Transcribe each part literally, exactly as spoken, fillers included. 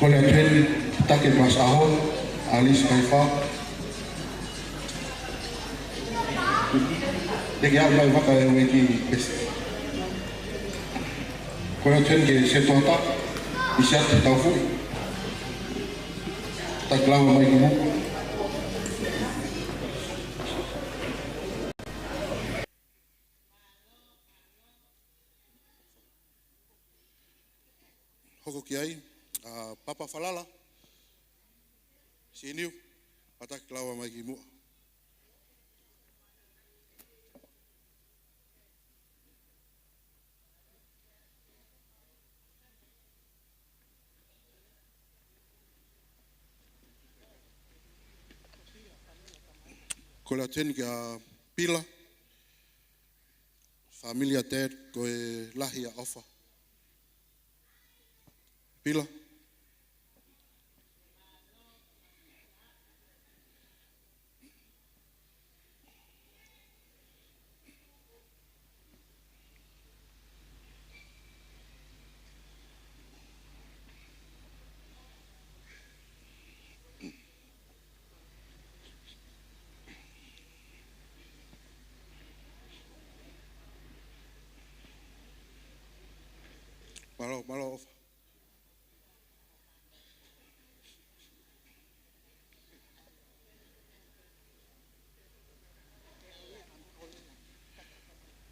Kole atu heni, Take Mas Aho, Alice Kaifa. Te ke au mai vaka e weki pesi. Kole atu heni ke se tohota, ʻi se atu tau fuʻi. Taki lava mai ki muʻa. Hoko ki ai, ʻa Papa Falala, Siniu, pea taki lava mai ki muʻa. Kole atu heni kia Pila, fāmili ʻa Dad, ko e lahi ʻa ʻOfa. Pila. Mālō, mālō ʻOfa.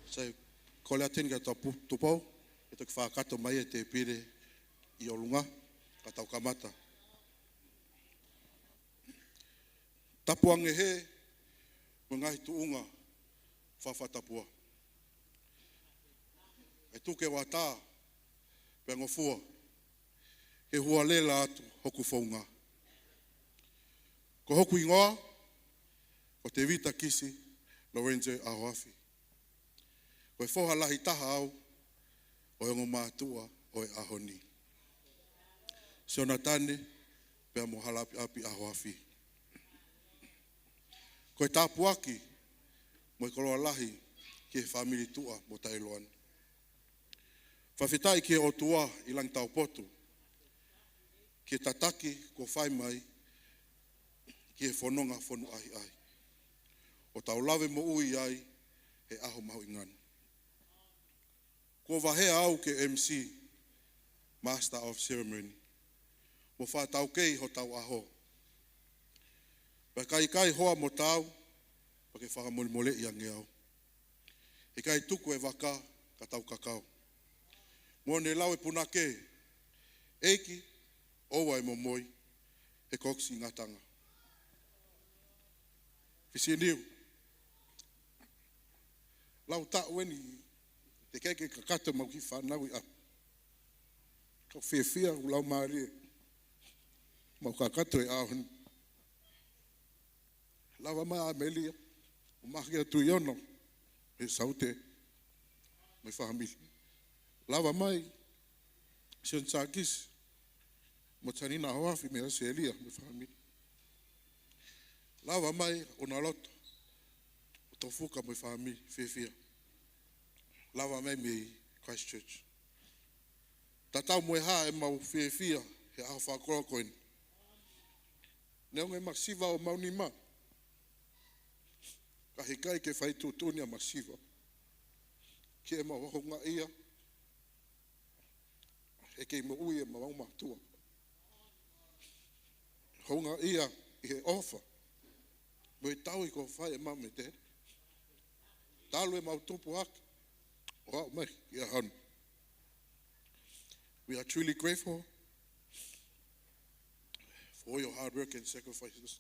Sai, kole atu heni kia Tupu-, Tupou, ke toki fakakakato mai e tēpile ʻi ʻolunga, ka tau kamata. Tapu ange he, mo e ngaahi tuʻunga fakafatapua. ʻE tuku e uata, pea ngofua, ke hualela atu hoku founga. Ko hoku hingoa, ko Tevita Kisi Lorenzo ʻAhoafi. Ko e foha lahi taha au ʻo e ongo mātuʻa ʻo e ʻaho ni, Sionatane pea mo Halaʻapiʻapi ʻAhoafi. Ko e tāpuaki mo e koloa lahi ki he fāmili tuʻa mo taʻeʻiloa ni. Fakafetaʻi ki he ʻOtua ʻi langi taupotu, ki he tataki kuo fai mai ki he fononga fonu ʻahiʻahi, ʻo tau lave moʻui ai he ʻaho mahuʻinga ni. Kuo vaheʻi au ke M C, Master of Ceremony, mo fakataukei hotau ʻaho. Pea ka ʻikai hoa mo tau, pea ke fakamolemoleʻi ange au. ʻIkai tuku e vaka ka tau kakau. Mo ne lau e punake, ʻEiki, ʻoua ʻe momoi, he ko hoku siʻi ngataʻanga. Fisiniu, lau taʻu eni, teʻeki ke kakato mau kiʻi fānau ʻi ʻapi. Kau fiefia ʻoku lau mālie mau kakato he ʻaho ni. Lava mai ʻa ʻAmelia, ʻo Mahaki atu ʻi ono, he Saute, mo e fāmili. Lava mai Sione Sākisi, mo Tanina ʻAhoafi mei ʻAositelēlia mo e fāmili. Lava mai ʻOnaloto, ʻo Tofuka mo e fāmili, fiefia. Lava mai mei Christchurch. Tatau mo e hā ʻemau fiefia he ʻaho fakakoloa ko eni. Neongo e masiva ʻo ʻemau nima, ka heʻikai ke fai tuʻutuʻuni ʻa e masiva ki heʻemau houngaʻia he kei moʻui ʻemau ongo mātuʻa. Houngaʻia ʻi he ʻofa mo e tauhi kuo fai ʻe Mum and Dad talu ʻemau tupu hake ʻo aʻu mai ki he ʻaho ni. We are truly grateful for your hard work and sacrifices.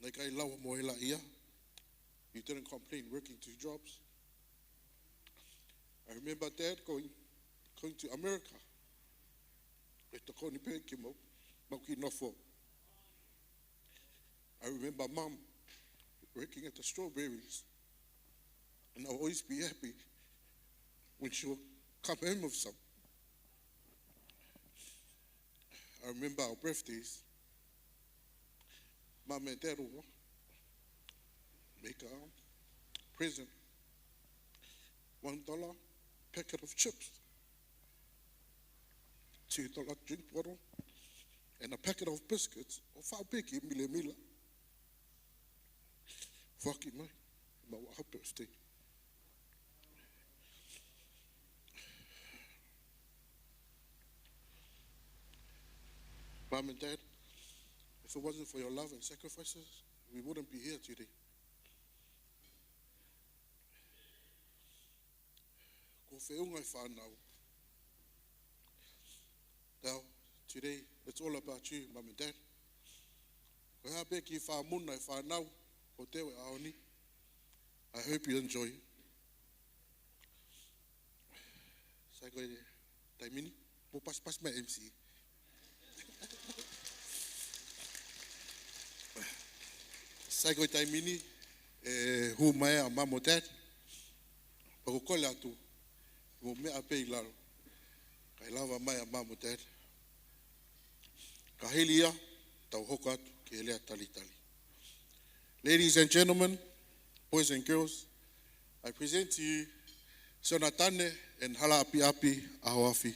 Naʻe ʻikai lau mo e laʻia. You didn't complain working two jobs. I remember Dad going, going to America. ʻE tokoni pē ke mau, mau kiʻi nofo. I remember Mum working at the strawberries. And I'll always be happy when she will come home with some. I remember our birthdays. Mum and Dad will make a present. One dollar packet of chips. two dollar drink bottle, and a packet of biscuits, ʻo faʻu pē ki he milemila. Foaki mai, mau ʻaho birthday. Mom and Dad, if it wasn't for your love and sacrifices, we wouldn't be here today. Ko e feʻunga e fānau. Now, today, it's all about you, Mum and Dad. Ko e hā pē e kiʻi fakamuna e fānau, ko e teu e ʻaho ni. I hope you enjoy. Sai ko e taimi ni, mou pasipasi mai M C. Sai ko e taimi ni, ʻe hū mai ʻa Mum mo Dad, pea ʻoku ou kole atu, mou meʻa pē ʻi lalo, kae lava mai ʻa Mum mo Dad. Ka hili ia, tau hoko atu ki he lea talitali. Ladies and gentlemen, boys and girls, I present to you Siona Tane and Hala ʻApiʻapi ʻAhoafi.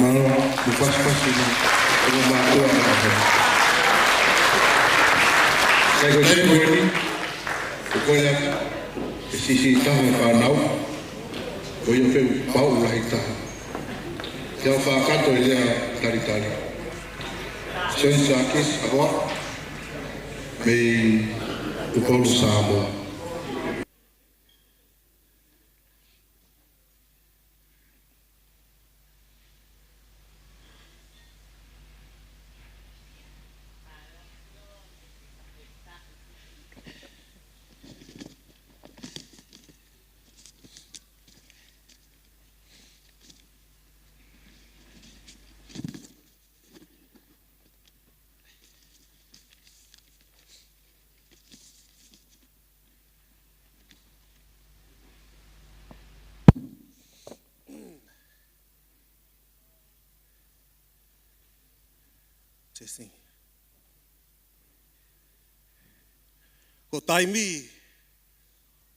Mālō, mo pasipasi mo e mātuʻa. Sai ko e taimi ko eni, ʻoku ou kole atu ke siʻisiʻi taha e fānau, ko ia pē ʻoku pau lahi taha. Te u fakakakato e lea talitali. Sione Siakesi ʻAhoafi, mei Tupolu, Samoa. Testing. Ko e taimi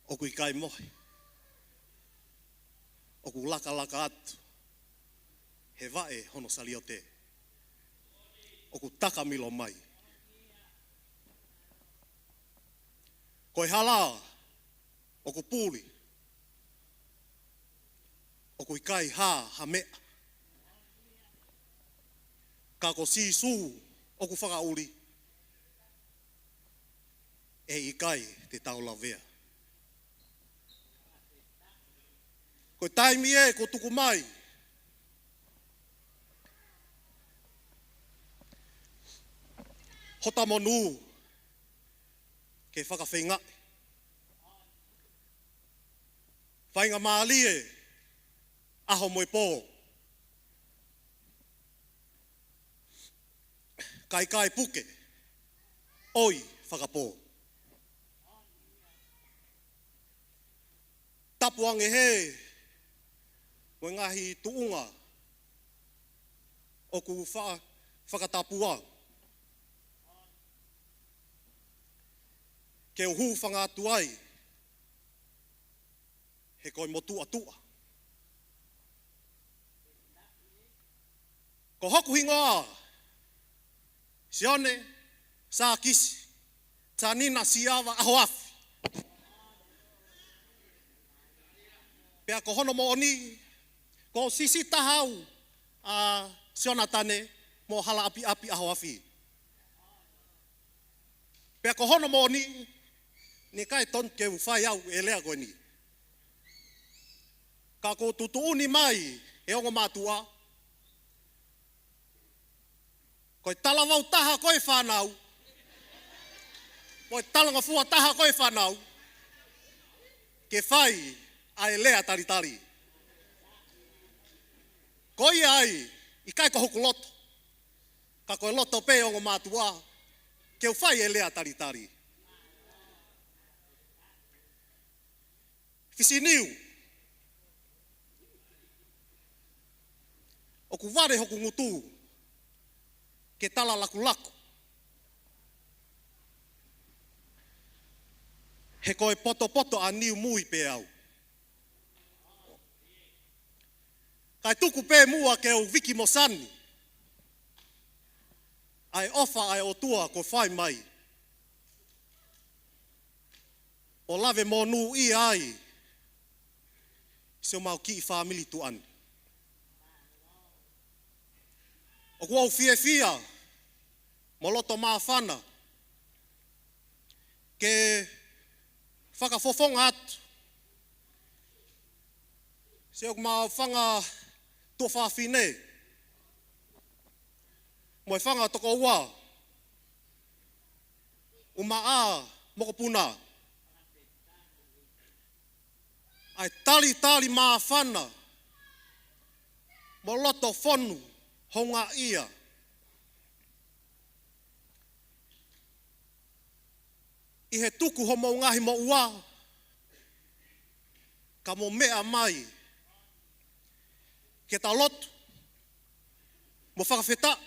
ʻoku ʻikai mohe, ʻoku lakalaka atu he vaʻe hono saliote, ʻoku takamilo mai. Ko e hala ʻoku puli, ʻoku ʻikai hā ha meʻa. Ka ko Sīsū ʻoku fakaʻuli, ʻE ʻikai te tau lavea. Ko e taimi ē kuo tuku mai hota monū ke fakafeingaʻi. Faingamālie ʻaho mo e pō. Kae ʻikai puke ʻoi fakapō. Tapu ange hē mo e ngaahi tuʻunga ʻoku fa-, fakatapu au ke u hūfanga atu ai he ko e motuʻa tuʻa. Ko hoku hingoa Sione Sākisi Tanina Siava ʻAhoafi. Pea ko hono moʻoni, ko e siʻisiʻi taha au ʻa Sionatane mo Halaʻapiʻapi ʻAhoafi. Pea ko hono moʻoni, naʻe ʻikai tonu ke u fai au e lea ko eni. Ka kuo tuʻutuʻuni mai ʻe he ongo mātuʻa, ko e talavou taha ko e fānau, ko e talangofua taha ko e fānau, ke fai ʻa e lea talitali. Ko ia ai, ʻikai ko hoku loto, ka ko e loto pē ʻo e ongo mātuʻa ke u fai e lea talitali. Fisiniu, ʻoku vale hoku ngutu ke tala lakulaku, he ko e potopoto ʻa Niumui pē au. Kae tuku pē muʻa ke u viki mo sani ʻa e ʻofa ʻa e ʻOtua kuo fai mai, ʻo lave monūʻia ai siʻomau kiʻi fāmili tuʻa ni. ʻOku ou fiefia mo loto māfana ke fakafofonga atu siʻoku mau fanga tuofāfine mo e fanga tokoua, ʻumaʻā mokopuna, ʻa e talitali māfana mo loto fonu houngaʻia ʻi he tuku homou ngaahi moʻua, ka mou meʻa mai ke ta lotu mo fakafetaʻi,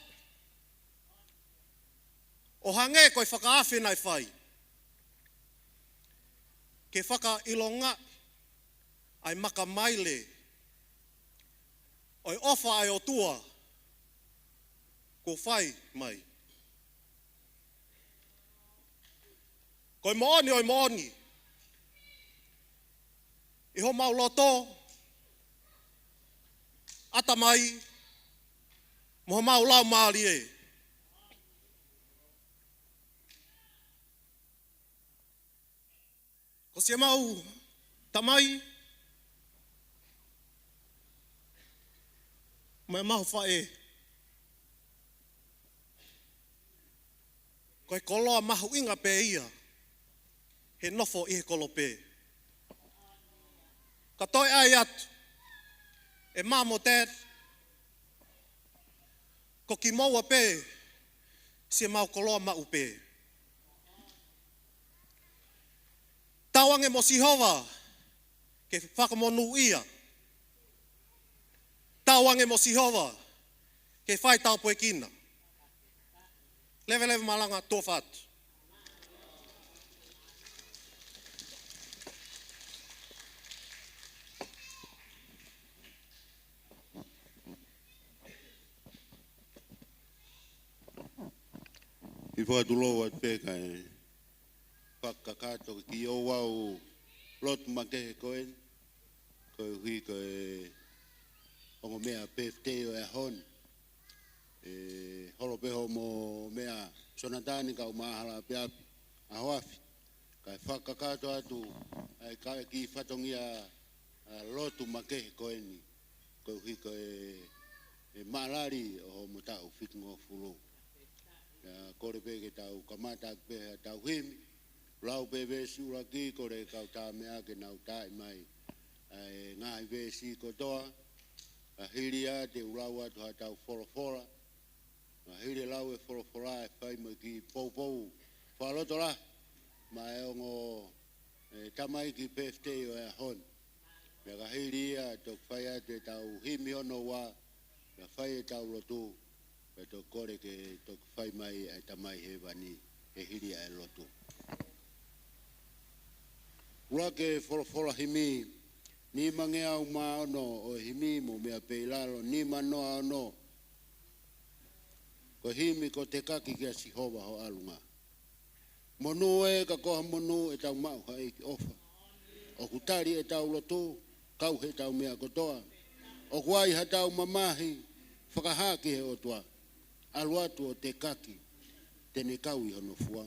ʻo hangē ko e fakaafe naʻe fai, ke fakaʻilongaʻi ʻa e makamaile ʻo e ʻofa ʻa e ʻOtua kuo fai mai. Ko e moʻoni ʻo e moʻoni, ʻi homau loto, ʻatamai, mo homau laumālie, ko siʻemau tamai mo ʻemau faʻē, ko e koloa mahuʻinga pē ia he nofo ʻi he kolope. Ka toe ʻai atu, ʻe mom mo dad, ko kimoua pē siʻemau koloa maʻu pē. Tauange mo Sihova ke fakamonūʻia. Tauange mo Sihova ke fai tāpuekina. Leveleva malanga, tuʻa ʻofa atu. ʻI fakatulou atu pē kae fakakakato ke kiʻi ʻoua ʻe lotu makehe ko eni, koeʻuhi ko e ongo meʻa birthday ʻo e ʻaho ni. ʻE holo pē hoʻomo meʻa Sionatane kae ʻumaʻā Halaʻapiʻapi ʻAhoafi. Kae fakakakato atu ʻa e kiʻi fatongia ʻa e lotu makehe ko eni, koeʻuhi ko e, e maʻalali ʻo hoʻomo taʻu fitungofulu. ʻIo, kole pē ke tau kamata pē ʻetau himi. Lau pē veesi ʻuluaki, kole kau tā meʻa ke nau taaʻi mai ʻa e ngaahi veesi kotoa. Ka hili ia te u lau atu haʻatau folofola. Ka hili e lau e folofola ʻe fai mo e kiʻi poupou fakalotolahi maʻa e ongo, e, tamaiki birthday ʻo e ʻaho ni. Pea ka hili ia toki fai atu ʻetau himi hono ua, pea fai ʻetau lotu, pea toki kole ke toki fai mai ʻa e Tamai Hēvani he hili ʻa e lotu. ʻUluaki e folofola himi, nimangeau mā ono ʻo e himi, mou meʻa pē ʻi lalo, nima noa ono. Ko e himi ko Tekaki kia Sihova ho ʻAlunga. Monū ē ka ko ha monū ʻetau maʻu ha ʻEiki ʻofa. ʻOku tali ʻetau lotu, kau heʻetau meʻa kotoa. ʻOku ʻi ai haʻatau mamahi, fakahā ki he ʻOtua. ʻAlu atu ʻo Tekaki, te ne kau ʻi hono fua.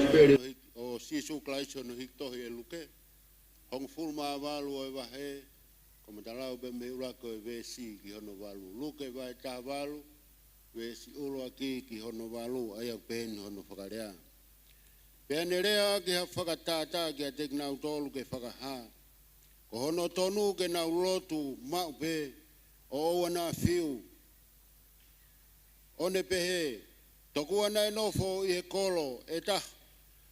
Pele ʻo Sīsū Kalaisi hono hiki tohi ʻe Luke, hongofulu mā valu ʻo e vahe, ko e matalau pē mei he ʻuluaki ʻo e veesi ki hono valu. Luke vahe taha valu, veesi ʻuluaki ki hono valu, ʻa ia ʻoku pehē ni hono fakalea. Pea ne lea ʻaki ha fakatātā kiate kinautolu ke fakahā, ko hono tonu ke nau lotu maʻu pē ʻo ʻoua naʻa fiu. ʻO ne pehē, tokua naʻe nofo ʻi he kolo ʻe taha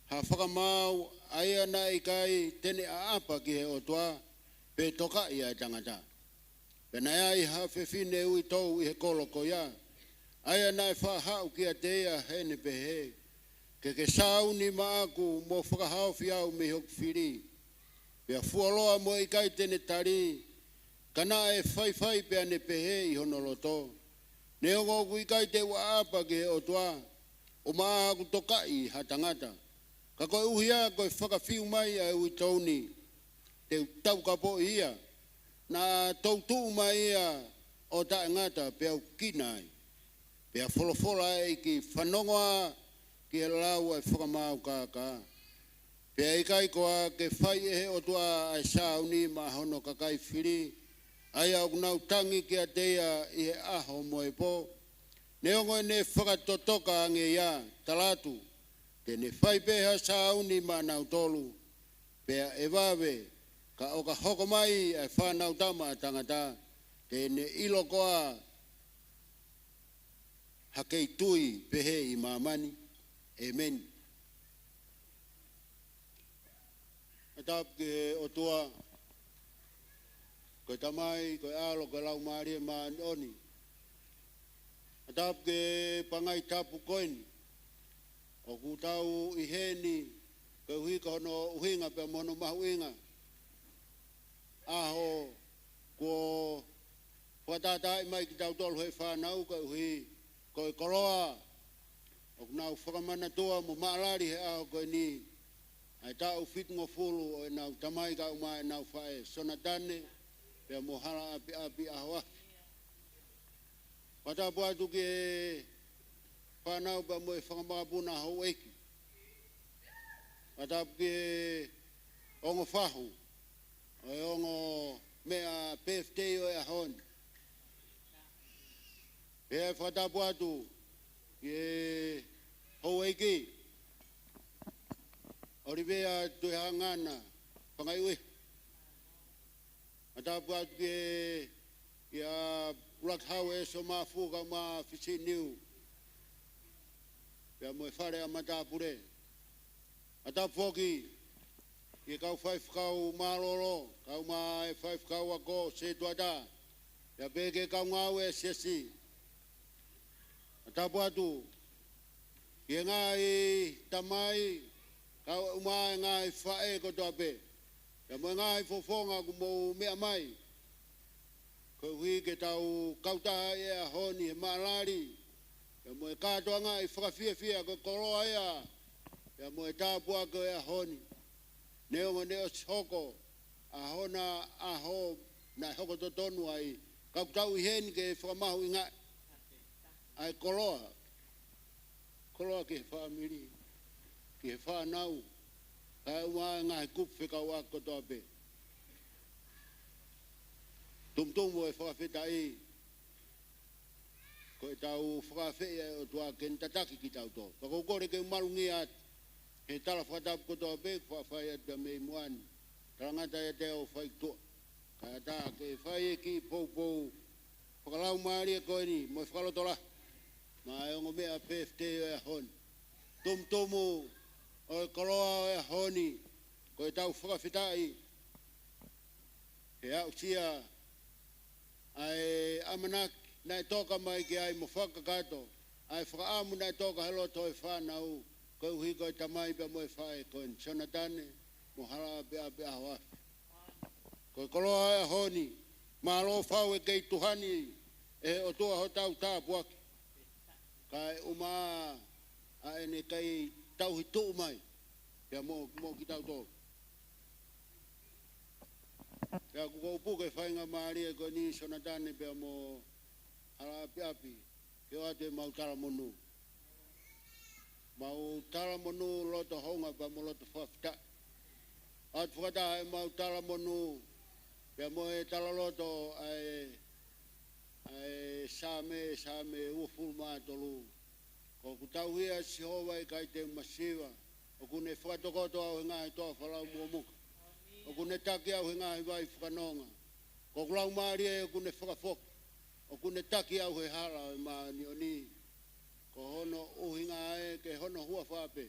ha fakamaau, ʻa ia naʻe ʻikai te ne ʻaʻapa ki he ʻOtua, pe tokaʻi ʻa e tangata. Pea naʻe ʻi ai ha fefine uitou ʻi he kolo ko ia, ʻa ia naʻe faʻa haʻu kiate ia heʻene pehē, ke ke sāuni maʻaku mo fakahaofi au mei hoku fili. Pea fuoloa mo e ʻikai te ne tali, ka naʻe faifai pea ne pehē ʻi hono loto, neongo ʻoku ʻikai te u ʻaʻapa ki he ʻOtua, ʻo maʻa haku tokaʻi ha tangata. Ka koeʻuhi ko e fakafiu mai ʻa e uitou ni, te u taukapoʻi ia, naʻa toutuʻu mai ia ʻo taʻengata pea u kina ai. Pea folofola ʻa e ʻEiki, fanongo ā ki he lau ʻa e fakamaau kākā. Pea ʻikai koā ke fai ʻe he ʻOtua ʻa e sāuni maʻa hono kakai fili, ʻa ia ʻoku nau tangi kiate ia ʻi he ʻaho mo e pō. Neongo ʻene fakatotoka ange ia, tala atu, te ne fai pē ha sāuni maʻanautolu, pea ʻe vave, ka ʻo ka hoko mai ʻa e Fanautama ʻa Tangata, te ne ʻilo koā ha kei tui pehē ʻi māmani. ʻĒmeni. Fakatapu ki he ʻOtua, ko e Tamai, ko e ʻAlo, ko e Laumālie Māʻoniʻoni. Fakatapu ki he pangai tapu ko eni ʻoku tau ʻi heni, koeʻuhi ko hono ʻuhinga pea mo hono mahuʻinga. ʻAho kuo fakatātaaʻi mai kitautolu he fānau, koeʻuhi ko e koloa ʻoku nau fakamanatua mo maʻalali he ʻaho ko eni, ʻa e taʻu fitungofulu ʻo ʻenau tamai kae ʻumaʻā ʻenau faʻē, Sonatane pea mo Halaʻapiʻapi ʻAhoafi. Fakatapu atu ki he fānau pea mo e fanga makapuna houʻeiki. Fakatapu ki he ongo fahu ʻo e ongo meʻa birthday ʻo e ʻaho ni. Pea fakatapu atu ki he houʻeiki, ʻOlivea Tuʻihangana Fangaiuehi. Fakatapu atu ki he, ia, ʻUluaki Hau ʻEso Mafu kae ʻumaʻā Fisiniu, pea mo e fale ʻa matāpule. Fakatapu foki ki he kau faifekau mālōlō, kae ʻumaʻā e faifekau ako setuata, pea pehē ki he kau ngāue ʻa e siasi. Fakatapu atu ki he ngaahi tamai, kae ʻumaʻā e ngaahi faʻē kotoa pē, pea mo e ngaahi fofonga ʻoku mou meʻa mai, koeʻuhi ke tau kautaha ʻi he ʻaho ni he maʻalali, pea mo e kātoangaʻi fakafiefia, ko e koloa ia pea mo e tāpuaki ʻo e ʻaho ni. Neongo ne ʻosi hoko ʻa hona ʻaho naʻe hoko totonu ai, ka ʻoku tau ʻi heni ke fakamahuʻingaʻi ʻa e koloa. Koloa ki he fāmili, ki he fānau, kae ʻumaʻā e ngaahi kupu fekauʻaki kotoa pē. Tumutumu e fakafetaʻi, ko ʻetau fakafeʻi ʻa e ʻOtua ke ne tataki kitautolu. Ka ʻoku ou kole ke u malungia atu he tala fakatapu kotoa pē kuo fai atu mei muʻa ni. Talangata ʻiate au ʻo fai ki tuʻa. Kae ʻatā ke fai e kiʻi poupou fakalaumālie ko eni mo e fakalotolahi maʻa e ongo meʻa birthday ʻo e ʻaho ni. Tumutumu ʻo e koloa ʻo e ʻaho ni, ko ʻetau fakafetaʻi he aʻusia ʻa e ʻamanaki naʻe toka mai ki ai mo fakakakato ʻa e fakaʻamu naʻe toka he loto ʻo e fānau, koeʻuhi ko e tamai pea mo e faʻē ko eni, Sonatane mo Halaʻapiʻapi ʻAhoafi. Ko e koloa ʻo e ʻaho ni, mālō fau e kei tuhani ʻe he ʻOtua hotau tāpuaki, kae ʻumaʻā ʻa ʻene kei tauhi tuʻu mai pea mo, mo kitautolu. Pea ʻoku ou puke faingamālie ko eni Sonatane pea mo Halaʻapiʻapi ke ʻoatu ʻemau talamonū. mau talamonū loto hounga pea mo loto fakafetaʻi. ʻOatu fakataha ʻemau talamonū pea mo e talaloto ʻa e, ʻa e Saame, Saame uofulu mā tolu. Ko ʻeku tauhi ʻa Sihova ʻe ʻikai te u masiva. ʻOku ne fakatokoto au he ngaahi toafa lau muʻomuka. ʻOku ne taki au he ngaahi vai fakanonga. Ko ʻeku laumālie ʻoku ne fakafoki. ʻOku ne taki au he hala ʻo e māʻoniʻoni. Ko hono ʻuhinga ē ke hono huafa pē.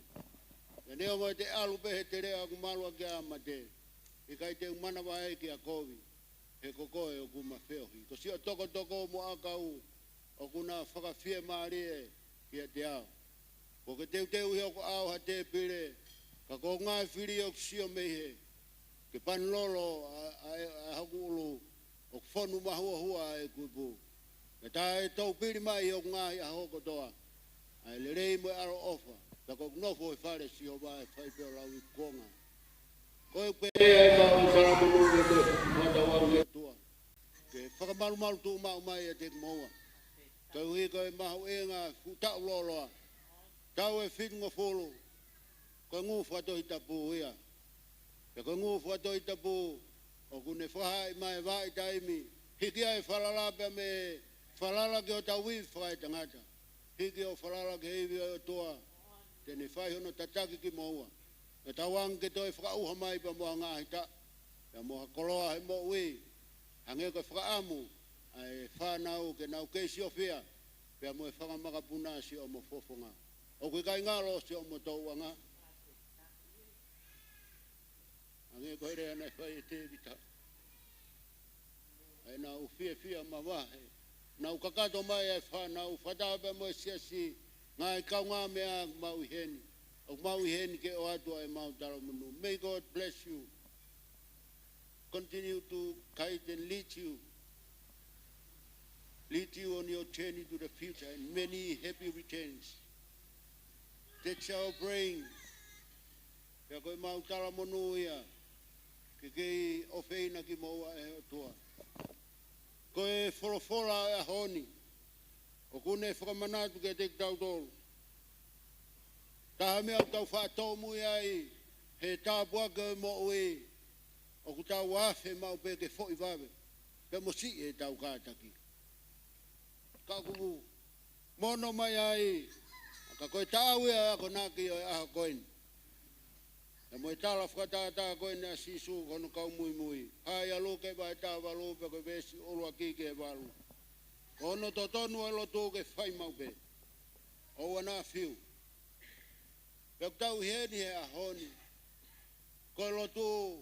Pea neongo te u ʻalu pē he teleʻa ʻoku malu ʻaki ʻa mate, ʻikai te u manavahē ki ha kovi, he ko koe ʻoku ma feohi. Ko siʻo tokotoko mo ʻakau ʻoku na fakafiemālie kiate au. ʻOku ke teuteu ʻi hoku ʻao ha tēpile, ka ko hoku ngaahi fili ʻoku sio mei he, ke panilolo ʻa, ʻa, ʻa hoku ʻulu, ʻoku fonu mahuohua ʻa ʻeku ipu. Pea tā ʻe toupili mai ʻi hoku ngaahi ʻaho kotoa ʻa e lelei mo e ʻaloʻofa, pea ko ʻeku nofo he fale ʻo Sihova ʻe fai pē ʻo lauikuonga. Ko e pē ʻa e mau talamonū ʻi he ʻOtua, ke fakamalumalu tuʻumaʻu mai ʻiate kimoua. Koeʻuhi ko e mahuʻinga fuʻu taʻu lōloa, taʻu ʻe fitungofulu, ko e ngū fakatohitapu ia. Pea ko e ngū fakatohitapu ʻoku ne fakahā mai ʻa e vahaʻa taimi, hiki ai e falala pea mo e falala ki hotau ivi fakaetangata. Hiki ʻo falala ki he ivi ʻo e ʻOtua, te ne fai hono tataki kimoua. Pea tauange ke toe fakaʻuha mai pea mo ha ngaahi taʻu, pea mo ha koloa he moʻui, hangē ko e fakaʻamu ʻa e fānau ke nau kei siofia, pea mo e fanga makapuna siʻomo fofonga. ʻOku ʻikai ngalo siʻomo touʻanga. Hangē ko e lea naʻe fai ʻe Tēvita. ʻA ia naʻa nau fiefia mavahe, naʻa nau kakato mai ʻa e fānau, fakataha pea mo e siasi, ngaahi kaungāmeʻa ʻoku mau ʻi heni. ʻOku mau ʻi heni ke ʻoatu ʻa e mau talamonū. May God bless you. Continue to guide and lead you. Lead you on your journey to the future and many happy returns. That's our praying. Pea ko e mau talamonū ia, ke kei ʻofeina kimoua ʻe he ʻOtua. Ko e folofola ʻo e ʻaho ni, ʻoku ne fakamanatu kiate kitautolu. Taha meʻa ʻoku tau faʻa tōmui ai he tāpuaki ʻo e moʻui, ʻoku tau afe maʻu pē ke foʻi vave, pea mo siʻi ʻetau kātaki. Ka ʻoku mono mai ai, ka ko e taʻau ia ʻa e akonaki ʻo e ʻaho ko eni. Pea mo e tala fakatātā ko eni ʻa Sīsū ki hono kau muimui. Hā ia Luke vahe taha valu pea ko e veesi ʻuluaki ki he valu. Ko hono totonu ʻo e lotu ke fai maʻu pē. ʻOua naʻa fiu. Pea ʻoku tau ʻi heni he ʻaho ni. Ko e lotu,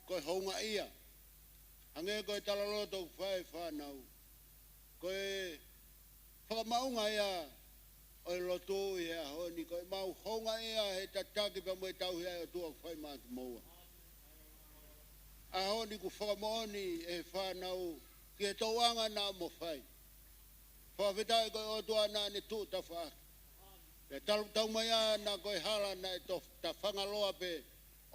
ko e houngaʻia. Hangē ko e talaloto ʻoku fai ʻe he fānau. Ko e fakamaʻunga ia ʻo e lotu ʻi he ʻaho ni, ko e mau houngaʻia he tataki pea mo e tauhi ʻa e ʻOtua ʻoku fai maʻa kimoua. ʻAho ni ʻoku fakamoʻoni ʻe he fānau ki he touʻanga naʻa mo fai. Fakafetaʻi ko e ʻOtua naʻa ne tuʻu tafaʻaki. Pea talu taumaiā naʻa ko e hala naʻe to-, tafanga loa pē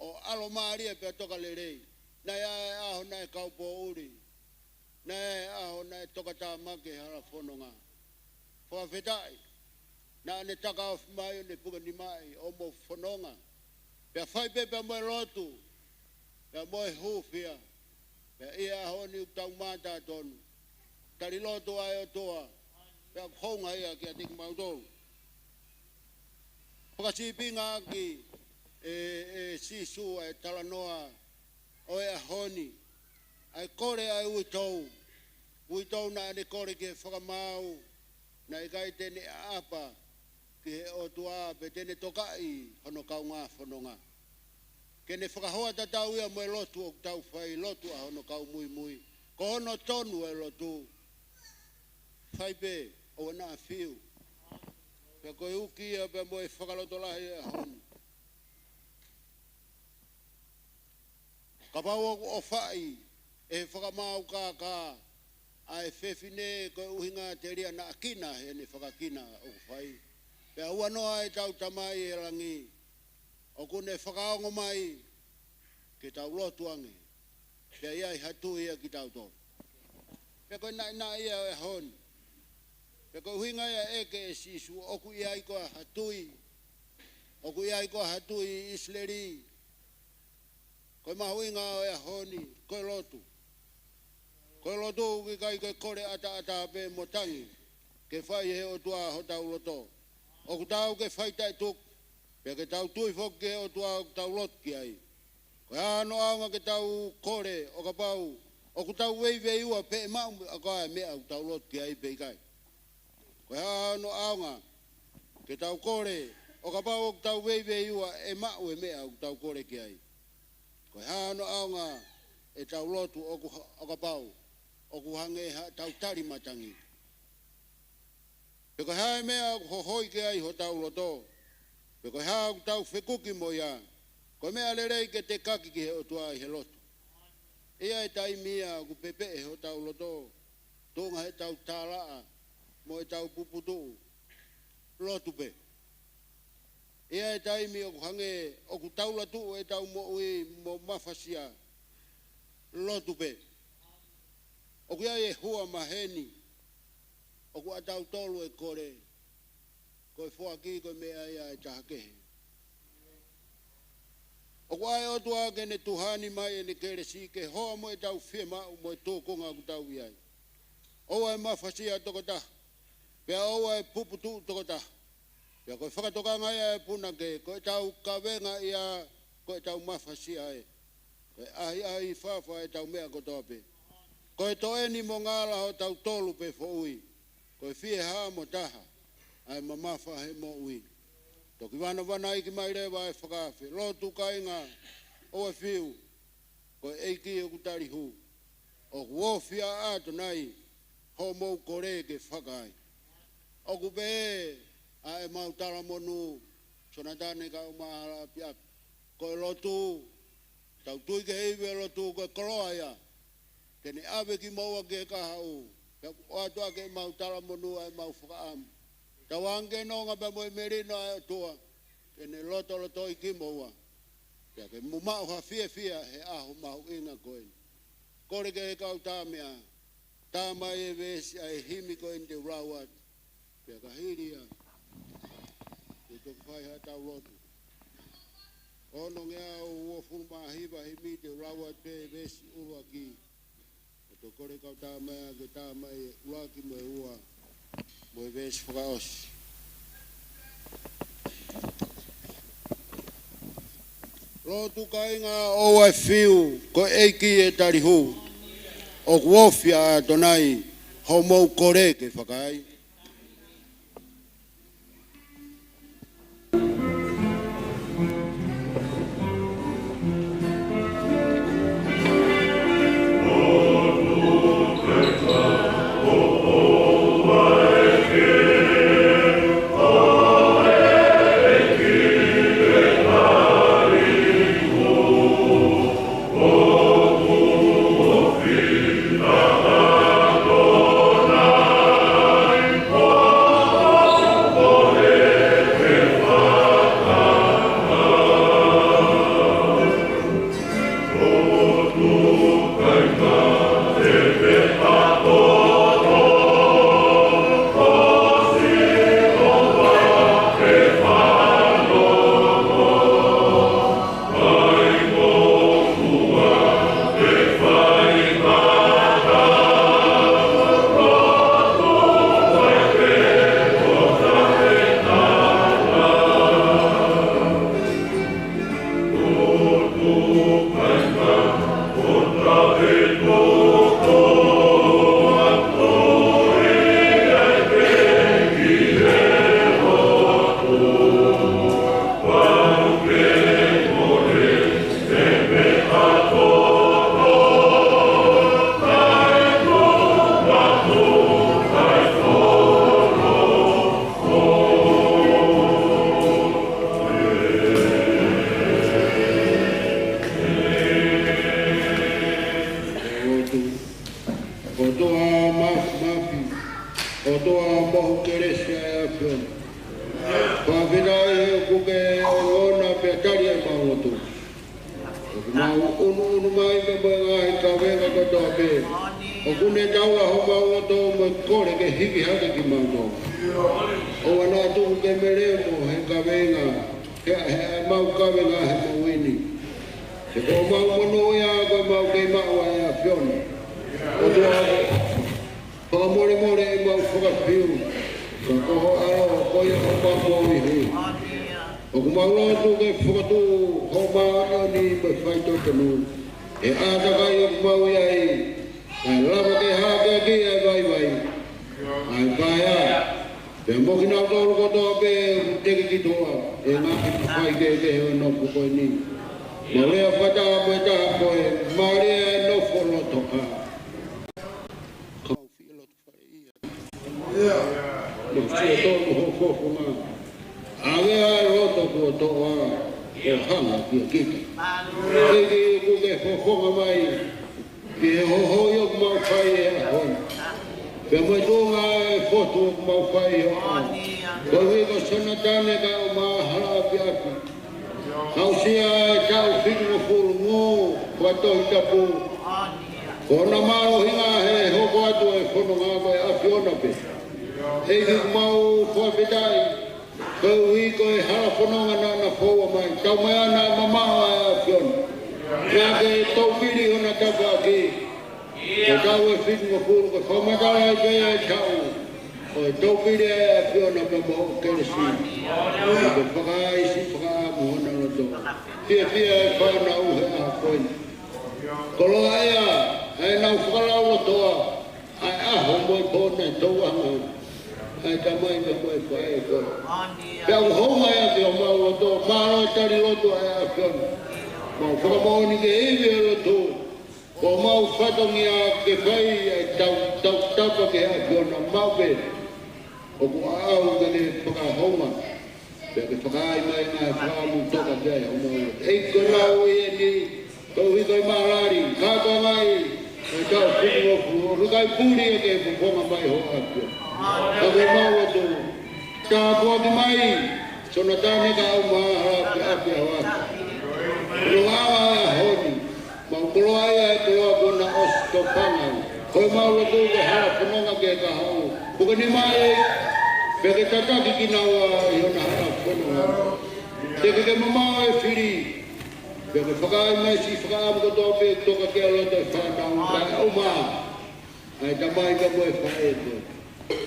ʻo ʻalomālie pea toka lelei. Naʻe ʻi ai e ʻaho naʻe kaupoʻuli. Naʻe ʻi ai e ʻaho naʻe tokatāmaki he hala fononga. Fakafetaʻi. Naʻa ne taka ofi mai ʻo ne puke nimaʻi ʻo mo fononga. Pea fai pē pea mo e lotu. Pea mo e hūfia. Pea ʻi he ʻaho ni ʻoku tau mātā tonu. Tali lotu ʻa e ʻOtua. Pea ʻoku houngaʻia kiate kimautolu. Fakasīpinga ʻaki ʻe, ʻe Sīsū ʻa e talanoa ʻo e ʻaho ni. ʻA e kole ʻa e uitou. Uitou naʻa ne kole ki he fakamaau. Naʻe ʻikai te ne ʻaʻapa ki he ʻOtua pe te ne tokaʻi hono kaungā fononga. Ke ne fakahoa tatau ia mo e lotu ʻoku tau fai, lotu ʻa hono kau muimui. Ko hono tonu e lotu. Fai pē, ʻoua naʻa fiu. Pea ko e uki ia pea mo e fakalotolahi ʻa e ʻaho ni. Kapau ʻoku ʻofaʻi ʻe he fakamaau kākā ʻa e fefine, ko e ʻuhinga telia naʻa kina heʻene fakakina ʻoku fai. Pea ʻoua noa ʻetau Tamai ʻi he langi, ʻoku ne fakaongo mai ke tau lotu ange. Pea ʻi ai ha tui ia kitautolu. Pea ko e naʻinaʻi ia ʻo e ʻaho ni. Pea ko e ʻuhinga ia ʻeke ʻe Sīsū ʻoku ʻi ai koā ha tui ʻOku ʻi ai ko ha tuʻi ʻi ʻIsileli, ko e mahuʻinga ʻo e ʻaho ni, ko e lotu. Ko e lotu ʻoku ʻikai ko e kole ʻataʻatā pē mo tangi ke fai ʻe he ʻOtua hotau loto. ʻOku tau ke fai taʻetuku, pea ke tau tui foki ki he ʻOtua ʻoku tau lotu ki ai. Ko e hā hono ʻaonga ke tau kole ʻo kapau ʻoku tau veiveiua pe ʻe maʻu ʻa e meʻa ʻoku tau lotu ki ai pe ʻikai? Ko e hā hono ʻaonga ke tau kole ʻo kapau ʻoku tau veiveiua ʻe maʻu e meʻa ʻoku tau kole ki ai? Ko e hā hono ʻaonga ʻetau lotu ʻoku, ʻo kapau ʻoku hangē haʻatau tali matangi? Pe ko e hā e meʻa ʻoku hohoi ki ai hotau loto? Pe ko e hā ʻoku tau fekuki mo ia? Ko e meʻa lelei ke tekaki ki he ʻOtua ʻi he lotu. ʻI ai e taimi ia ʻoku pepeʻe hotau loto, tuʻunga heʻetau tālaʻa mo ʻetau puputuʻu, lotu pē. ʻI ai e taimi ʻoku hangē ʻoku taulatuʻu ʻetau moʻui mo mafasia, lotu pē. ʻOku ʻi ai e hua maheni ʻoku ʻatautolu e kole, ko e foaki ko e meʻa ia ʻe taha kehe. ʻOku ʻai ʻOtua ke ne tuha ni mai ʻene kelesi ke hoa mo ʻetau fiemaʻu mo e tūkunga ʻoku tau ʻi ai. ʻOua ʻe mafasia tokotaha, pea ʻoua ʻe puputuʻu tokotaha. Pea ko e fakatokanga ia ʻa e punake, ko ʻetau kavenga ia, ko ʻetau mafasia ē. Ko e ʻahiʻahi fakaʻofoʻofa ʻetau meʻa kotoa pē. Ko e toʻe ni mo ngala hotau tolu pē foʻui. Ko e fie hā mo taha ʻa e mamafa he moʻui. Toki vanavanaiki mai leva e fakaafe. Lotu kāinga, ʻoua ʻe fiu, ko e ʻEiki ʻoku tali hū. ʻOku ofi ʻa ʻAtonai hoʻomou kole ke fakaai. ʻOku pehē ʻa ʻemau talamonū, Sonatane Kaumahala ʻApiʻapi. Ko e lotu, tau tui ki he ivi ʻo e lotu, ko e koloa ia ke ne ʻave kimoua ki he kahaʻu. Pea ʻoatu ʻaki ʻemau talamonū ʻa ʻemau fakaʻamu. Tauange ke nonga pea mo e melino ʻa e ʻOtua, ke ne lotolotoi kimoua. Pea ke mou maʻu ha fiefia he ʻaho mahuʻinga ko eni. Kole ki he kau tāmeʻa, tā mai e veesi ʻa e himi ko eni te u lau atu. Pea ka hili ia, te u toki fai haʻatau lotu. Onongeau uofulu mā hiva, himi te u lau atu pē veesi ʻuluaki. Ka toki kole kau tāmeʻa ke tā mai e ʻuluaki mo e ua, mo e veesi fakaʻosi. Lotu kāinga, ʻoua ʻe fiu, ko e ʻEiki ʻe tali hū. ʻOku ofi ʻa ʻAtonai hoʻomou kole ke fakaai. ʻOtua Māfimafi, ʻOtua mohu kelesi ʻa e ʻAfiona. Fakafetaʻi he ʻoku ke ongona pea tali ʻemau lotu. ʻOku mau ʻunuʻunu mai pea mo e ngaahi kavenga kotoa pē. ʻOku ne taula homau loto mo e kole ke hiki hake kimautolu. ʻOua naʻa tuku ke melemo he kavenga. He, he mau kavenga he mau ini. He ko homau monūʻia ko ʻemau kei maʻu ʻa e ʻAfiona. ʻOtua, fakamolemole ʻemau fakafiu. Ka ko ho ʻAlo ko ia ʻoku mau moʻui. ʻOku mau lotu ke fokotuʻu ho māʻoniʻoni mo e faitotonu. He ʻātakai ʻoku mau ʻi ai. Kae lava ke hākeakiʻi ʻa e vaivai. ʻA e kaea. Pea mo kinautolu kotoa pē ʻoku teke ki tuʻa, ʻi he ngaahi mafai kehekehe ʻo e nofo ko eni. Mau lea fakataha mo e taha ko e mālie ʻa e nofo loto ʻā. Ka mau fie loto fale ia. Mau fie tonu ho fofonga. ʻAve ʻa e loto kuo toʻa, ʻo hanga kia kita. ʻEiki, ʻoku ke fofonga mai. Ki he hohoi ʻoku mau fai he ʻaho ni. Pea mo e tuʻunga e fotu ʻoku mau fai he ʻaho ni. Koeʻuhi ko Sonatane kae ʻumaʻā Halaʻapiʻapi. Aʻusia e taʻu fitungofulu ngū, ko e Tohi Tapu. Ko hono mālohinga he hoko atu e fononga ko e ʻAfiona pē. ʻEiki, ʻoku mau fakafetaʻi. Koeʻuhi ko e hala fononga naʻa na foua mai, tau mai ana e mamaʻo ʻa e ʻAfiona. Naʻa ke toupili hona tafaʻaki. Ko e taʻu ʻe fitungofulu, ko e fakamatala ai pē ʻa e taʻu. Ko e toupili ʻa e ʻAfiona pea mo hoʻo kelesi. Ko e fakaʻaisi fakaʻamu hona loto. Fiefia e fānau he ʻaho ko eni. Koloaʻia ʻa ʻenau fakalaulauloto ʻa ʻa e ʻaho mo e pō naʻe tau anga. ʻA e tamai pea mo e faʻē ko ē. Pea ʻoku hounga ia ki homau loto, mālō e tali lotu ʻa e ʻAfiona. Mau fakamoʻoni ke ivi e lotu. Ko homau fatongia ke fai ʻa e tau, tautapa ki he ʻAfiona maʻu pē. ʻOku ʻaʻau ke ne fakahounga. Pea ke fakaai mai ngaahi fakaʻamu toka pea ʻi homau loto. ʻEiki, ko e lau ʻi heni, koeʻuhi ko e malali, kātoa mai, ko e taʻu fitungofulu, ʻoku ʻikai puli ia ke fofonga mai ho ʻAfio. Ka ko homau lotu, tāpuaki mai, Sonatane kae ʻumaʻā Halaʻapiʻapi ʻa e ʻAfio. Ko e anga e ʻaho ni, mau koloaʻia e koloa kuo na ʻosi tofanga. Ko homau lotu ke hala fononga ke ka hau. Puke nima ē, pea ke tataki kinaua ʻi hona hala fononga. Te ke ke mamaʻo e fili. Pea ke fakaai mai siʻi fakaʻamu kotoa pē toka ki he loto e fānau kae ʻumaʻā ʻa e tamai pea mo e faʻē ko ē.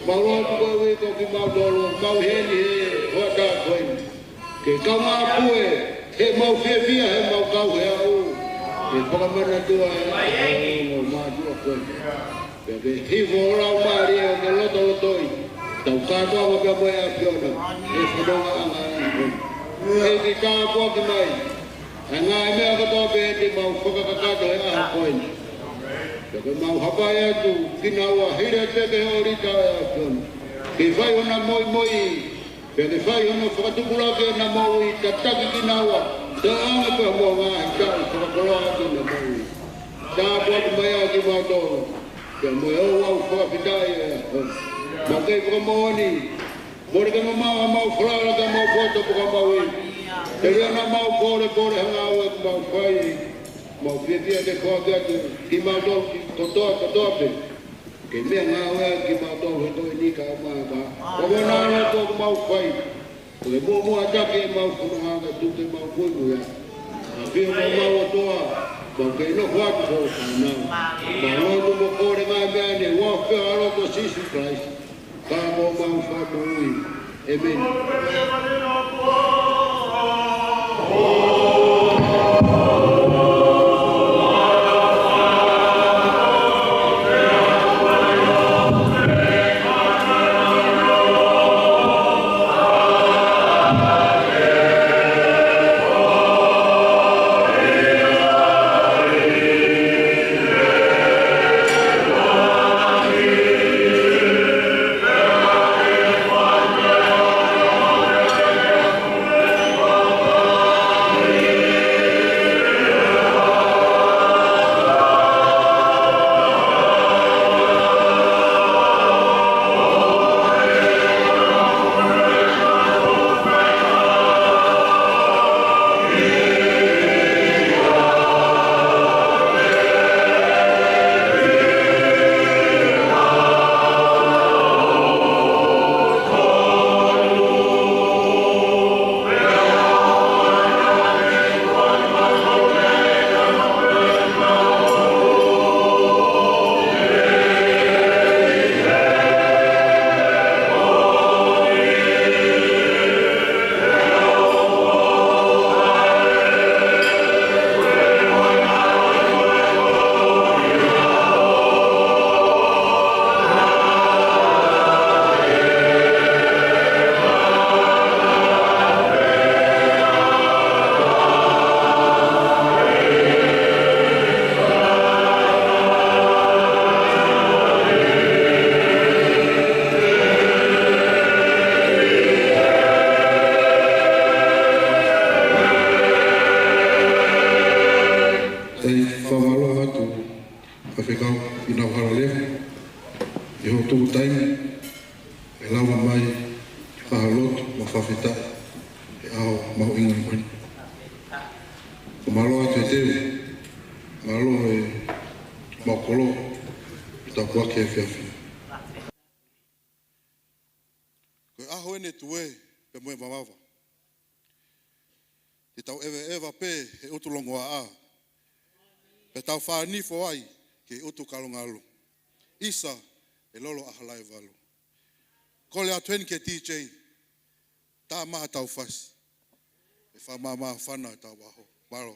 Mau lotu koeʻuhi ko kimautolu, mau ʻi heni he hoʻatā ko eni. Ke kaungā pue, he mau fiefia, he mau kau he ʻaho. Ke fakamanatua e ʻaho mo mātuʻa ko eni. Pea ke hifo ho Laumālie ʻo ke lotolotoi. Tau kātoanga pea mo e ʻAfiona. He fononga anga ʻi heni. ʻEiki, tāpuaki mai. ʻA e ngaahi meʻa kotoa pē te mau fakakakato he ʻaho ko eni. Pea ke mau hapai atu, kinaua hili atu pē ki he ʻōlita ʻo e ʻAfiona. Ke fai hona moimoi, pea ke fai hono fakatupulaki ʻena moʻui, tataki kinaua, te anga pea mo e ngaahi taʻu fakakoloa atu ʻena moʻui. Tāpuaki mai ʻa kimautolu, pea mo e ouau fakafetaʻi ʻo e ʻaho ni. Mau kei fakamoʻoni, mole ke mamaʻo ʻemau falala ka mau poto pea ka mau ivi. Telia naʻa mau kole, kole ha ngāue ʻoku mau fai. Mau fiefia ke foaki atu kimautolu ki kotoa, kotoa pē. Ke meʻangāue ʻaki kimautolu he ko eni kae ʻumaʻā. Ko e ʻuhinga ʻoku mau fai. Ko e muʻomuʻa taki ʻemau fononga ka tuku ke mau muimui ai. ʻAfio mo homau ʻOtua, mau kei nofo atu ko ho fānau. Mau lotu mo kole ngaahi meʻa ni, ʻi he huafa ʻo ho ʻAlo ko Sīsū Kalaisi. Ka ko homau Fakamoʻui. ʻĒmeni. Fekau ʻi nau hala leva, ʻi hoʻo tuku taimi, ʻe lava mai, fakalotu mo fakafetaʻi, he ʻaho mahuʻinga ko eni. Ko mālō atu e teu, mālō e mau kolo, ʻi he tāpuaki efiafi ni. Ko e ʻaho eni ʻe Tuʻi, pea mo e vavava. Te tau ʻeveʻeva pē he ʻutu longoaʻa. Pea tau fānifo ai ki he ʻutu kalongalu. ʻIsa ʻe lolo ʻa Halaevalu. Kole atu heni ki he D J. Tā maha tau fasi. ʻE fakamāmāfana tau ʻaho. Mālō.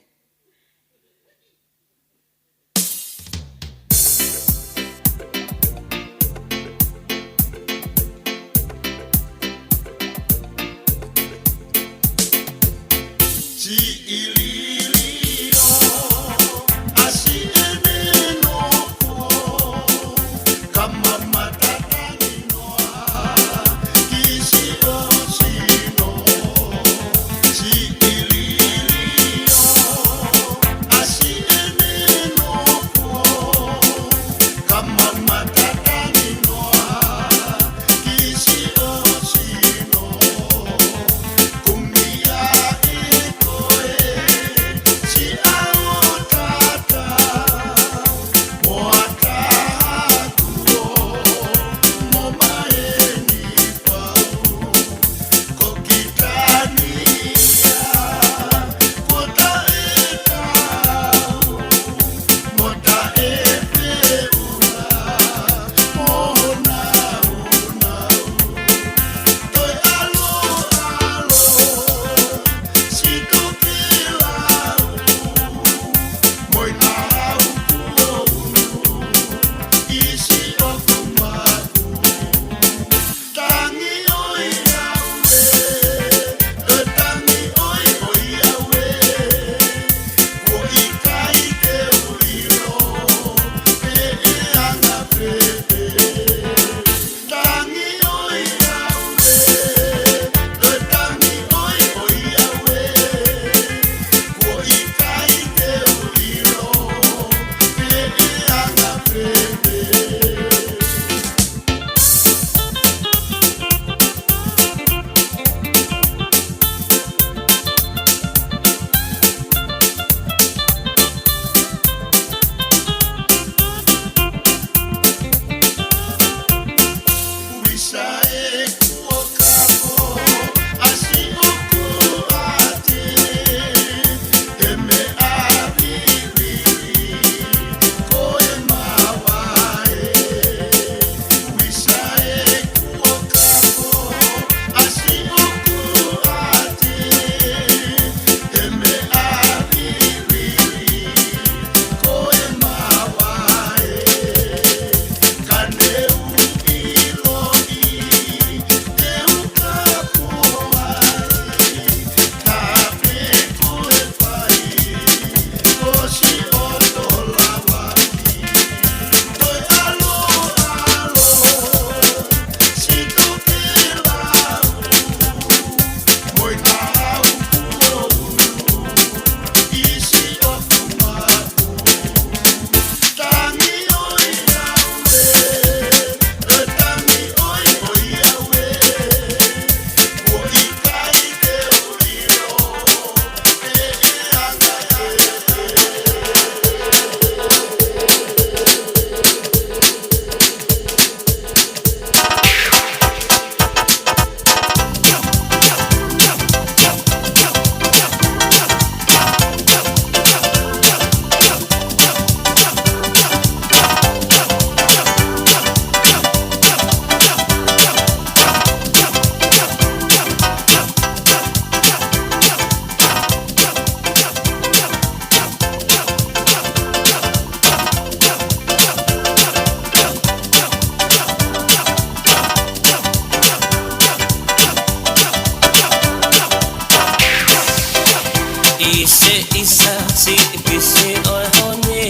ʻI se ʻisa siʻi pisi ʻo e honi,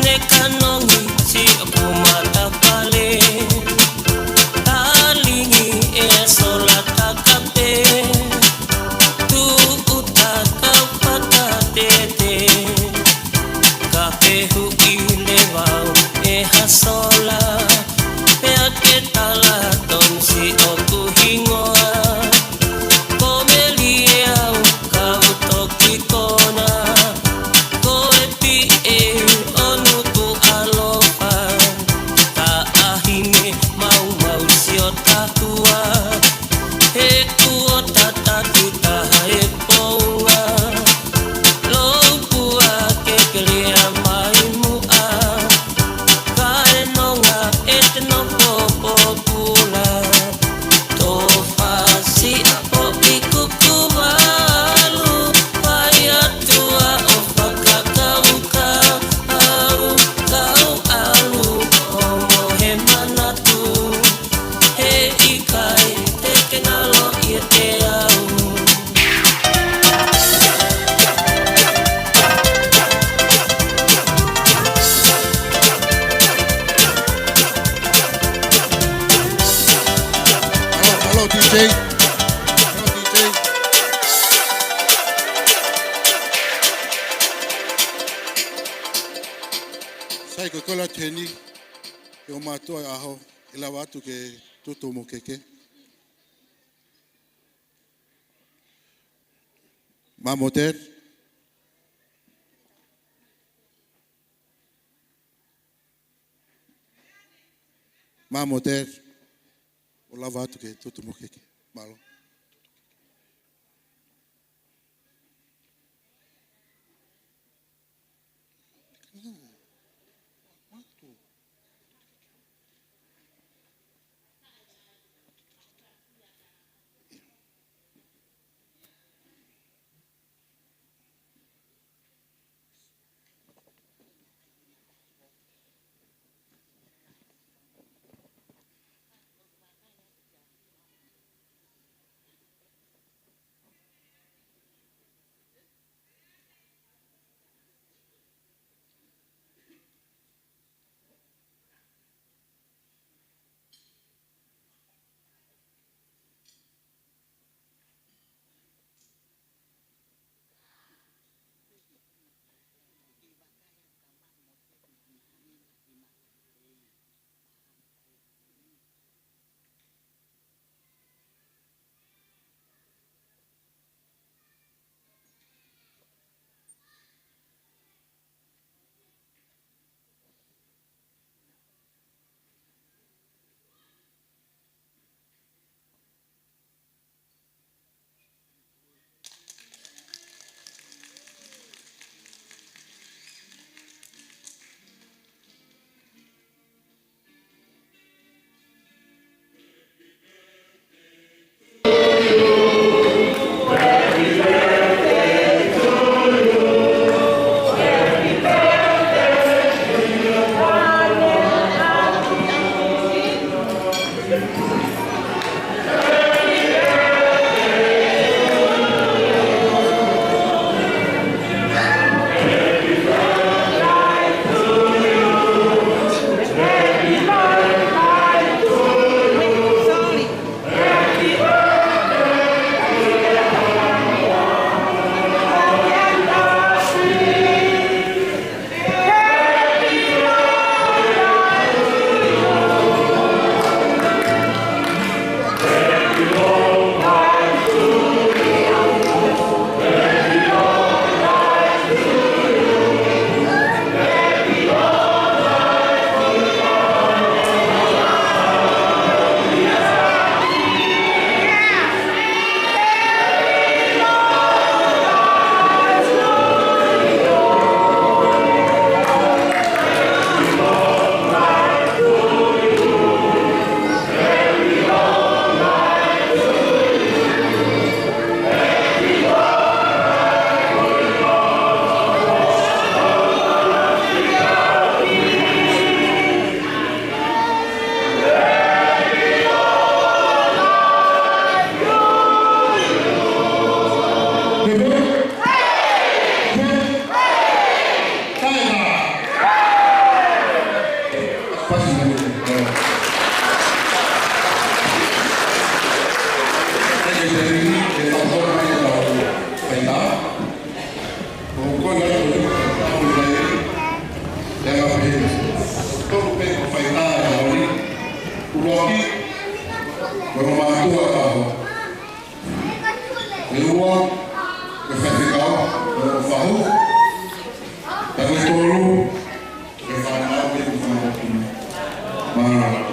ne kanongi siʻoku matapale, talingi e sola takape, tūʻuta kau pata tete, ka fehuʻi Tei. Tei. Sai, ko e kole atu heni, ke ʻomai atu ʻa e ʻaho, ʻe lava atu ke tutu mo keke. Mamotet. Mamotet. ʻO lava atu ke tutu mo keke. Mālō. Ko e ua, ko e faifekau, ko e fahu. Ko e tolu, ko e fānau, ko e fānau. Mālō.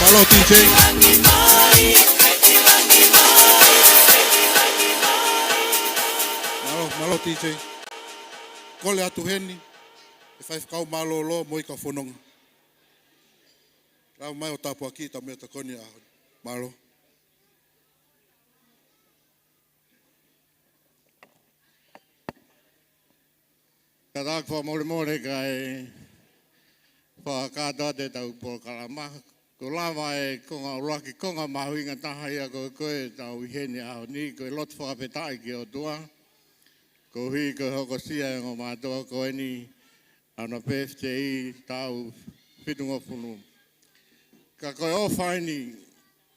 Mālō, T J. Mālō, mālō, T J. Kole atu heni e faifekau mālōlō mo e kau fononga. Lau mai ʻo tāpuakiʻi ʻetau meʻatokoni ʻaho ni. Mālō. Kātaki fakamolemole kae fakakātoa atu ʻetau polokalama. Ko e lava e konga ʻuluaki, konga mahuʻinga taha ia ko ē ʻetau ʻi heni ʻaho ni, ko e lotu fakafetaʻi ki he ʻOtua koeʻuhi ko e hokosia e ongo mātuʻa ko eni ʻa hono pēfitei taʻu fitungofulu. Ka ko e ʻofa eni,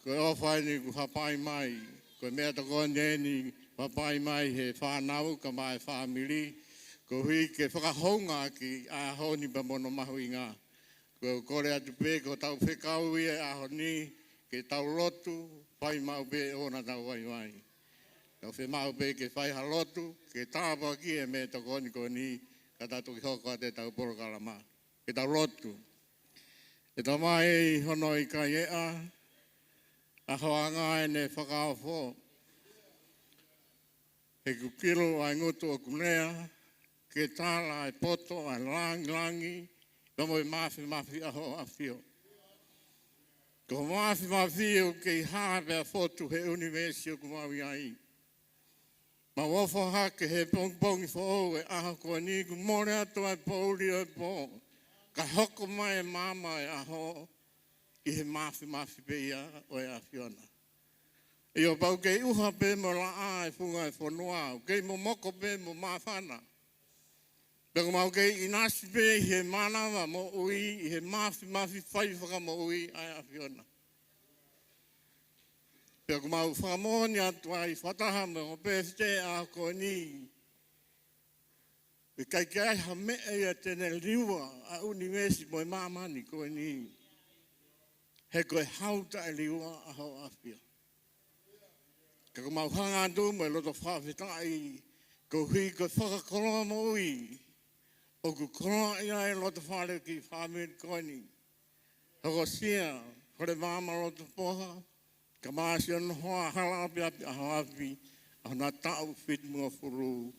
ko e ʻofa eni kuo hapai mai, ko e meʻatokoni eni hapai mai he fānau kae ʻumaʻā e fāmili, koeʻuhi ke fakahoungaʻaki ʻa e ʻaho ni pea mo hono mahuʻinga. Ko e kole atu pē ko hotau fekau ia ʻaho ni ke tau lotu, fai maʻu pē ʻoku ʻi ai hotau vaivai. Tau fiemaʻu pē ke fai ha lotu ke tāpuakiʻi e meʻatokoni ko eni, ka tau toki hoko atu ʻetau polokalama. Ke tau lotu. ʻE Tamai, ʻi hono ʻikai ʻeʻa ʻa ho anga ʻene fakaofo, he kuo kilo ʻa e ngutu ʻoku lea, ke tala e poto ʻa e langilangi, pea mo e māfimafi ʻa ho ʻAfio. Ko ho māfimafi ʻoku kei hā pea fotu he ʻunivēsi ʻoku mau ʻi ai. Mau ʻofa hake he pongipongi foʻou e ʻaho ko eni kuo mole atu ʻa e poʻuli ʻo e pō, kae hoko mai e maama e ʻaho ʻi he māfimafi pē ia ʻo e ʻAfiona. ʻIo, pea ʻoku kei ʻuha pē mo laʻā e funga e fonua, ʻoku kei momoko pē mo māfana. Pea ʻoku mau kei ʻinasi pē ʻi he mānava moʻui, ʻi he māfimafi fai fakamoʻui ʻa e ʻAfiona. Pea ʻoku mau fakamoʻoni atu ai fakataha mo e ongo pēfitei ʻaho ko eni, ʻoku ʻikai ke ʻi ai ha meʻa ia te ne liua ʻa e ʻunivēsi mo e māmani ko eni. He ko e hau taʻeliua ʻa ho ʻAfio. Ka ʻoku mau hanga atu mo e loto fakafetaʻi, koeʻuhi ko e fakakoloa moʻui ʻoku koloaʻi ai e loto fale ki he fāmili ko eni. Hokosia Fale Maama Lotopoha, kae ʻumaʻā siʻono hoa hala ʻapiʻapi ʻa ho ʻapi, ʻa hono taʻu fitungofulu.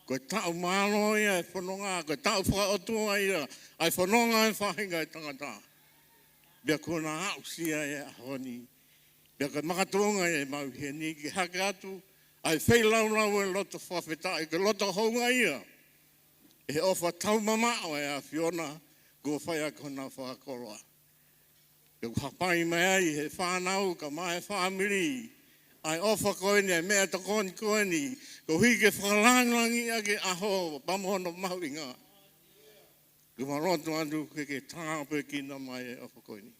Ko e taʻu mālō ia e fononga, ko e taʻu fakaʻotua ia ʻa e fononga e faʻahinga e tangata. Pea kuo na aʻusia e ʻaho ni. Pea ko e makatuʻunga ia ʻemau ʻi heni ke hake atu ʻa e feilaulau e loto fakafetaʻi, ko e loto houngaʻia ʻe he ʻofa taumamaʻo e ʻAfiona kuo fai ʻaki hona fakakoloa. Pea ʻoku hapai mai ai he fānau kae ʻumaʻā e fāmili ʻa e ʻofa ko eni, ʻa e meʻatokoni ko eni, koeʻuhi ke fakalangilangiʻi ʻaki e ʻaho pea mo hono mahuʻinga. ʻOku mau lotu atu ke ke tāpuekina mai e ʻofa ko eni.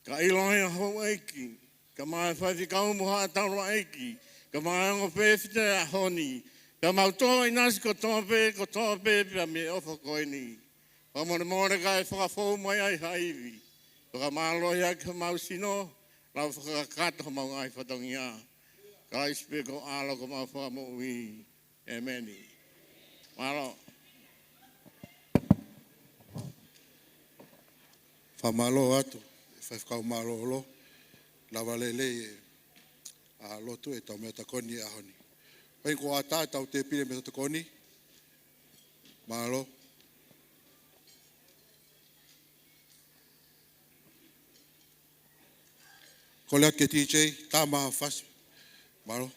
Ka ʻiloa ia houʻeiki, kae ʻumaʻā e faifekau mo haʻa taulaʻeiki, kae ʻumaʻā e ongo pēfitei ʻaho ni, pea mau tō ʻinasi kotoa pē, kotoa pē, pea mei he ʻofa ko eni. Fakamolemole kae fakafou mai ai ha ivi. Fakamālohi ʻaki homau sino, lau fakakakato homau ngaahi fatongia. Kalaisi pē ko e ʻAlo ko homau Fakamoʻui. ʻEmeni. Mālō. Fakamālō atu, faifekau mālōlō, lava lelei e, ʻa, lotu ʻetau meʻatokoni ʻaho ni. Pea ko e ʻatā ʻetau tēpile meʻatokoni. Mālō. Kole atu ki he D J, tā mai ha fasi. Mālō.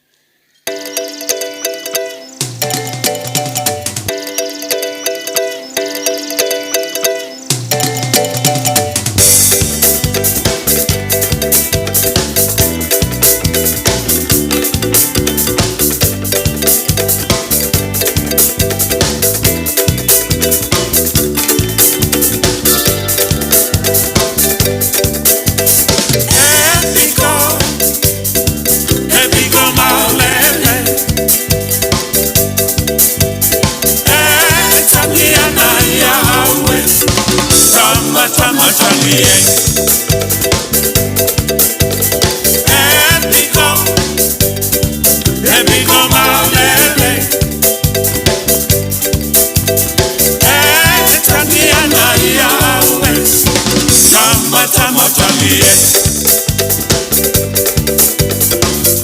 ʻIe.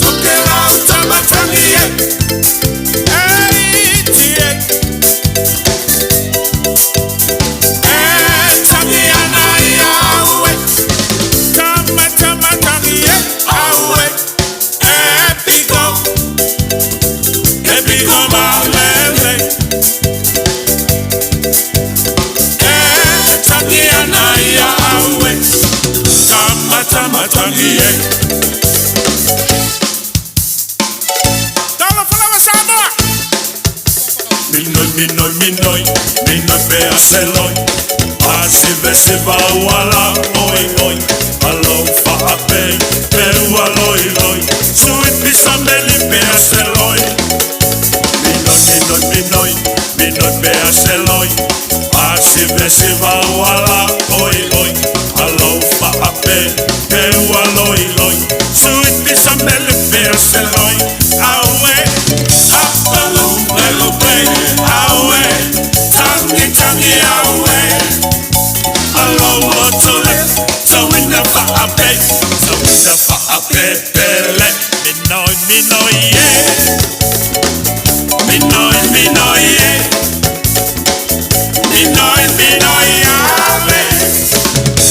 Tokelau Tamatangi ē. ʻEiki ē. ʻE tangi ʻana ʻi ʻaue. Tama, Tamatangi ē. ʻAue. ʻE piko, ʻe piko mālele. ʻE tangi ʻana ʻi ʻaue. Tama, Tamatangi ē. Tala falava Samoa. Minoi, minoi, minoi, minoi pea seloi. ʻAsi vesi vau ala oi oi. Alo faʻa pei, pea ua loi loi. Sui pisa meli pea seloi. Minoi, minoi, minoi, minoi pea seloi. ʻAsi vesi vau ala oi oi. Alo faʻa pei, pea ua loi loi. Sui pisa meli pea seloi. ʻAue, ʻapalu, ʻelupe, ʻaue. Tangi, tangi, ʻaue. Alo ʻo tole, tauina faʻa pei, tauina faʻa pepele. Minoi, minoi ē. Minoi, minoi ē. Minoi, minoi ʻaue.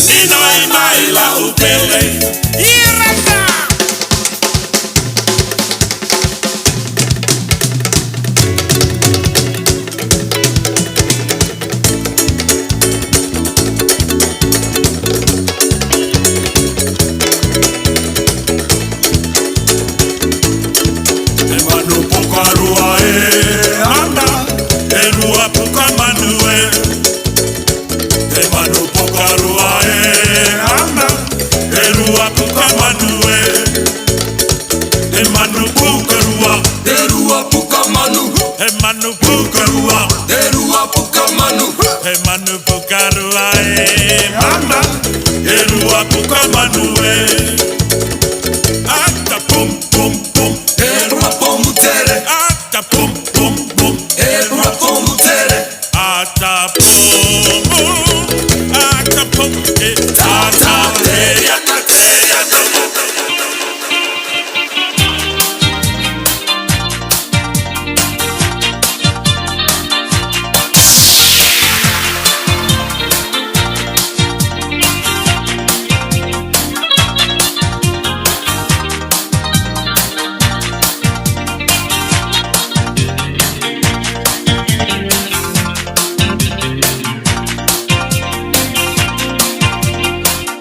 Minoi mai lau pele. ʻIrata. ʻE manu puka lua ē, ʻana, ʻe lua puka manu ē. ʻE manu puka lua ē, ʻana, ʻe lua puka manu ē. ʻE manu puka lua, ʻe lua puka manu. ʻE manu puka lua, ʻe lua puka manu. ʻE manu puka lua ē, ʻana, ʻe lua puka manu ē. ʻAta pum, pum, pum. ʻE lua pomu tele. ʻAta pum, pum, pum. ʻE lua pomu tele. ʻAta pomu, ʻata pomu, ʻe tātā te ata te ata.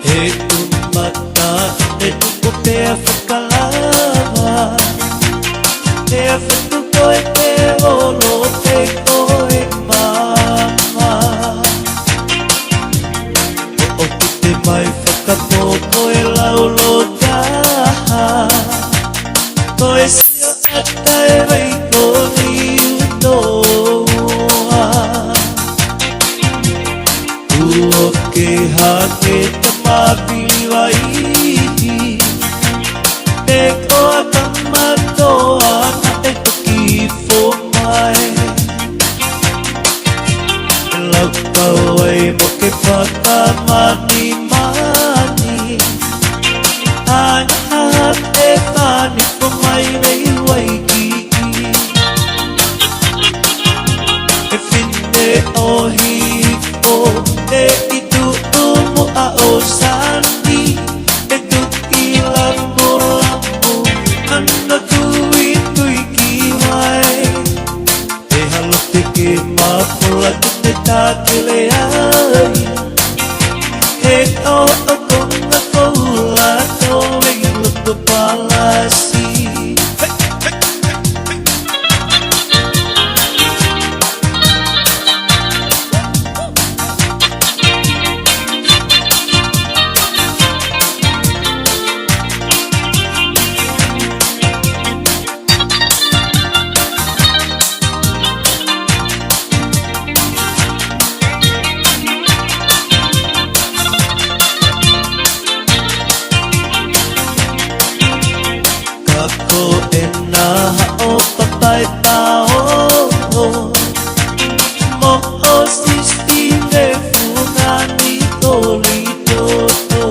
He ʻumata, he tuku pea fakalava, he fetuku ʻe te holo te koe mama. ʻO ʻoku te mai fakapoko e laulo taha, ko e sio ata e vai ko ni utoa. Kuo ke hake ta mapi vai. Te koa ta matoa na te toki fo mai. Lau kau ai mo ke fakamanimani. Anga te pani ko mai mei Waikiki. E fine ʻohifo, e ʻi tuʻu muʻa ʻo Sani, e tuki lamulamu, ana tuitui ki vai. E halo te ke mafola te te tatele ai. He ʻoʻo konga koula tō mei loto palasi. Ka ko ena haʻo papae pao, mo ʻo sisi me fungani toli toto.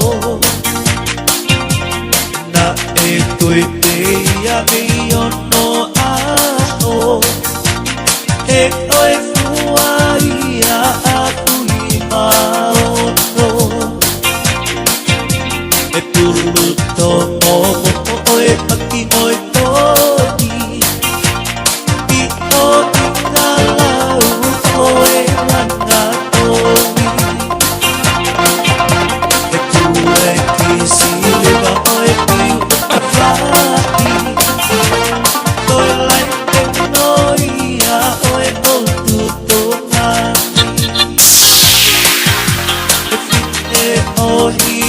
ʻOhi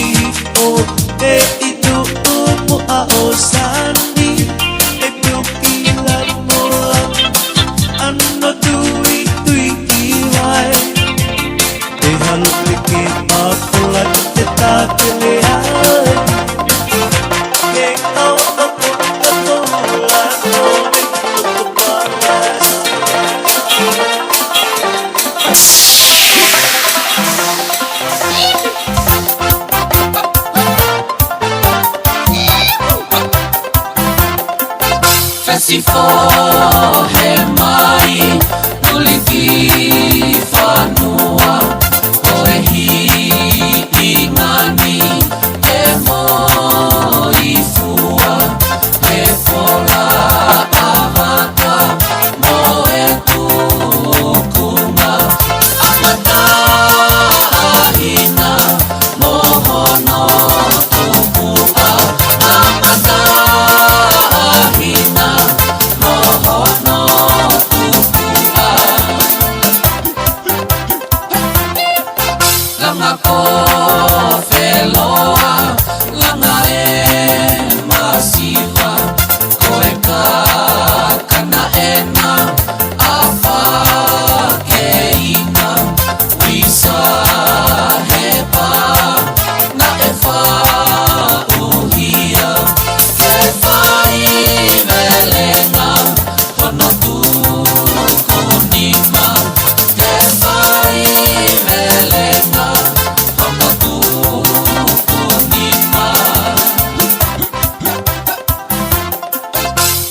ʻo e ʻi tuʻu mo ʻa o sani, e tuki la mo la, ano tui tui ki vai. E halo ke ke mafola te ta ke le ai. Ke kau o ko ko la no me ko ko pala. Fesifohe mai, tuliki fanua, ʻo e hi i ngani, e mo i fua, e fola avata, mo e tukunga, amata ahina, mo hono tupuʻa, amata ahina, mo hono tupuʻa. Langa ko feloa, langa e masiva, ko e kakana ena, afa ke ina, wisa he pa, naʻe fa uhia, ke fai velenga, hono tuku nima, ke fai velenga, hono tuku nima.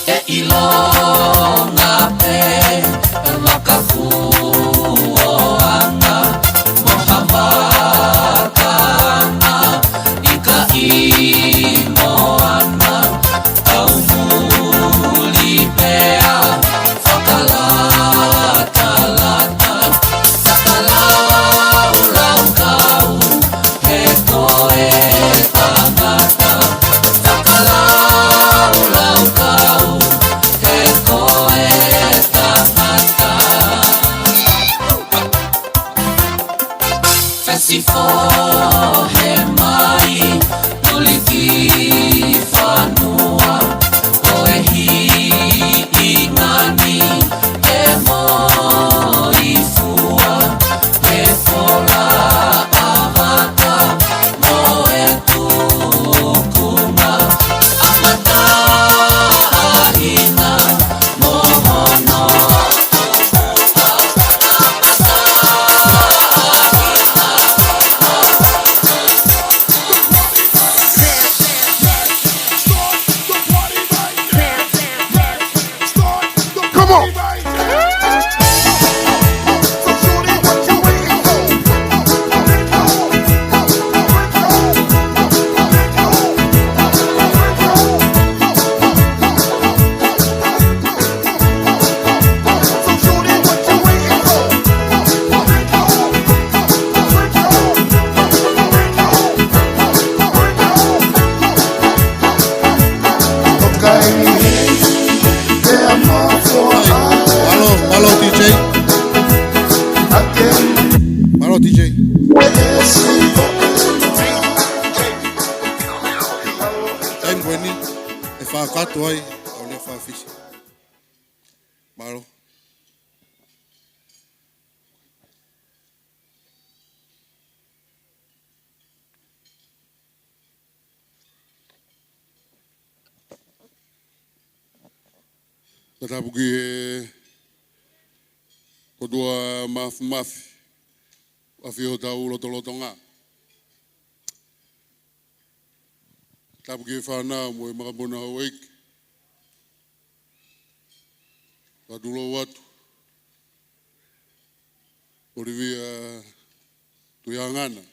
E ʻilonga pē, e vaka fuoanga, mo ha vaka ana, ʻi ka ʻi moana, kau muli pea, fakalatalata, fakalaulaukau, he ko e tangata, fakalaulaukau, he ko e tangata. Fesifohe mai, tuliki fanua, ʻo e hi i ngani, e mo i fua, e fola avata, mo e tukunga, amata ahina, mo hono tupuʻa, amata ahina. Come on. Mālō, mālō D J. Mālō D J. Taimi ko eni, ʻe fakakakato ai, ʻo ne fakafisi. Mālō. Fakatapu ki he ʻOtua Māfimafi, ʻafio hotau lotolotonga. Tapu ki he fānau mo e makapuna houʻeiki. Fakatulou atu. ʻOlivia Tuiangana.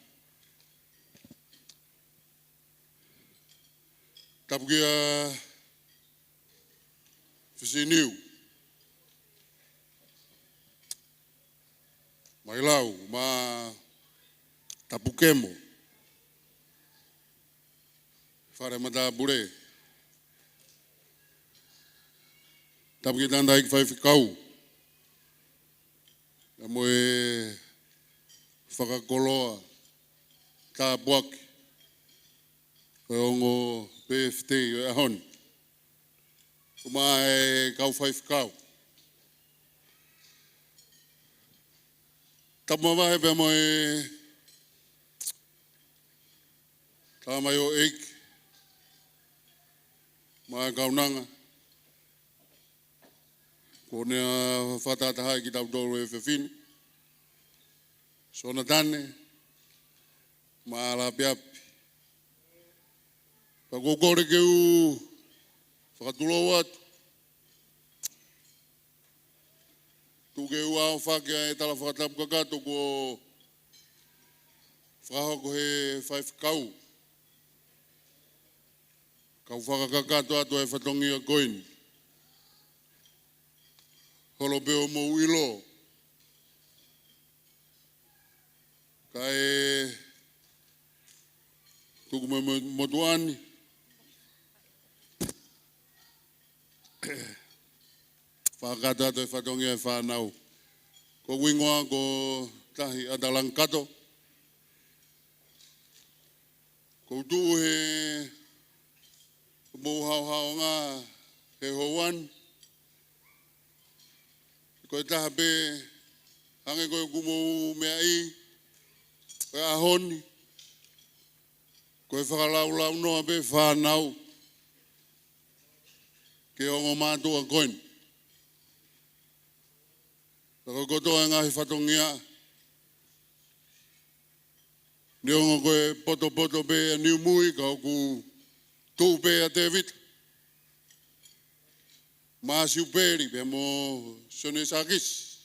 Tapu kia Fisiniu. Mailau, ma Tapu Kemo. Fale Matāpule. Tapu ki he tangataʻeiki faifekau. Pea mo e fakakoloa tāpuaki ʻo e ongo birthday ʻo e ʻaho ni. Kuo maʻu ʻe he kau faifekau. Tapu mavahe pea mo e tamaioʻeiki mo e kaunanga kuo ne fakatahatahaʻi kitautolu he efiafi ni. Sonatane, mo Halaʻapiʻapi. Pea ʻoku ou kole ke u fakatulou atu. Tuku ke u ʻohake ʻa e tala fakatapu kakato kuo fakahoko ʻe he faifekau. Kau fakakakato atu ʻa e fatongia ko eni. Holo pē ʻo mou ʻilo. Kae tuku mo, mo, motuʻa ni. Fakakakato atu e fatongia ʻa e fānau. Ko hoku hingoa ko Tahi ʻAtalangikato. ʻOku ou tuʻu he mou haohaonga he houa ni. Ko e taha pē hangē ko ʻeku mou meaʻi ʻo e ʻaho ni. Ko e fakalaulaunoa pē fānau ki he ongo mātuʻa ko eni. Ka ko e kotoa e ngaahi fatongia, neongo ko e potopoto pē ʻa Niumui ka ʻoku tuʻu pē ʻa Tēvita, Māsiupeli pea mo Sione Sākisi,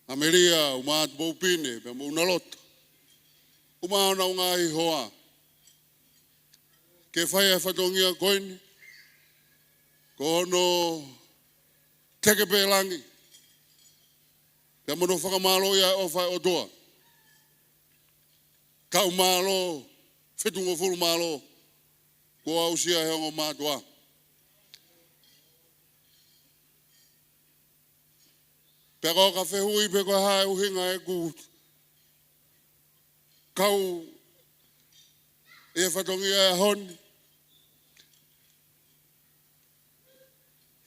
ʻAmelia, ʻUmaʻā Tupoupine pea mo ʻUnaloto. ʻUmaʻā honau ngaahi hoa ke fai ʻa e fatongia ko eni, ko hono teke pē langi pea mo hono fakamālōʻia ʻa e ʻofa ʻa e ʻOtua. Taʻu mālō, fitungofulu mālō kuo aʻusia ʻe he ongo mātuʻa. Pea ko e ka fehuʻi pe ko e hā e ʻuhinga ʻeku kau ʻi he fatongia ʻo e ʻaho ni.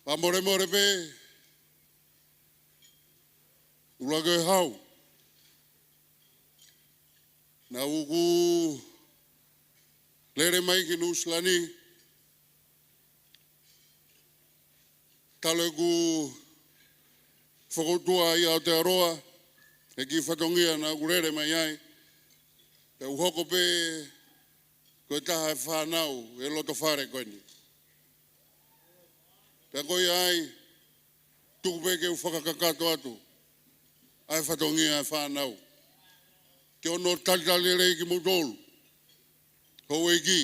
Fakamolemole pē, ʻuluaki ʻo e hau. Naʻa ku lele mai ki Nuʻusila ni, talu ʻeku fokoutua ʻi Aotearoa, he kiʻi fatongia naʻa ku lele mai ai. Pea u hoko pē ko e taha e fānau ʻi he loto fale ko eni. Pea ko ia ai, tuku pē ke u fakakakato atu ʻa e fatongia ʻa e fānau. Ke ʻoua naʻa talitali lelei kimoutolu, houʻeiki,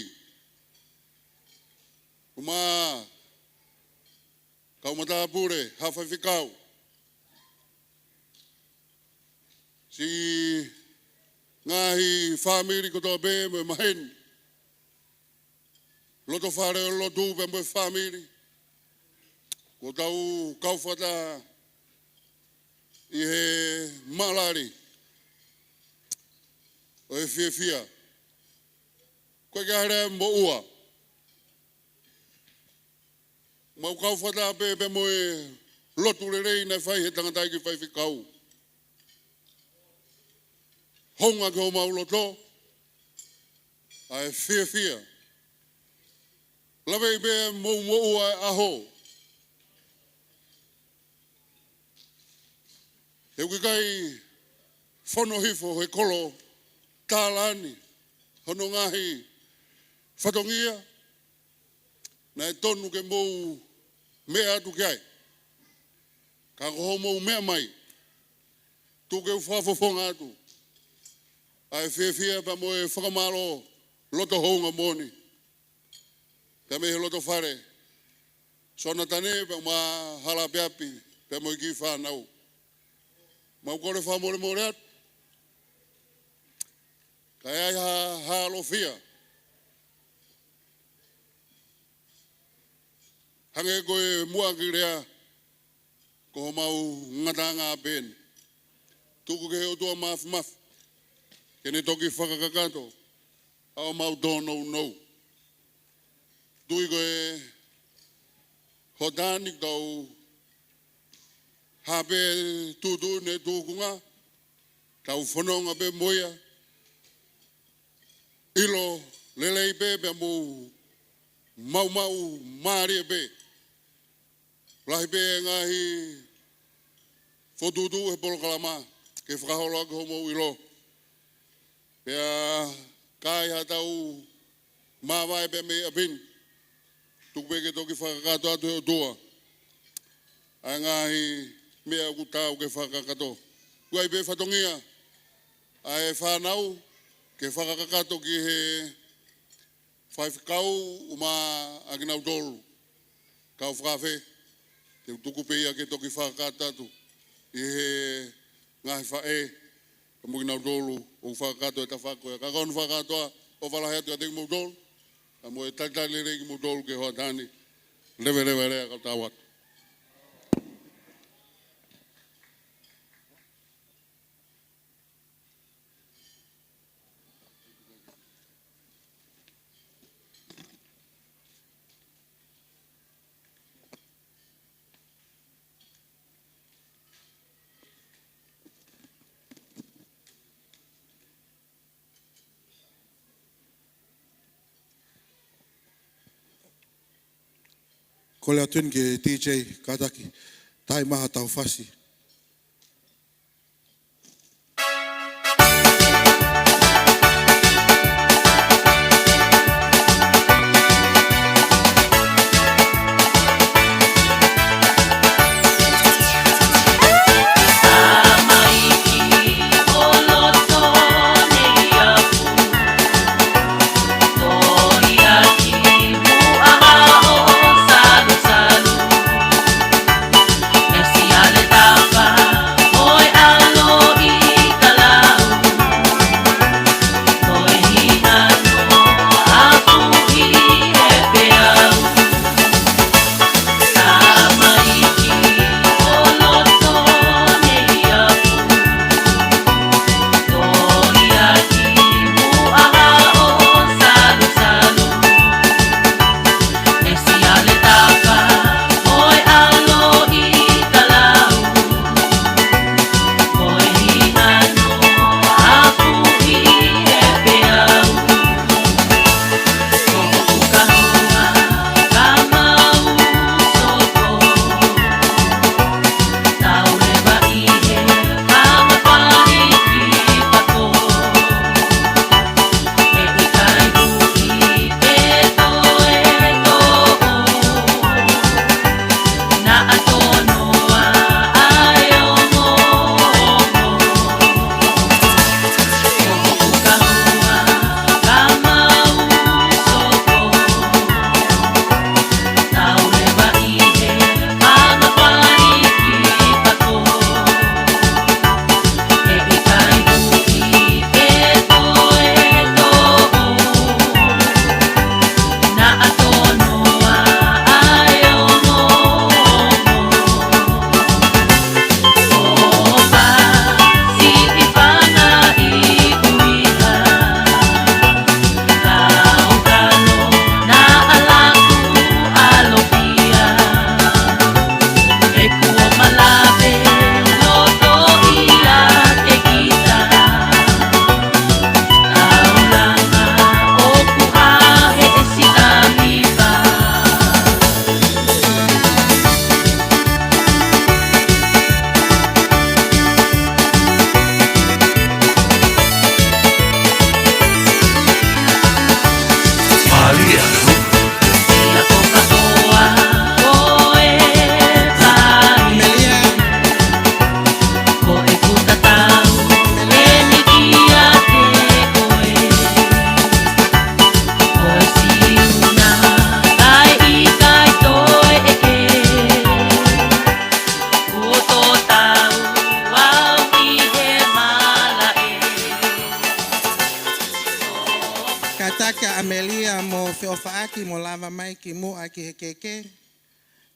ʻumaʻā kau matāpule, haʻa faifekau, siʻi ngaahi fāmili kotoa pē mo e maheni, loto fale ʻo e lotu pea mo e fāmili. Kuo tau kau fakataha ʻi he maʻalali ʻo e fiefia. Ko e ke hale mo ua. Mau kau fakataha pē pea mo e lotu lelei naʻe fai ʻe he tangataʻeiki faifekau. Hounga ki homau loto ʻa e fiefia. Laveʻi pē mou moʻua e ʻaho. He ʻoku ʻikai fono hifo he kolo tālani hono ngaahi fatongia naʻe tonu ke mou meʻa atu ki ai. Ka ko hoʻomou meʻa mai, tuku ke u fakafofonga atu ʻa e fiefia pea mo e fakamālō loto hounga moʻoni. Pea mei he loto fale, Sonatane pea mo Halaʻapiʻapi pea mo e kiʻi fānau. Mau kole fakamolemole atu. Ka ʻi ai ha, ha lofia. Hangē ko e muʻaki lea, ko homau ngataʻanga pē eni. Tuku ki he ʻOtua Māfimafi ke ne toki fakakakato ʻa homau tōnounou. Tui ko e hota ni tau hape tutu ne tukunga, tau fononga pē mo ia, ʻilo lelei pē pea mo maumau mālie pē. Lahi pē ngaahi fokotuʻutuʻu he polokalama ke fakaholo ʻaki hoʻomou ʻilo. Pea ka ai haʻatau māvae pē mei ʻapi ni, tuku pē ke toki fakakakato atu he ʻOtua ʻa e ngaahi meʻa ʻoku taau ke fakakakato. ʻOku ʻi ai pē fatongia ʻa e fānau ke fakakakato ki he faifekau mo kinautolu kau fakaafe, te u tuku pē ia ke toki fakakakato atu ʻi he ngaahi faʻē mo kinautolu ʻoku fakakakato he tafaʻaki ko ia. Ka ʻoku ou fakakātoa ʻofa lahi atu kiate kimoutolu, ka mo e talitali lelei kimoutolu ki he hota ni. Leveleva e lea kau tau atu. Kole atu eni ki he D J kātaki, tai maha tau fasi. Kātaki ʻa ʻAmelia mo feʻofaʻaki mo lava mai ki muʻa ki he keke,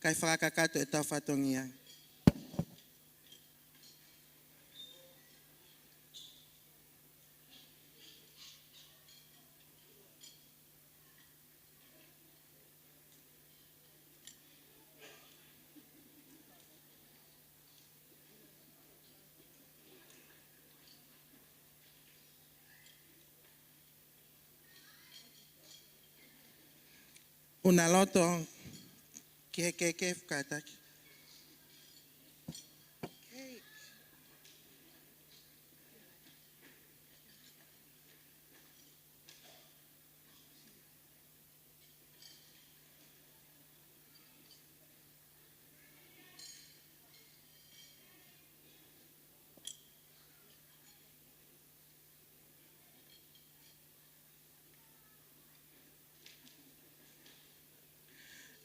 kae fakakakato ʻetau fatongia. Una loto ki he keke fakataki.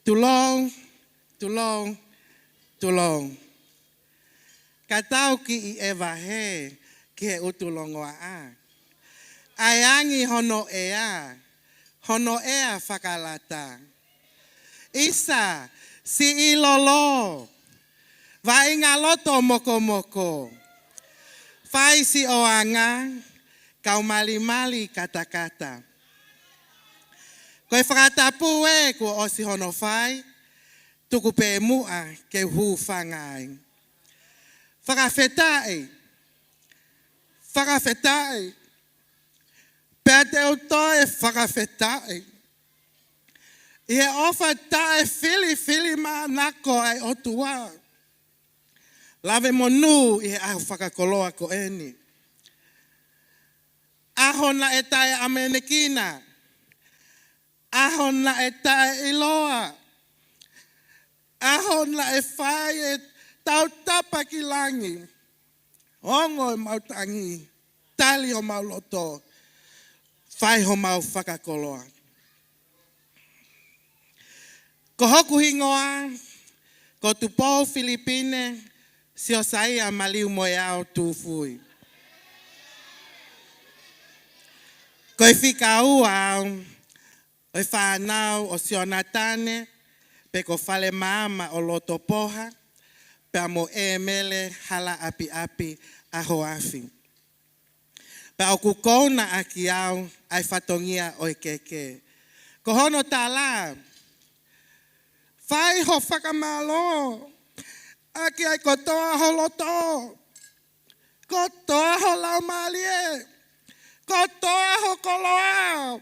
Tulou, tulou, tulou. Ka tau kiʻi ʻeva hē ki he ʻutu longoaʻa. ʻAi angi hono ʻea, hono ʻea fakalata. ʻIsa, siʻi lolo, vaʻinga loto mokomoko. Fai siʻoanga, kau malimali katakata. Ko e fakatapu ē kuo ʻosi hono fai, tuku pē muʻa ke u hūfanga ai. Fakafetaʻi, fakafetaʻi, pea te u toe fakafetaʻi ʻi he ʻofa taʻefilifilimānako ʻa e ʻOtua. Lave monū ʻi he ʻaho fakakoloa ko eni. ʻAho naʻe taʻeʻamanekina. ʻAho naʻe taʻeʻiloa. ʻAho naʻe fai e tautapa ki langi. Ongo ʻemau tangi, tali homau loto, fai homau fakakoloa. Ko hoku hingoa, ko Tupou Filipine Siosaia Maliumoeao Tufui. Ko e fika ua au ʻo e fānau ʻo Sionatane, pe ko Falemaama ʻo Lotopoha, pea mo ʻEmele Halaʻapiʻapi ʻAhoafi. Pea ʻoku kounaʻaki au ʻa e fatongia ʻo e keke. Ko hono tala, fai ho fakamālō ʻaki ʻa e kotoa ho loto, kotoa ho laumālie, kotoa ho koloa,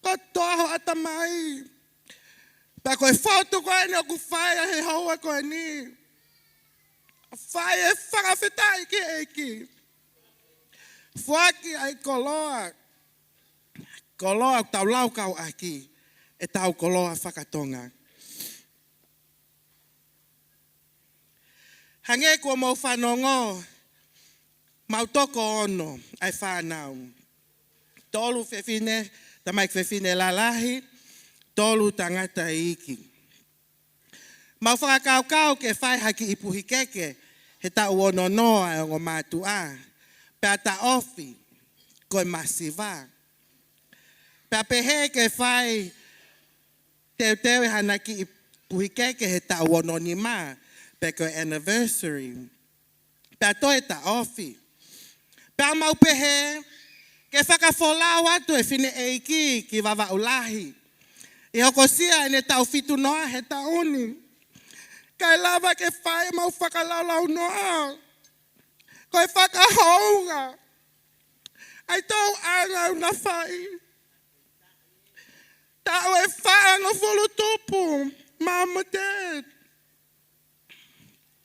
kotoa ho ʻatamai. Pea ko e fotu ko eni ʻoku fai ʻa e houa ko eni. Fai e fakafetaʻi ki he ʻEiki. Foaki ʻa e koloa. Koloa ʻoku tau laukau ʻaki ʻetau koloa fakatonga. Hangē kuo mou fanongo, mau toko ono ʻa e fānau. Tolu fefine, tamaiki fefine lalahi, tolu tangata iiki. Mau fakakaukau ke fai ha kiʻi puhi keke he taʻu ono noa ʻa e ongo mātuʻa, pea taʻofi ko e masiva. Pea pehē ke fai teuteu ʻe hana kiʻi puhi keke he taʻu ono nima, pe ko e anniversary. Pea toe taʻofi. Pea mau pehē ke fakafolau atu e fineʻeiki ki Vavaʻu Lahi ʻi he hokosia ʻene taʻu fitu noa he taʻu ni. Kae lava ke fai mau fakalaulaunoa. Ko e fakahounga ʻa e tōʻonga ʻoku na fai. Taʻu ʻe fāngofulu tupu, Mama Dad.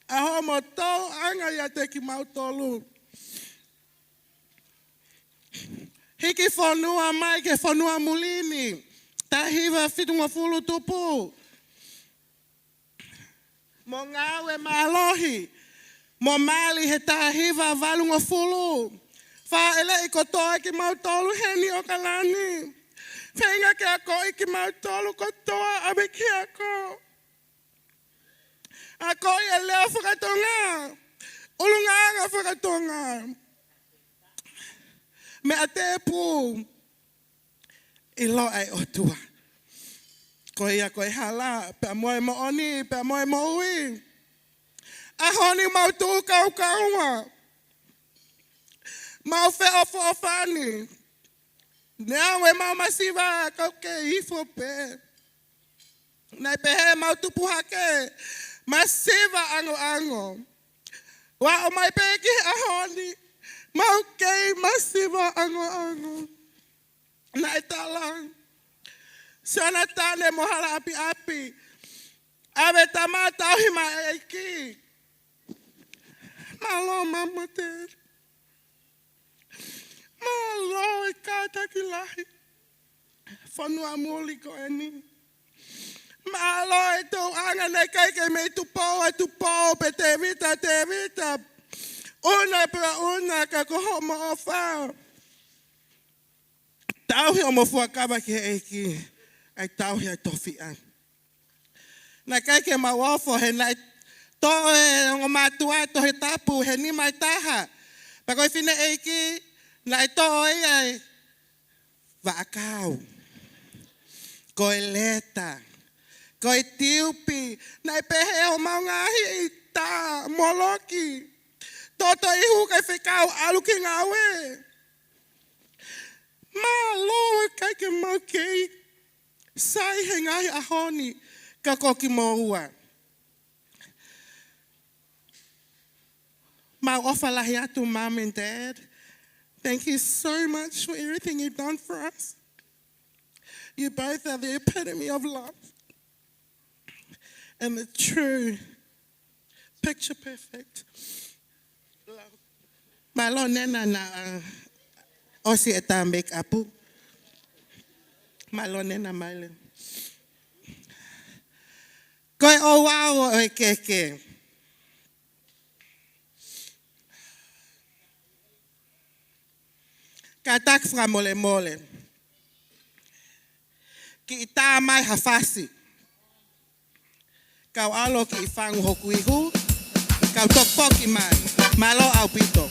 ʻAho mo tōʻonga ʻiate kimautolu. Hiki fonua mai ki he fonua muli ni, taha hiva fitungofulu tupu. Mo ngāue mālohi, mo mali he taha hiva valungofulu. Fāʻeleʻi kotoa kimautolu heni ʻOkalani. Feinga ke akoʻi kimautolu kotoa ʻave ki he ako. Akoʻi e lea fakatonga, ʻulungaanga fakatonga. Meʻa tēpū, ʻiloa ʻa e ʻOtua. Ko ia ko e hala, pea mo e moʻoni, pea mo e moʻui. ʻAho ni mau tuʻu kaukaua. Mau feʻofoʻofani. Neongo ʻemau masiva, kau kei ifo pē. Naʻe pehē mau tupu hake, masiva ʻangoʻango. ʻOua ʻomai pē ki he ʻaho ni, mau kei masiva ʻangoʻango. Naʻe tala, Sionatane mo Halaʻapiʻapi. ʻAve e tama, tauhi mai e ʻEiki. Mālō Mama Ted. Mālō e kātaki lahi. Fonua muli ko eni. Mālō e tauʻanga naʻe ʻikai ke mei Tupou ʻa Tupou pe Tēvita ʻa Tēvita. ʻUna pea ʻuna ka ko hoʻomo ʻofa. Tauhi hoʻomo fuakava ki he ʻEiki. ʻAi tauhi ʻa e tofiʻa. Naʻe ʻikai ke mau ofo he naʻe toʻo e ongo mātuʻa Tohi Tapu he nima ʻe taha. Pea ko e fineʻeiki naʻe toʻo ia e vaʻakau. Ko e leta. Ko e tiupi. Naʻe pehē homau ngaahi ʻita moloki. Toto ihu kae fekau ʻalu ki ngāue. Mālō ʻikai ke mau kei sai he ngaahi ʻaho ni ka ko kimoua. Mau ʻofa lahi atu, Mum and Dad. Thank you so much for everything you've done for us. You both are the epitome of love and the true picture perfect love. Mālō Nena naʻa ʻosi ʻeta make up. Mālō Nena Maile. Ko e ʻoua ʻo e keke. Kātaki fakamolemole. Kiʻi tā mai ha fasi. Kau ʻalu ʻo kiʻi fangu hoku ihu. Kau toki foki mai. Mālō ʻaupito.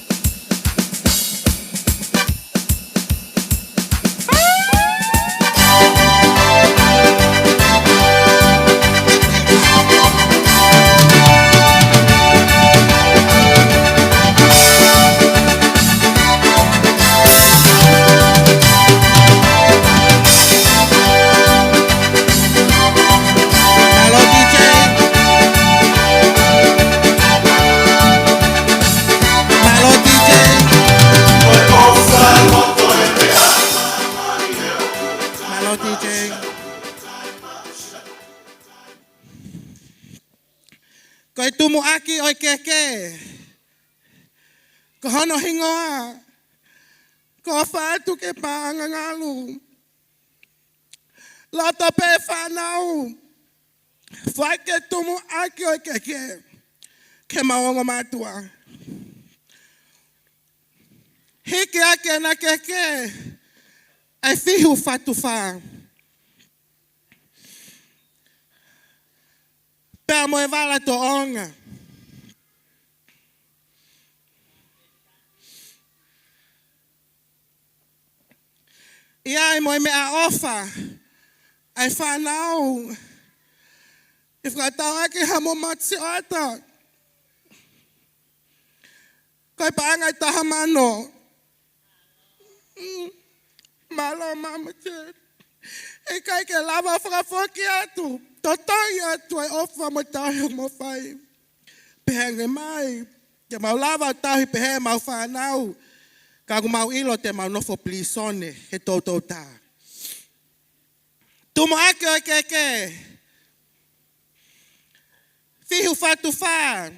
Mālō D J. Mālō D J. Mālō D J. Ko e tumuʻaki ʻo e keke, ko hono hingoa ko Fatu ke Paʻanga Ngalu. Loto pē fānau, fai ke tumuʻaki ʻo e keke ke mau ongo mātuʻa. Hiki ʻaki ʻena keke ʻa e Fihu Fatu Fā. Pea mo e Vala Toʻonga. ʻI ai mo e meʻaʻofa ʻa e fānau ʻi he fakatauʻaki ha mo mati ʻata. Ko e paʻanga ʻe taha mano. Mm. Mālō Mama Ted. ʻIkai ke lava fakafoki atu, totoʻi atu ʻa e ʻofa mo e tauhi ʻoku mou fai. Pehē ange mai, ke mau lava tauhi pehē ʻemau fānau. Ka ʻoku mau ʻilo te mau nofo pilīsone he toutou tā. Tumuʻaki ʻo e keke. Fihu Fatu Fā.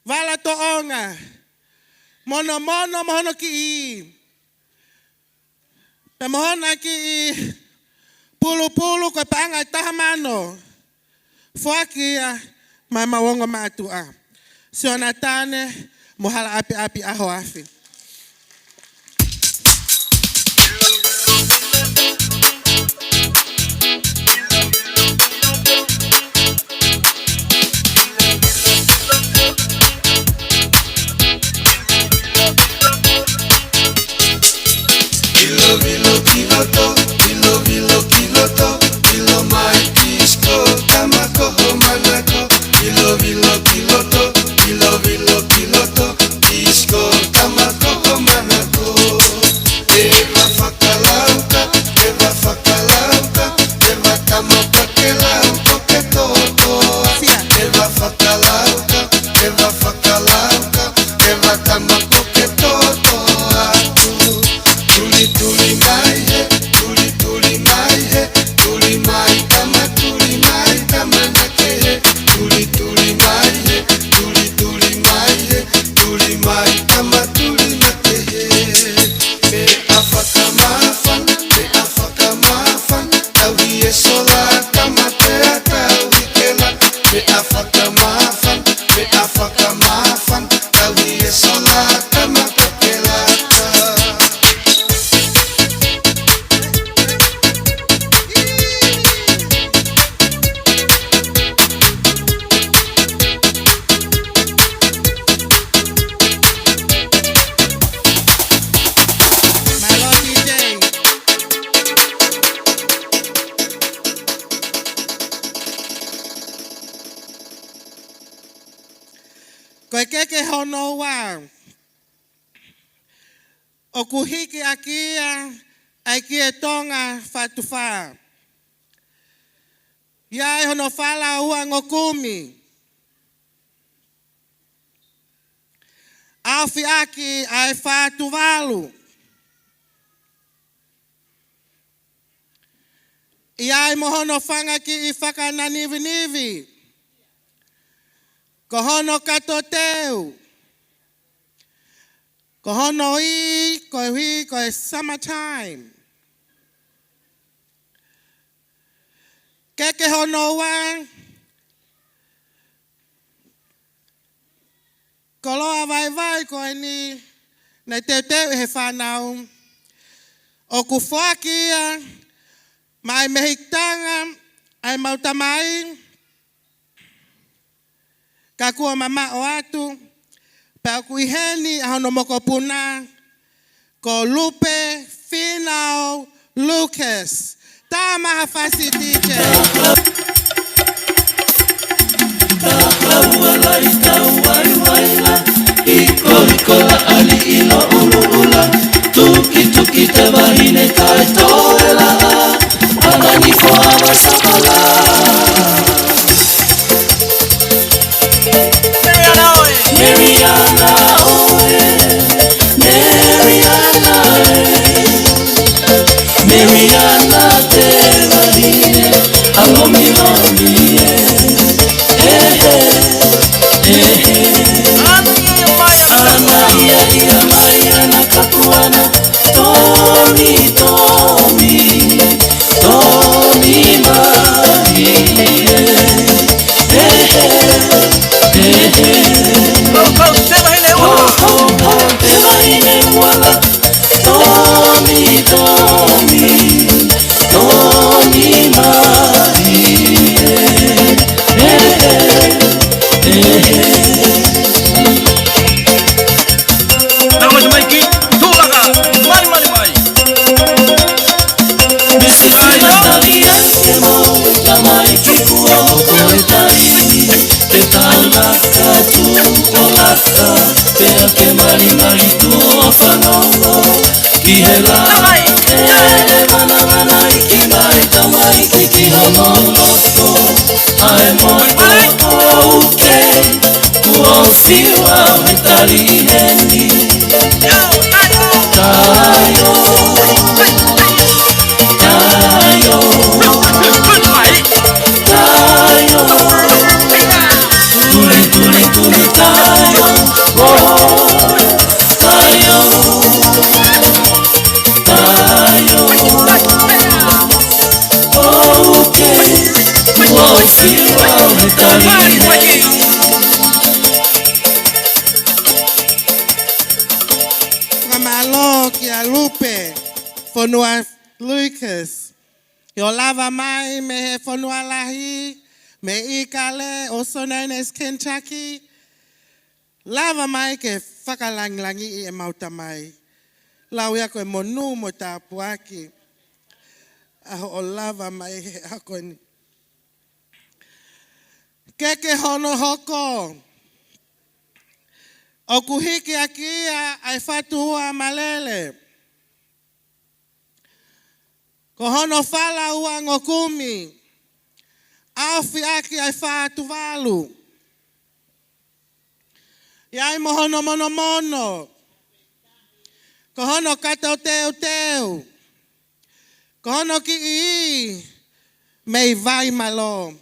Vala Toʻonga. Monomono mo hono kiʻi. Pea mo hona kiʻi pulupulu ko e paʻanga ʻe taha mano. Foaki ia maʻa ʻemau ongo mātuʻa. Sionatane mo Halaʻapiʻapi ʻAhoafi. Vilo vilo ki loto, vilo vilo ki loto, vilo mai Pisco, tama ko ho manako. Vilo vilo ki loto, vilo vilo ki loto, Pisco, tama ko ho manako. ʻE va fakalauka, ʻe va fakalauka, ʻe va tama ka ke lau ko ke totoa. ʻE va fakalauka, ʻe va fakalauka, ʻe va tama ko ke totoa atu. Tuli tuli mai Keke hono ua, ʻoku hiki ʻaki ia ʻa e Kie Tonga Fatu Fā. ʻI ai hono fala uangokumi, ʻaofi ʻaki ʻa e Fā Tuvalu. ʻI ai mo hono fanga kiʻi fakananivinivi, ko hono kato teu, ko hono ʻī, ko e ʻī, ko e summertime. Keke hono ua, koloa vaivai ko eni naʻe teuteu ʻe he fānau, ʻoku foaki ia maʻa e mehikitanga ʻa ʻemau tamai, ka kuo mamaʻo atu, pea ʻoku ʻi heni ʻa hono mokopuna, ko Lupe Finau Lucas. Tama ha fasi, D J. Kahaua lai tau waiwaila, iko iko la ali ilo ulu ula, tuki tuki te vahine kae toe la, anga ni foa ma sakala. Meriana oe, Meriana e, Meriana te vahine, ʻalomi ʻalomi e, ehe, ehe. Ana ia ia mai ana kapuana, Tomi, Tomi, Tomi mai e. He, he, he, he. Ko, ko, te vahine ua. Ko, ko, ko, te vahine ua la. Tomi, Tomi, Tomi mai e. He, he, he, he. Nā ko se maiki, tūlaka, mali, mali, mali. Misi Natalia ke mau tamaiki kuo ko e tai. Pe tangata tu o laka, pe ake mali mali tu o fanongo. Ki he la, e le mana mana iki mai tamaiki ki hono loko. ʻA e moe ko ʻoku ke. Kuo fiu au he tali heni. Taio. Taio. Taio. Tuli, tuli, tuli, taio. Oh. Taio. Taio. ʻOku ke. Kuo fiu au he tali heni. Fakamālō kia Lupe Fonua Lucas. ʻI hoʻo lava mai mei he fonua lahi, mei ʻIkale, also known as Kentucky. Lava mai ke fakalangilangiʻi ʻemau tamai. Lau ia ko e monū mo e tāpuaki ʻa hoʻo lava mai he ʻaho ko eni. Keke hono hoko, ʻoku hiki ʻaki ia ʻa e Fatu Ua Malele. Ko hono fala uangokumi, ʻaofi ʻaki ʻa e Fā Tuvalu. ʻI ai mo hono monomono, ko hono kato teuteu, ko hono kiʻi ʻī mei Vaimalō.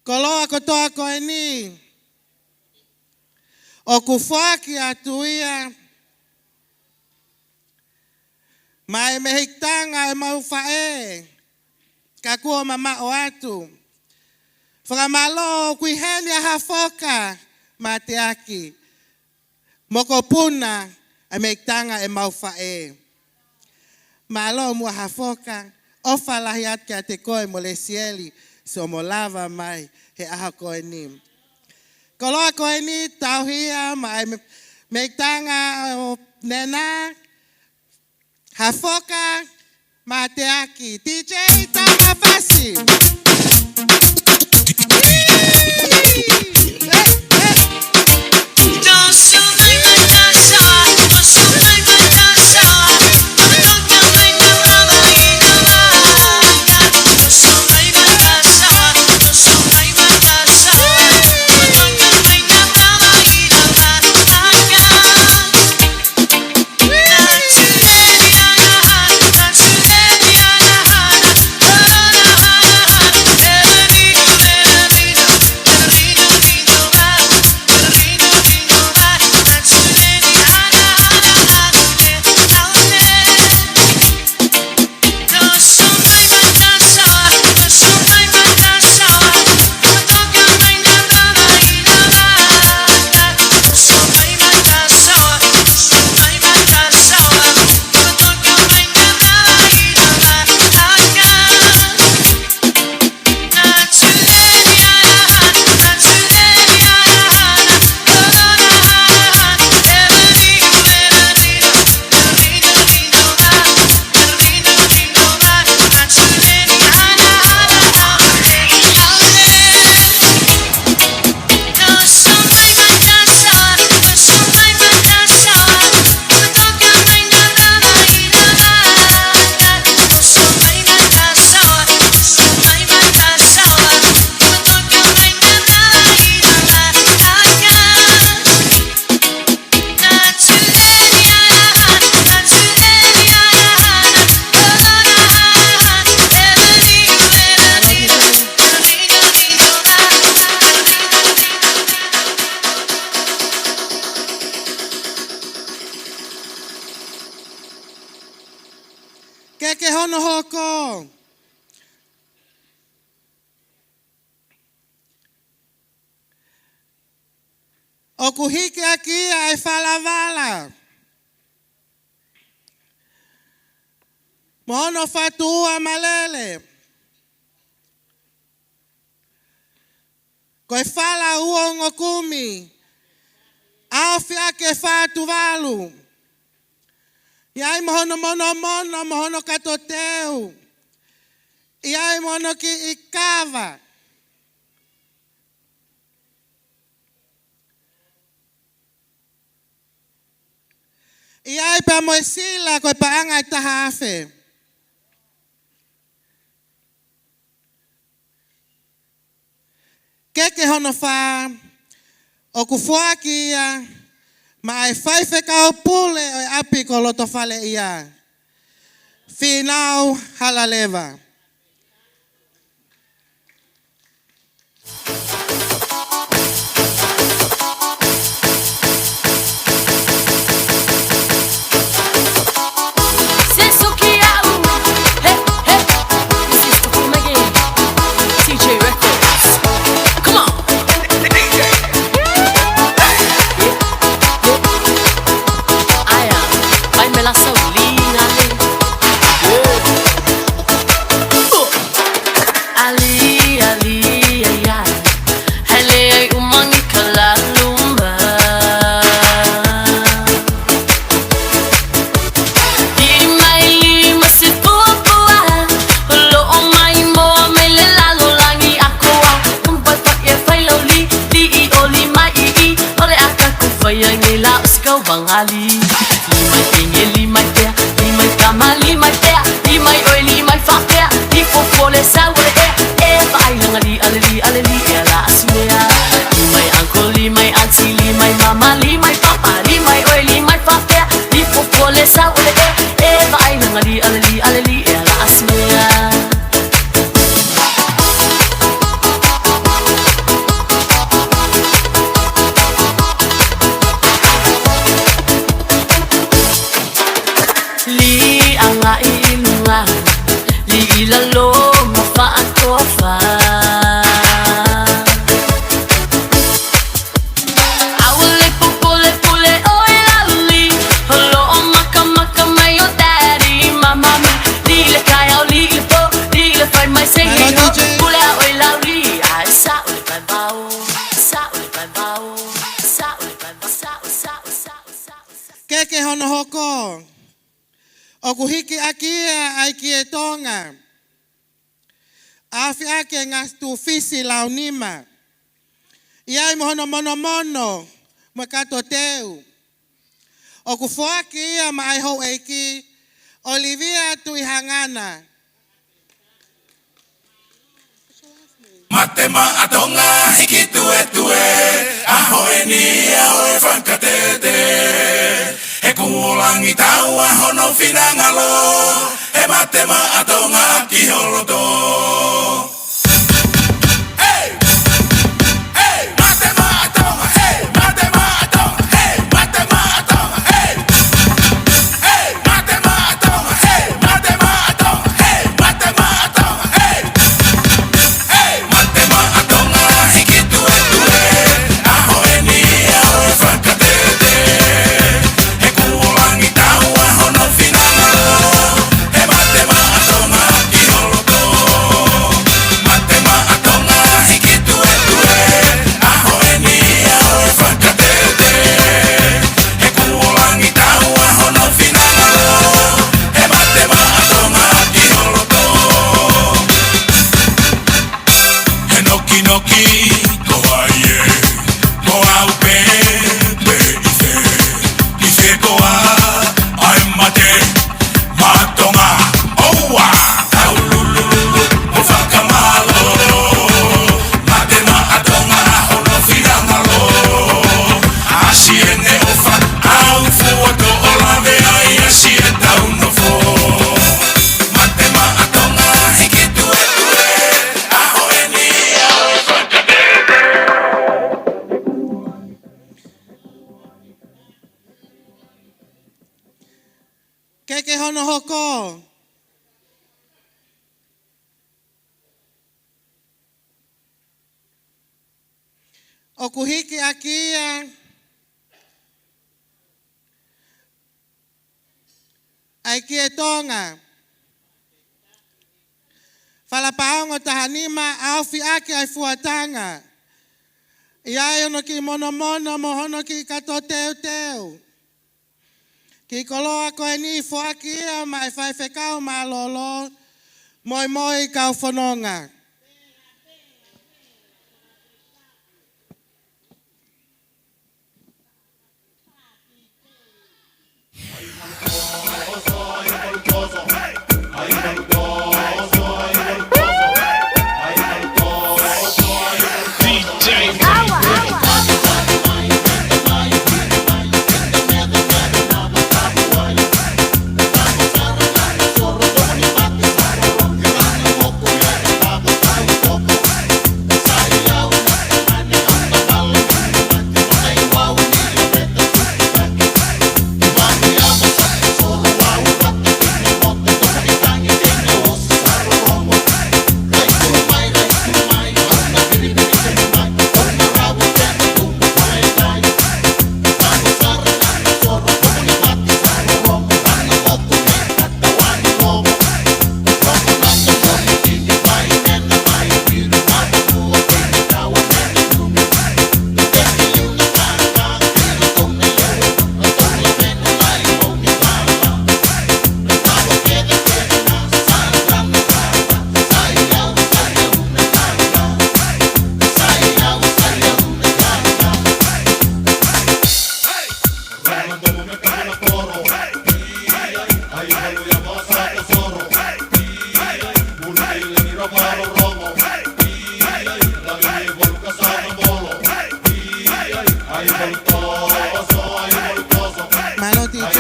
Koloa kotoa ko eni, ʻoku foaki atu ia maʻa e mehikitanga ʻemau faʻē, ka kuo mamaʻo atu. Fakamālō ʻoku ʻi heni ʻa Hafoka Mateaki, mokopuna ʻa e mehikitanga ʻemau faʻē. Mālō muʻa Hafoka, ʻofa lahi atu kiate koe mo Lesieli, siʻomo lava mai he ʻaho ko eni. Koloa ko eni, tauhi ia maʻa e me-, mehikitanga ʻo Nena, Hafoka Mateaki, D J Tama Fasi. Ke ke hono hoko. ʻOku hiki ʻaki ia ʻa e falavala mo hono fatuʻa malele. Ko e fala ʻo e ongo kumi, ʻaofia ke fā Tuvalu. ʻI ai mo hono monomono, mo hono kato teu. ʻI ai mo hono kiʻi kava. ʻI ai pea mo e sila ko e paʻanga ʻe taha afe. Ke ke hono fā, ʻoku foaki ia maʻa e faifekau pule ʻo e ʻapi ko Lotofaleʻia, Fīnau Halaleva. Ke ke hono hoko. ʻOku hiki ʻaki ia ʻa e kie Tonga. ʻAofia ke ngaahi tuʻu fisi lau nima. ʻI ai mo hono monomono mo e kato teu. ʻOku foaki ia maʻa e houʻeiki ʻOlivia Tuʻihangana. Mate Maʻa Tonga hiki tuetue, ʻaho eni ʻa e fakatete. He kuo langi taua hono finangalo, he Mate Maʻa Tonga ki ho loto. Hey! Hey! Mate Maʻa Tonga, hey! Mate Maʻa Tonga, hey! Mate Maʻa Tonga, hey! Hey! Mate Maʻa Tonga, hey! Mate Maʻa Tonga, hey! Mate Maʻa Tonga, hey! Hey! Mate Maʻa Tonga hiki tuetue, ʻaho eni ʻa e fakatete. He kuo langi taua hono finangalo, he Mate Maʻa Tonga ki ho loto. Mate Maʻa Tonga hiki tuetue, ʻaho eni ʻa e fakatete. He kuo langi taua hono finangalo, he Mate Maʻa Tonga ki ho loto. He nokinoki ko hai ē, ko au pē, pē ʻi fē, ʻi fē koā, ʻa e Mate Maʻa Tonga, ʻoua, tau lulululu, ʻo fakamālō. Mate Maʻa Tonga hono finangalo, ʻasi ʻene ʻofa, ʻa e fua toʻo lave ai, ʻasi e tau nofo. Mate Maʻa Tonga hiki tuetue, ʻaho eni ʻa e fakatete. Ke ke hono hoko. ʻOku hiki ʻaki ia ʻa e ʻEiki ʻo Tonga. Falapaongo taha nima, ʻaofi ʻaki ʻa e fuatanga. ʻI ai hono kiʻi monomono mo hono kiʻi kato teuteu. Kiʻi koloa ko eni foaki ia maʻa e faifekau mālōlō. Moimoi kau fononga. Mālō D J.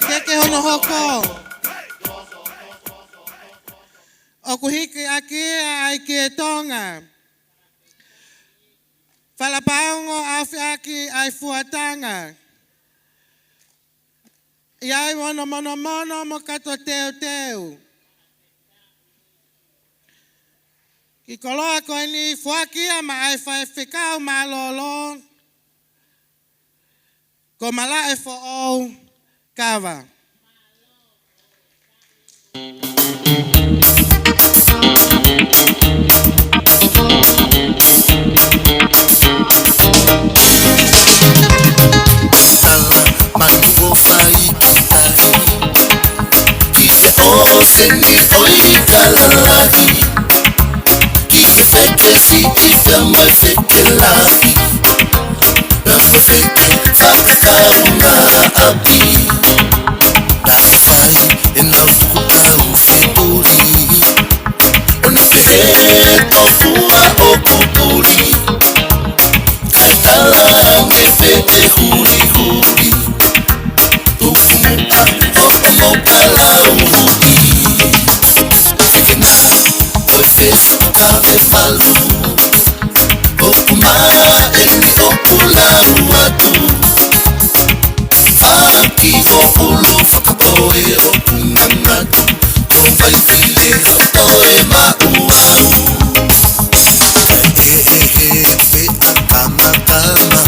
Ke ke hono hoko. ʻOku hiki ʻaki ia ʻa e ʻEiki ʻo Tonga. Falapaongo ʻaofi ʻaki ʻa e fuatanga. ʻI ai mo hono monomono mo e kato teuteu. Kiʻi koloa ko eni foaki ia maʻa e faifekau mālōlō. Ko Malaʻe Foʻou Kava. Tala mai ʻo fai ki tai. Ki he ʻosi ni ʻo e tala lahi. Ki Fetesi i fea mai fetelahi. Lava fete fakakaula api. Lava fai e nau fuku kau fetuli. ʻO ne fehe ko fua ʻo kupuli. Kae tala ange feʻe hulihuli. Tuku muʻa ʻo ʻomo ka lau huʻi. Fekena ʻo e feʻe fakave falu. ʻOku maʻa eni ʻoku lau atu. Faki ʻo ʻulu fakapoe ʻoku nganatu. Ko fai file hau toe maʻuau. He, he, he, he, a kamakama.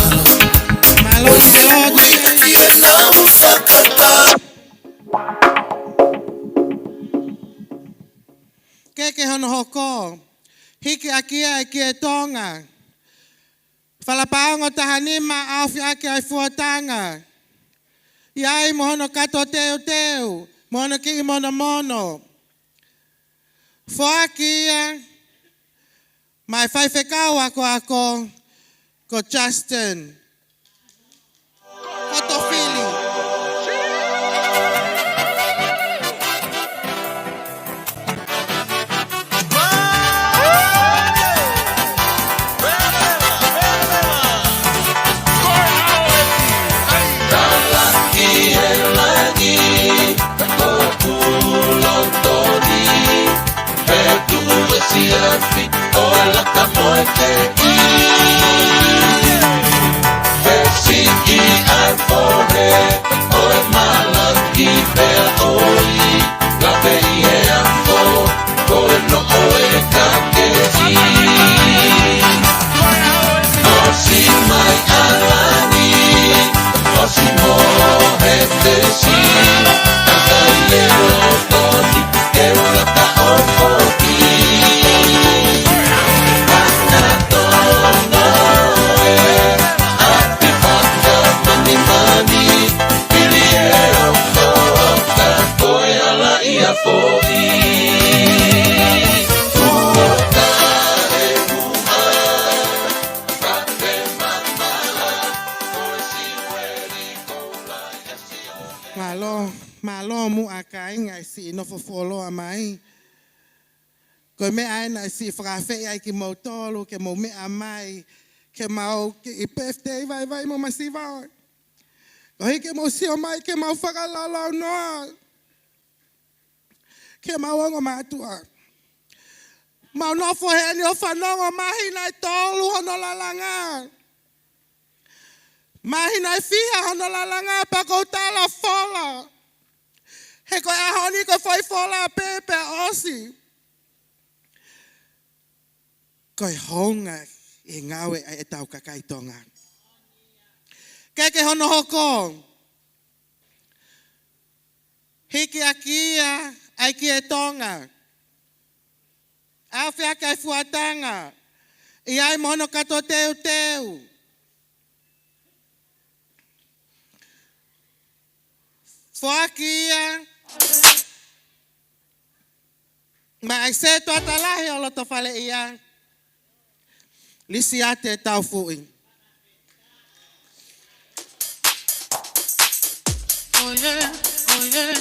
Mālō, mālō. Ui, ui, ʻi he nau fakata. Keke hono hoko. Hiki ʻaki ia ʻEiki e Tonga. Falapaongo taha nima, ʻaofi ʻaki ʻa e fuatanga. ʻI ai mo hono kato teuteu, mo hono kiʻi monomono. Foaki ia maʻa e faifekau akoako ko Justin Kotofili. He tuʻu e siafi ʻo e laka mo e keʻi. He siʻi ʻa e fohe ʻo e malaki pea ʻoi. Lave ʻi he afo ko e noʻo e kakeʻi. ʻOsi mai ʻa langi, ʻosi mo e tesi, kakai e loto ni. Mālō, mālō muʻa kāinga ʻi siʻi nofo fuoloa mai. Ko e meʻa ena ʻi siʻi fakaafeʻi ai kimoutolu ke mou meʻa mai, ke mau kiʻi birthday vaivai mo masiva. Koeʻuhi ke mou sio mai, ke mau fakalaulaunoa, ke mau ongo mātuʻa. Mau nofo heni ʻo fanongo, māhina ʻe tolu hono lalanga. Māhina ʻe fiha hono lalanga pea kou tala fola. He ko e ʻaho ni ko e foʻi fola pē pea ʻosi. Ko e hounga e ngāue ʻa ʻetau kakai Tonga. Keke hono hoko. Hiki ʻaki ia ʻEiki e Tonga. ʻAofi ʻaki ʻa e fuatanga. ʻI ai mo hono kato teuteu. Foaki ia maʻa e sētuata lahi ʻo Lotofaleʻia, Lisiate Taufuʻi. Oh yeah, oh yeah.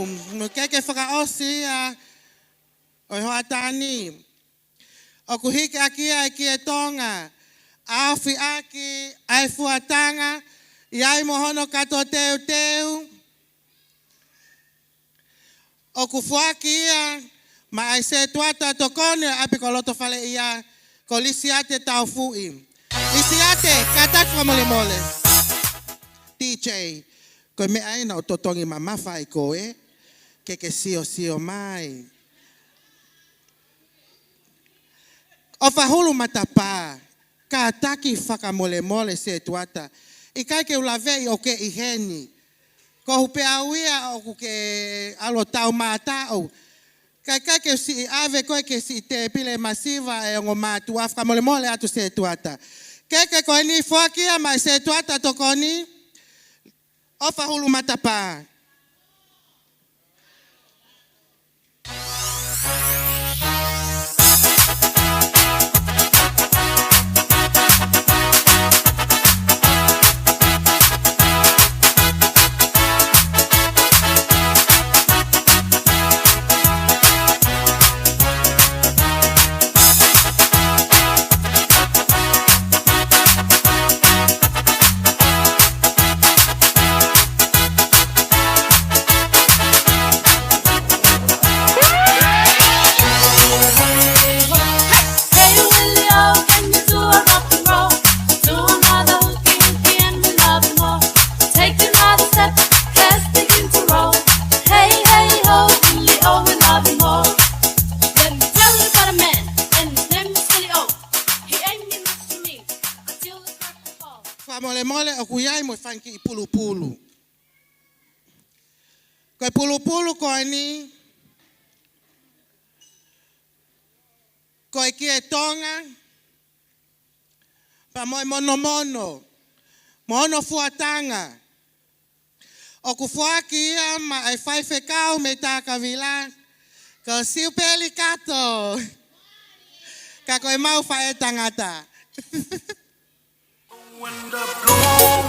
Mo e keke fakaʻosi ia ʻo e hoʻatā ni. ʻOku hiki ʻaki ia ʻa e Kie Tonga, ʻa e ʻofi ʻaki ʻa e fuatanga, ʻi ai mo hono kato teuteu. ʻOku foaki ia maʻa e setuata tokoni ʻo e ʻapi ko Lotofaleʻia, ko Lisiate Taufuʻi. Lisiate, kātaki fakamolemole. D J, ko e meʻa ena ʻoku totongi mamafa ai koe, ke ke siosio mai. ʻOfahulu Matapā, kātaki fakamolemole setuata. ʻIkai ke u laveʻi ʻoku ke ʻi heni. Ko hoʻo pē ʻaʻau ia ʻoku ke ʻalu ʻo taumātaʻu. Kae ʻikai ke u siʻi ʻave koe ki he siʻi tēpile masiva ʻa e ongo mātuʻa, fakamolemole atu setuata. Keke ko eni foaki ia maʻa e setuata tokoni, ʻOfahulu Matapā. Fakamolemole, ʻoku ʻi ai mo e fanga kiʻi pulupulu. Ko e pulupulu ko eni, ko e Kie Tonga, pea mo e monomono, mo hono fuatanga. ʻOku foaki ia maʻa e faifekau mei Takavila, ko Siupeli Kato. Ka ko e mau faʻētangata. When the blues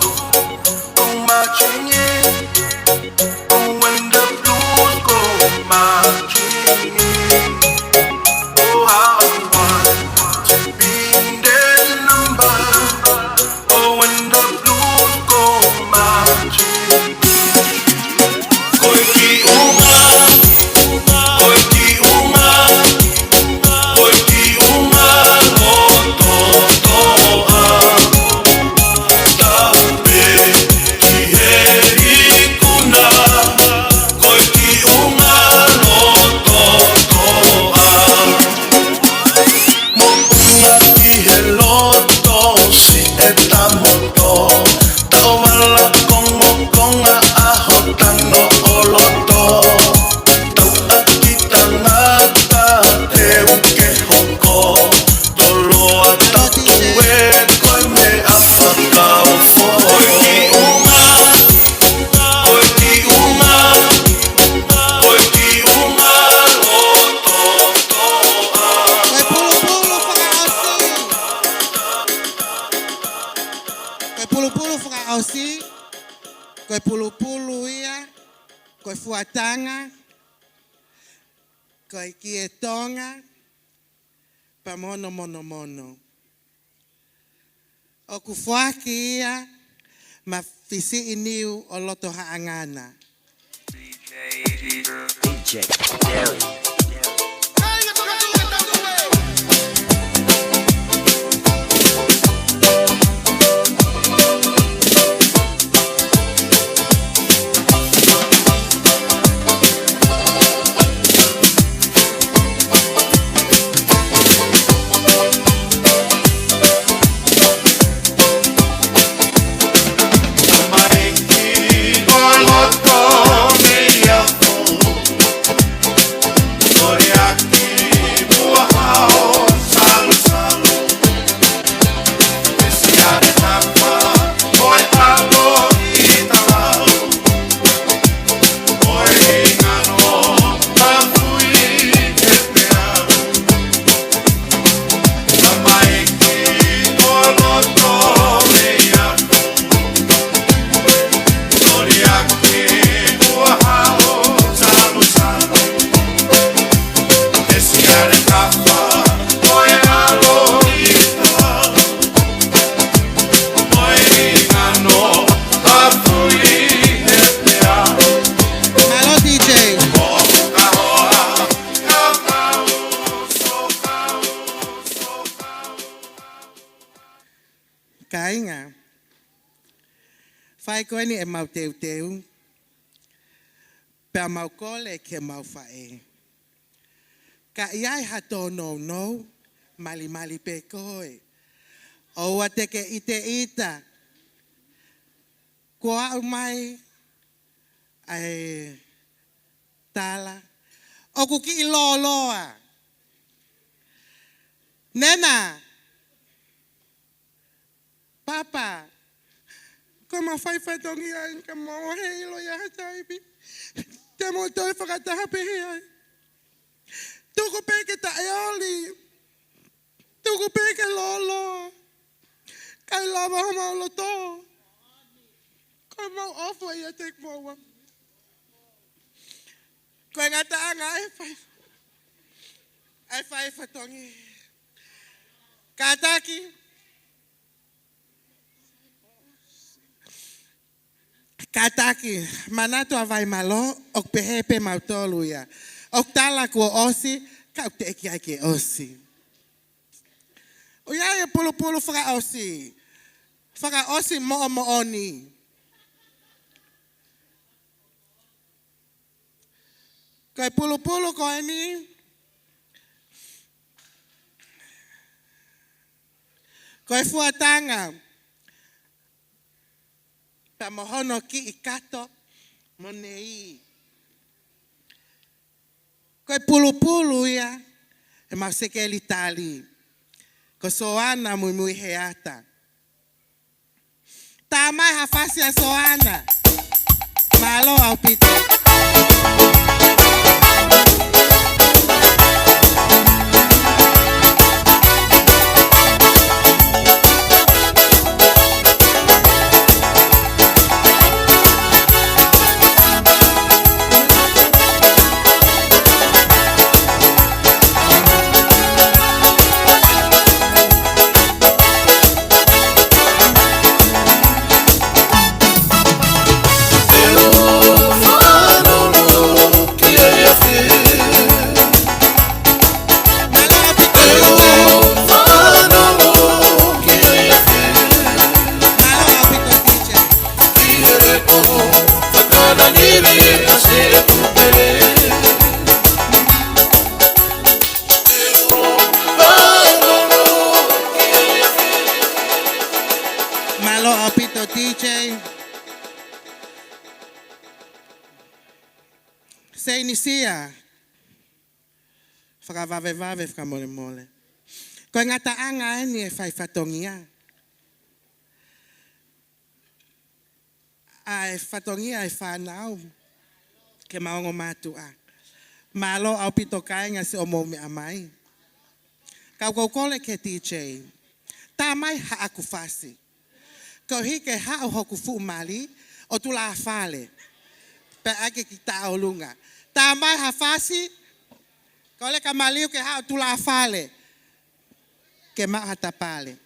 go marching in, when the blues go marching in, oh, how I want to be in their number. Oh, when the blues go marching in. Ko e kiʻi ʻuhinga, ko e kiʻi ʻuhinga, ko e kiʻi ʻuhinga loto toʻa. Tau pē ki he ikuna, ko e kiʻi ʻuhinga loto toʻa. Moʻunga ki he loto siʻi e tamoto. Tau vala kongokonga ʻaho tango ʻo loto. Tau ʻaki tangata te u ke hoko. Toloa tau tuʻu e ko e meʻa fakaofo. Ko e kiʻi ʻuhinga, ko e kiʻi ʻuhinga, ko e kiʻi ʻuhinga loto toʻa. Ko e pulupulu fakaʻosi. Ko e pulupulu fakaʻosi, ko e pulupulu ia, ko e fuatanga, ko e Kie Tonga, pea mo hono monomono. ʻOku foaki ia maʻa Fisiʻi Niu ʻo Loto Haʻangana. D J Jerry. Ko eni ʻemau teuteu. Pea mau kole ke mau faʻē. Ka ʻi ai ha tōnounou, malimali pē koe. ʻOua te ke ʻiteʻita. Kuo aʻu mai ʻa e tala. ʻOku kiʻi lōloa. Nena. Papa, ko ʻema fai fatongia eni ka mau ʻosi ʻilo ia ha taimi. Te mau toe fakataha pē ai. Tuku pē ke taʻeoli. Tuku pē ke lōloa. Kae lava homau loto. Ko ʻemau ʻofa ia te kimoua. Ko e ngataʻanga ʻa e fai. ʻA e fai fatongia. Kātaki. Kātaki, manatu ʻa Vaimalo, ʻoku pehē pē mautolu ia. ʻOku tala kuo ʻosi, ka ʻoku teʻeki ai ke ʻosi. ʻOku ʻi ai e pulupulu fakaʻosi. Fakaʻosi moʻomoʻoni. Ko e pulupulu ko eni. Ko e fuatanga. Pea mo hono kiʻi kato mo ne ʻī. Ko e pulupulu ia ʻemau sekelitali. Ko Soana Muimui Heata. Tā mai ha fasi ʻa Soana. Mālō ʻaupito. Mālō ʻaupito, D J. Seinisia. Fakavavevave, fakamolemole. Ko e ngataʻanga eni e fai fatongia. ʻA e fatongia e fānau. Ke maongo mātuʻa. Mālō ʻaupito kāinga siʻomou meʻa mai. Kau kole ki he D J. Tā mai haʻaku fasi. Koeʻuhi ke haʻu hoku fuʻu mali ʻo tulafale. Pea ʻai ke ki taʻolunga. Tā mai ha fasi. Kole ka maliu ke haʻu tulafale. Ke maʻu ha tapale.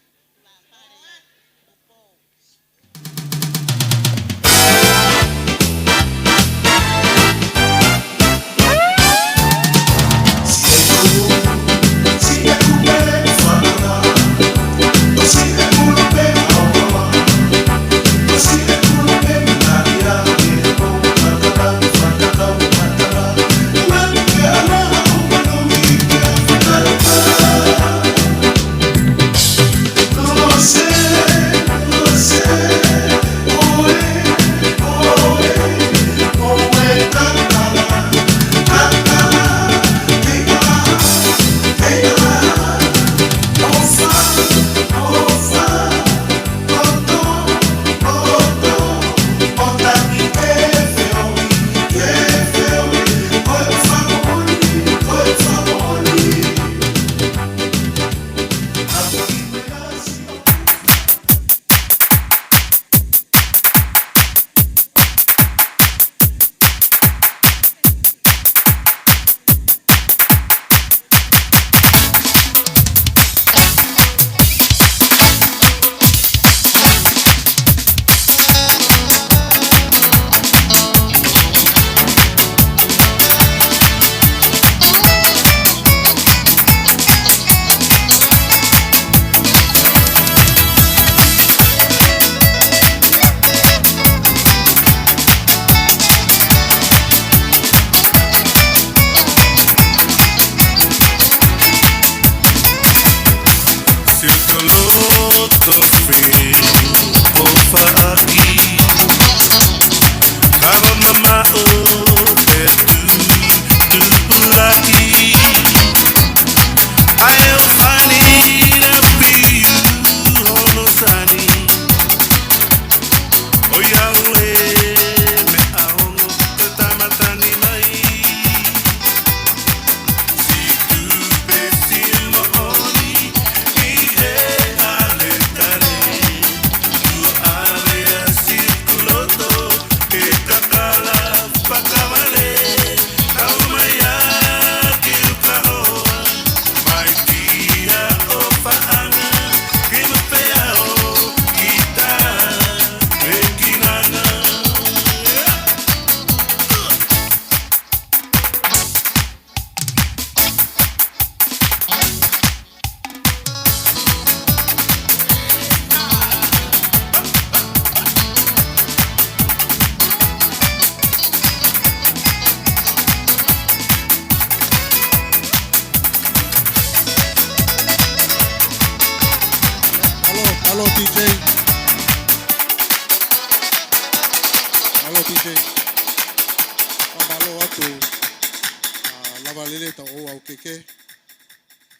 Lava lelei ʻetau ʻOuʻaukeke.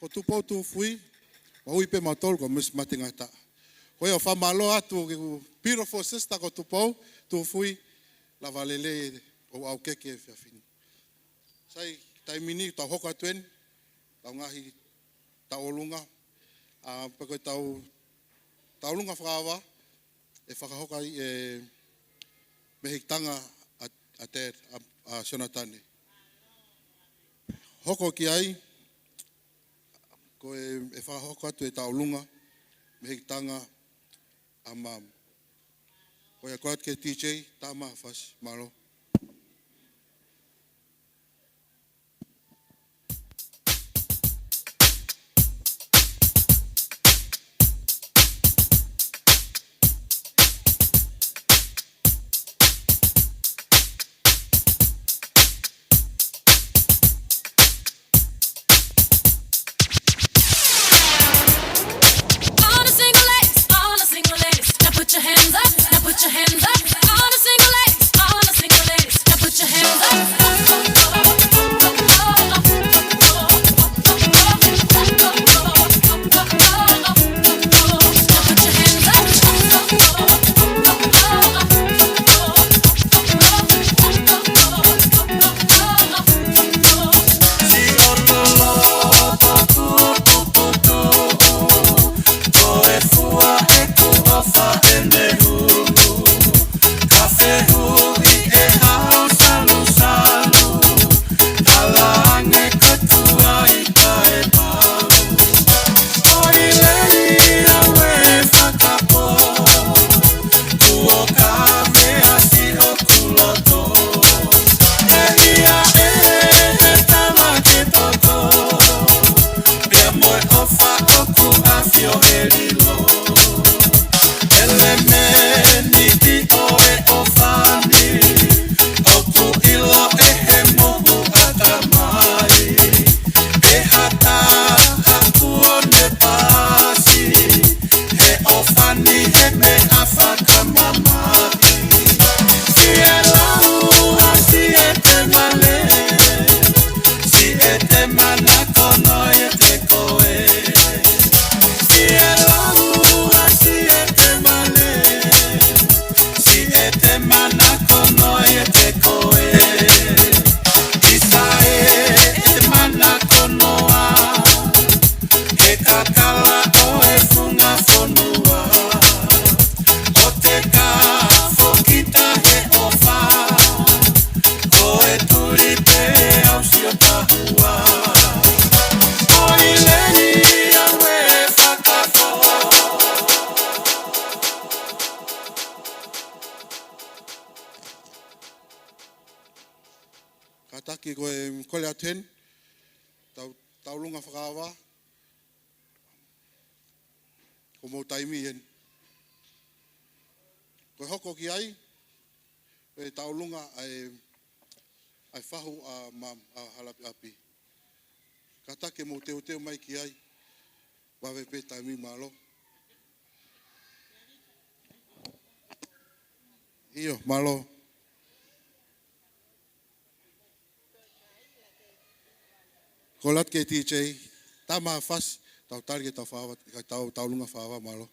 Ko Tupou Tufui, ʻoku ui pē mautolu ko Miss Matengata. Ko ia ʻoku fakamālō atu ki he beautiful sister ko Tupou Tufui, lava lelei ʻOuʻaukeke he efiafi ni. Sai, taimi ni tau hoko atu eni, tau ngaahi tauʻolunga, ʻa, pea ko e tau, tauʻolunga fakaava, ʻe fakahoko ai ʻe Mehikitanga ʻa, ʻa Ted, ʻa, ʻa Sionatane. Hoko ki ai, ko e, ʻe fakahoko atu e tauʻolunga, Mehikitanga ʻa Mum. Ko ia ko atu ki he D J, tā mai ha fasi, mālō. All the single ladies, all the single ladies, now put your hands up, now put your hands up. All the single ladies, all the single ladies, now put your hands up. Kātaki ko e kole atu heni, tau, tauʻolunga fakaava, ko hoʻomou taimi heni. Ko e hoko ki ai, ko e tauʻolunga ʻa e, ʻa e fahu ʻa Mum ʻa Halaʻapiʻapi. Kātaki ke mou teuteu mai ki ai, vave pē taimi, mālō. ʻIo, mālō. Kole atu ki he D J, tā mai ha fasi, tau tali ki he tau fakaava, ki he tau, tauʻolunga fakaava, mālō.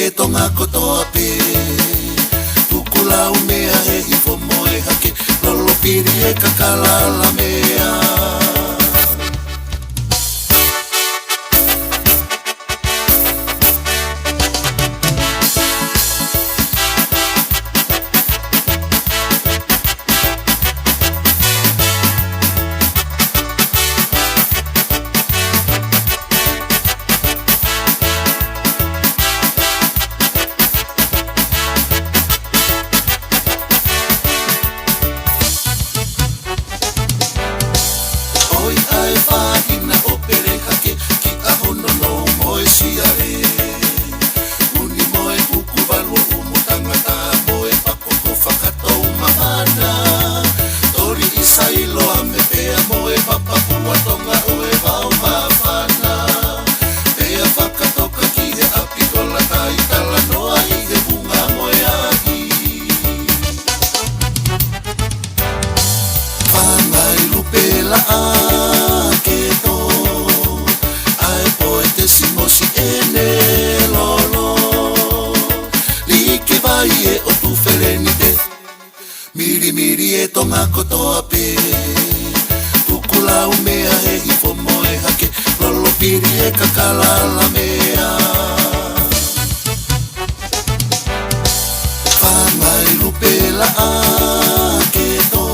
e Tonga kotoa pē. Tuku lau meʻa he hifo mo e hake, lolo pili e kakala ala meʻa. ʻOi ʻa e fāhina ʻo pele hake ki ʻaho nounou mo e siale. Uni mo e kuku valu ʻumu tangata mo e pakoko fakatou mamana. Toli ʻi Sailoa me pea mo e papakua Tonga ʻo e vao māfana. Pea fakatoka ki he ʻapi kola tai talanoa ʻi he vunga mo e ahi. Fāngai lupe laʻā ke tō, ʻa e poetesi mosi ʻene lolo. Like vai e ʻotu felenite, milimili e Tonga kotoa pē. Tuku lau meʻa he hifo mo e hake, lolo pili e kakala ala meʻa. Fāngai lupe laʻā ke tō,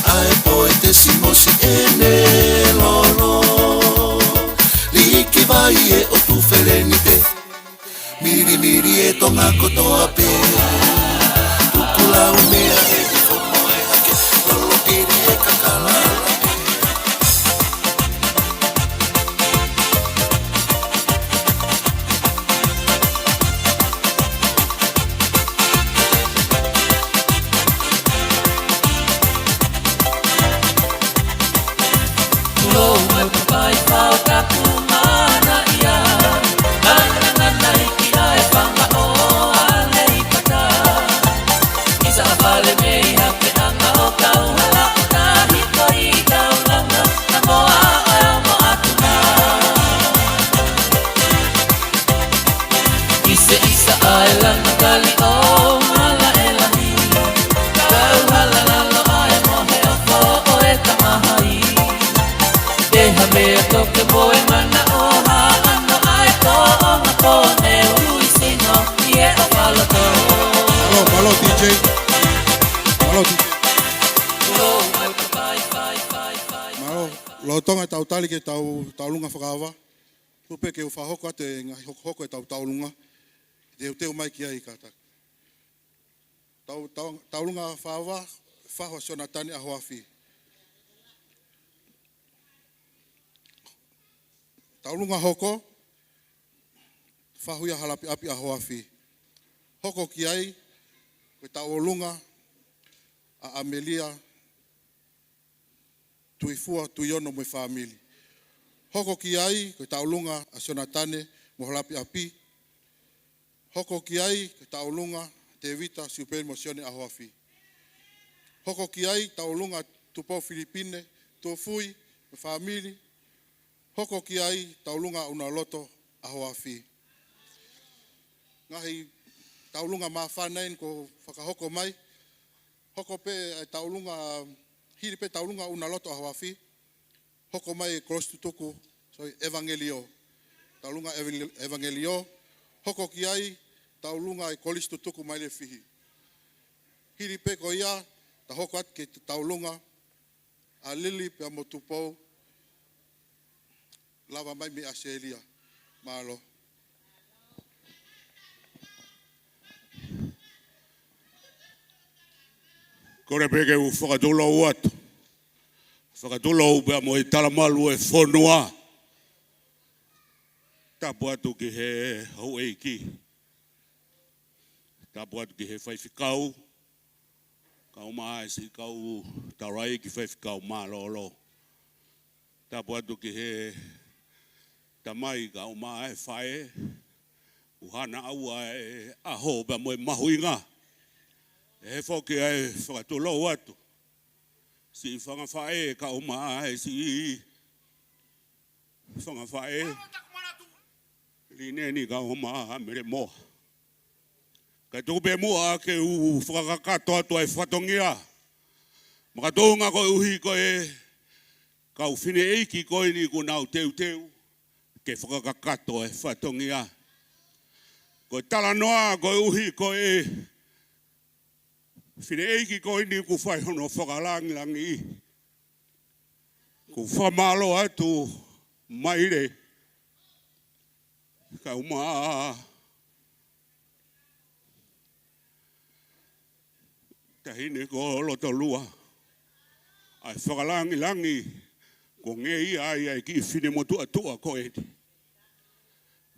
ʻa e poetesi mosi ʻene lolo. Like vai e ʻotu felenite, milimili e Tonga kotoa pē. Tuku lau meʻa he hifo mo e hake, lolo pili e kakala ala meʻa. Lou mai papai fau kaku mana ia. Nana nana iki ai fanga o ale i pata. Isa fale mei hake anga o kau hala o tahi koi kau langa. Na moa o e amo atu na. Ise isa ai lana kali o mala e lahi. Kau hala lalo ai mo he ofo o e tamahai. Ke ha mea toke mo e mana o ha ano ai ko o ma ko ne ui sino i e o palato. Mālō, mālō, D J. Mālō, D J. Mālō, lolotonga ʻetau tali ki heʻetau taulunga fakaava. Tuku pē ke u fakahoko atu e ngaahi hokohoko ʻetau taulunga. Teuteu mai ki ai kātaki. Tau, tau, taulunga fakaava, fahu ʻa Sionatane ʻAhoafi. Taulunga hoko, fahu ia Halapiʻapi ʻAhoafi. Hoko ki ai, ko e taulunga ʻa ʻAmelia Tuifua Tuiono mo e fāmili. Hoko ki ai, ko e taulunga ʻa Sionatane mo Halapiʻapi. Hoko ki ai, ko e taulunga Tevita Siupeli mo Sione ʻAhoafi. Hoko ki ai, taulunga Tupou Filipine Tuofui mo e fāmili. Hoko ki ai, taulunga ʻUnaloto ʻAhoafi. Ngaahi taulunga māfana eni kuo fakahoko mai. Hoko pē e taulunga, hili pē taulunga ʻUnaloto ʻAhoafi. Hoko mai e Kolosi Tutuku, sorry, ʻEvangelio. Taulunga ʻEvangel-, ʻEvangelio. Hoko ki ai, taulunga e Kolisi Tutuku Mailefihi. Hili pē ko ia, ta hoko atu ki he taulunga ʻa Lili pea mo Tupou, lava mai mei ʻAositelēlia. Mālō. Kole pē ke u fakatulou atu. Fakatulou pea mo e talamalu e fonua. Tapu atu ki he houʻeiki. Tapu atu ki he faifekau. Kae ʻumaʻā e siʻi kau taulaʻeiki faifekau mālōlō. Tapu atu ki he tamai kae ʻumaʻā e faʻē. ʻUhinga ʻaua e ʻaho pea mo e mahuʻinga. ʻE foki ai fakatulou atu. Siʻi fanga faʻē kae ʻumaʻā e siʻi fanga faʻē. Ine ni ka homa mele moa. Kae tuku pē muʻa ke u fakakakato atu ʻa e fatongia. Makatuʻunga koeʻuhi ko e kau fineʻeiki ko eni kuo nau teuteu ke fakakakato e fatongia. Ko e talanoa koeʻuhi ko e fineʻeiki ko eni kuo fai hono fakalangilangi. Ko e fakamālō atu Maile, kau ma taʻahine ko Lotolua. ʻA e fakalangilangi kuo ngeia ai ʻa e kiʻi finemotuʻa tuʻa ko eni.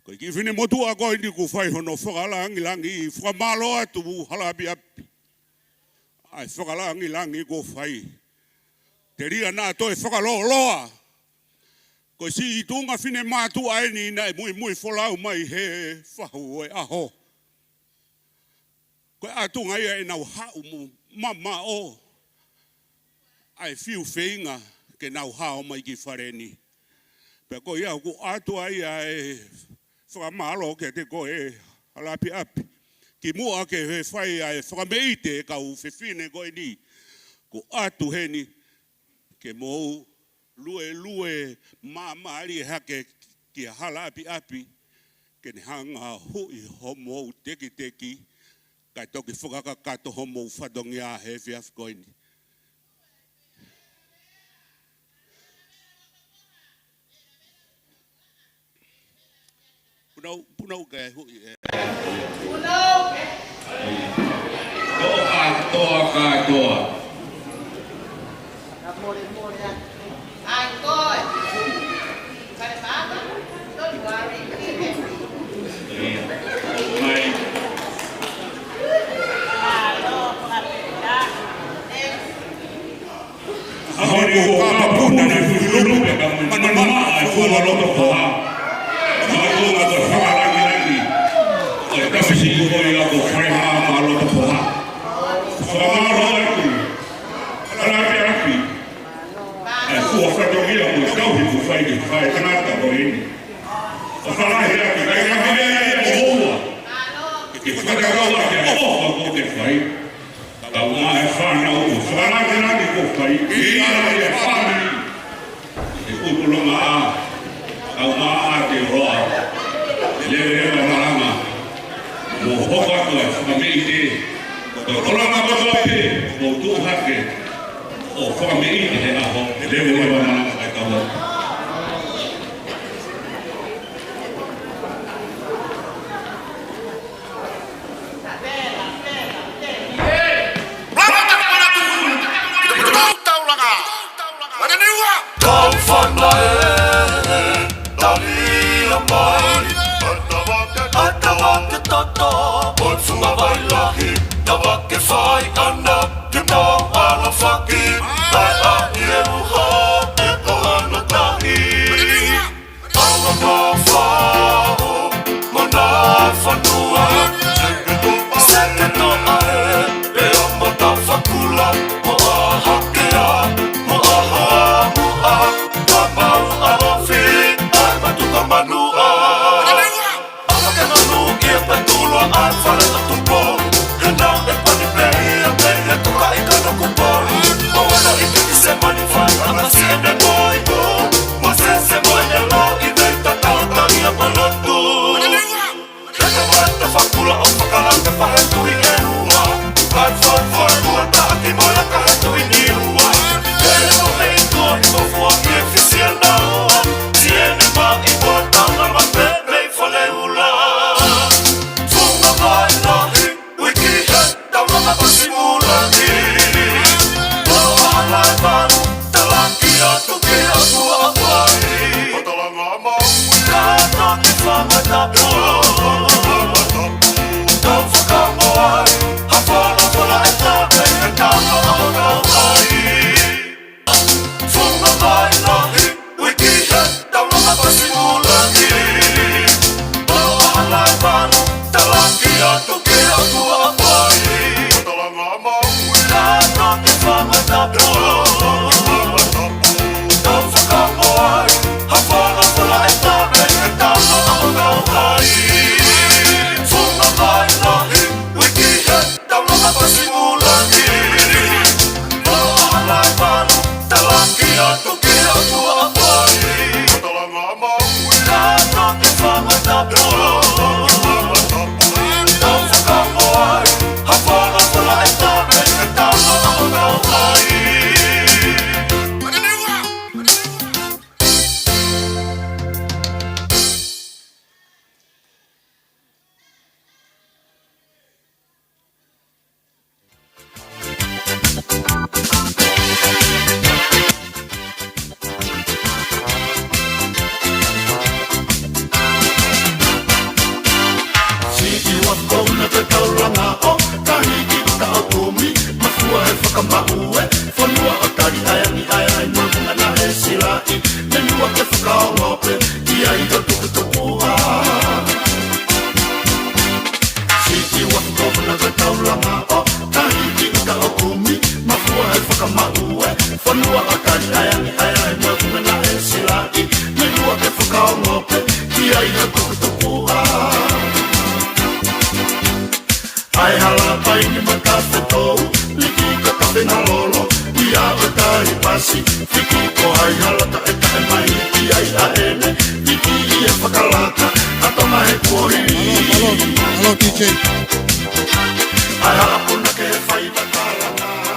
Ko e kiʻi finemotuʻa ko eni kuo fai hono fakalangilangi, fakamālō atu Halaʻapiʻapi. ʻA e fakalangilangi kuo fai. Telia naʻa toe fakalōloa. Ko e siʻi tuʻunga finemātuʻa eni naʻe muimui folau mai he fahu ʻo e ʻaho. Ko e ʻatunga ia ʻenau haʻu mo mamaʻo ʻa e fiu feinga ke nau hao mai ki fale ni. Pea ko ia ʻoku ʻoatu ai ʻa e fakamālō kiate koe Halaʻapiʻapi. Kimuʻa ke fai ʻa e fakameʻite e kau fefine ko eni kuo ʻoatu heni ke mou luelue māmālie hake kia Halaʻapiʻapi, ke ne hanga ʻo huʻi homou tekiteki, kae toki fakakakato homou fatongia he efiafi ko eni. Punau, punau ke huʻi ē. Punau. Toa, toa, ka toa. Ai, koe. Kale papa. Don't worry. Mai. Alo, kapita. Next. ʻAho ni kuo kapuna ne fuilupe ka manu maʻa e fuoloa loto poha. Makatuʻunga ko e fakalangilangi ʻo e kapisi ko ia ko Freha ma loto poha. Fakamālō atu Halaʻapiʻapi. ʻA e fua fatongia mo e tauhi kuo fai ke fai tangata ko eni. ʻO falahi atu, kae ka mea ia mo ua. Ke fakatatau ʻaki ʻa e ʻofa kuo ke fai. Kau mai e fānau, fakalangilangi kuo fai, ʻi he ʻaho ni e fāmili. ʻI he kupu loma ʻa, kau mai ʻa te roa. Leveleva malanga. Mo hoko atu e fakameʻite. Ko e kolanga kotoa pē, mo tuʻu hake. ʻO fakameʻite he ʻaho, leveleva malanga kae kau atu. Kau fana ē, talia mai. ʻAtavake toto, ʻo e funga vai lahi, tavake fai ʻana, ke mau ʻalafaki, tae ʻa e uha, e ko hana tahi. Ala mafao mo na fanua. Seke toʻa e, pea mo ta fakula. Mo ʻaha kea, mo ʻaha muʻa. Ka mau ʻalofi, ʻa e matuka manuʻa. Ala ke manu ia pē tulua ʻa e fale ʻo Tupou. He naʻe pani pē ia pē ia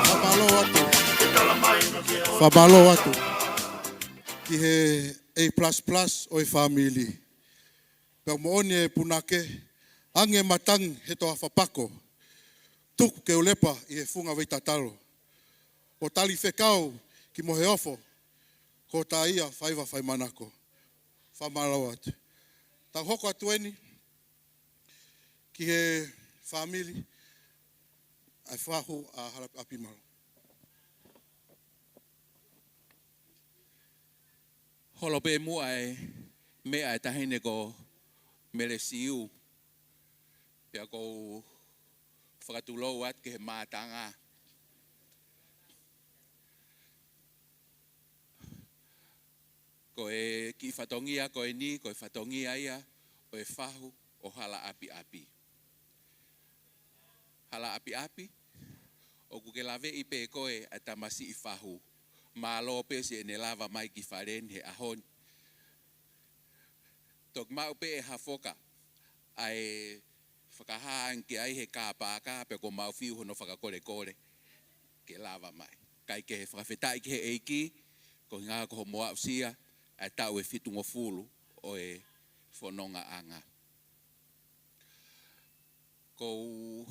Fakamālō atu. Fakamālō atu ki he A plus plus ʻo e fāmili. Pea moʻoni e punake, ange matangi he toafa pako, tuku ke u lepa ʻi he funga vei tatalo. ʻO tali fekau ki mo he ofo, ko tā ia faiva faimanako. Fakamālō atu. Tau hoko atu eni ki he fāmili ʻa e fahu ʻa Halaʻapiʻapi. Mālō. Holo pē muʻa e meʻa e taʻahine ko Melesiu. Pea ʻoku ou fakatulou atu ki he mātanga. Ko e kiʻi fatongia ko eni, ko e fatongia ia ʻo e fahu ʻo Halaʻapiʻapi. Halaʻapiʻapi, ʻoku ke laveʻi pē koe ʻa e tamasiʻi fahu. Mālō pē siʻene lava mai ki fale ni he ʻaho ni. Toki maʻu pē ʻe Hafoka ʻa e fakahā ange ki ai he kāpaka, pea ko mau fiu hono fakakolekole ke lava mai. Kae kehe, fakafetaʻi ki he ʻEiki, ko e ʻuhinga ko hoʻomo aʻusia ʻa e taʻu ʻe fitungofulu ʻo e fonongaʻanga. Ko u,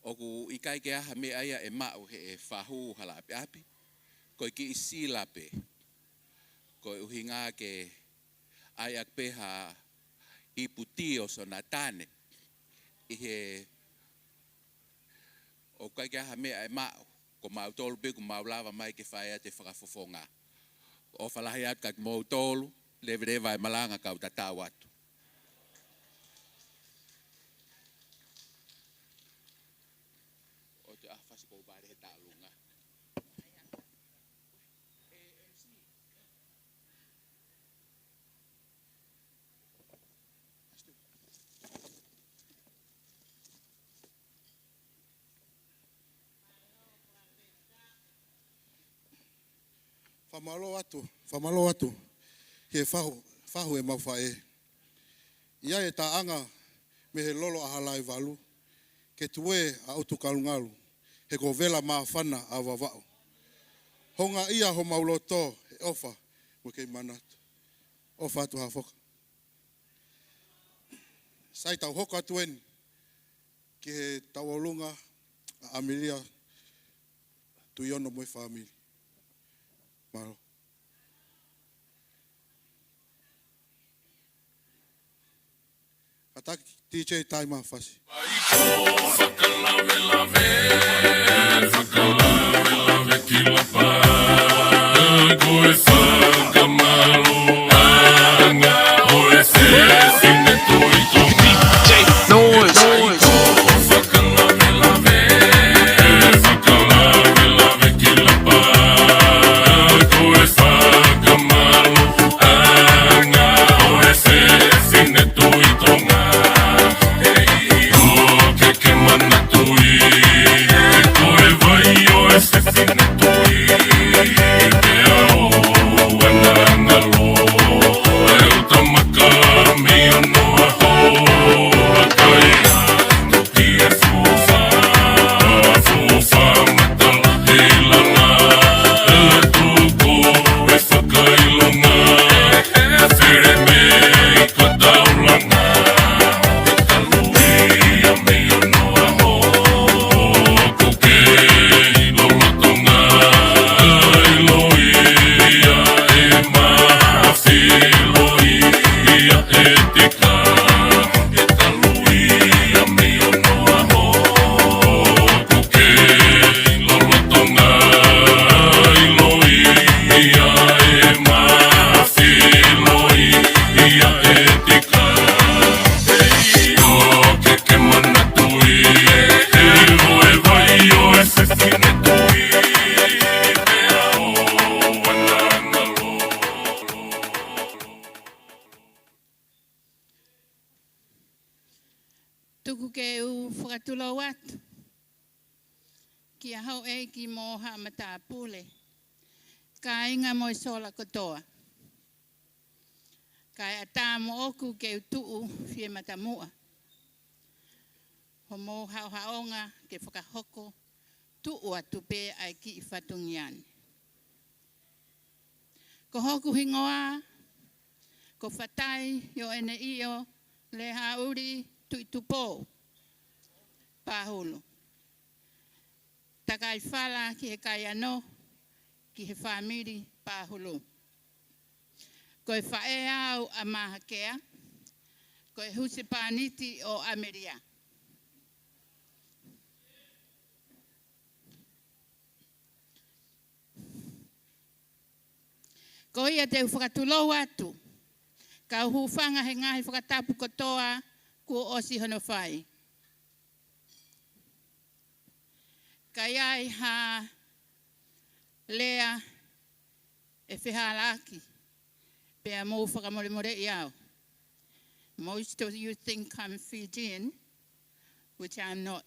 ʻoku ʻikai ke ʻi ai ha meʻa ia ʻe maʻu he ʻe fahu Halaʻapiʻapi, ko e kiʻi sila pē. Ko e ʻuhinga ke ʻai ʻaki pē ha ipu tī ʻo Sonatane ʻi he, ʻoku ʻikai ke ʻi ai ha meʻa ʻe maʻu, ko mautolu pē ʻoku mau lava mai ke fai atu e fakafofonga. ʻOfa lahi atu kia kimoutolu, leveleva e malanga kau tatau atu. ʻOua te ʻai ha fasi kou vale he taʻalunga. Fakamālō atu, fakamālō atu ki he fahu, fahu ʻemau faʻē. ʻI ai e taʻanga mei he lolo ʻa Halaevalu, ke tuē ʻa ʻUtukalungalu, he ko e vela māfana ʻa Vavaʻu. Houngaʻia homau loto he ʻofa mo e kei manatu. ʻOfa atu Hafoka. Sai, tau hoko atu eni ki he tauʻolunga ʻa ʻAmelia Tuʻiono mo e fāmili. Mālō. Kātaki DJ Taima fasi. Fakalavelave, fakalavelave ki lapa. Ko e fakamālōʻanga ʻo e fefine Tuʻi Tonga. Noise. Tuku ke u fakatulou atu kia Houʻeiki mo haʻa matāpule, kāinga mo e sola kotoa. Kae ʻatā moʻoku ke u tuʻu fie matamuʻa. hoʻomou haʻohaʻonga ke fakahoko tuʻu atu pē ʻa e kiʻi fatongia ni. Ko hoku hingoa ko Fatai Ioʻeneʻio Lehāʻuli Tuʻitupou Pahulu. Takai fala ki he kaiano, ki he fāmili Pahulu. Ko e faʻē au ʻa Mahakea, ko e husepāniti ʻo ʻAmelia. Ko ia te u fakatulou atu, kau hūfanga he ngaahi fakatapu kotoa kuo ʻosi hono fai. Ka ʻi ai ha lea ʻe fehālaaki, pea mou fakamolemoleʻi au. Most of you think I'm Fijian, which I'm not.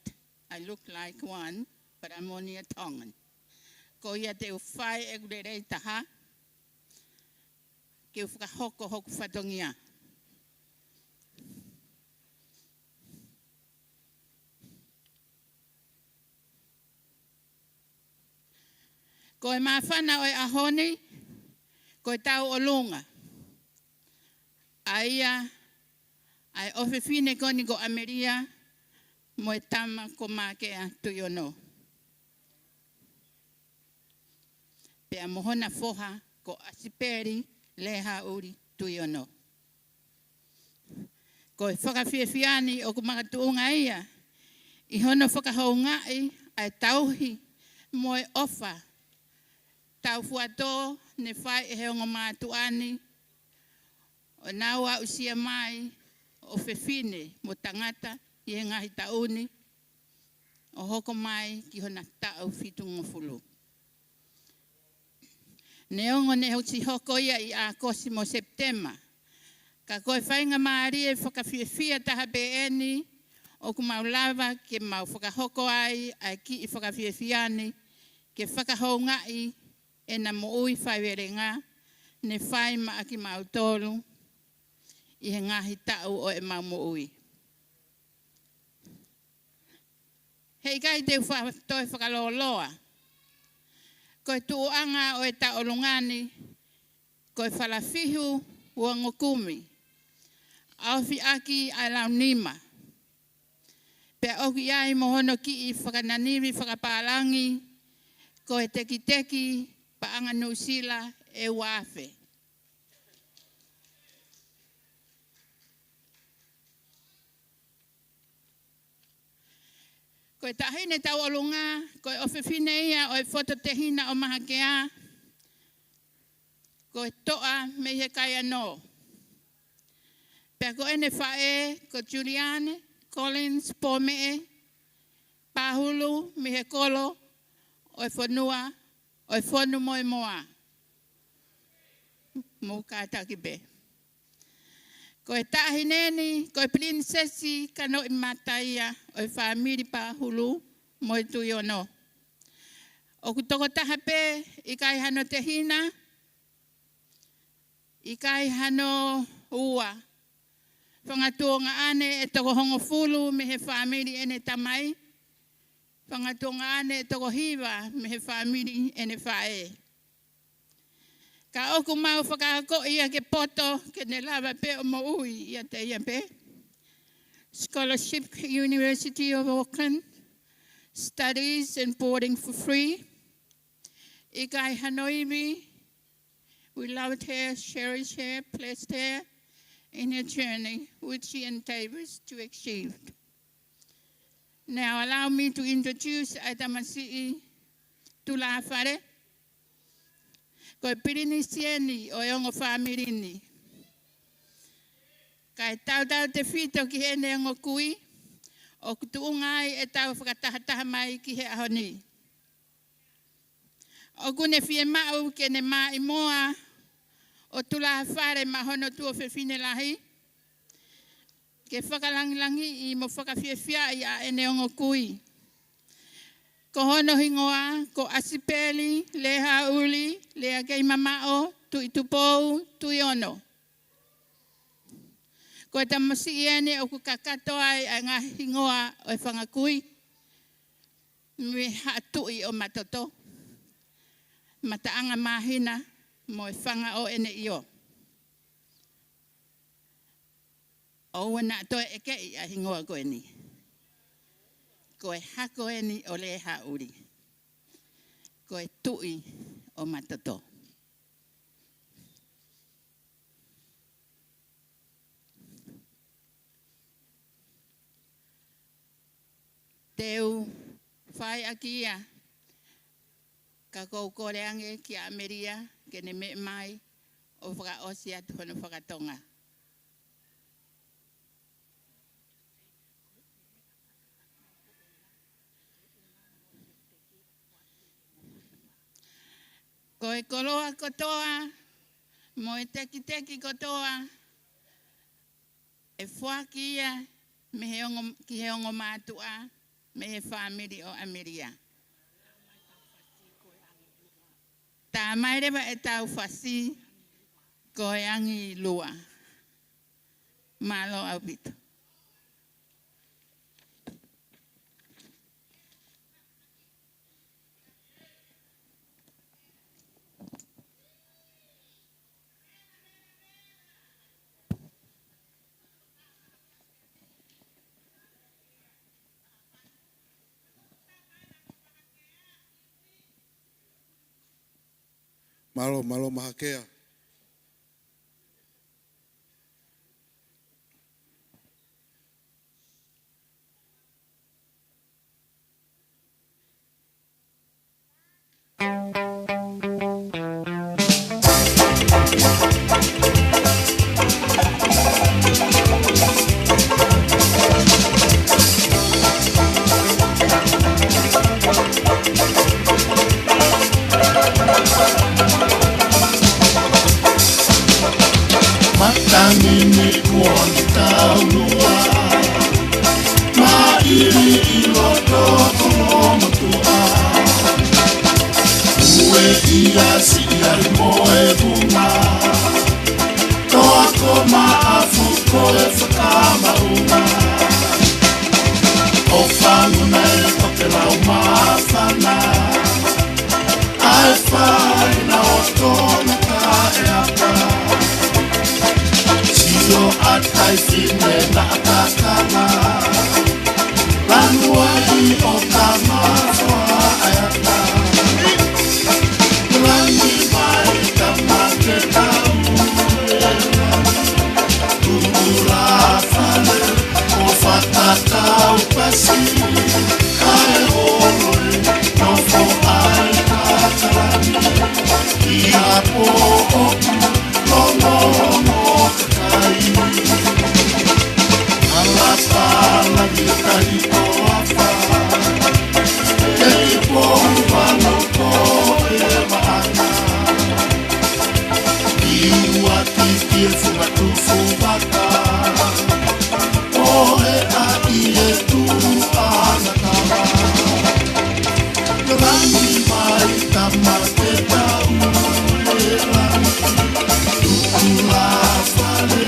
I look like one, but I'm only a Tongan. Ko ia te u fai ʻeku lelei taha, ke u fakahoko hoku fatongia. Ko e māfana ʻo e ʻaho ni, ko e tauʻolunga. ʻA ia, ʻa e ʻofefine ko eni ko ʻAmelia, mo e tama ko Mahakea Tuʻiono. Pea mo hona foha ko ʻAsipeli Lehāʻuli Tuʻiono. Ko e fakafiefia ni ʻoku makatuʻunga ia ʻi hono fakahoungaʻi ʻa e tauhi mo e ʻofa taufuatō ne fai ʻe he ongo mātuʻa ni ʻo nau aʻusia mai ʻofefine mo tangata ʻi he ngaahi taʻu ni ʻo hoko mai ki hona taʻu fitungofulu. Neongo ne ʻosi hoko ia ʻi ʻAokosi mo Sepitema, ka ko e faingamālie fakafiefia taha pē eni ʻoku mau lava ke mau fakahoko ai ʻa e kiʻi fakafiefia ni ke fakahoungaʻi ʻena moʻui faivelenga ne fai maʻa kimautolu ʻi he ngaahi taʻu ʻo ʻemau moʻui. Heʻikai te u fa-, toe fakalōloa. Ko e tuʻuʻanga ʻo e tauʻolunga ni, ko e falafihu uangokumi, ʻaofi ʻaki ʻa e launima. Pea ʻoku ʻi ai mo hono kiʻi fakananivi fakapālangi, ko e tekiteki paʻanga Nuʻusila ʻe ua afe. Ko e taʻahine tauʻolunga, ko e ʻofefine ia ʻo e fototehina ʻo Mahakea, ko e toʻa mei he kaiano. Pea ko ʻene faʻē, ko Juliane Collins Pomeʻe Pahulu mei he kolo ʻo e fonua ʻo e Fonumoemoa. Mou kātaki pē. Ko e taʻahine ni, ko e pilinisesi kanoʻimata ia ʻo e fāmili Pahulu mo e Tuʻiono. ʻOku tokotaha pē, ʻikai hano tehina, ʻikai hano ua. Fanga tuongaʻane ʻe toko hongofulu mei he fāmili ʻene tamai. Fanga tuongaʻane ʻe toko hiva mei he fāmili ʻene faʻē. Ka ʻoku mau fakaakoʻi ia ke poto ke ne lava pē ʻo moʻui ʻiate ia pē. Scholarship University of Auckland, studies and boarding for free. ʻIkai hano ivi, we loved her, cherished her, blessed her in her journey, which she endeavors to achieve. Now allow me to introduce ʻa e tamasiʻi tulāfale. Ko e pilinisi eni ʻo e ongo fāmili ni. Kae tautautefito ki heʻene ongo kui, ʻoku tuʻunga ai ʻetau fakatahataha mai ki he ʻaho ni. ʻOku ne fiemaʻu ke ne maʻimoa ʻo tulāfale maʻa hono tuofefine lahi, ke fakalangilangiʻi mo fakafiefiaʻi ʻa ʻene ongo kui. Ko hono hingoa ko ʻAsipeli Lehāʻuli Leakeimamaʻo Tuʻitupou Tuʻiono. Ko e tamasiʻi eni ʻoku kakato ai ʻa e ngaahi hingoa ʻo e fanga kui mei Haʻa Tuʻi ʻo Matoto, Mataʻanga Māhina mo e Fanga ʻo ʻEne ʻIo. ʻOua naʻa toe ʻekeʻi ʻa e hingoa ko eni. Ko e hako eni ʻo Lehāʻuli. Ko e Tuʻi ʻo Matoto. Te u fai ʻaki ia, ka ʻoku ou kole ange kia ʻAmelia ke ne meʻa mai ʻo fakaʻosi atu hono fakatonga. Ko e koloa kotoa mo e tekiteki kotoa ʻe foaki ia mei he ongo, ki he ongo mātuʻa mei he fāmili ʻo ʻAmelia. Tā mai leva ʻetau fasi, Ko e Angi Lua. Mālō ʻaupito. Mālō, mālō Mahakea. Matangi ni kuo ni taulua, maʻili ʻi loto kolomotuʻa. Ueʻia siʻi ai mo e vunga, toa ko maʻafu ko e fakamaunga. ʻO fanguna e tokelau māfana, ʻa e fai na o tonu ka e aka. Sio ʻa e kakai fine naʻa kakala, lanu ai ʻo kama fua ʻa e aka. Langi mai kama ke tau e langi. Tukulafale ʻo fakatau pasi, kae ʻoua ʻe nofo ai kakalani. ʻI ha pō ʻoku longolongo kakai. Alapala ni kai ko afa, kei pou valo ko e maʻana. ʻI ua kiki e funga tufu vaka, ʻo e ʻai e tuʻu ʻana kama. Langi mai kama ke tau e langi. Tukulafale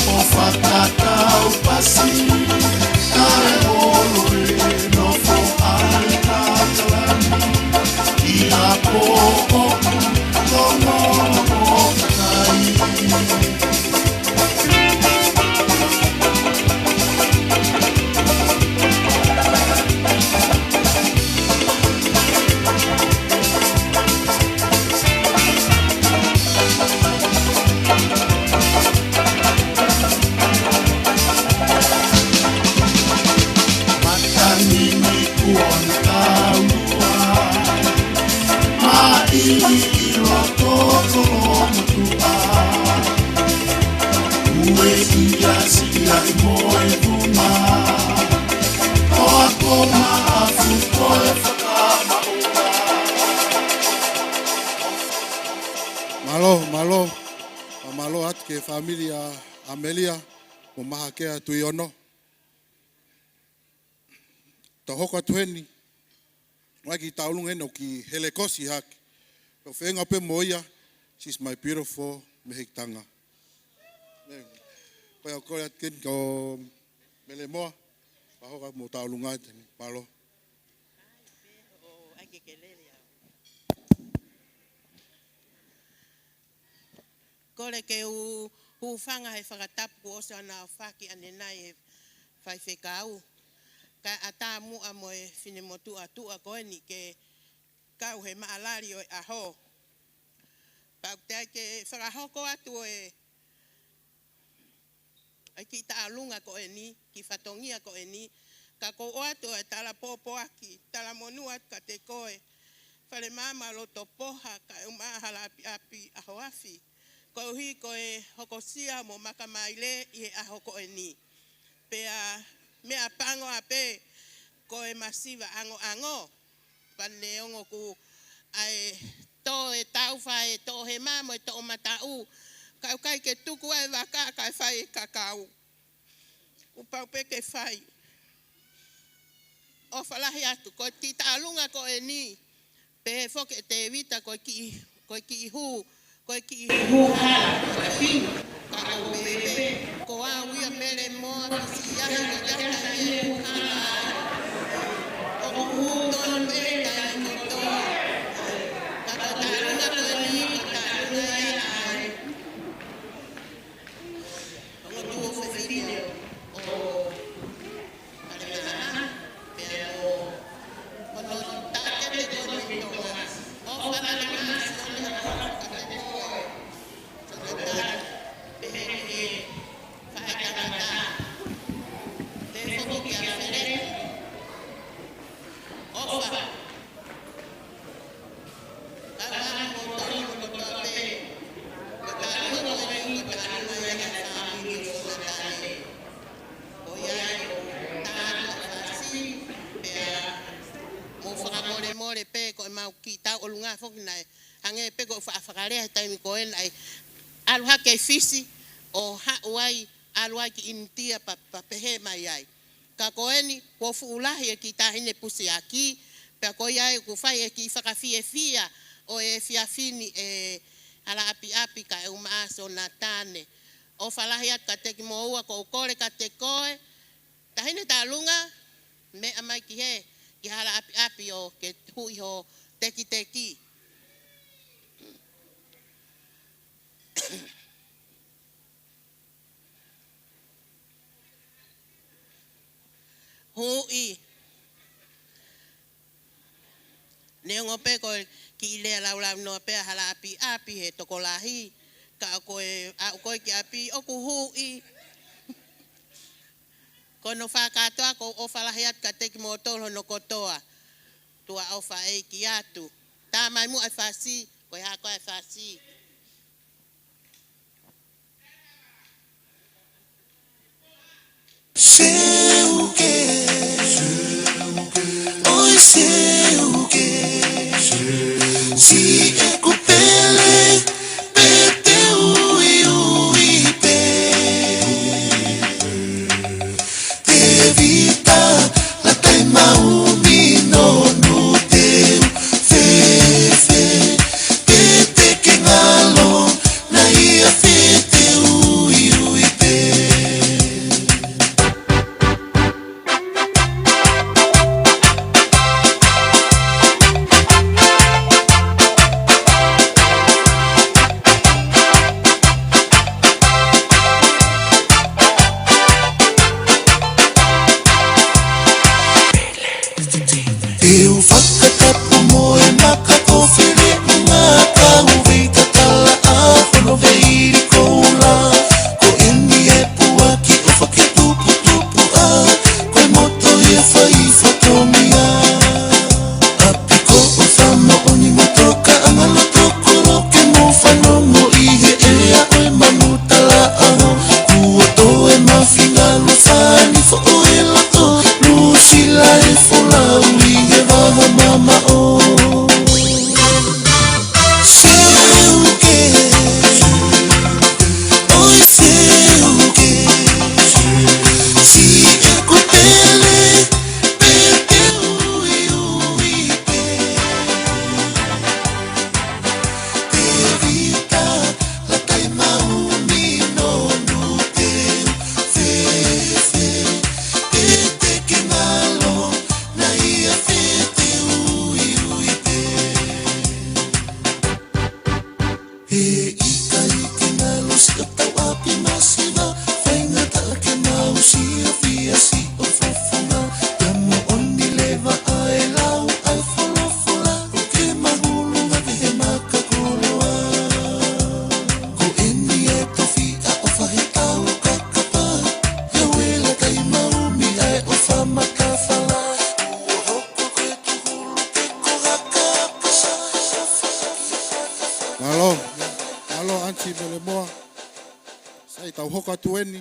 ʻo fakatau pasi, kae ʻoua ʻe nofo ai kakalani. ʻI ha pō ʻoku longolongo kakai. Matangi ni kuo ni taulua, maʻili ʻi loto kolomotuʻa. Ueʻia siʻi ai mo e vunga, toa ko maʻafu ko e fakamaunga. Mālō, mālō. Mālō atu ki he fāmili ʻa ʻAmelia mo Mahakea Tuʻiono. Tau hoko atu heni, mai ki taulunga heni ʻo ki Helekosi hake. Ko e feinga pē mo ia, she's my beautiful Mehekitanga. Ko ia, kole atu eni kia Melemoa, fakahoko atu mo tau lunga atu, mālō. Kole ke u hūfanga he fakatapu kuo ʻosi ʻaofaki ʻanenai ʻe he faifekau. Kae ʻatā muʻa mo e finemotuʻa tuʻa ko eni ke kau he maʻalali ʻo e ʻaho. Pea ʻoku teʻeki ke fakahoko atu ʻa e ʻa e kiʻi taʻalunga ko eni, kiʻi fatongia ko eni, ka ʻoku ou ʻoatu ʻa e tala pōpoaki, tala monū atu kiate koe, Falemaama Lotopoha, kae ʻumaʻā Halaʻapiʻapi ʻAhoafi, koeʻuhi ko e hokosia mo makamaile ʻi he ʻaho ko eni. Pea meʻapango ā pē ko e masiva ʻangoʻango, pea neongo ʻoku ʻi ai e toʻo e taufa, e toʻohema mo e toʻomataʻu, ka ʻoku ʻikai ke tuku ʻa e vaka kae fai e kakau. Kuo pau pē ke fai. ʻOfa lahi atu, ko e kiʻi taʻalunga ko eni, pehē foki ʻe Tēvita, ko e kiʻi, ko e kiʻi hū, ko e kiʻi hū hala, ko e hū, ka ʻoku pehē pē, ko au ia Melemoa Fisiʻiahi, ko e kiʻi hū hala. ʻOku hū tonu pē taimi kotoa. Ka ko e taʻalunga ko eni, ko e taʻalunga ia ʻa e ongo tuofefine ʻo Falemaama, pea mo hono taʻokete ko eni ʻo Tonga. ʻOfa lahi ʻa Sione ʻAhoafi kiate koe. Sōtani, pehē ki he faʻē tangata. Pehē foki kia Feleti. ʻOfa. Kae ʻumaʻā kimoutolu kotoa pē. Ko e taʻalunga ko eni, ko e taʻalunga ia ʻa e fāmili ʻo Sōtani. Ko ia ai ʻoku tā atu ʻa e fasi, pea mou fakamolemole pē ko ʻemau kiʻi tauʻolunga foki naʻe hangē pē ko e faʻa fakalea he taimi ko ē naʻe ʻalu hake ki Fisi ʻo haʻu ai, ʻalu ai ki ʻInitia pea, pea pehē mai ai. Ka ko eni, kuo fuʻu lahi e kiʻi taʻahine pusiaki, pea ko ia ai ʻoku fai e kiʻi fakafiefia ʻo e efiafi ni ʻe Halaʻapiʻapi kae ʻumaʻā Sonatane. ʻOfa lahi atu kiate kimoua, ʻoku ou kole kiate koe, taʻahine taʻalunga, meʻa mai ki he, ki Halaʻapiʻapi ʻo ke huʻi ho tekiteki. Huʻi. Neongo pē ko e kiʻi lea laulau noa pē ʻa Halaʻapiʻapi he tokolahi, ka ko e aʻu ko ē ki ʻapi ʻoku huʻi. Ko hono fakakātoa, ʻoku ou ʻofa lahi atu kiate kimoutolu hono kotoa. Tuʻa ʻofa ʻeiki atu. Tā mai muʻa e fasi, ko e hā koā e fasi? Seuke, ʻoi seuke, siʻeku pele, pete uiui pē. Tēvita, lata ʻi maumi nonu teu, fefe, pete ke ngā Falemoa. Sai, tau hoko atu eni.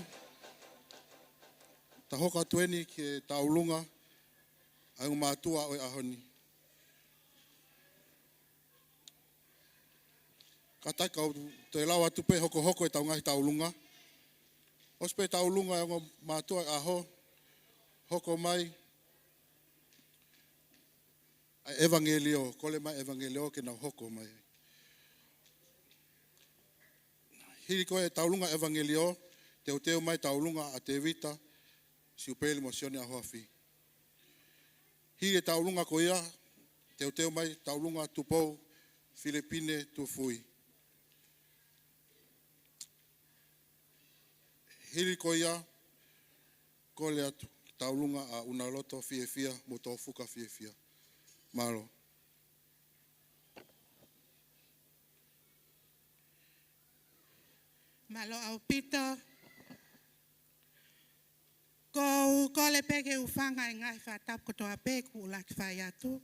Tau hoko atu eni ki he tauʻolunga ʻa e ongo mātuʻa ʻo e ʻaho ni. Kātaki kau toe lau atu pē hokohoko ʻetau ngaahi tauʻolunga. ʻOsi pē tauʻolunga ʻa e ongo mātuʻa ʻo e ʻaho, hoko mai ʻa e ʻevangeliō, kole mai ʻevangeliō ke nau hoko mai. Hili ko ē tauʻolunga ʻevangeliō, teuteu mai tauʻolunga ʻa Tēvita Siupeli mo Sione ʻAhoafi. Hili e tauʻolunga ko ia, teuteu mai tauʻolunga Tupou Filipine Tuʻifui. Hili ko ia, kole atu ki he tauʻolunga ʻa ʻUnaloto Fiefia mo Tofuka Fiefia. Mālō. Mālō ʻaupito. ʻOku ou kole pē ke u hūfanga he ngaahi fakatapu kotoa pē kuo ʻuluaki fai atu.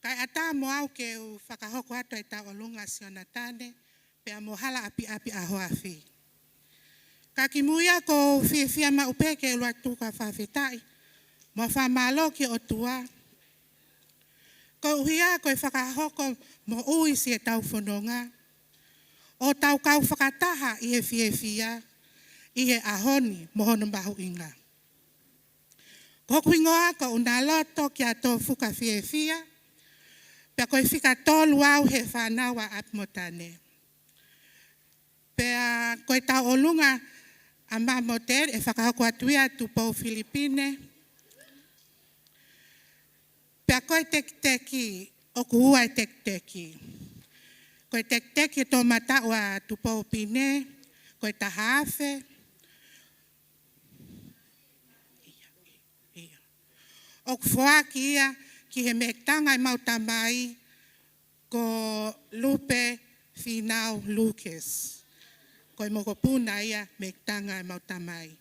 Kae ʻatā mo au ke u fakahoko atu e tauʻolunga ʻa Sionatane, pea mo Halaʻapiʻapi ʻAhoafi. Ka kimuʻa ʻoku ou fiefia maʻu pē ke u ʻalu atu ʻo fakafetaʻi mo fakamālō ki he ʻOtua. Koeʻuhi ko e fakahoko moʻui siʻetau fononga, ʻo tau kau fakataha ʻi he fiefia, ʻi he ʻaho ni mo hono mahuʻinga. Ko hoku hingoa ko ʻUnaloto kia Tofuka Fiefia, pea ko e fika tolu au he fānau ʻa ʻapi mo tane. Pea ko e tauʻolunga ʻa Mamote ʻe fakahoko atu ia ʻa Tupou Filipine. Pea ko e tekiteki, ʻoku ua e tekiteki. Ko e tekiteki ʻe toʻomataʻu ʻa Tupou Pine, ko e taha afe. ʻIo. ʻOku foaki ia ki he mekitanga ʻemau tamai ko Lupe Finau Lucas. Ko e mokopuna ia mekitanga ʻemau tamai.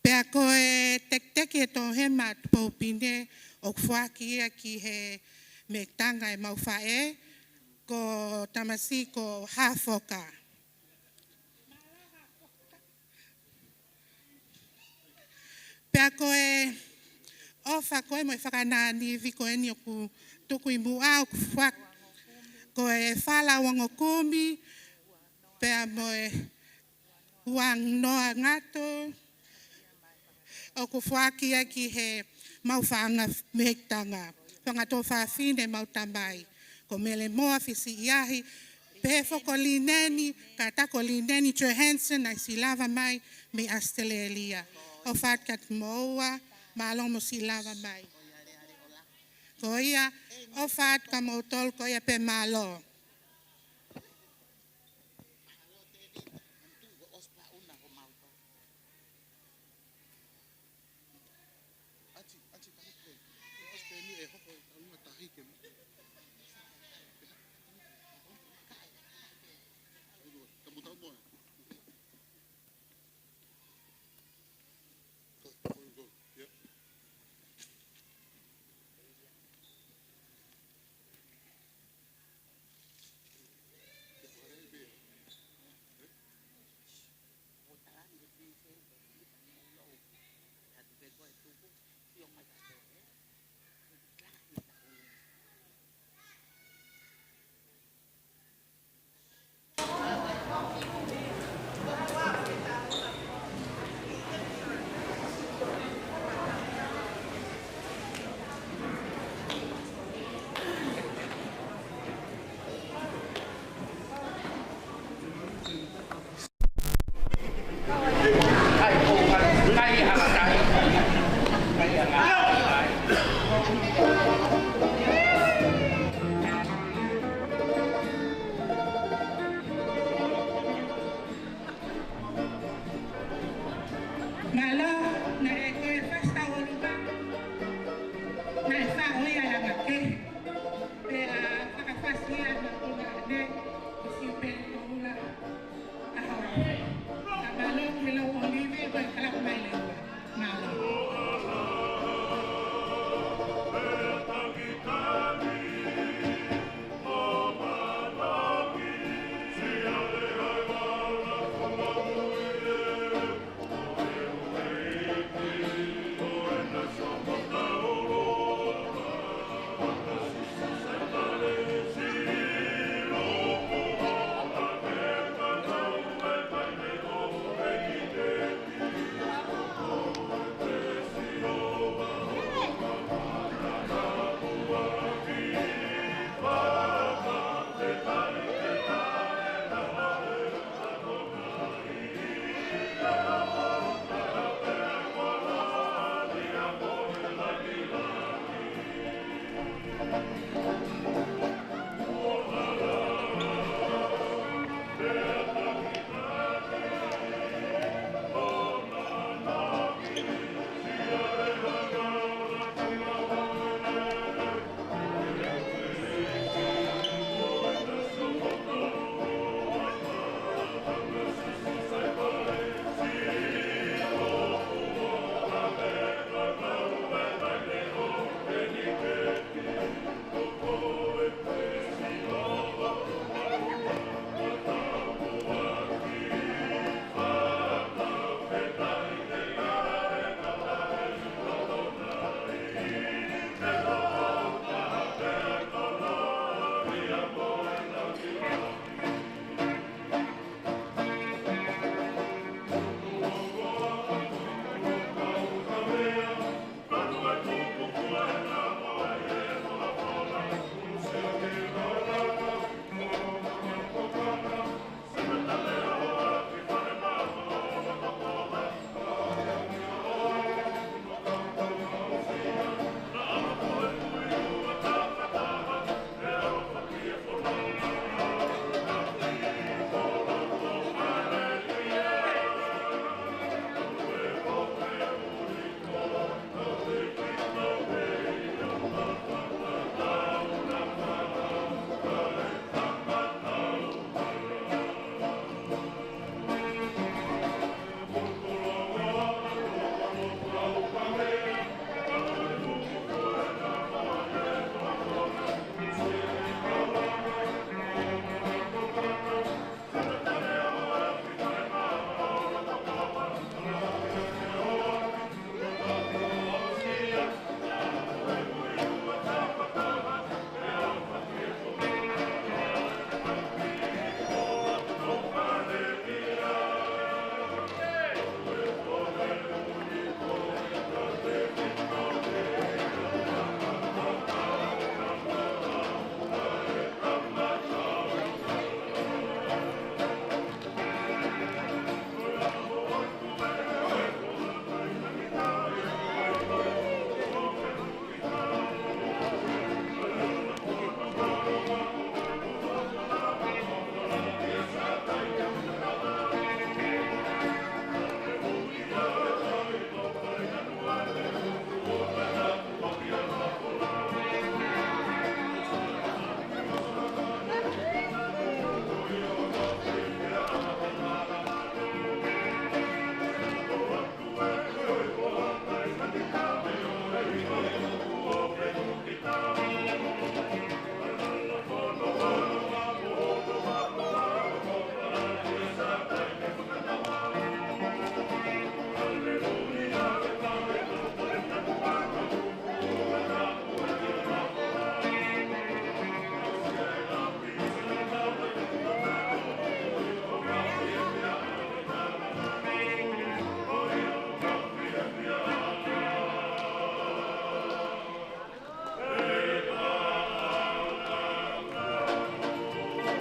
Pea ko e tekiteki ʻe toʻohema ʻa Tupou Pine ʻoku foaki ia ki he mekitanga ʻemau faʻē ko Tamasiʻi ko Hafoka. Pea ko e ʻofa ko ē mo e fakanānivi ko eni ʻoku tuku ʻi muʻa ʻoku foaki ko e Fala Uangokumi, pea mo e Uanganoa Ngato, ʻoku foaki ia ki heʻemau fanga mekitanga, fanga tuofāfine ʻemau tamai, ko Mele Moa Fisiʻiahi, pehē foki ko Lineni, kātaki ko Lineni Johansen, naʻe siʻi lava mai mei ʻAositelēlia. ʻOfa atu kiate kimoua, mālō hoʻomou siʻi lava mai. Ko ia, ʻofa atu kia moutolu, ko ia pē, mālō. Mālō, naʻe ko e fasi tauʻolunga, naʻe faʻo ia ʻe Langa Kehe. Pea fakafasi ia ʻe Maʻunga ʻAne, ko Siupeli Koula ʻAhoafi. Ka mālō ki he lau ʻōlive, ko e kalapu mai leva. Mālō.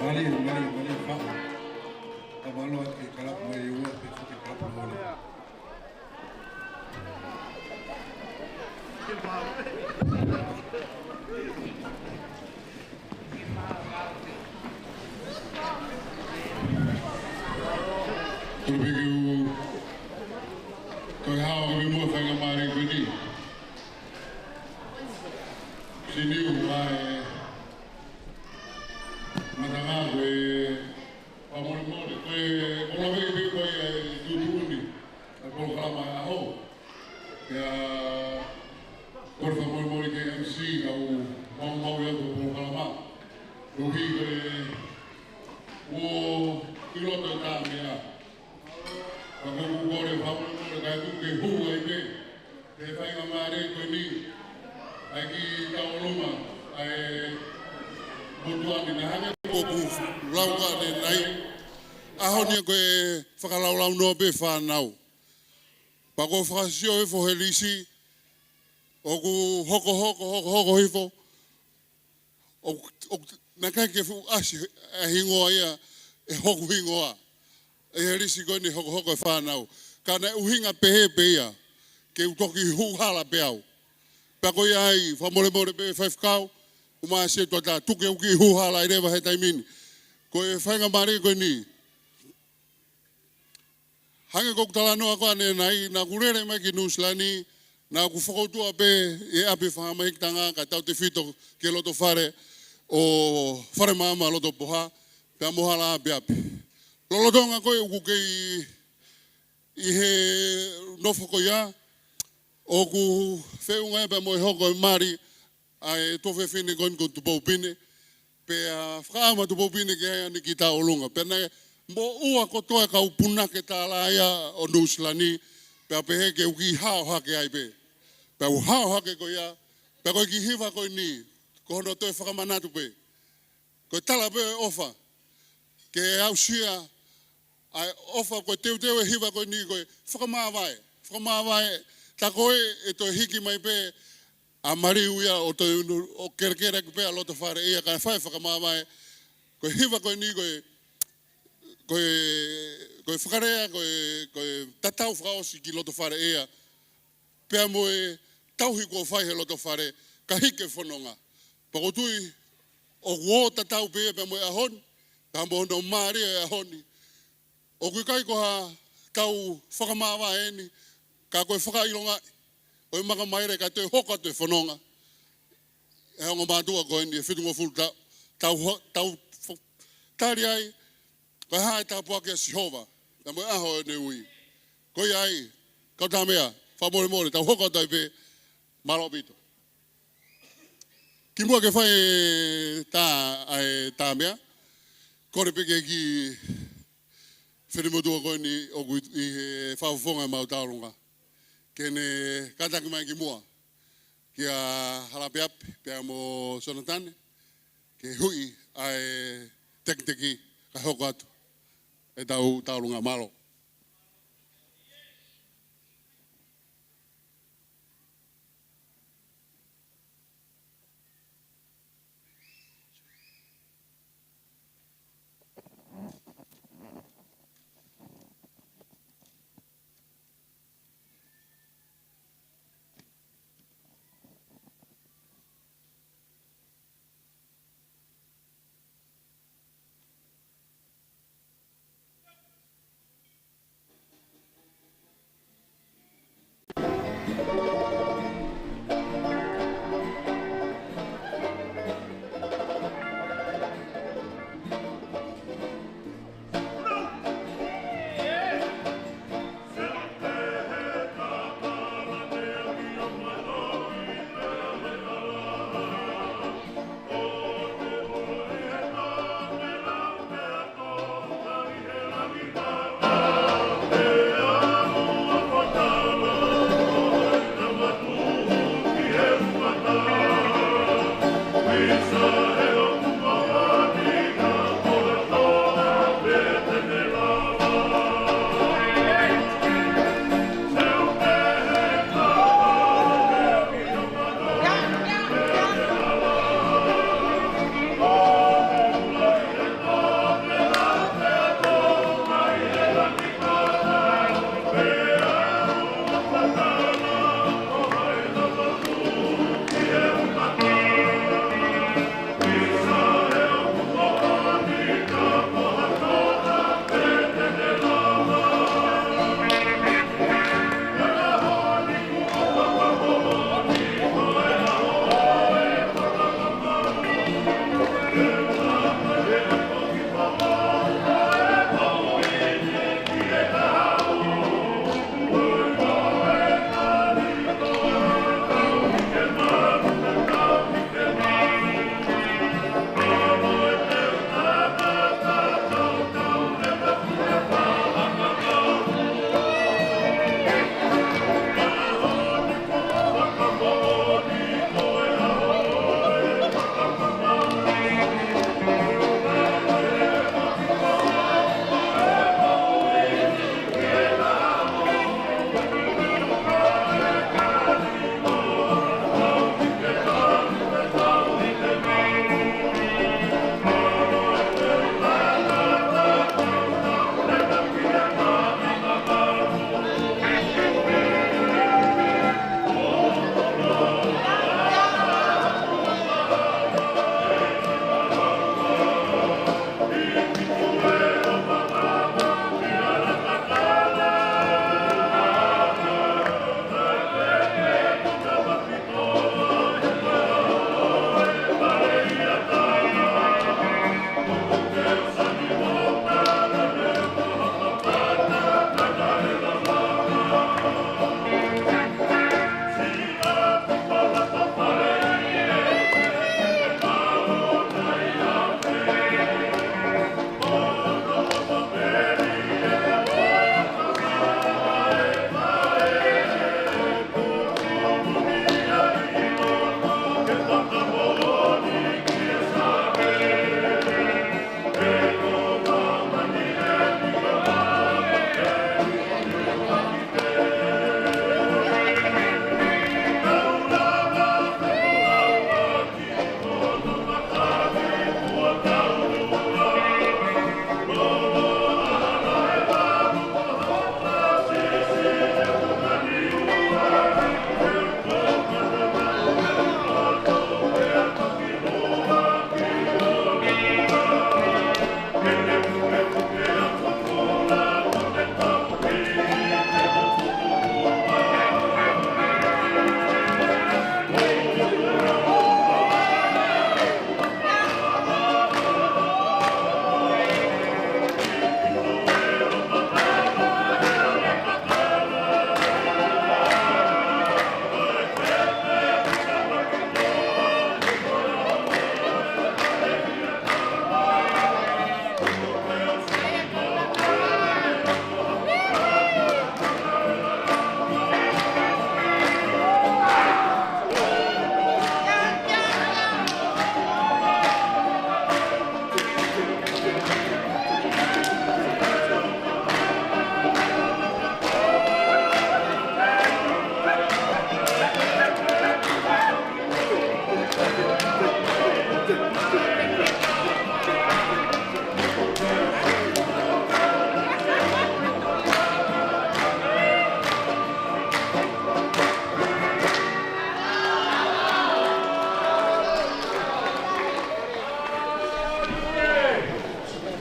Mālie, mālie, mālie, fa. Ka mālō atu ke kalapu mai ua, pe fuke kalapu mai. Ko e piki u, ko e hao ko e mua faingamālie ko eni. Sini u mai, matanga ko e, fakamolemole, ko e, ko e lave pē ko e, e tuʻutuʻuni, e polokalama ʻaho. Pea, ko e fakamolemole ki he M C, ka u maumau ia ko e polokalama. Koeʻuhi ko e, ʻoku ʻi loto e tā meʻa. Ka ko ʻeku kole fakamolemole kae tuku ke hū ai pē. He faingamālie ko eni, ʻa e kiʻi tauʻolunga, ʻa e motuʻa ni naʻa hangē ko ʻeku lau ko eni nai. ʻAho ni ko e fakalaulaunoa pē fānau. Pea ko e fakasio e fohelisi, ʻoku hokohoko, hokohoko hifo, ʻo, ʻo, naʻe ʻikai ke fuʻu ʻasi ʻa e hingoa ia, ʻe hoku hingoa. ʻE he lisi ko eni hokohoko e fānau. Ka naʻe ʻuhinga pehē pē ia, ke u toki hū hala pē au. Pea ko ia ai, fakamolemole pē faifekau, Uma se tuata tuke uki huhala i leva he taimi ni. Ko e faingamālie ko eni. Hangē ko ʻeku talanoa ko ē ʻanenai, naʻá ku lele mai ki Nuʻu Sila ni, naʻá ku fakautua pē ʻi ʻapi fahamahikitanga kae tautefito ki loto fale ʻo Fale Maama Lotopoha, pea mo Hala ʻApiʻapi. Lolotonga ko ē ʻoku kei ʻi he nofo ko ia, ʻoku feʻunga pē mo e hoko e mali ʻa e tuofefine ko eni ko Tupou Pine, pea fakaʻamu ʻa Tupou Pine ke ʻai ʻene kita ʻolunga. Pea naʻe moʻua kotoa e kau punake tālā ia ʻo Nuʻu Sila ni, pea pehē ke u kiʻi hao hake ai pē. Pea u hao hake ko ia, pea ko e kiʻi hiva ko eni, ko hono toe fakamanatu pē. Ko e tala pē ʻofa, ke aʻusia ʻa e ʻofa ko e teuteu e hiva ko eni ko e fakamāvae, fakamāvae, tā ko ē ʻe toe hiki mai pē ʻa Maliu ia ʻo toe unu, ʻo kelekele ki pē ʻa loto fale ia kae fai fakamāvae. Ko e hiva ko eni ko e, ko e, ko e fakalea, ko e, ko e tatau fakaʻosi ki loto fale ia. Pea mo e tauhi kuo fai he loto fale, ka hiki e fononga. Pea ʻoku ou tui, ʻoku ō tatau pē pea mo e ʻaho ni, pea mo hono mālie e ʻaho ni. ʻOku ʻikai ko ha kau fakamāvae eni, ka ko e fakaʻilonga ʻo e makamaile ka toe hoko atu e fononga. E ongo mātuʻa ko eni e fitungofulu tau, tau ho-, tau fo-, tali ai, ko e hā e tāpuaki ʻa Sihova, pea mo e ʻaho ʻo ʻene ui. Ko ia ai, kau Tamea, fakamolemole, tau hoko atu ai pē, mālō ʻaupito. Kimuʻa ke fai e tā, ʻa e Tamea, kole pē ke kiʻi finemotuʻa ko eni ʻoku ʻi he fakafofonga ʻemau taulunga. Ke ne kātaki mai kimuʻa kia Hala ʻApiʻapi, pea mo Sonatane, ke huʻi ʻa e tekiteki kae hoko atu ʻetau taulunga, mālō.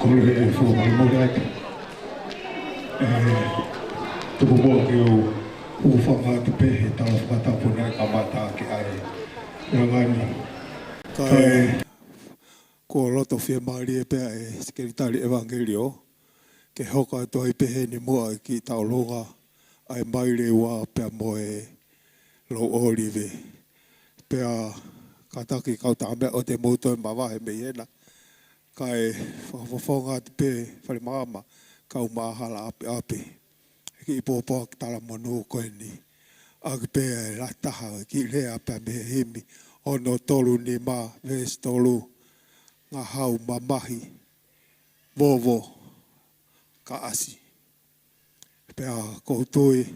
Mole he fua mole mole atu. ʻE, tuku muʻa ke u, u fanga atu pē he tala fakatapu naʻe kamata ʻaki ʻa e leʻo ni. Kae, kae kuo loto fiemālie pē ʻa e Sekelitali ʻEvangeliō ke hoko atu ai pē heni muʻa e kiʻi tauʻolunga ʻa e Maileua pea mo e Louʻolive. Pea kātaki kau tā meʻa ʻoua te mou toe mavahe mei hena. Kae fakafofonga atu pē Fale Maama, kau Mahala ʻApiʻapi, he kiʻi pōpoaki talamonū ko eni. ʻAki pē ʻa e lataha, kiʻi lea pē mei he himi ono tolu nima, veesi tolu: Ngahau mamahi, vovo ka ʻasi. Pea ʻoku ou tui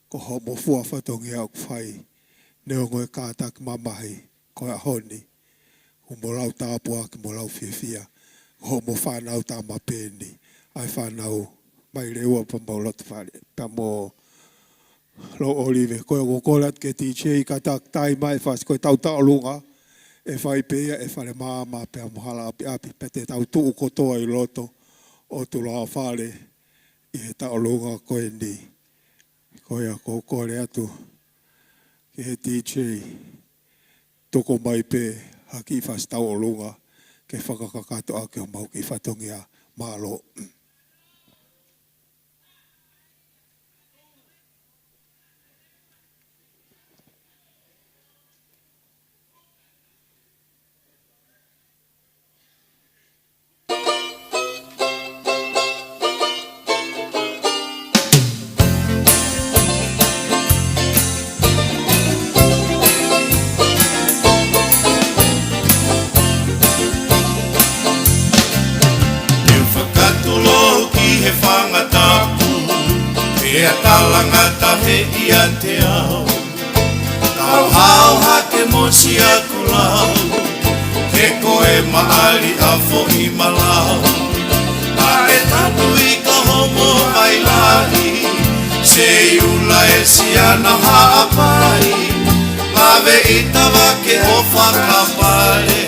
ko hoʻomo fua fatongia ʻoku fai, neongo e kātaki mamahi ko e ʻaho ni, ʻoku mo lau tāpuaki mo lau fiefia, ko hoʻomo fānau tama pē eni, ʻa e fānau Maileua pea mo Lotofale, pea mo Louʻolive. Ko ia ʻoku ou kole atu ki he DJ kātaki taimi mai e fasi ko e tauʻolunga ʻe fai pē ia ʻe Fale Maama pea mo Hala ʻApiʻapi, pea te tau tuʻu kotoa ʻi loto ʻo tulou fale ʻi he tauʻolunga ko eni. Ko ia ʻoku ou kole atu ki he DJ, tuku mai pē ha kiʻi fasi tauʻolunga ke fakakakato ʻaki homau kiʻi fatongia. Mālō. Te u fakatulou ki he fanga tapu, pea talangata he ʻiate au. Kau hao hake mo siʻaku lau, he ko e maʻali ʻa Foʻimalau. Naʻe tanu ʻi ka homo vai lahi, Seiula ʻe Siana Haʻapai. Lave ʻi Tavake ʻo fakapale,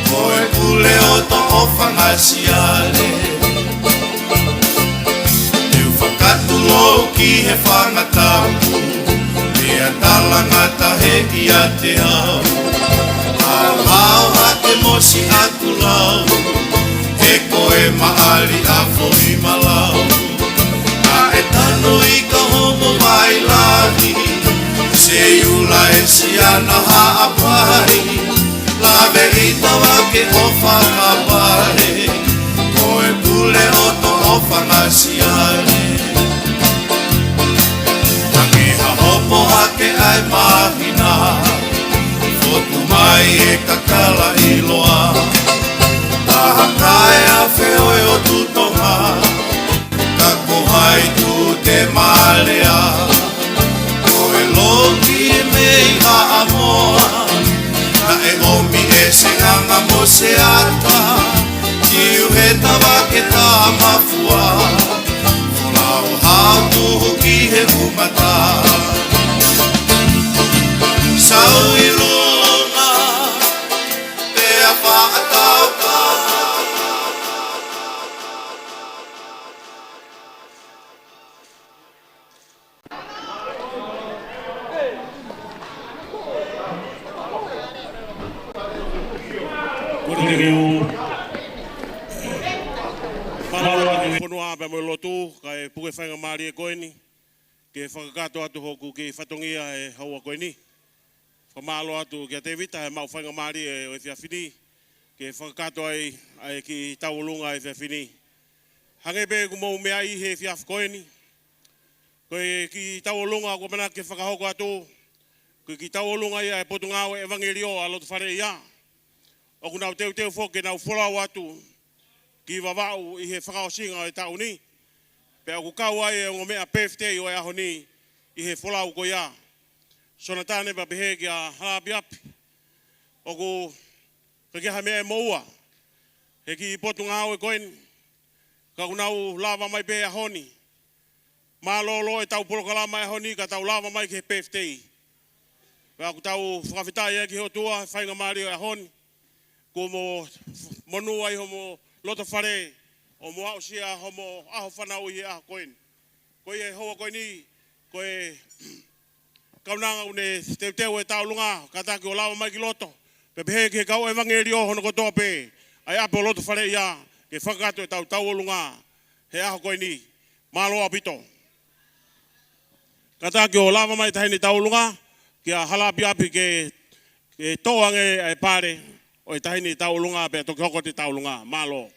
ko e pule ʻo Toʻofa Ngasiale. Te u fakatulou ki he fanga tapu, pea talangata he ʻiate au. Kau hao hake mo siʻaku lau, he ko e maʻali ʻa Foʻimalau. Naʻe tanu ʻi ka homo vai lahi, Seiula ʻe Siana Haʻapai. Lave ʻi Tavake ʻo fakapale, ko e pule ʻo Toʻofa Ngasiale. Hangē ha hopo hake ʻa e māhina, fotu mai e kakala ʻiloa. Taha kae afe ʻo e ʻOtu Tonga, ka ko hai tū te mālea. Ko e loki e mei Haʻamoa, naʻe ʻomi ʻe Seʻanga mo Seata, Tiu he Tavake Tamafua, folau hao tuhu ki he umata. Sau ʻilonga, pea faʻataukau. Kole ke u mālō atu ki he fonua pea mo e lotu, kae puke faingamālie ko eni ke fakakakato atu hoku kiʻi fatongia he houa ko eni. Fakamālō atu kia Tevita he maʻu faingamālie ʻo e efiafi ni ke fakakakato ai ʻa e kiʻi tauʻolunga he efiafi ni. Hangē pē ʻoku mou meaʻi he efiafi ko eni, ko e kiʻi tauʻolunga ʻoku ʻamanaki ke fakahoko atu, ko e kiʻi tauʻolunga ia ʻa e Potungāue ʻEvangeliō ʻa Lotofale ia. ʻOku nau teuteu foki ke nau folau atu ki Vavaʻu ʻi he fakaʻosinga ʻo e taʻu ni. Pea ʻoku kau ai e ongo meʻa birthday ʻo e ʻaho ni ʻi he folau ko ia. Sonatane pea pehē kia Hala ʻApiʻapi, ʻoku ʻikai ke ʻi ai ha meʻa ʻe moua he kiʻi Potungāue ko eni, ka ʻoku nau lava mai pē he ʻaho ni. Mālōlō ʻetau polokalama he ʻaho ni ka tau lava mai ki he birthday. Pea ʻoku tau fakafetaʻi ai ki he ʻOtua he faingamālie ʻo e ʻaho ni. Kuo mo monū ai homo Lotofale ʻo mo aʻusia homo ʻaho fanauʻi he ʻaho ko eni. Ko ia ʻi he houa ko eni, ko e kaunanga ʻoku ne teuteu e tauʻolunga, kātaki ʻo lava mai ki loto, pea pehē ki he kau ʻevangeliō hono kotoa pē ʻa e ʻapi ʻo Lotofaleʻia, ke fakakakato ʻetau tauʻolunga he ʻaho ko eni. Mālō ʻaupito. Kātaki ʻo lava mai e taʻahine tauʻolunga kia Halaʻapiʻapi ke, ke toʻo ange ʻa e pale ʻo e taʻahine tauʻolunga pea toki hoko atu e tauʻolunga. Mālō.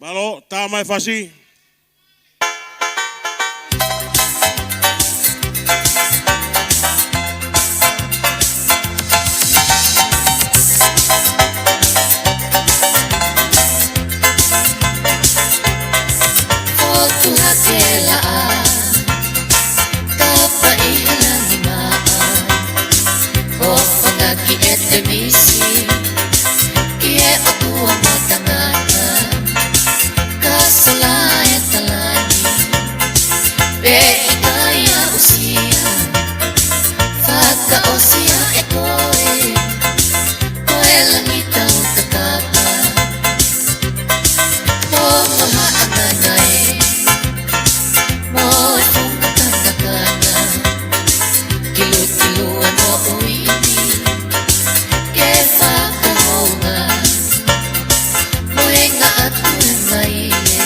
Mālō, tā mai e fasi. ʻOtua ke laʻa, ka paʻi hala ni maʻa, ʻo fakakiʻi ʻEtemisi, ki he ʻOtua maʻa tangata, ka sola e tala ni, pea ʻikai aʻusia, fakaʻosi ʻa e koe, ko e langi tau tatapa. Mo e haʻa ngana ē, mo e funga kanakana, kilukilu e moʻui ni, ke fakahounga, mo e ngaahi ʻatu e maile,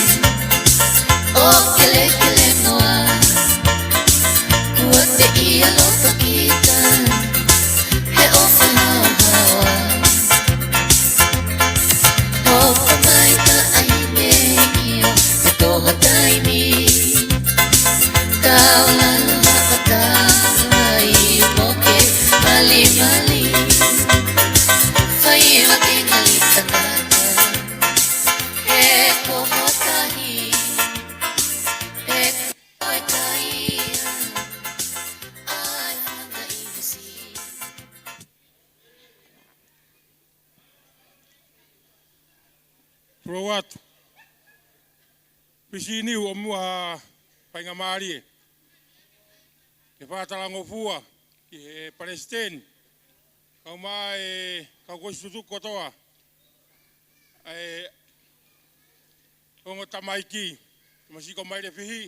ʻo kelekele noa, kuo teʻia loto kita, he ʻofa haohaoa. Hoko mai taʻahine ʻio, he toho taimi. Kau lalo haʻata, ai mo ke malimali. Fai matengali tangata, he ko hotahi, he ko e kai, ai hanga ʻi Nusi. Pulou atu. Pisiniu ʻo muʻa ha faingamālie ke fakatalangofua ki he palesiteni, kae ʻumaʻā e kau kosi tutuku kotoa, e ongo tamaiki, Tomasiko Mailefihi,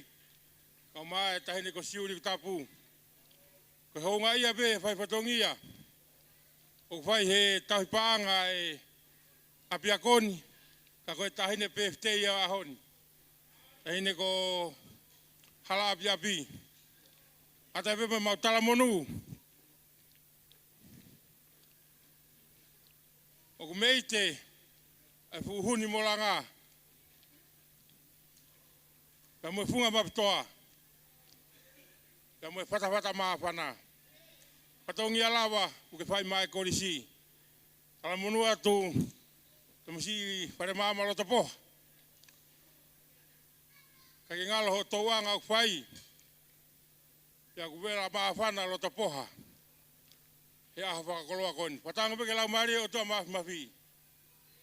kae ʻumaʻā e taʻahine ko Siuli Tapu. Ko e houngaʻia pē e fai fatongia ʻoku fai he tauhi paʻanga e ʻapiako ni, ka ko e taʻahine pefitei ʻo e ʻaho ni, taʻahine ko Halaʻapiʻapi. ʻAtā pē mo ʻemau talamonū. ʻOku meite ʻa e fuʻu huni mo langa, pea mo e funga mapitoa, pea mo e fatafata māfana. Fatongia lava ʻoku ke fai maʻa e kolisi. Talamonū atu, Tomasiko Falemaama Lotopoha. Ka ke ngalo hoʻo tauʻanga ʻoku fai, pea ʻoku vela māfana Lotopoha he ʻaho fakakoloa ko eni. Fakatauange pē ke lau mālie ʻOtua Māfimafi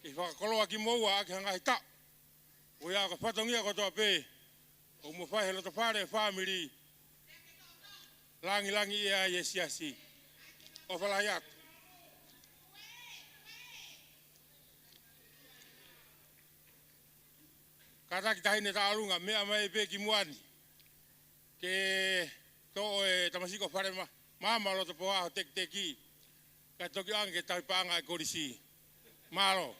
ke fakakoloa kimoua ʻaki ha ngaahi taʻu. ʻO ia ko e fatongia kotoa pē ʻoku mo fai he loto fale e fāmili, langilangiʻia ai e siasi. ʻOfa lahi atu. Kātaki taʻahine tauʻolunga, meʻa mai pē ki muʻa ni ke toʻo e Tomasiko Falemaama Lotopoha ho tekiteki, kae toki ʻoange ke tauhi paʻanga e kolisi. Mālō.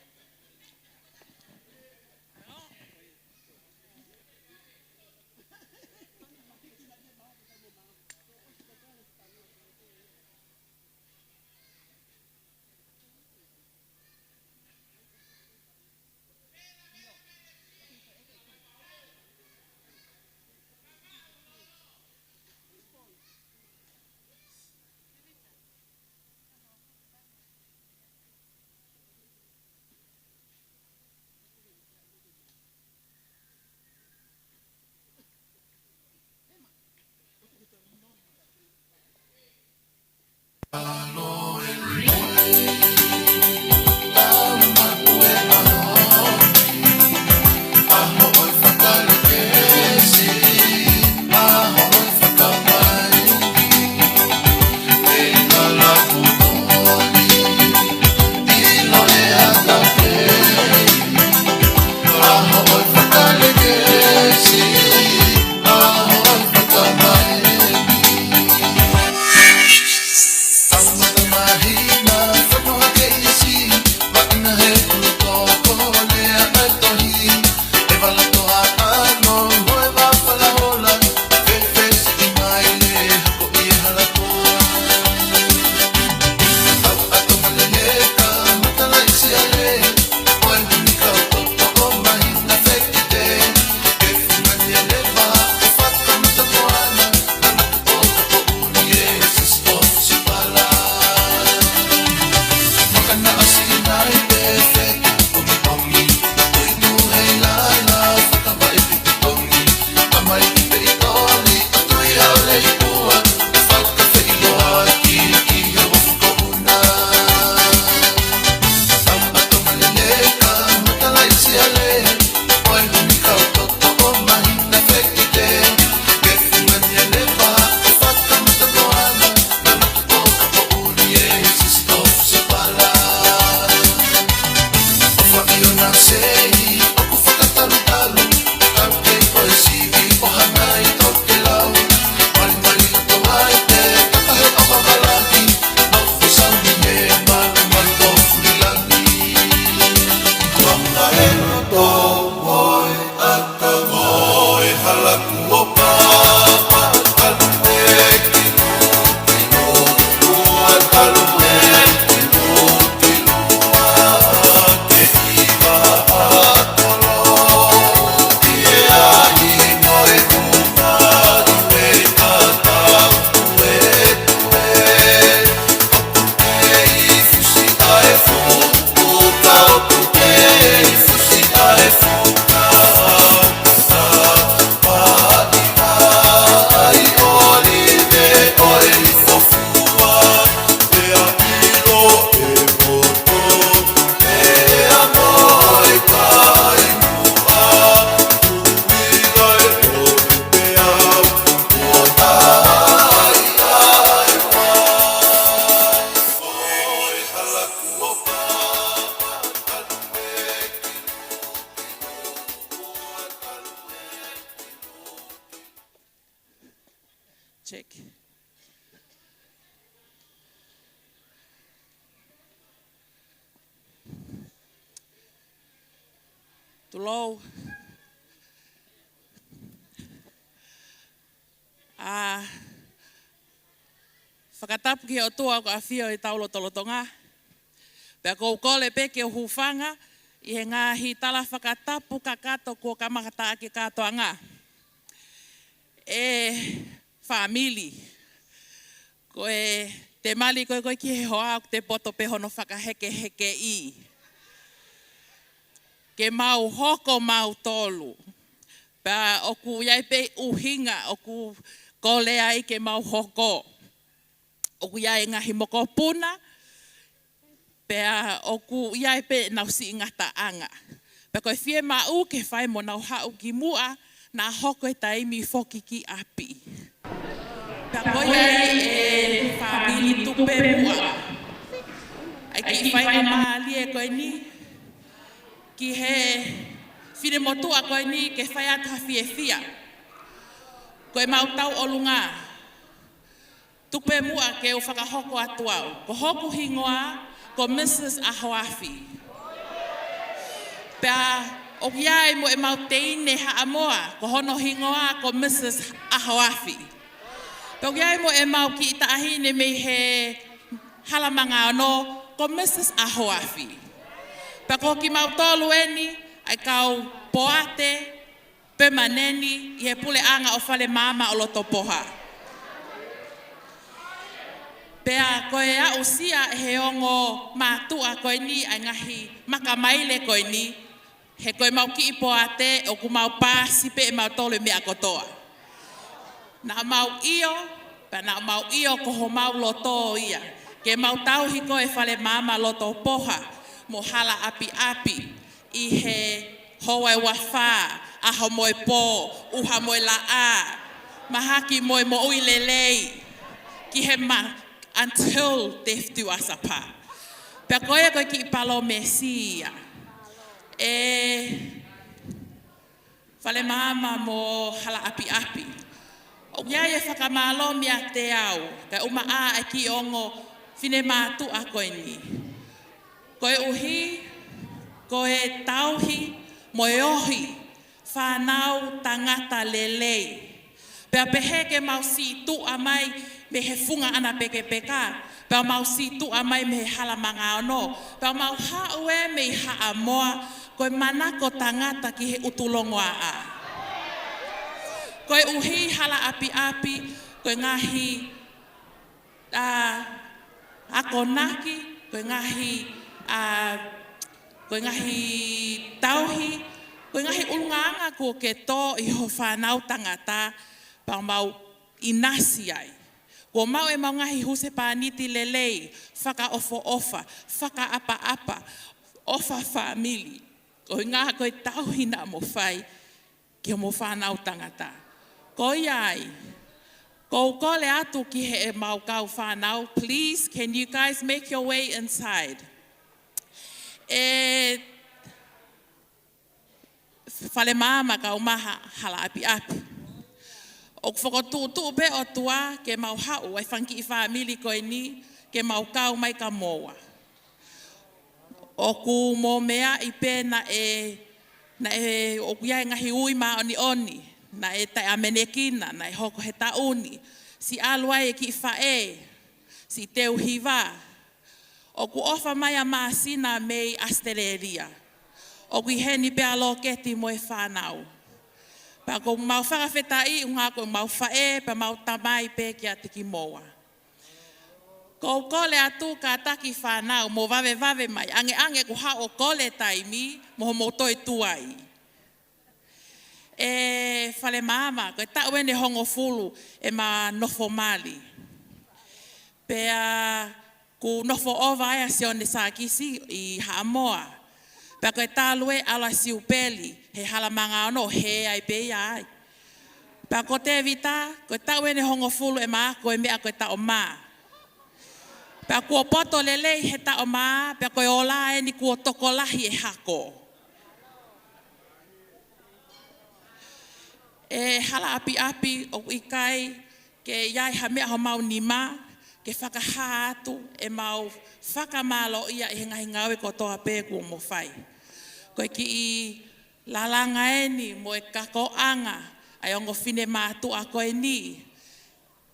Check. Tulou. ʻA, fakatapu ki he ʻOtua ʻoku ʻafio ʻi hotau lotolotonga. Pea ʻoku ou kole pē ke u hūfanga ʻi he ngaahi tala fakatapu kakato kuo kamata ʻaki e kātoanga. ʻE fāmili, ko e temali ko ē ko ē ki he hoa ʻoku te poto pē hono fakahekehekeʻi ke mau hoko mautolu. Pea ʻoku ʻi ai pē ʻuhinga ʻoku kole ai ke mau hoko. ʻOku ʻi ai e ngaahi mokopuna, pea ʻoku ʻi ai pē ʻenau siʻi ngataʻanga. Pea ko e fiemaʻu ke fai mo nau haʻu ki muʻa, naʻa hoko e taimi foki ki ʻapi. Pea ko ia ai e fāmili Tupe Muʻa. ʻA e kiʻi faingamālie ko eni ki he finemotuʻa ko eni ke fai atu ha fiefia. Ko e mau tauʻolunga. Tupe Muʻa ke u fakahoko atu au. Ko hoku hingoa ko Mrs Ahoafi. Pea ʻoku ʻi ai mo e mau teine Haʻamoa, ko hono hingoa ko Mrs Ahoafi. Pea ʻoku ʻi ai mo e mau kiʻi taʻahine mei he Hala Mangaono, ko Mrs Ahoafi. Pea ko kimautolu eni, ʻa e kau poate pemaneni ʻi he puleʻanga ʻo Falemaama ʻo Lotopoha. Pea ko e aʻusia ʻe he ongo mātuʻa ko eni ʻa e ngaahi makamaile ko eni, he ko e mau kiʻi poate ʻoku mau paasi pē ʻe mautolu e meʻa kotoa. Naʻa mau ʻio, pea naʻa mau ʻio ko homau loto ia, ke mau tauhi ko ē Falemaama Lotopoha mo Halaʻapiʻapi ʻi he houa ʻe uafā, ʻaho mo e pō, ʻuha mo e laʻā, mahaki mo e moʻui lelei, ki he ma-, until death do us apart. Pea ko ia ko e kiʻi palōmesi ia. ʻE Falemaama mo Halaʻapiʻapi, ʻoku ʻi ai e fakamālō meiate au, kae ʻumaʻā e kiʻi ongo finemātuʻa ko eni. Koeʻuhi ko e tauhi mo e ohi fānau tangata lelei. Pea pehē ke mau sītuʻa mai mei he funga ʻAna Pekepeka, pea mau sītuʻa mai mei he Hala Mangaono, pea mau haʻu ē mei Haʻamoa, ko e manako tangata ki he ʻutu longoaʻa. Koeʻuhi Halaʻapiʻapi, ko e ngaahi ʻa, akonaki, ko e ngaahi, ʻa, ko e ngaahi tauhi, ko e ngaahi ʻulungaanga kuo ke tō ʻi ho fānau tangata, pea mau ʻinasi ai. Kuo mau ʻemau ngaahi husepāniti lelei, fakaʻofoʻofa, fakaʻapaʻapa, ʻofa fāmili. Ko e ngaahi ko e tauhi naʻa mo fai ki hoʻomo fānau tangata. Ko ia ai, ʻoku ou kole atu ki heʻemau kau fānau, please, can you guys make your way inside? ʻE Falemaama kae ʻumaʻā Halaʻapiʻapi. ʻOku fokotuʻutuʻu pē ʻOtua ke mau haʻu, ʻa e fanga kiʻi fāmili ko eni, ke mau kau mai kamoua. ʻOku mo meaʻi pē naʻe, naʻe ʻoku ʻi ai e ngaahi ui māʻoniʻoni, naʻe taʻeʻamanekina, naʻe hoko he taʻu ni, siʻi ʻalu ai e kiʻi faʻē, siʻi Teuhiva. ʻOku ʻofa mai ʻa Māsina mei ʻAositelēlia. ʻOku ʻi heni pē ʻa Loketi mo e fānau. Pea ʻoku mau fakafetaʻi ʻuhinga ko ʻemau faʻē, pea mau tamai pē kiate kimoua. ʻOku ou kole atu kātaki fānau, mou vavevave mai, ʻangeʻange ʻoku haʻu ʻo kole taimi, mo hoʻomou toe tuai. ʻE Falemaama, ko e taʻu eni ʻe hongofulu ʻema nofo mali. Pea kuo nofo ʻova ai ʻa Sione Sākisi ʻi Haʻamoa. Pea ko e talu e ʻalu ʻa Siupeli, he Hala Mangaono, hē ai pē ia ai. Pea ko Tēvita, ko e taʻu eni ʻe hongofulu ʻema ako e meʻa ko e taʻo mā. Pea kuo poto lelei he taʻo mā, pea ko e ola eni kuo tokolahi e hako. ʻE Halaʻapiʻapi, ʻoku ʻikai ke ʻi ai ha meʻa homau nima, ke fakahā atu ʻemau fakamālōʻia ʻi he ngaahi ngāue kotoa pē kuo mo fai. Ko e kiʻi lalanga eni mo e kakoʻanga ʻa e ongo finemātuʻa ko eni.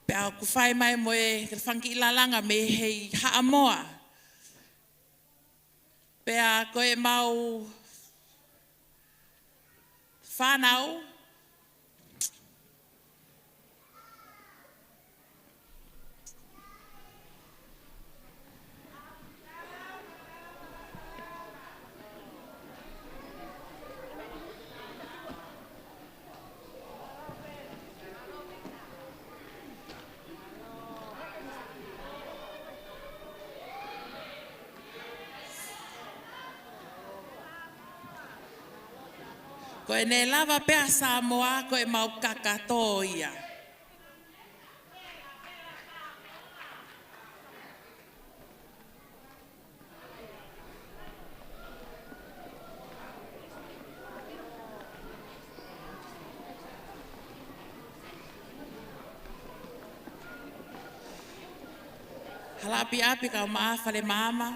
Pea ʻoku fai mai mo e fanga kiʻi lalanga mei he Haʻamoa. Pea ko ʻemau fānau, ko ʻene lava pē ʻa Samoa, ko ʻemau kakato ia. Hala ʻapiʻapi, kau maʻa Falemaama,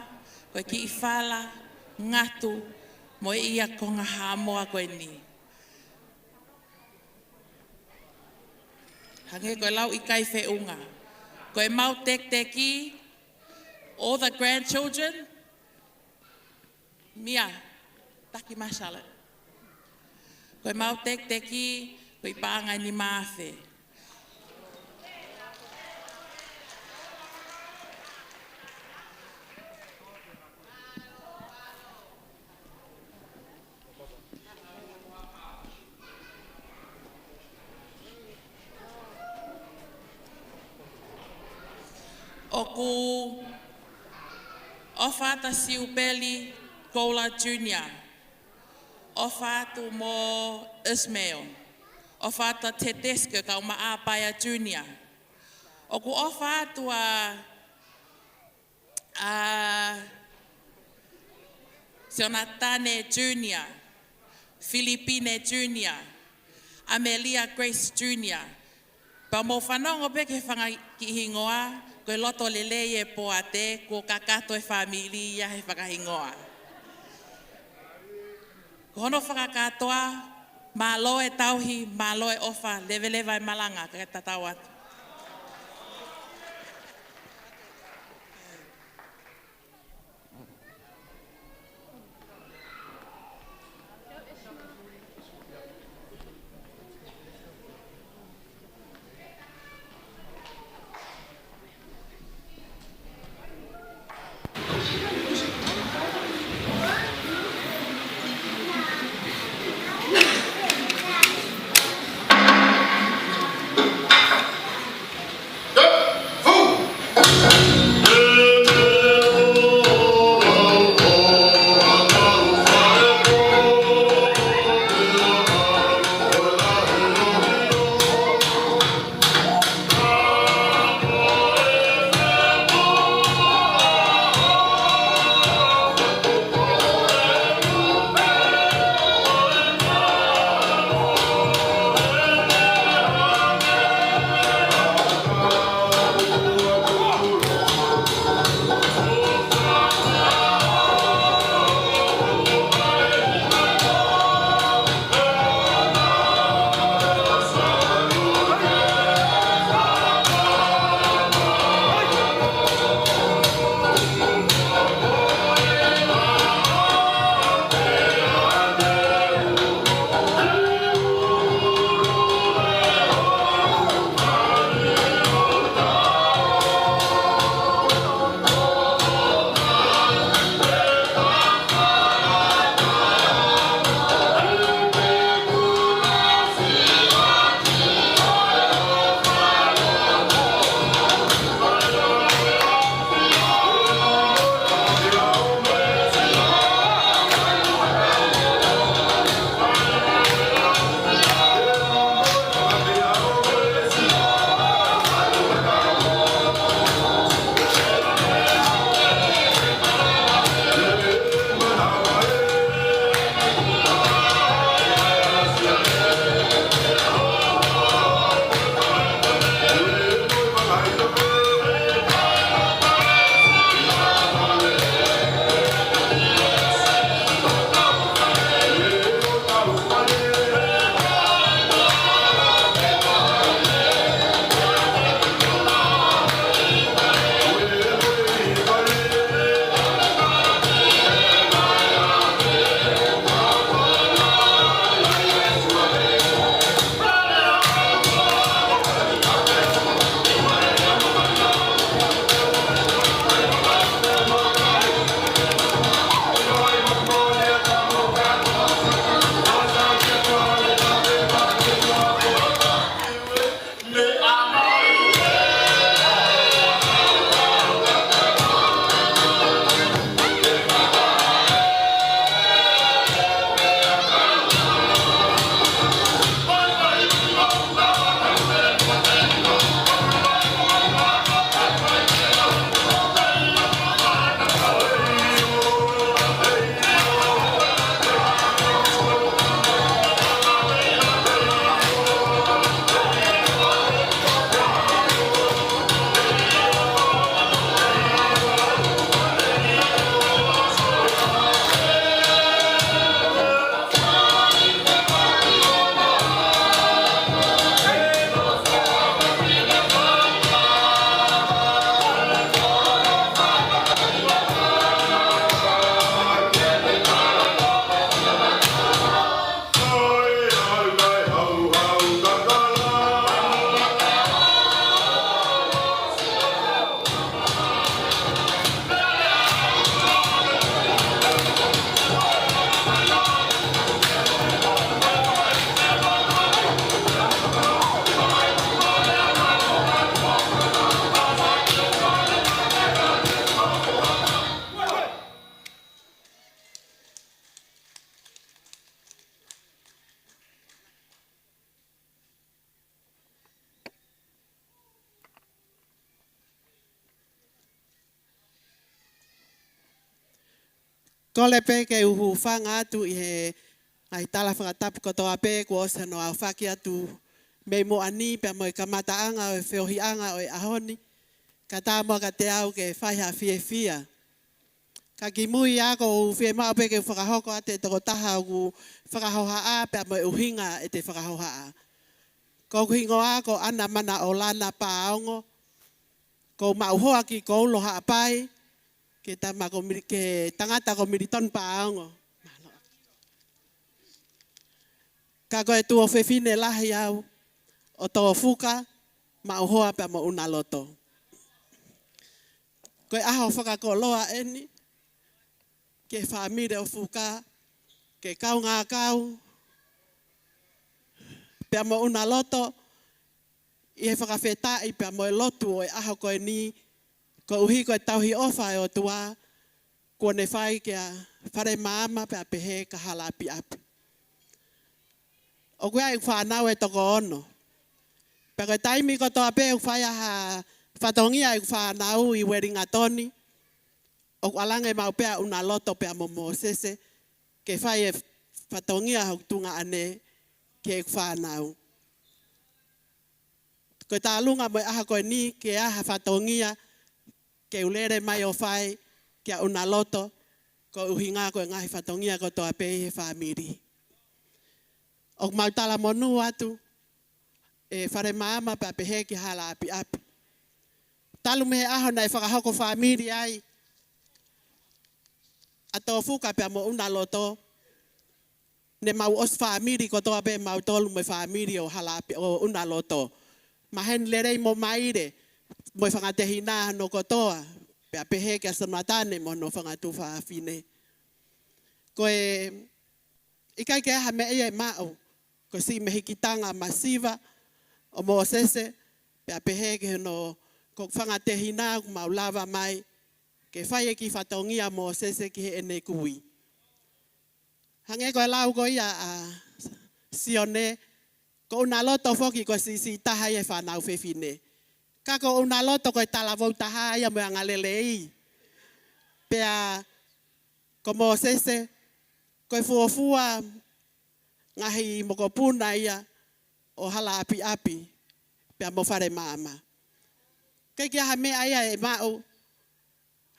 ko e kiʻi fala ngatu mo e ia konga Haʻamoa ko eni. Hangē ko e lau ʻikai feʻunga, ko ʻemau tekiteki, all the grandchildren, Mia, taki mai Charlotte. Ko ʻemau tekiteki, ko e paʻanga ʻe nima afe. ʻOku ʻofa atu Siupeli Koula Junior. ʻOfa atu mo Ismail. ʻOfa atu Teteske, kau maʻa Paea Junior. ʻOku ʻofa atu ʻa ʻa Sionatane Junior, Filipine Junior, Amelia Grace Junior. Pea mou fanongo pē ki he fanga kiʻi hingoa, ko e loto lelei e poate, kuo kakato e fāmili ia he fanga hingoa. Ko hono fakakātoa, mālō e tauhi, mālō e ʻofa, leveleva e malanga, kae tatau atu. Kole pē ke u hūfanga atu ʻi he ngaahi tala fakatapu kotoa pē kuo ʻosi hono aofaki atu mei muʻa ni pea mo e kamataʻanga ʻo e feohiʻanga ʻo e ʻaho ni. Ka tā muʻa kiate au ke fai ha fiefia. Ka kimui ia ʻoku ou fiemaʻu pē ke u fakahoko atu e tokotaha ʻoku fakahohaʻa pea mo e ʻuhinga ʻete fakahohaʻa. Ko hoku hingoa ko ʻAna Manaʻolana Paongo. Ko u maʻu hoa ki Koulo Haʻapai, ke tama ko Mili-, ke tangata ko Militoni Paongo. Ka ko e tuofefine lahi au ʻo Tofuka, maʻu hoa pea mo ʻUnaloto. Ko e ʻaho fakakoloa eni ki he fāmili ʻo Fuka, ke kaungā kau pea mo ʻUnaloto ʻi he fakafetaʻi pea mo e lotu ʻo e ʻaho ko eni, koeʻuhi ko e tauhi ʻofa ʻa e ʻOtua kuo ne fai kia Fale Maama pea pehē kia Hala ʻApiʻapi. ʻOku ʻi ai ʻeku fānau ʻe toko ono. Pea ko e taimi kotoa pē ʻoku fai ai ha fatongia ʻeku fānau ʻi Uelingatoni, ʻoku ʻalu ange maʻu pē ʻa ʻUnaloto pea mo Mōsese ke fai e fatongia hoku tuongaʻane ki heʻeku fānau. Ko e tālunga mo e ʻaho ko eni ke ʻi ai ha fatongia ke u lele mai ʻo fai kia ʻUnaloto, ko e ʻuhinga ko e ngaahi fatongia kotoa pē ʻi he fāmili. ʻOku mau talamonū atu ʻe Fale Maama pea pehē kia Hala ʻApiʻapi. Talu mei he ʻaho naʻe fakahoko fāmili ai ʻa Tofuka pea mo ʻUnaloto, ne mau ʻosi fāmili kotoa pē mautolu mo e fāmili ʻo Hala ʻApi-, ʻo ʻUnaloto. Maheni lelei mo Maile, mo e fanga tehina hono kotoa, pea pehē kia Sonatane mo hono fanga tuofefine. Ko e ʻikai ke ʻi ai ha meʻa ia ʻe maʻu, ko e siʻi mehikitanga masiva ʻo Mōsese, pea pehē ki hono, ko e fanga tehina ʻoku mau lava mai ke fai e kiʻi fatongia ʻa Mōsese ki heʻene kui. Hangē ko e lau ko ia ʻa Sione, ko ʻUnaloto foki ko e siʻisiʻi taha ia he fānau fefine. Ka ko ʻUnaloto ko e talavou taha ia mo e angalelei. Pea ko Mōsese, ko e fuofua ngaahi mokopuna ia ʻo Hala ʻApiʻapi pea mo Fale Maama. ʻIkai ke ʻi ai ha meʻa ia ʻe maʻu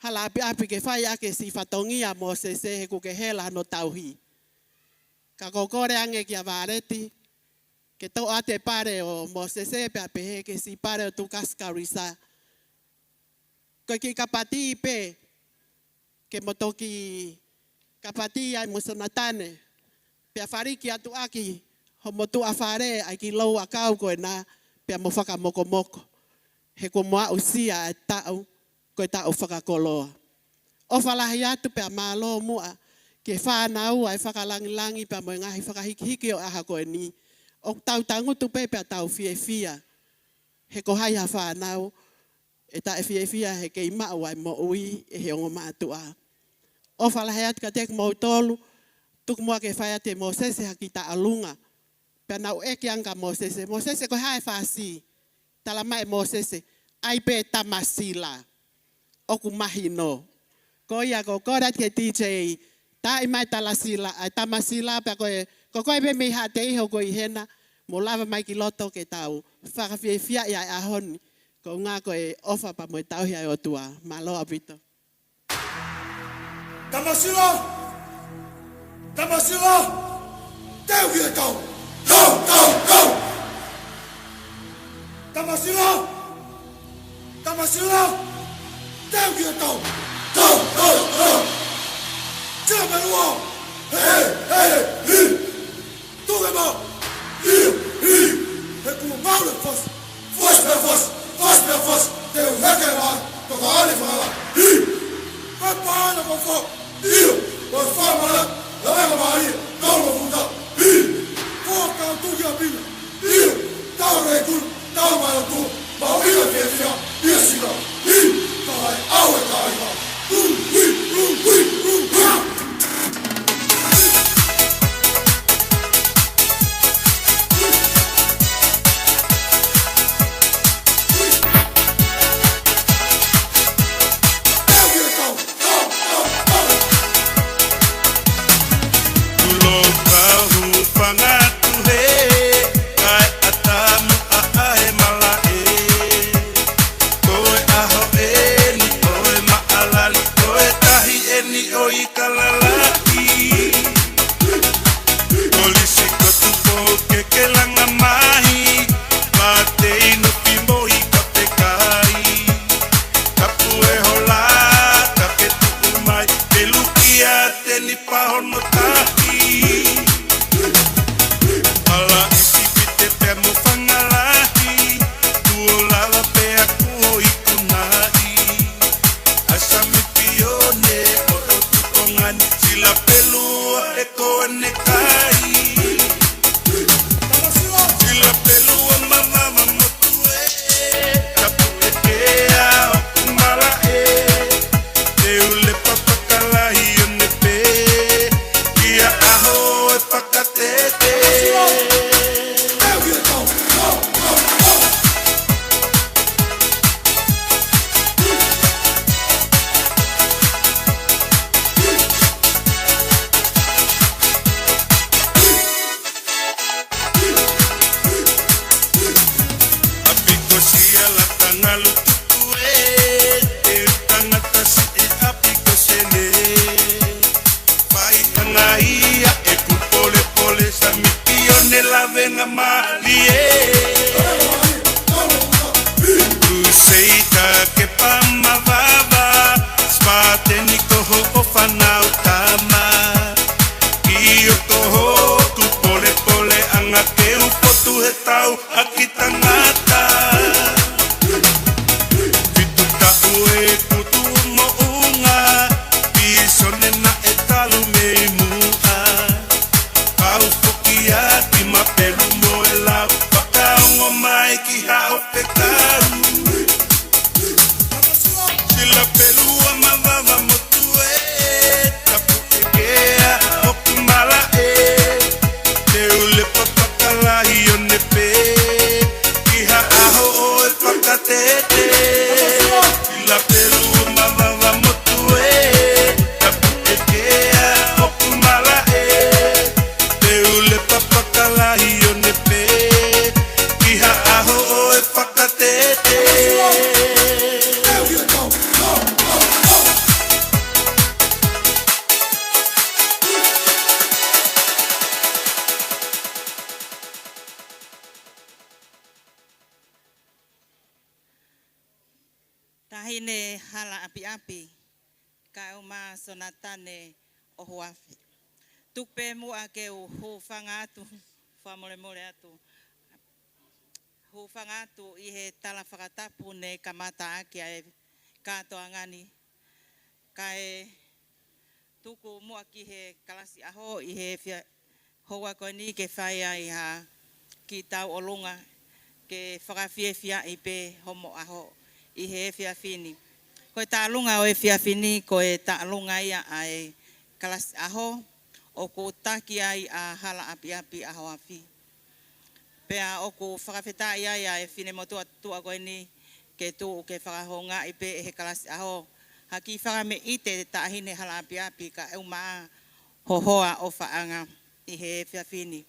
Hala ʻApiʻapi ke fai ʻaki e siʻi fatongia ʻa Mōsese he ʻoku ke hela hono tauhi. Ka ko u kole ange kia Vāleti ke toʻo atu e pale ʻo Mōsese pea pehē ki he siʻi pale ʻo Tukasi Kalisa. Ko e kiʻi kapati pē ke mo toki kapati ai mo Sonatane, pea faliki atu ʻaki homo tuʻa fale ʻa e kiʻi lou ʻakau ko ena, pea mo fakamokomoko. He kuo mo aʻusia e taʻu, ko e taʻu fakakoloa. ʻOfa lahi atu pea mālō muʻa ki he fānau ʻa e fakalangilangi pea mo e ngaahi fakahikihiki ʻo e ʻaho ko eni. ʻOku tau tangutu pē pea tau fiefia. He ko hai ha fānau ʻe taʻefiefia he kei maʻu ʻa e moʻui ʻe he ongo mātuʻa. ʻOfa lahi atu kiate kimoutolu, tuku muʻa ke fai atu ʻe Mōsese ha kiʻi taʻalunga. Pea nau ʻeke ange kia Mōsese, Mōsese ko e hā e fasi? Tala mai ʻe Mōsese, ʻai pē Tamasila. ʻOku mahino. Ko ia ko u kole atu ki he D J, taaʻi mai Tamasila, ʻai Tamasila pea ko e, ko koe pē mei Haʻateiho ko ē ʻi hena, mo lava mai ki loto ke tau fakafiefiaʻi ʻa e ʻaho ni. Ko e ʻuhinga ko e ʻofa pea mo e tauhi ʻa e ʻOtua. Mālō ʻaupito. Tamasila! Tamasila! Teu ki he kau! Kau, kau, kau! Tamasila! Tamasila! Teu ki he kau! Kau, kau, kau! Tia mai ua! He, he, he, he! Tuke mā! ʻIo, ʻio. He kuo maʻu e fasi. Fasi pea fasi, fasi pea fasi. Te u heke mai, toka ale fala. ʻIo. Papa ana ko fo. ʻIo. Ko fala mala, la venga mai, kau mo futa. ʻIo. Ko kau tuki a pina. ʻIo. Tau le kulu, tau mai o tu. Mau ina fiefia, ia sila. ʻIo. Ka ai, au e ka ai ka. Ia. Kuseita ke pama vava, Spartan ko hoʻo fānau tama. ʻIo ko hoku pōlepole ʻanga ke u fotu he tau ʻaki tangata. Fitu taʻu ʻeku tuʻu moʻunga, Pisone naʻe talu mei muʻa. Kau foki ʻa Timapelu mo e lau, fakaongo mai ki haʻo fekau. Sila pelu ʻa mavava motu ē, tapu ʻekea hoku malaʻe. Te u lepa fakalahi ʻo ne pē, ki ha ʻaho ʻo e fakatete. Sila pelu ʻa mavava motu ē, tapu ʻekea hoku malaʻe. Te u lepa fakalahi ʻo ne pē, ki ha ʻaho ʻo e fakatete. Taʻahine Halaʻapiʻapi, Kaeʻuma Sonatane ʻOhoafi. Tuku pē muʻa ke u hūfanga atu, fakamolemole atu. Hūfanga atu ʻi he tala fakatapu ne kamata ʻaki ʻa e kātoanga ni. Kae tuku muʻa ki he kalasi ʻaho ʻi he fia-, houa ko eni ke fai ai ha kiʻi tauʻolunga ke fakafiefiaʻi pē homo ʻaho ʻi he efiafi ni. Ko e taʻolunga ʻo e efiafi ni, ko e taʻolunga ia ʻa e kalasi ʻaho ʻoku taki ai ʻa Halaʻapiʻapi ʻOhoafi. Pea ʻoku fakafetaʻi ai ʻa e finemotuʻa tuʻa ko eni ke tuʻu ke fakahoungaʻi pē ʻe he kalasi ʻaho ha kiʻi fakameʻite Taʻahine Halaʻapiʻapi Kaeʻuma Hohoa ʻOfaʻanga ʻi he efiafi ni.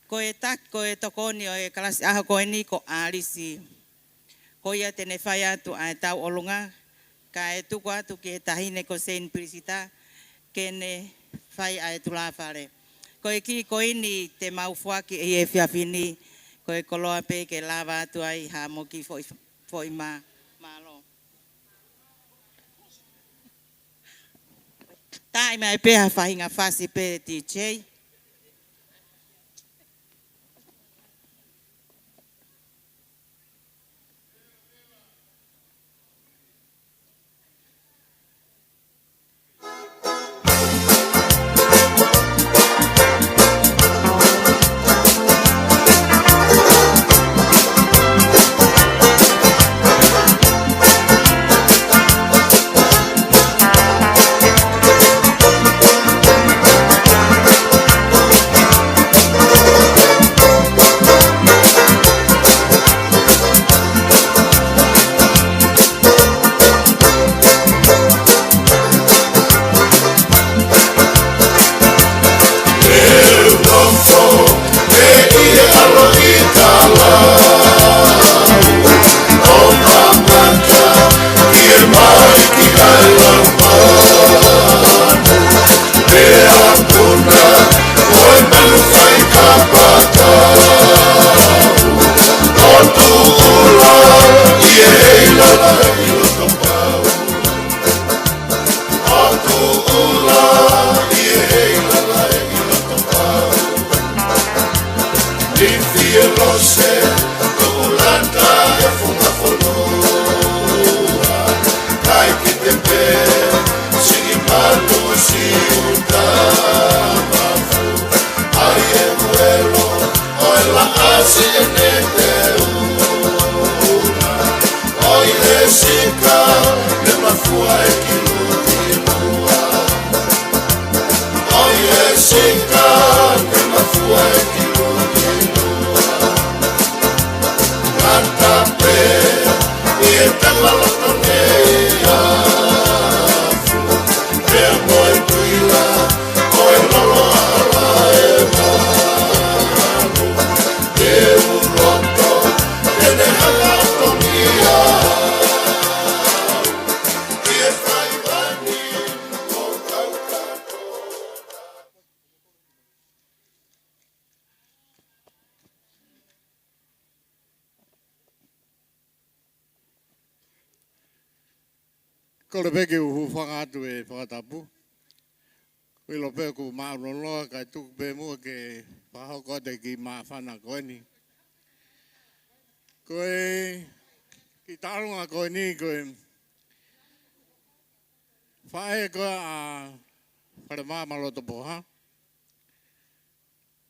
Ko e taki, ko e tokoni ʻo e kalasi ʻaho ko eni ko ʻAlisi. Ko ia te ne fai atu ʻa e tauʻolunga, kae tuku atu ki he taʻahine ko Saint Prisita ke ne fai ʻa e tulāfale. Ko e kiʻi koini te mau foaki ʻi he efiafi ni, ko e koloa pē ke lava atu ai ha mo kiʻi foʻi, foʻi mā. Mālō. Taʻi mai pē ha faʻahinga fasi pē, D J. Kole pē ke u hūfanga atu he fakatapu. Ko e ʻilo pē ʻoku māʻuloloa kae tuku pē muʻa ke fakahoko atu e kiʻi māfana ko eni. Ko e kiʻi taʻalunga ko eni ko e faʻē ko ē ʻa Falemaama Lotopoha.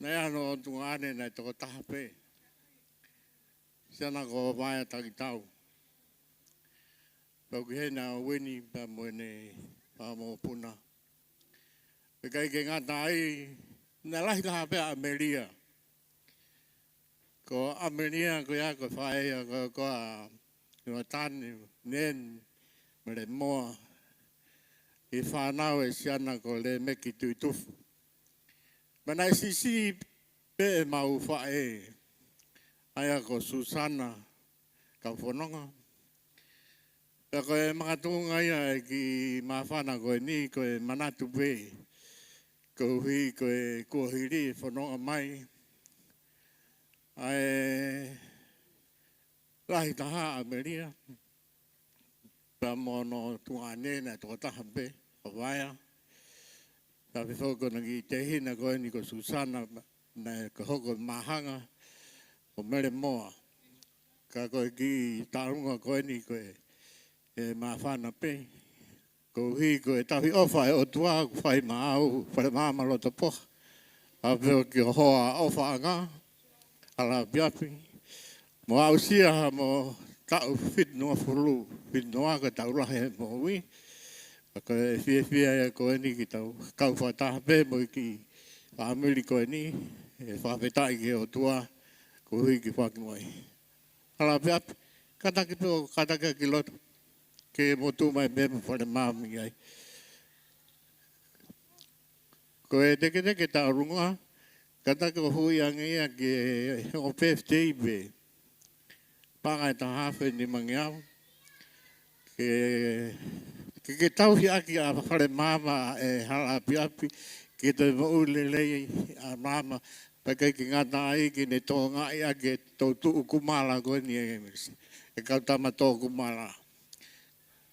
Naʻe ʻi ai hono tuongaʻane naʻe tokotaha pē. Siana ko Vaea Takitau. Pea ʻoku ʻi heni ʻa Uini pea mo ʻene fanga mokopuna. Pea ʻikai ke ngata ai, naʻe lahi taha pē ʻa ʻAmelia. Ko ʻAmelia ko ia ko e faʻē ia ko, ko ʻa Ionatane, Neni, Melemoa. ʻI he fānau ʻa e siana ko Lemeki Tuʻitufu. Pea naʻe siʻisiʻi pē ʻemau faʻē, ʻa ia ko Susana Kaufononga. Pea ko e makatuʻunga ia e kiʻi māfana ko eni ko e manatu pē. Koeʻuhi ko e kuohili e fononga mai ʻa e lahi taha ʻa ʻAmelia. Pea mo hono tuongaʻane naʻe tokotaha pē, ʻa Vaea. Pea pehē foki ko hono kiʻi tehina ko eni ko Susana, naʻe ko hoko māhanga, ko Melemoa. Ka ko e kiʻi taʻalunga ko eni ko e, e māfana pē. Koeʻuhi ko e tauhi ʻofa ʻa e ʻOtua ʻoku fai maʻau, Falemaama Lotopoha. ʻA pē ʻoku ke hoa ʻofaʻanga, hala ʻapiʻapi. Mo aʻusia ha mo taʻu fitungofulu, fitu noa ko e taʻu lahi he moʻui. Ka ko e fiefia ia ko eni ke tau kau fakataha pē mo e kiʻi fāmili ko eni, ʻe fakafetaʻi ki he ʻOtua, koeʻuhi ke foaki mai. Hala ʻapiʻapi, kātaki pē ʻo kātaki ʻaki loto, ke mo tuʻu mai pē mo Falemaama ai. Ko e teketeke taʻalunga, kātaki ʻo huʻi ange ia ke ʻo birthday pē. Paʻanga ʻe taha afe nimangeau. Ke, ke, ke tauhi ʻaki ʻa Falemaama e hala ʻapiʻapi, ke toe moʻui lelei ʻa Maama, pea ʻikai ke ngata ai ke ne tokangaʻi ʻaki e toʻutuʻu kumala ko eni e, e kau tama toʻukumala.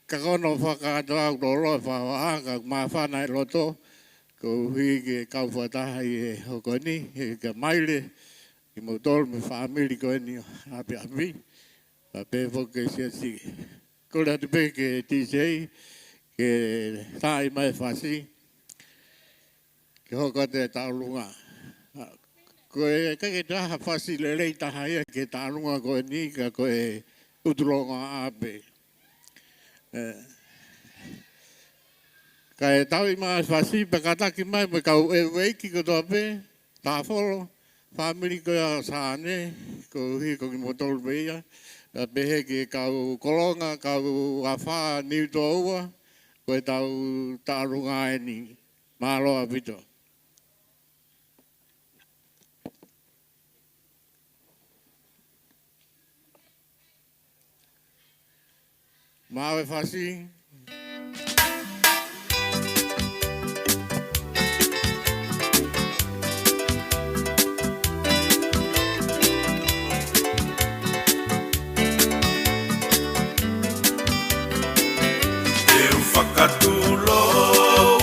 Ka ko hono fakakātoa ʻoku loloa e fakahoa ka māfana e loto, koeʻuhi ke kau fakataha ʻi he hoko ni, he ka maile, kimoutolu mo e fāmili ko eni ʻapiʻapi, pea pehē foki ki he siasi. Kole atu pē ki he D J, ke taaʻi mai e fasi, ke hoko atu e taʻalunga. Ko e ʻikai ke toe ʻi ai ha fasi lelei taha ia ki he taʻalunga ko eni ka ko e ʻUtulongoaʻa pē. ʻE. Kae tauʻi mai e fasi pea kātaki mai mo e kau ʻeveiki kotoa pē, Tāfolo, fāmili ko ia ʻo Sane, koeʻuhi ko kimoutolu pē ia, pea pehē ki he kau Kolonga, kau Afā, Niutōua, ko e tau taʻalunga eni. Mālō ʻaupito. Maʻu e fasi. Te u fakatulou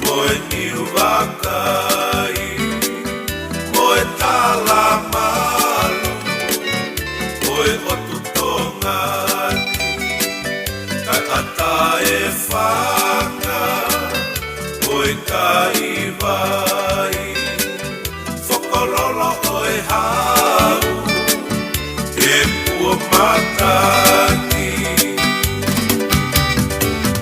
mo e niu vakai, mo e tala malu, mo e ʻotu Tonga ni, kae ʻatā e fanga, mo e kaivai, fokololo ʻo e hau, ke puo mataki.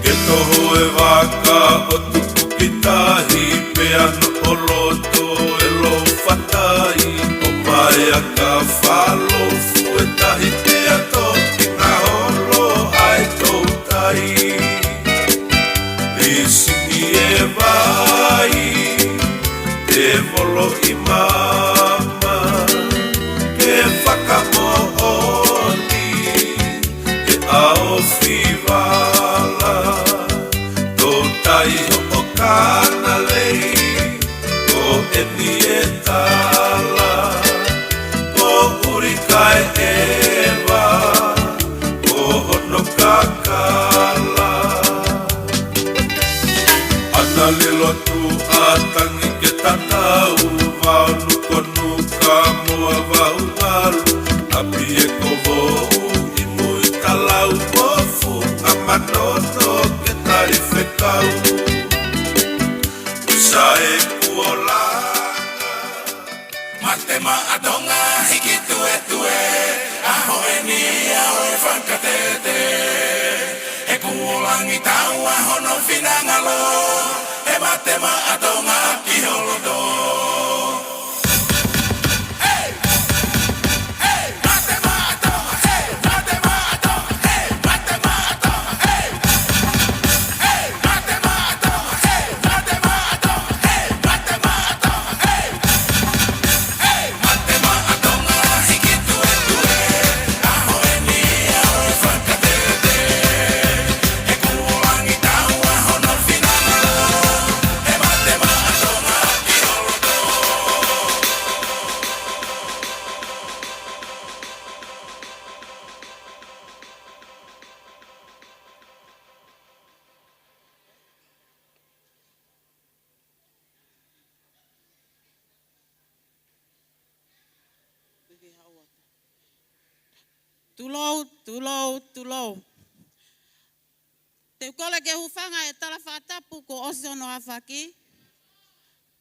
Ke toho e vaka ʻo tuku ki tahi pea noʻo loto e lou fatai, ʻo paea ka falo fue tahi pea toki ngaholo ai toutai. Lisi e vai, te volo ʻi Maama, ke fakamoʻoni, ke ʻaofi vala, toutai hoʻo kānalei, ko eni e tala, ko ʻuli Pie ko vou i mui ka lau ko funga manono ke tai fekau. Sa e kuola. Mate Maʻa Tonga hiki tuetue, ʻaho eni ʻa e fakatete. He kuo langi taua hono finangalo, he Mate Maʻa Tonga ki holoto. Tulou, tulou, tulou. Te u kole ke hūfanga he tala fakatapu kuo ʻosi hono afaki.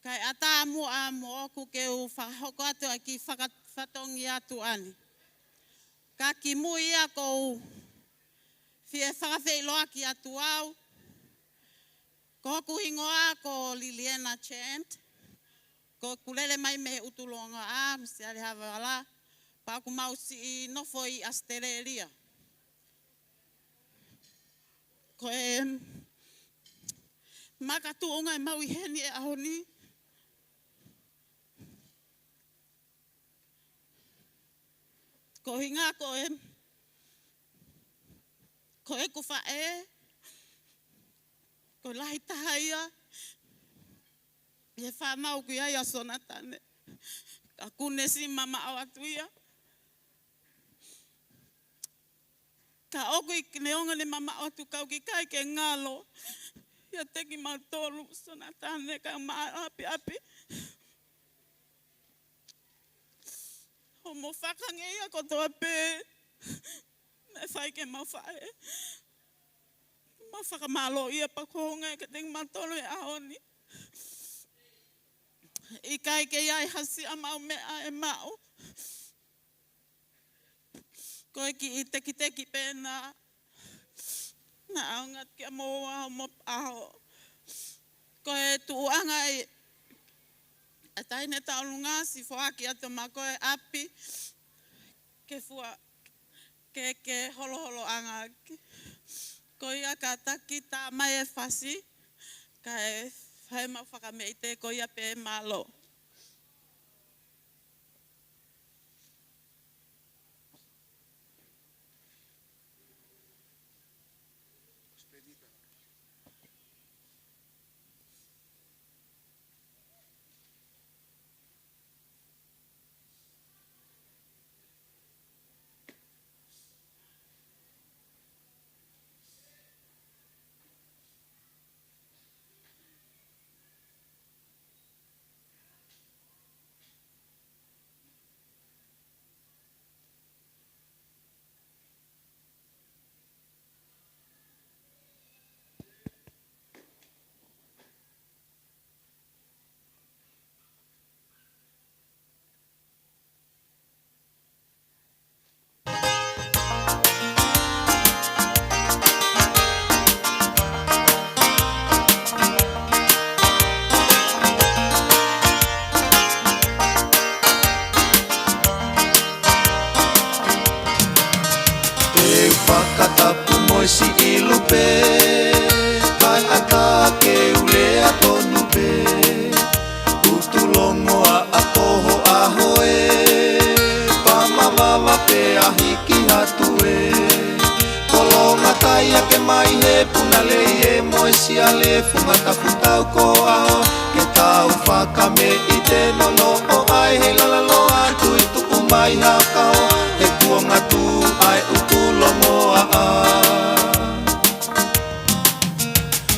Kae ʻatā muʻa moʻoku ke u fakahoko atu ʻa e kiʻi faka-, fatongia atu ʻeni. Ka kimuʻa ia ʻoku ou fie fakafeʻiloaki atu au. Ko hoku hingoa ko Liliana Chant. ʻOku ou lele mai mei he ʻUtulongoaʻa, Misiale Havaivala, pea ʻoku mau siʻi nofo ʻi ʻAositelēlia. Ko e makatuʻunga ʻemau ʻi heni he ʻaho ni. Ko e ʻuhinga ko e, ko ʻeku faʻē, ko e lahi taha ia ʻi he fānau ʻoku ʻi ai ʻa Sonatane. Ka ʻoku ne siʻi mamaʻo atu ia. Ka ʻoku ʻi, neongo ʻene mamaʻo atu ka ʻoku ʻikai ke ngalo ʻiate kimautolu Sonatane ka mau ʻapiʻapi. Hoʻomo fakangeia kotoa pē naʻe fai ke mau faʻē. Mau fakamālō ia pea ko e ʻuhinga ia kiate kimautolu he ʻaho ni. ʻIkai ke ʻi ai ha siʻa maʻu meʻa ʻe maʻu. Ko e kiʻi tekiteki pē ena. Naʻa ʻaonga kia moua hoʻomo ʻaho. Ko e tuʻuʻanga ʻi he taʻahine tauʻolunga siʻi foaki atu maʻa koe ʻapi. Ke fua, ke, ke holoholoʻanga ʻaki. Ko ia kātaki tā mai e fasi, kae fai mau fakameʻite ko ia pē mālō. Te u fakatapu mo e siʻi lupe, kae ʻatā ke u lea tonu pē. ʻUtulongoaʻa ko ho ʻaho ē, pea mavava pē ʻa hiki atu ē. Kolonga tai ake mai he Punalei ē mo e Siale, Funga Tafutau ko ʻaho ke tau fakameʻite nonoʻo ai he lala loa tui tuʻu mai ha kahoa he kuonga tuʻu ʻa e ʻUtulongoaʻa.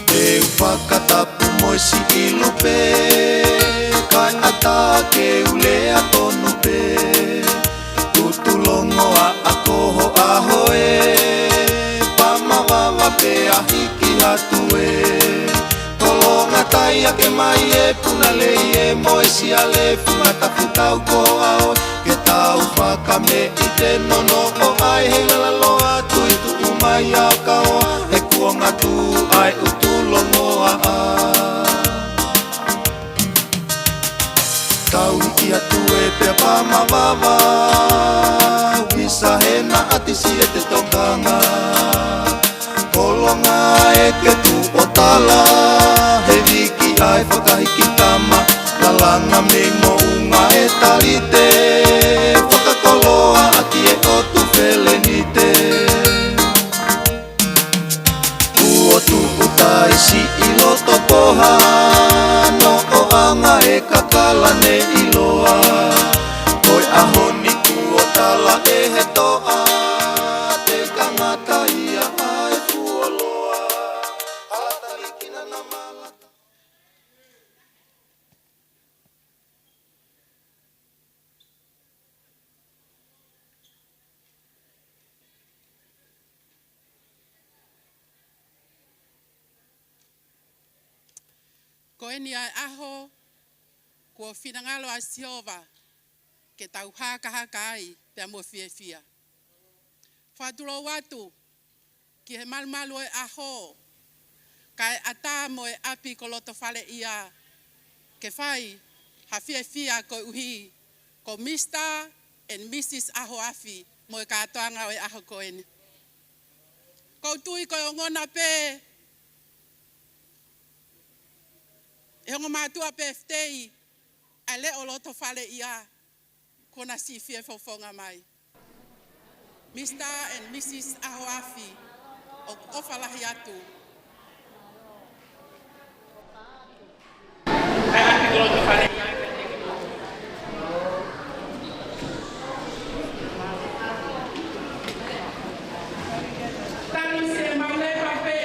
Te u fakatapu mo e siʻi lupe, kae ʻatā ke u lea tonu pē. ʻUtulongo Hiki atu e kolonga, tai ake mai e puna lei e moe sia le funga tapu tau ko ao ke tau fakameʻite nono o ai he lala loa tui tuʻu mai a kaoa he kuonga tu ai utu longoa a. Tau hiki atu e pea pā mavava, visa he na atisi e te tokanga. Kolonga e ke tu o tala, he viki ai fakahiki tama, lalanga mei moʻunga e talite, fakakoloa ʻaki e ʻotu felenite. Kuo tuʻu taisi ʻi loto poha, noʻo anga e kakala ne ʻiloa. Ko e ʻaho ni kuo tala ʻe he toʻa, te kangata ia ʻa e fuoloa. Ala talikina na mala. Ko eni ʻa e ʻaho kuo finangalo ʻa Sihova ke tau hakahaka ai pea mo fiefia. Fakatulou atu ki he malumalu ʻo e ʻaho, kae ʻatā mo e ʻapi ko Lotofaleʻia ke fai ha fiefia koeʻuhi ko Mister and Missus ʻAhoafi mo e kātoanga ʻo e ʻaho ko eni. Kou tui ko e ongona pē ʻe he ongo mātuʻa pē fitei ʻa e leʻo Lotofaleʻia kuo na siʻi fie fofonga mai. Mister and Missus ʻAhoafi, ʻoku ʻofa lahi atu. Tanu se mau lepa pē.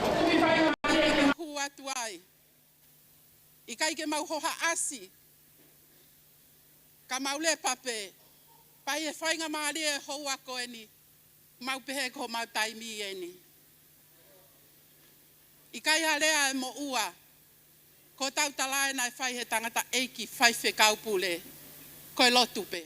ʻOku ʻi fai ma ke ke hū atu ai. ʻIkai ke mau hohaʻasi, ka mau lepa pē, pea ʻi he faingamālie houa ko eni, mau pehē ko homau taimi eni. ʻIkai ha lea ʻe moʻua, ko ʻetau tala ē naʻe fai he tangataʻeiki faifekau pule, ko e lotu pē.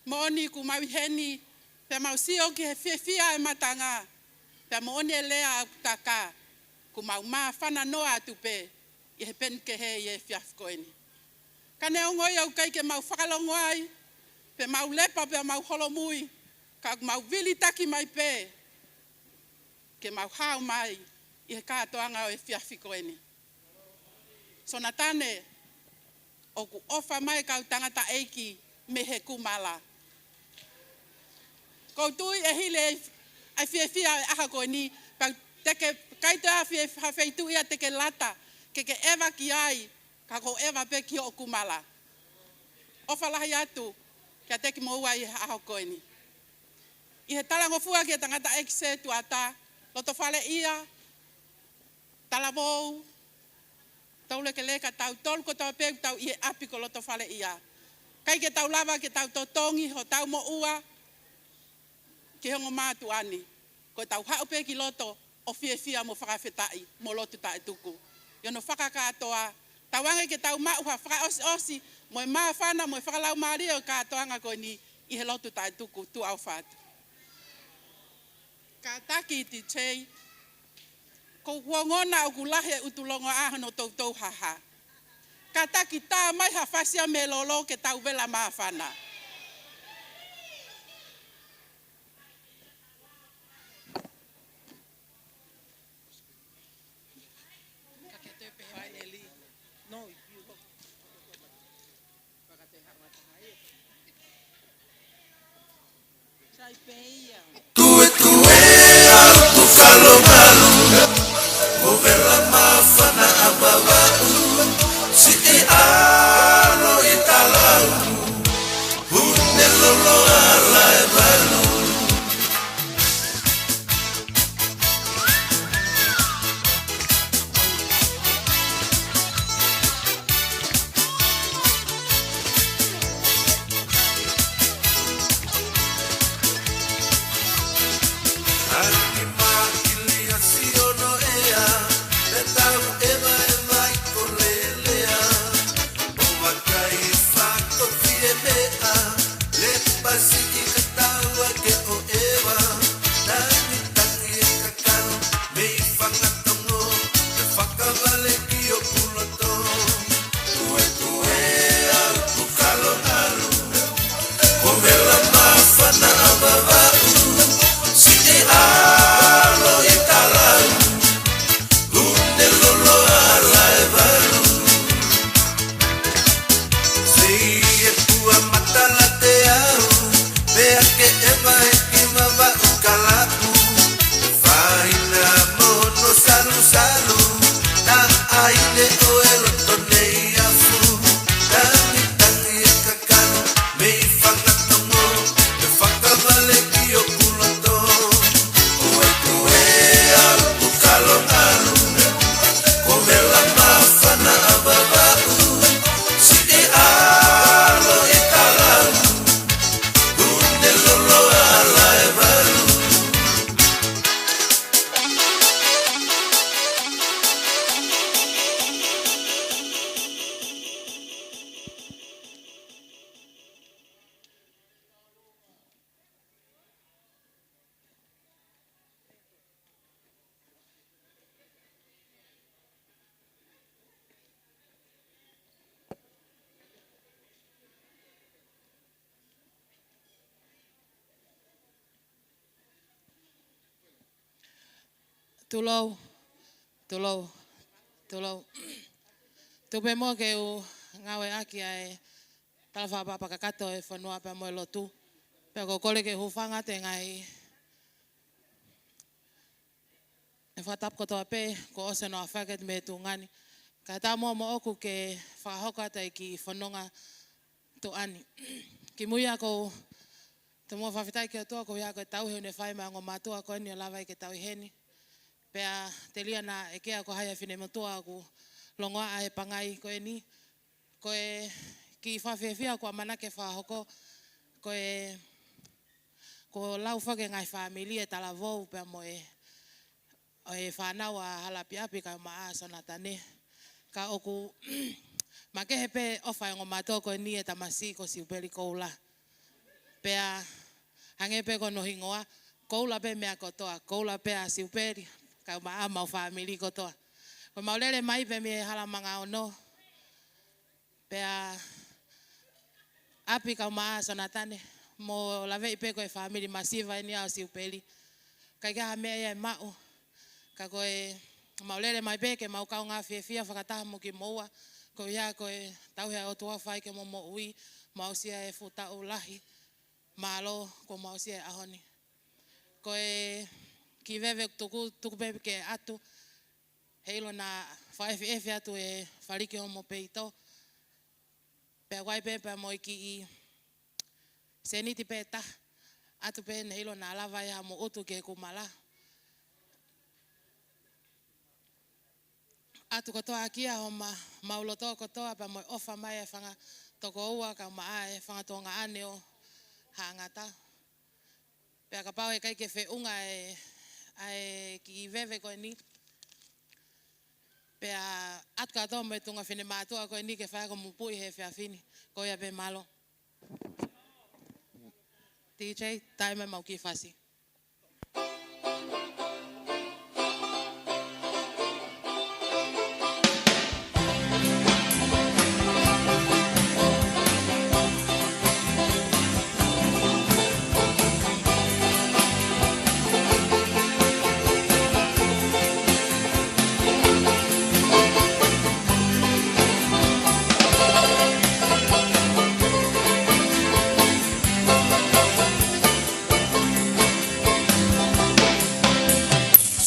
Moʻoni kuo mau ʻi heni, pea mau sio ki he fiefia ʻa e matanga, pea moʻoni e lea ʻoku taka, kuo mau māfana noa atu pē ʻi he peni kehe ʻi he efiafi ko eni. Ka neongo ia ʻoku ʻikai ke mau fakalongo ai, pe mau lepa pea mau holomui, ka ʻoku mau vilitaki mai pē ke mau hao mai ʻi he kātoanga ʻo e efiafi ko eni. Sonatane, ʻoku ʻofa mai kau tangataʻeiki mei he kumala. Kou tui ʻe hili ʻa e fiefia ʻo e ʻaho ko eni, pea te ke kaito ʻa fie ha feituʻu ia te ke lata, ke ke ʻeva ki ai, ka kou ʻeva pē ki hoʻo kumala. ʻOfa lahi atu kiate kimoua ʻi he ʻaho ko eni. ʻI he talangofua ki he tangataʻeiki setuata, Lotofaleʻia, talavou, tau lekeleka, tautolu kotoa pē ʻoku tau ʻi he ʻapi ko Lotofaleʻia. ʻIkai ke tau lava ke tau totongi hotau moʻua ki he ongo mātuʻa ni. Ko ʻetau haʻu pē ki loto ʻo fiefia mo fakafetaʻi mo lotu taʻetuku. ʻI hono fakakātoa, tauange ke tau maʻu ha fakaʻosiʻosi mo e māfana mo e fakalaumālie ʻo e kātoanga ko eni ʻi he lotu taʻetuku. Tuʻa ʻofa atu. Kātaki T J, kou ongona ʻoku lahi e utu longoaʻa hono toutou haha. Kātaki tā mai ha fasia mei lolo ke tau vela māfana. Tuetuea atu falomalu, ko vela māfana ʻa Vavaʻu, siʻi ʻalo ʻi talau, hune lolo ala e valu. Tulou, tulou, tulou. Tuku pē muʻa ke u ngāueʻaki ʻa e tala fakatapu kakato ʻa e fonua pea mo e lotu. Pea ʻoku ou kole ke u hūfanga atu he ngaahi, he fakatapu kotoa pē kuo ʻosi hono aofaki mei he tuʻunga ni. Kae ʻatā muʻa moʻoku ke fakahoko atu ʻa e kiʻi fononga tuʻa ni. Kimuʻa ʻoku ou toe muʻa fakafetaʻi ki he ʻOtua koeʻuhi ko e tauhi ʻoku ne fai maʻa e ongo mātuʻa ko eni ʻo lava ai ke tau ʻi heni. Pea telia naʻa ʻeke ʻa e ko hai ʻa e finemotuʻa ʻoku longoaʻa he pangai ko eni. Ko e kiʻi fakafiefia ʻoku ʻamanaki ke fakahoko, ko e, kuo lau foki e ngaahi fāmili ʻe talavou pea mo e ʻo e fānau ʻa Halaʻapiʻapi kae ʻumaʻā ʻa Sonatane. Ka ʻoku makehe pē ʻofa ʻa e ongo mātuʻa ko eni he tamasiʻi ko Siupeli Koula. Pea hangē pē ko hono hingoa, koula pē meʻa kotoa, koula pē ʻa Siupeli kae ʻumaʻā homau fāmili kotoa. Ko ʻemau lele mai pē mei he Hala Mangaono. Pea ʻapi kae ʻumaʻā ʻa Sonatane, mo laveʻi pē ko e fāmili masiva eni ʻa Siupeli. ʻIkai ke ʻi ai ha meʻa ia ʻe maʻu. Ka ko ʻemau lele mai pē ke mau kaungā fiefia fakataha mo kimoua. Koeʻuhi ko e tauhi ʻa e ʻOtua ʻoku fai ki homau moʻui, mau aʻusia e fuʻu taʻu lahi. Mālō kuo mau aʻusia he ʻaho ni. Ko e kiʻi veve tuku, tuku pē ke ʻatu. Heiʻilo naʻa fakaʻefiʻefi atu e faliki homo peito. Pea ʻoku ʻi ai pē pea mo e kiʻi sēniti pē ʻe taha. ʻAtu pē eni heiʻilo naʻa lava ia mo ʻutu ki he kumala. ʻAtu kotoa ʻaki ia homau loto kotoa pea mo e ʻofa mai ʻa e fanga tokoua kae ʻumaʻā e fanga tuongaʻane ʻo Haʻangata. Pea kapau ʻe ʻikai ke feʻunga e, ʻa e kiʻi veve ko eni. Pea ʻatu kātoa mo e tuʻunga finemātuʻa ko eni ke fai ʻaki hoʻomou puʻi he efiafi ni. Ko ia pē, mālō. D J, taimi mau kiʻi fasi.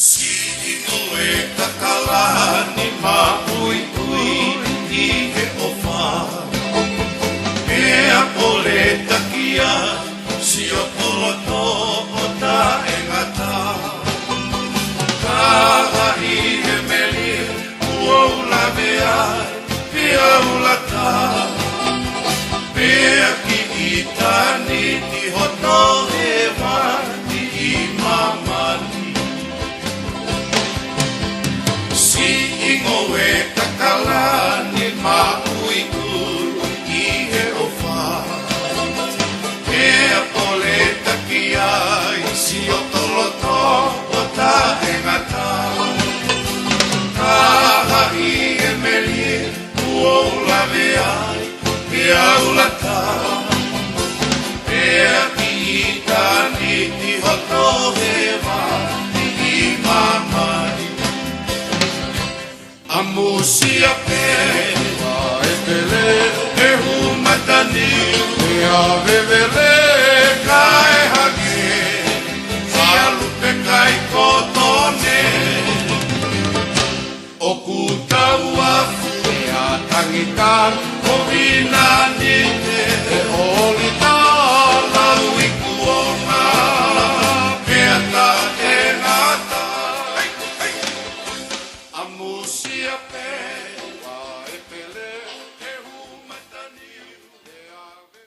Siʻi ngoue takalani maʻuiʻui ʻi he ʻofa. Pea pole takia siʻoto loto ʻo taʻengata. Ka ʻi he melie kuo u lave ai, pea u lata. Pea ki ʻitāniti hono hēvani ʻi māmani. Siʻi ngoue takalani maʻuiʻui ʻi he ʻofa. Pea pole takia siʻoto loto ʻo taʻengata. Ka ʻi he melie kuo u lave ai, pea u lata. Pea ki ʻitāniti hono hēvani ʻi māmani. ʻAmusia pē ʻa e pele ʻe hū mataniu, ʻe ʻave vele kae hake, ʻalu pē kai kotone. ʻOku tau afu ʻa e tangi tangi ko vina ni te ʻoli talau i kuonga pea taʻengata. ʻAmusia pē ʻa e pele ʻe hū mataniu, ʻe ʻave.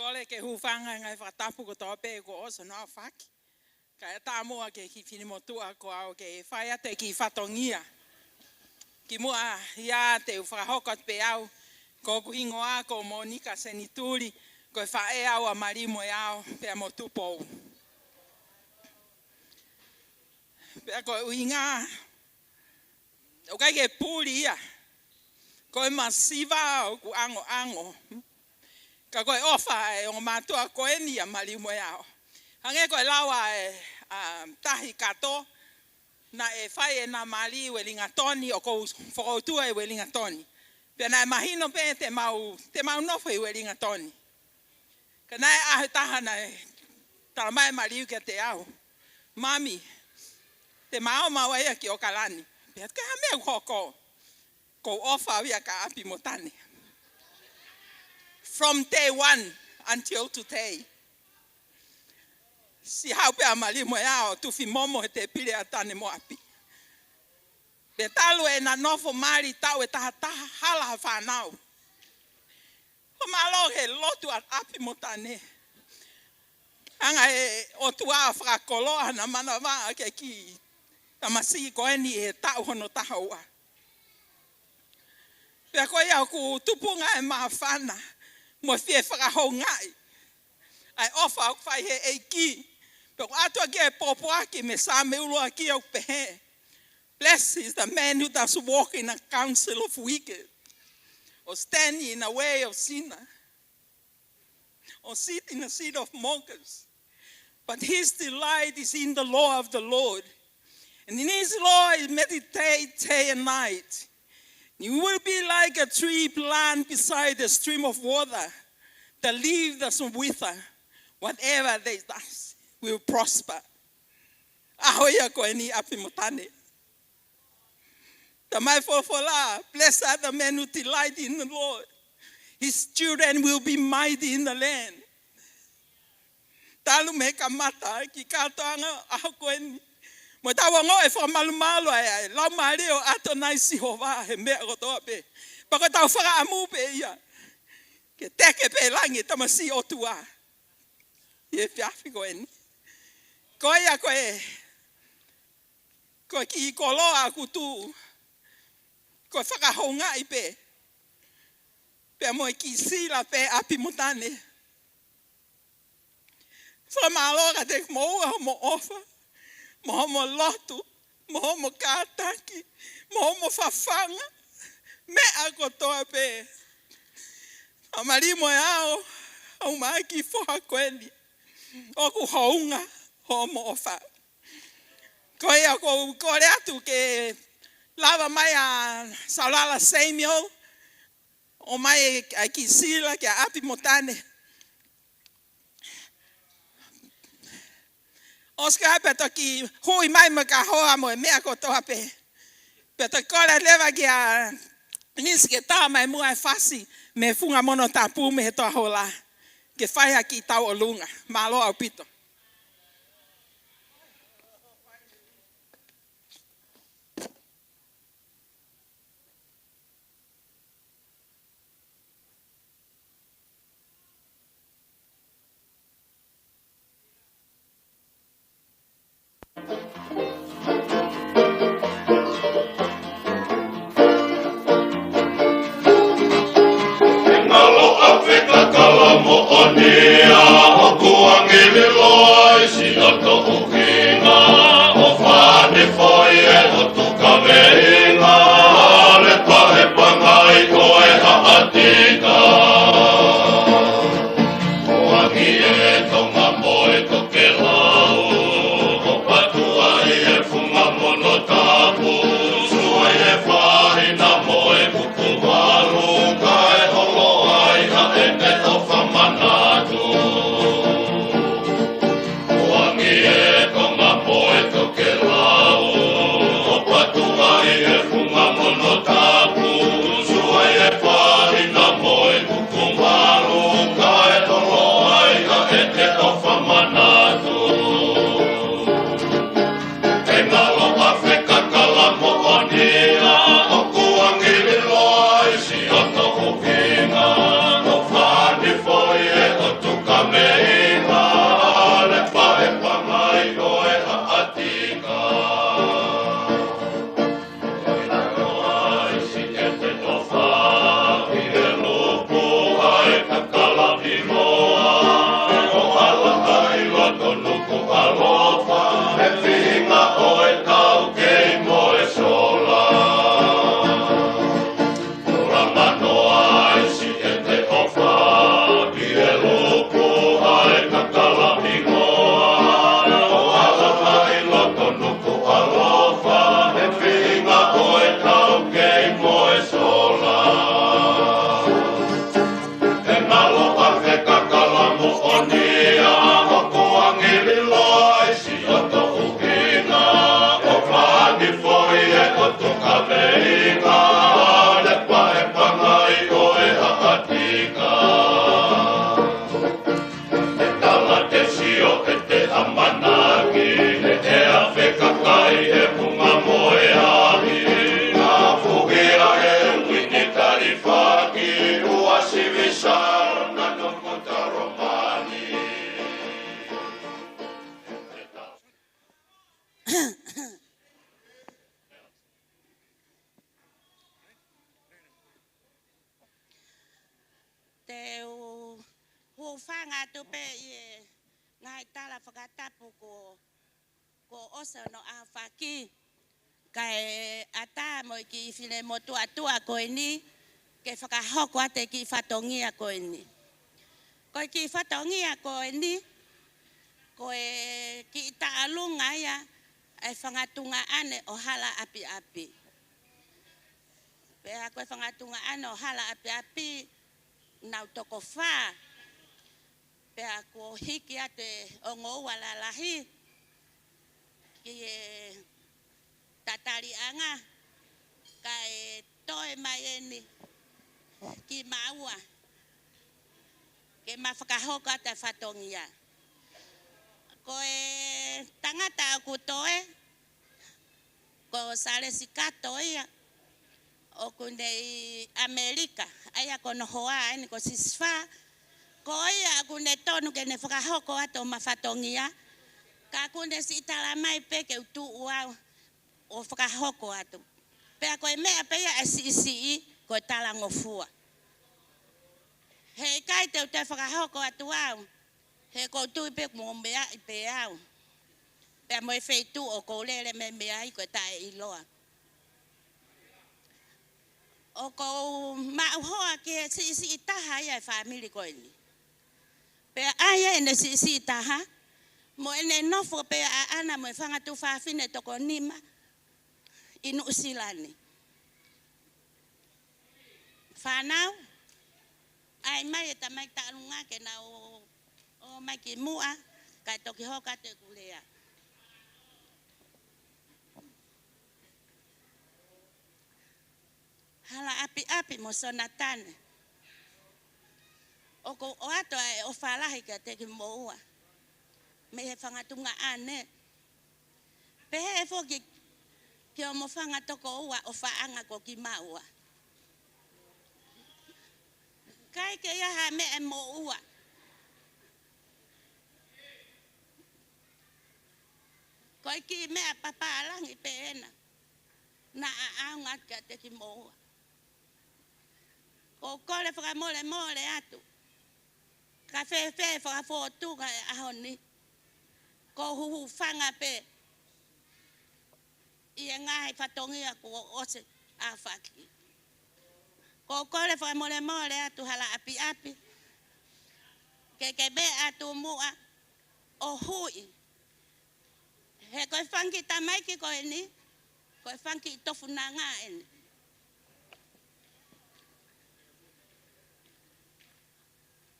Kole ke hūfanga he ngaahi fakatapu kotoa pē kuo ʻosi hono aofaki. Kae ʻatā muʻa ki he kiʻi finemotuʻa ko au ke fai atu e kiʻi fatongia. Kimuʻa ia te u fakahoko atu pē au, ko hoku hingoa ko Monika Senituli, ko e faʻē au ʻa Mali mo e Ao, pea mo Tupou. Pea ko e ʻuhinga ʻoku ʻikai ke puli ia. Ko e masiva ʻoku ʻangoʻango. Ka ko e ʻofa ʻa e ongo mātuʻa ko eni ʻa Maliu mo e Ao. Hangē ko e lau ʻa e, ʻa, Tahi Kato, naʻe fai ʻena mali ʻi Uelingatoni, ʻoku ou fokoutua ʻi Uelingatoni. Pea naʻe mahino pē te mau, te mau nofo ʻi Uelingatoni. Ka naʻe ʻaho ʻe taha naʻe talamai ʻe Maliu kiate au, "Mami, te mau ō maua ia ki ʻOkalani." Pea ko e hā e meʻa ʻoku hoko? Ko e ʻofa au ia kia ʻApi mo Tane. From day one until today. Siʻi haʻu pē ʻa Maliu mo e Ao ʻo tufi momo he tēpile ʻa Tane mo ʻApi. Pea talu ʻena nofo mali taʻu ʻe tahataha, hala ha fānau. Fakamālō he lotu ʻa ʻApi mo Tane. Hanga ʻe he ʻOtua ʻo fakakoloa hona manavaʻa ki he kiʻi tamasiʻi ko eni he taʻu hono taha ua. Pea ko ia ʻoku tupunga e māfana mo e fie fakahoungaʻi ʻa e ʻofa ʻoku fai he ʻEiki. Pea ʻoku ʻoatu ʻaki e pōpoaki mei Saame ʻuluaki ʻoku pehē, "Blessed is the man who doesn't walk in the counsel of wicked, or stand in the way of sinner, or sit in the seat of mockers. But his delight is in the law of the Lord. And in his law he meditates day and night. You will be like a tree planted beside the stream of water, that leaf doesn't wither. Whatever they does will prosper." ʻAho ia ko eni ʻApi mo Tane. Talamai folofola, "Blessed are the men who delight in the Lord. His children will be mighty in the land." Talu mei he kamata ki he kātoanga ʻaho ko eni, mo tau ongoʻi e fakamalumalu ʻa e, ʻa e Laumālie ʻo ʻAtonai Sihova he meʻa kotoa pē. Pea ko ʻetau fakaʻamu pē ia ke teke pē langi e tamasiʻi ʻOtua ʻi he efiafi ko eni. Ko ia ko e Ko e kiʻi koloa ʻoku tuʻu, ko e fakahoungaʻi pē, pea mo e kiʻi sila pē ʻApi mo Tane. Fakamālō kiate kimoua hoʻomo ʻofa, mo hoʻomo lotu, mo hoʻomo kātaki, mo hoʻomo fafanga, meʻa kotoa pē. ʻA Maliu mo e Ao, ʻomai ki he foha ko eni, ʻoku hounga hoʻomo ʻofa. Ko ia ʻoku ou kole atu ke lava mai ʻa Saulala Samuel, ʻomai ʻa e kiʻi sila kia ʻApi mo Tane. Oscar pea toki hui mai mo e kahoa mo e meʻa kotoa pē. Pea toki kole leva kia Nisi ke tā mai muʻa e fasi mei he funga mono tapu mei he toa hola, ke fai ha kiʻi tauʻolunga. Mālō ʻaupito. Ngalo ʻAfilika kala moʻoni ia, ʻoku angili loa ʻi siʻoto ʻuhinga, ʻo fānifoi e ʻotu kaveinga, le pae pangai ko e haʻatika. Kuangi e Tonga mo e Tokelau, ʻo patuʻai e funga mono tapu, sua e fahina mo e kuku malu, kae holo ai ha ʻene ʻofa manatu. Kuangi e Tonga mo e Tokelau, ʻo patuʻai e funga mono tapu, sua e fahina mo e kuku malu, kae holo ai ha ʻene ʻofa manatu. Ngalo ʻAfilika kala moʻoni ia, ʻoku angili loa ʻi siʻoto ʻuhinga, ʻo fānifoi e ʻotu kaveinga, le pae pangai ko e haʻatika. Ngalo ʻAfilika Fanga atu pē ʻi he ngaahi tala fakatapu kuo, kuo ʻosi hono ʻaofaki. Kae ʻatā mo e kiʻi finemotuʻa ko eni, ke fakahoko atu e kiʻi fatongia ko eni. Ko e kiʻi fatongia ko eni, ko e kiʻi taʻalunga ia ʻa e fanga tuongaʻane ʻo Halaʻapiʻapi. Pea ko e fanga tuongaʻane ʻo Halaʻapiʻapi, nau toko fā. Pea kuo hiki atu e ongo ua lalahi ki he tataliʻanga, kae toe mai eni kimaua ke ma fakahoko atu e fatongia. Ko e tangata ʻoku toe, ko Salesi Kato ia, ʻoku ne ʻi ʻAmelika, ʻa ia ko hono hoa eni ko Sisifā. Ko ia ʻoku ne tonu ke ne fakahoko atu ʻema fatongia, ka ʻoku ne siʻi tala mai pē ke u tuʻu au ʻo fakahoko atu. Pea ko e meʻa pē ia ʻa e siʻisiʻi, ko e talangofua. Heʻikai te u toe fakahoko atu au, he ʻoku ou tui pē kuo mou meaʻi pē au. Pea mo e feituʻu ʻoku ou lele meimei ai ko e taʻeʻiloa. ʻOku ou maʻu hoa ki he siʻisiʻi taha ia e fāmili ko eni. Pea ʻai ʻene siʻisiʻi taha, mo ʻene nofo pē ʻaʻana mo e fanga tuofāfine toko nima ʻi Nuʻusila ni. Fānau, ʻai mai e tamai taʻalunga ke nau ō mai ki muʻa, kae toki hoko atu ʻeku lea. Halaʻapiʻapi mo Sonatane. ʻOku ou ʻoatu ʻa e ʻofa lahi kiate kimoua mei he fanga tuongaʻane. Pehē foki ki hoʻomo fanga tokoua ʻofaʻanga ko kimaua. ʻIkai ke ʻi ai ha meʻa ʻe moʻua. Ko e kiʻi meʻa papālangi pē ena naʻa ʻaonga kiate kimoua. ʻOku ou kole fakamolemole atu. Ka fēfē fakafōtunga e ʻaho ni, ʻoku ou hūfanga pē ʻi he ngaahi fatongia kuo ʻosi ʻaofaki. ʻOku ou kole fakamolemole atu Halaʻapiʻapi, ke ke meʻa atu muʻa ʻo hui. He ko e fanga kiʻi tamaiki ko eni, ko e fanga kiʻi tofunanga eni.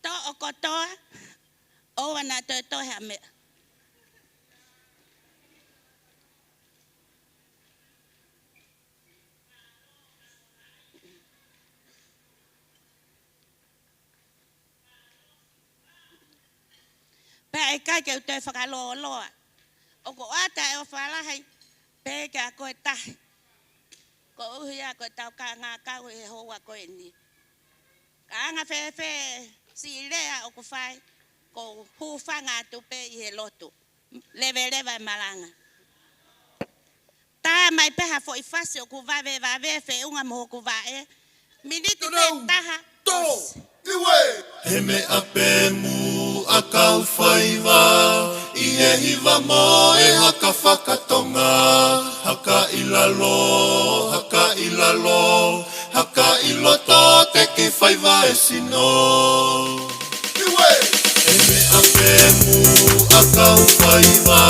Toʻo kotoa, ʻoua naʻa toe toe ha meʻa. Pea ʻikai ke u toe fakalōloa. ʻOku ou ʻoatu e ʻofa lahi pē kiate koe tahi, koeʻuhi ko ʻetau kāngākau he houa ko eni. Ka anga fēfē siʻi lea ʻoku fai, ʻoku ou hūfanga atu pē ʻi he lotu. Leveleva e malanga. Tā mai pē ha foʻi fasi ʻoku vavevave feʻunga mo hoku vaʻe. Miniti pē taha. Tō, iwe. He meʻa pē muʻa kau faiva, ʻi he hiva mo e haka fakatonga, haka ʻi lalo, haka ʻi lalo, haka ʻi loto te ki faiva e sino. Iwe. He meʻa pē muʻa kau faiva,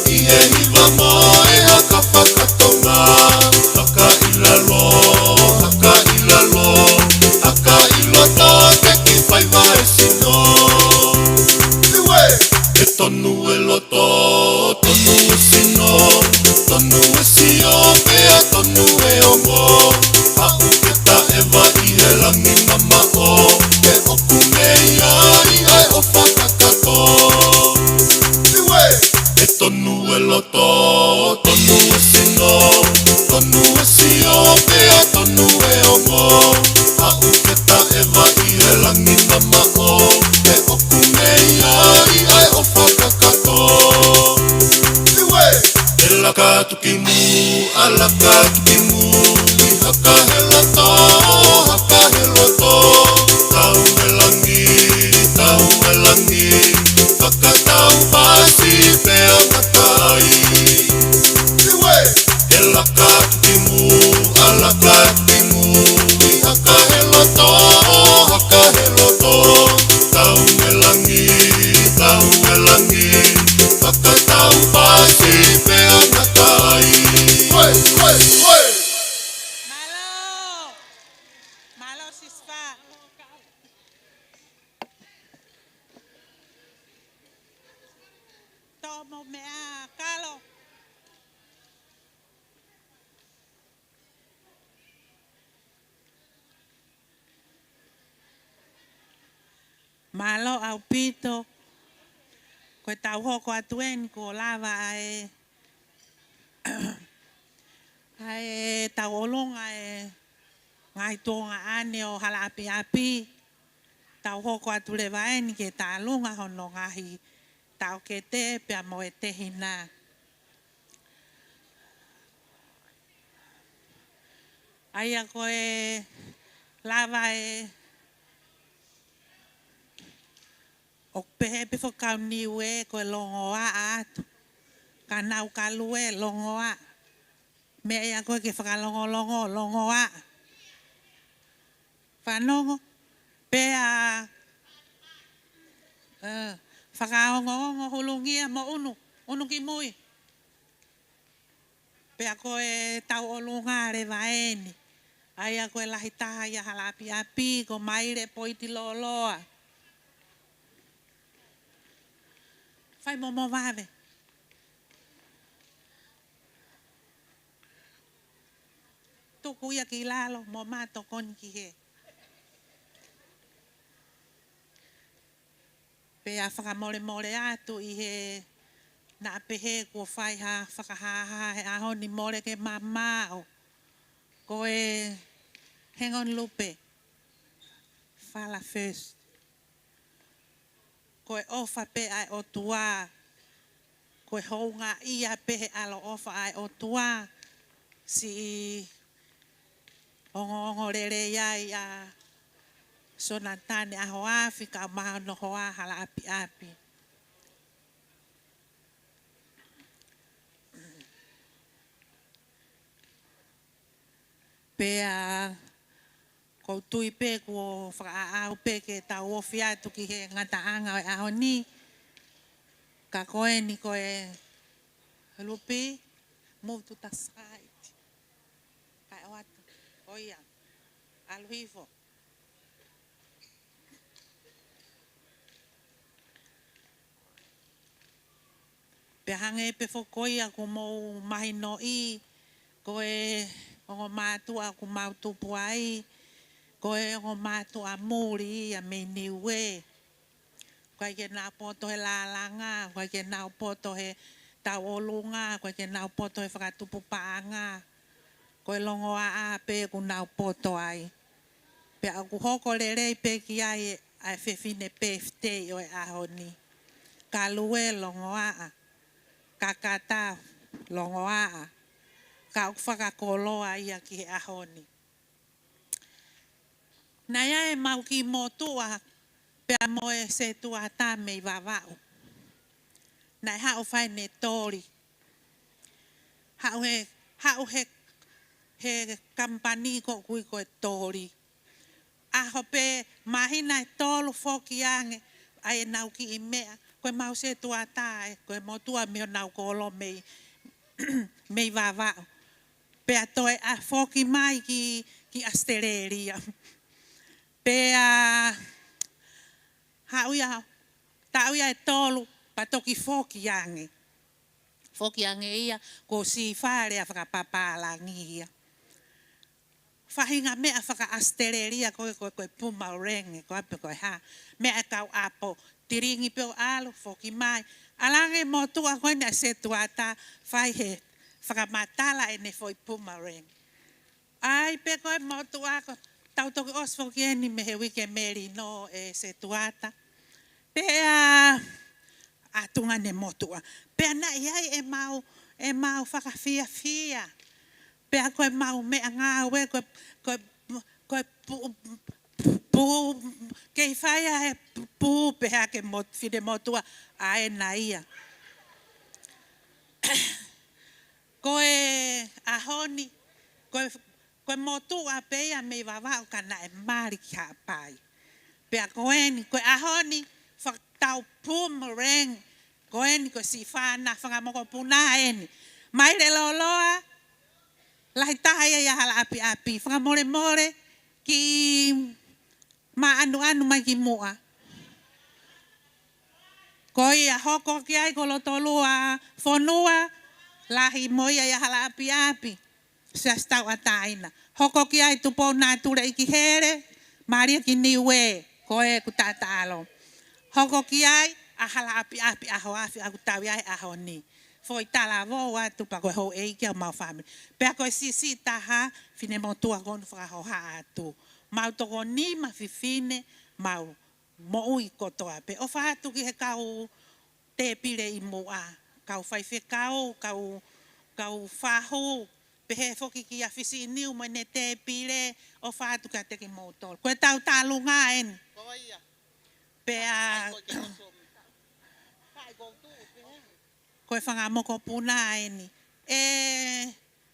ʻi he hiva mo e haka fakatonga, haka ʻi lalo, haka ʻi lalo, haka ʻi loto te ki faiva e sino. Iwe. He tonu e loto, tonu e sino, tonu e sio, pea tonu e ongo. Haʻu ke taʻeva ʻi he langi mamaʻo, he ʻoku mei ai ʻa e ʻofa kakato. Iwe. He tonu e loto, tonu e sino, Sisifā. Tomo meʻa kalo. Mālō ʻaupito. Ko e tau hoko atu eni kuo lava ʻa e, ʻa e tauʻolunga e ngaahi tuongaʻane ʻo Halaʻapiʻapi. Tau hoko atu leva eni ke tālunga hono ngaahi taʻokete pea mo e tehina. ʻA ia ko e lava e, ʻoku pehē pē foki kau Niuē ko e longoaʻa atu. Ka nau Kalue longoaʻa. Meʻa ia ko ē ke fakalongolongo, longoaʻa. Fanongo, pea, ē, fakaongoongo hulungia mo ʻunu, ʻunu ki mui. Pea ko e tauʻolunga leva eni. ʻA ia ko e lahi taha ia Halaʻapiʻapi, ko Maile Poiti Loloa. Fai momo vave. Tuku ia ki lalo, mo ma tokoni ki hē. Pea fakamolemole atu ʻi he naʻa pehē kuo fai ha fakahāhā he ʻaho ni, mole ke mamaʻo. Ko e hang on Lupe. Fala first. Ko e ʻofa pē ʻa e ʻOtua. Ko e houngaʻia pē he ʻaloʻofa ʻa e ʻOtua. Siʻi ongoongo lelei ai ʻa Sonatane ʻAhoafi kae ʻumaʻā hono hoa Halaʻapiʻapi. Pea ʻoku ou tui pē kuo fakaʻaʻau pē ke tau ofi atu ki he ngataʻanga ʻo e ʻaho ni. Ka ko eni ko e Lupi, move to the side. Kae ʻoatu. ʻO ia. ʻAlu hifo. Pea hangē pē foki ko ia ʻoku mou mahinoʻi, ko e ongo mātuʻa ʻoku mau tupu ai, ko e ongo mātuʻa muli ia mei Niuē. ʻIkai ke nau poto he lālanga, ʻikai ke nau poto he tauʻolunga, ʻikai ke nau poto he fakatupu paʻanga. Ko e longoaʻa pē ʻoku nau poto ai. Pea ʻoku hoko lelei pē ki ai ʻa e fefine pēfitei ʻo e ʻaho ni. Kalue longoaʻa, Kakata longoaʻa, ka ʻoku fakakoloa ia ki he ʻaho ni. Naʻe ʻi ai ʻemau kiʻi motuʻa pea mo e setuata mei Vavaʻu. Naʻe haʻu fai ʻene toli. Haʻu he, haʻu he, he kamupani ʻoku ui ko e Toli. ʻAho pē māhina ʻe tolu foki ange ʻa ʻenau kiʻi meʻa, ko ʻemau setuata ē, ko e motuʻa mei honau kolo mei, mei Vavaʻu. Pea toe ʻā foki mai ki, ki ʻAositelēlia. Pea haʻu ia, taʻu ia ʻe tolu, pea toki foki ange. Foki ange ia, ko e sifale ʻa fakapapālangi ia. Faʻahinga meʻa faka-ʻAositelēlia ko e, ko e, ko e boomerang, ko e ʻapi ko e hā. Meʻa ʻa e kau ʻapo, tilingi pē ʻo ʻalu, foki mai. ʻAlu ange motuʻa ko eni ʻa e setuata, fai he fakamatala ʻene foʻi boomerang. ʻAi pē ko e motuʻa ko, tau toki ʻosi foki eni mei he uike melino ʻe setuata. Pea ʻatunga ʻene motuʻa. Pea naʻe ʻi ai ʻemau, ʻemau fakafiefia. Pea ko ʻemau meʻangāue, ko, ko, ko e pū, pū, kei fai ʻa e pū, pehē ʻe he mo, fine motuʻa, ʻa ena ia. Ko e ʻaho ni, ko e, ko e motuʻa pē ia mei Vavaʻu ka naʻe mali ki Haʻapai. Pea ko eni, ko e ʻaho ni, fakatau boomerang, ko eni, ko e siʻi fānau fakamokopuna eni. Maile Loloa, lahi taha ia ʻia Halaʻapiʻapi, fakamolemole, Kiʻi māʻanuʻanu mai ki muʻa. Ko ia, hoko ki ai ko Lotolua fonua, lahi mo ia ʻi ʻAhalaʻapiʻapi, Siasi Tauʻatāina. Hoko ki ai Tupou Natule ʻIkihele, Malia ki Niue, ko ʻeku taʻataʻalo. Hoko ki ai ʻAhalaʻapiʻapi, ʻaho afi ʻoku tau ʻi ai he ʻaho ni. Foʻi talavou atu pea ko e houʻeiki ʻa homau fāmili. Pea ko e siʻisiʻi taha, Finemotuʻa ko ʻeni fakahohaʻa atu. Mau toko nima fefine, mau moʻui kotoa pē. ʻOfa atu ki he kau tēpile ʻi muʻa, kau faifekau, kau, kau fahu, pehē foki kia Fisiʻiniu mo ʻene tēpile, ʻofa atu kiate kimoutolu. Ko e tau tālunga ʻeni. Ko ia. Pea ʻai ko e ke oso mi. ʻAi ko tu pē. Ko e fanga mokopuna ʻeni. ʻE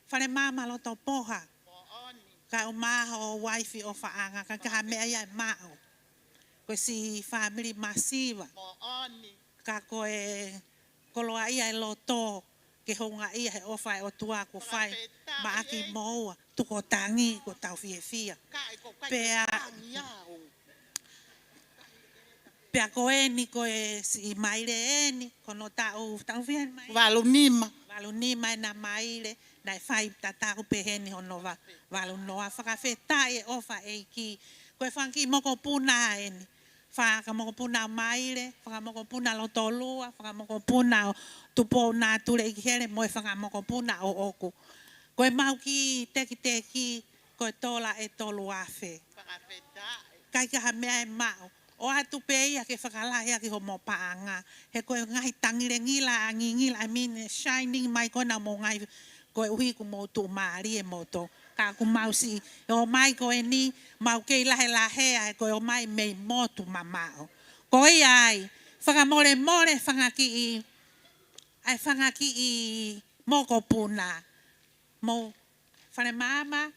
Falemaama Lotopoha. Moʻoni. Kae ʻumaʻā ho uaifi ʻOfaʻanga, ʻikai ha meʻa ia ʻe maʻu. Ko e siʻi fāmili masiva. Moʻoni. Ka ko e koloaʻia e loto ke houngaʻia he ʻofa e ʻOtua kuo fai maʻa kimoua, tuku hoʻo tangi, kuo tau fiefia. Pea, pea ko ʻeni ko e siʻi Maile ʻeni, ko hono taʻu, taʻu fiha ʻeni Maile? Valu nima. Valu nima ʻena Maile, naʻe fai tatau pē heni hono va-, valu noa. Fakafetaʻi e ʻofa ʻEiki, ko e fanga kiʻi mokopuna ʻeni. Fanga mokopuna ʻo Maile, fanga mokopuna ʻo Lotolua, fanga mokopuna ʻo Tupou Natule ʻIkihele, mo e fanga mokopuna ʻoʻoku. Ko e mau kiʻi tekiteki, ko e tola ʻe tolu afe. Fakafetaʻi. ʻIkai ke ha meʻa ʻe maʻu. ʻOatu pē ia ke fakalahi ʻaki hoʻomou paʻanga. He ko e ngaahi tangilangila, ʻa ngingila, I mean, shining mai ko ena homou ngaahi koeʻuhi kuo mou tuʻumālie moutolu. Ka ʻoku mau siʻi, ʻomai ko eni, mau kei lahelahea, he ko e ʻomai mei motu mamaʻo. Ko ia ai, fakamolemole fanga kiʻi, ʻa e fanga kiʻi mokopuna. Mo Falemaama,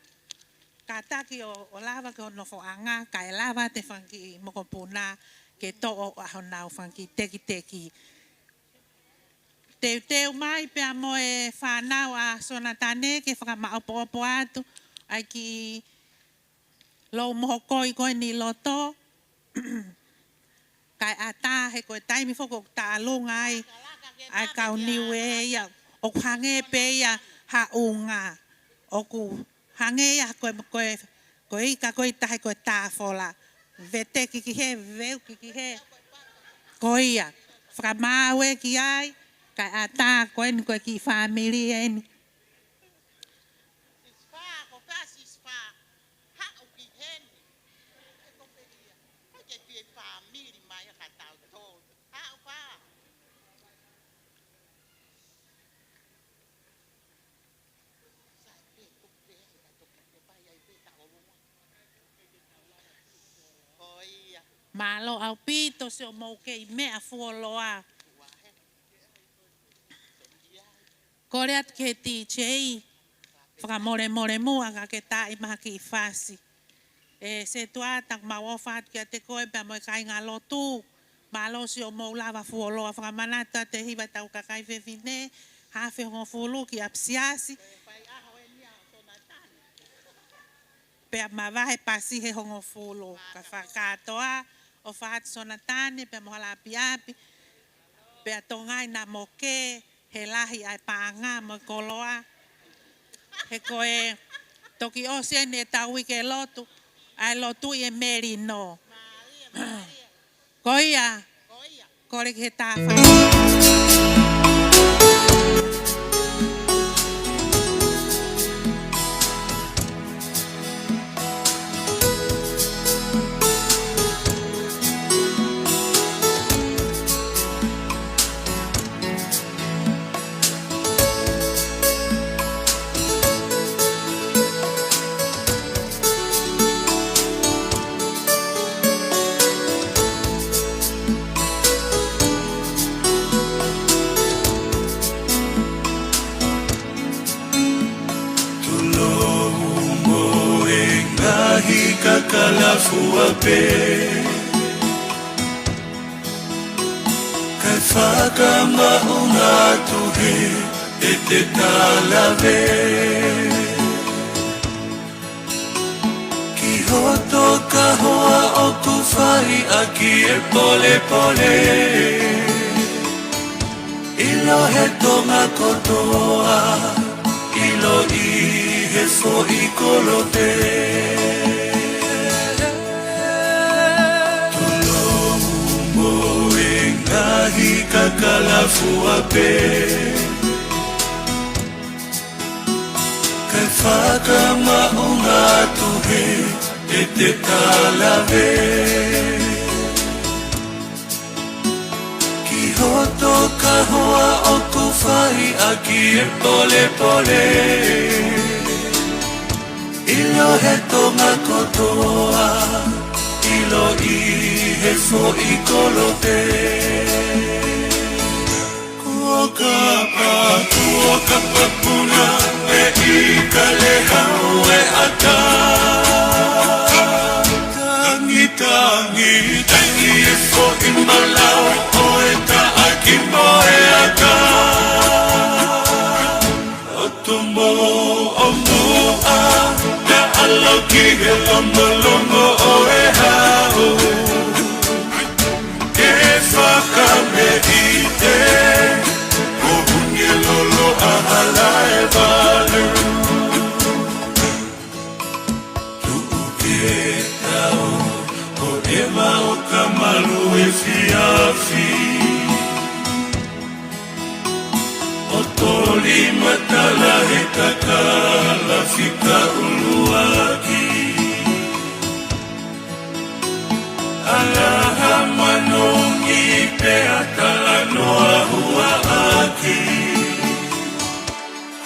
kātaki ʻo, ʻo lava ki hono nofoʻanga, kae lava ʻa e fanga kiʻi mokopuna ke toʻo ʻa honau fanga kiʻi tekiteki. Teuteu mai pea mo e fānau ʻa Sonatane ke fakamaʻopoʻopo atu ʻa e kiʻi lou mohokoi ko eni ʻi loto. Kae ʻatā he ko e taimi foki ʻoku tālunga ai ʻa e kau Niue ia, ʻoku hangē pē ia ha ʻunga. ʻOku hangē ia ko e, ko e, ko e ika ko e tahi ko e tāfola. Veteki ki hē, veuki ki hē. Ko ia, fakamaau ē ki ai, kae ʻatā ko eni ko e kiʻi fāmili eni. Sisifā, ko fē Sisifā? Haʻu ki heni. Ko e fē ia? Ko e ke fie fāmili mai ʻa ka tau tō. Haʻu pā. Mālō ʻaupito siʻomou kei meʻa fuoloa. Kole atu ki he D J, fakamolemole muʻa ka ke taaʻi mai ha kiʻi fasi. ʻE Setuata, mau ʻofa atu kiate koe pea mo e kāingalotu. Mālō siʻomou lava fuoloa. Fakamanatu atu e hiva ʻetau kakai fefine, hafe hongofulu ki ʻapisiasi. Pea mavahe pasi he hongofulu. Ka fakakātoa, ʻofa atu Sonatane, pea mo Halaʻapiʻapi, pea Tongai na mo ke, he lahi ʻa e paʻanga mo e koloa. He ko e toki ʻosi eni ʻetau uike lotu, ʻa e lotu ʻi he melino. Ko ia, kole ki he tāfā. Tulou mo e ngaahi kakala fua pē, kae fakamaʻunga atu heʻete talave ki Hoto kahoa ʻoku fai ʻaki e polepole, ʻilo he Tonga kotoa, ʻilo ʻi he foʻi kolope. Tolomu mo e ngaahi kakala fua pē, kae fakamaʻunga atu he ʻete kalave ki hoto kahoa ʻoku fai ʻaki e polepole, ʻilo he Tonga kotoa, ʻilo ʻi he foʻi kolope. Kuo kapa, kuo kapa puna, e ika le hau e ata. Tangi, tangi, tangi e foʻi malau ʻo e taʻaki mo e aka. ʻOtu mo ʻomuʻa, ka ʻalo ki he longolongo ʻo e hau. Ke fakameʻite, ko huni e lolo ʻa Halaevalu. Tuʻu ke tau, ko e maʻu ka malu efiafi. ʻO toli matala he kakala fika ʻuluaki. Alaha manongi pea talanoa huaʻaki.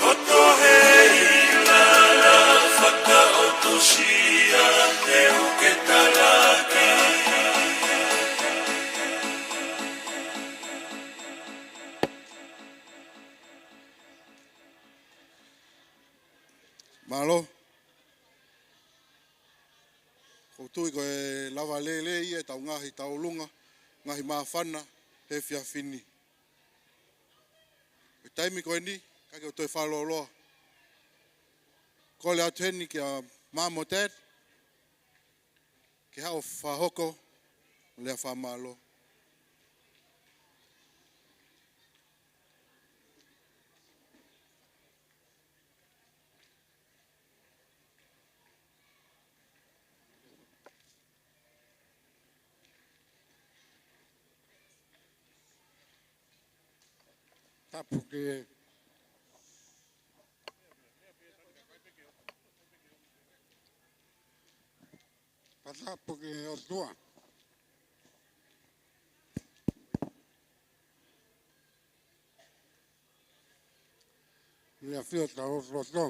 Hoto he ʻilala fakaʻotusia te u ke talaki. Mālō. ʻOku ou tui ko e lava lelei ia ʻetau ngaahi tauʻolunga, ngaahi māfana he efiafi ni. Ko e taimi ko eni, ʻikai ke u toe fakalōloa. Kole atu heni kia Mum mo Dad, ke haʻu ʻo fakahoko lea fakamālō. Tapu ki he, tapu ki he ʻOtua. Ia fio ta o to to.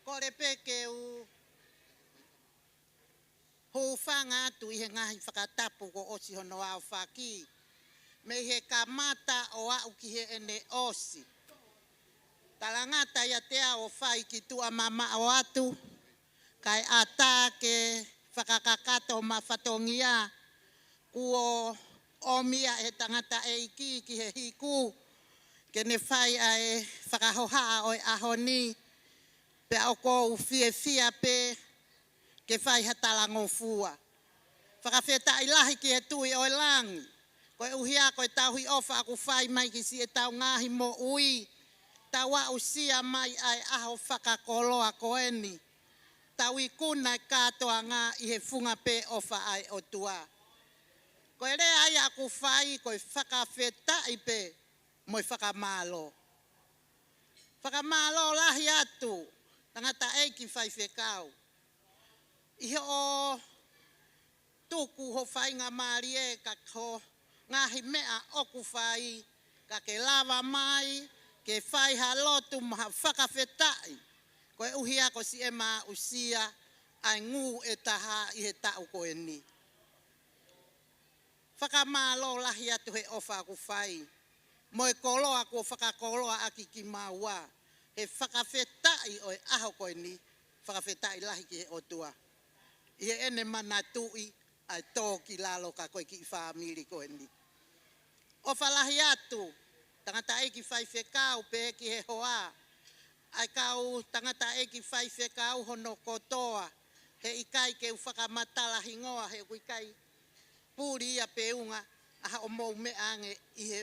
Kole pē ke u hūfanga atu ʻi he ngaahi fakatapu kuo ʻosi hono aofaki, mei he kamata ʻo aʻu ki heʻene ʻosi. Talangata ʻiate au ʻo fai ki tuʻa mamaʻo atu, kae ʻatā ke fakakakato ma fatongia, kuo ʻomi ʻe he tangataʻeiki ki he hiku ke ne fai ʻa e fakahohaʻa ʻo e ʻaho ni, pea ʻoku ou fiefia pē ke fai ha talangofua. Fakafetaʻi lahi ki he Tuʻi ʻo e langi, koeʻuhi ko e tauhi ʻofa ʻoku fai mai ki siʻetau ngaahi moʻui, tau aʻusia mai ʻa e ʻaho fakakoloa ko eni. Tau ikuna e kātoanga ʻi he funga pē ʻofa ʻa e ʻOtua. Ko e lea ia ʻoku fai, ko e fakafetaʻi pē mo e fakamālō. Fakamālō lahi atu, tangataʻeiki faifekau, ʻi hoʻo tuku ho faingamālie ka ko e ngaahi meʻa ʻoku fai, ka ke lava mai ke fai ha lotu mo ha fakafetaʻi, koeʻuhi ko siʻema aʻusia ʻa e ngū ʻe taha ʻi he taʻu ko eni. Fakamālō lahi atu he ʻofa ʻoku fai. mo e koloa kuo fakakoloaʻaki kimaua. He fakafetaʻi ʻo e ʻaho ko eni, fakafetaʻi lahi ki he ʻOtua ʻi heʻene manatuʻi ʻa e tō ki lalo ka ko e kiʻi fāmili ko eni. ʻOfa lahi atu, tangataʻeiki faifekau pehē ki he hoa, ʻa e kau tangataʻeiki faifekau hono kotoa, he ʻikai ke u fakamatala hingoa, he ʻoku ʻikai puli ia pe unga ʻa hoʻomou meʻa ange ʻi he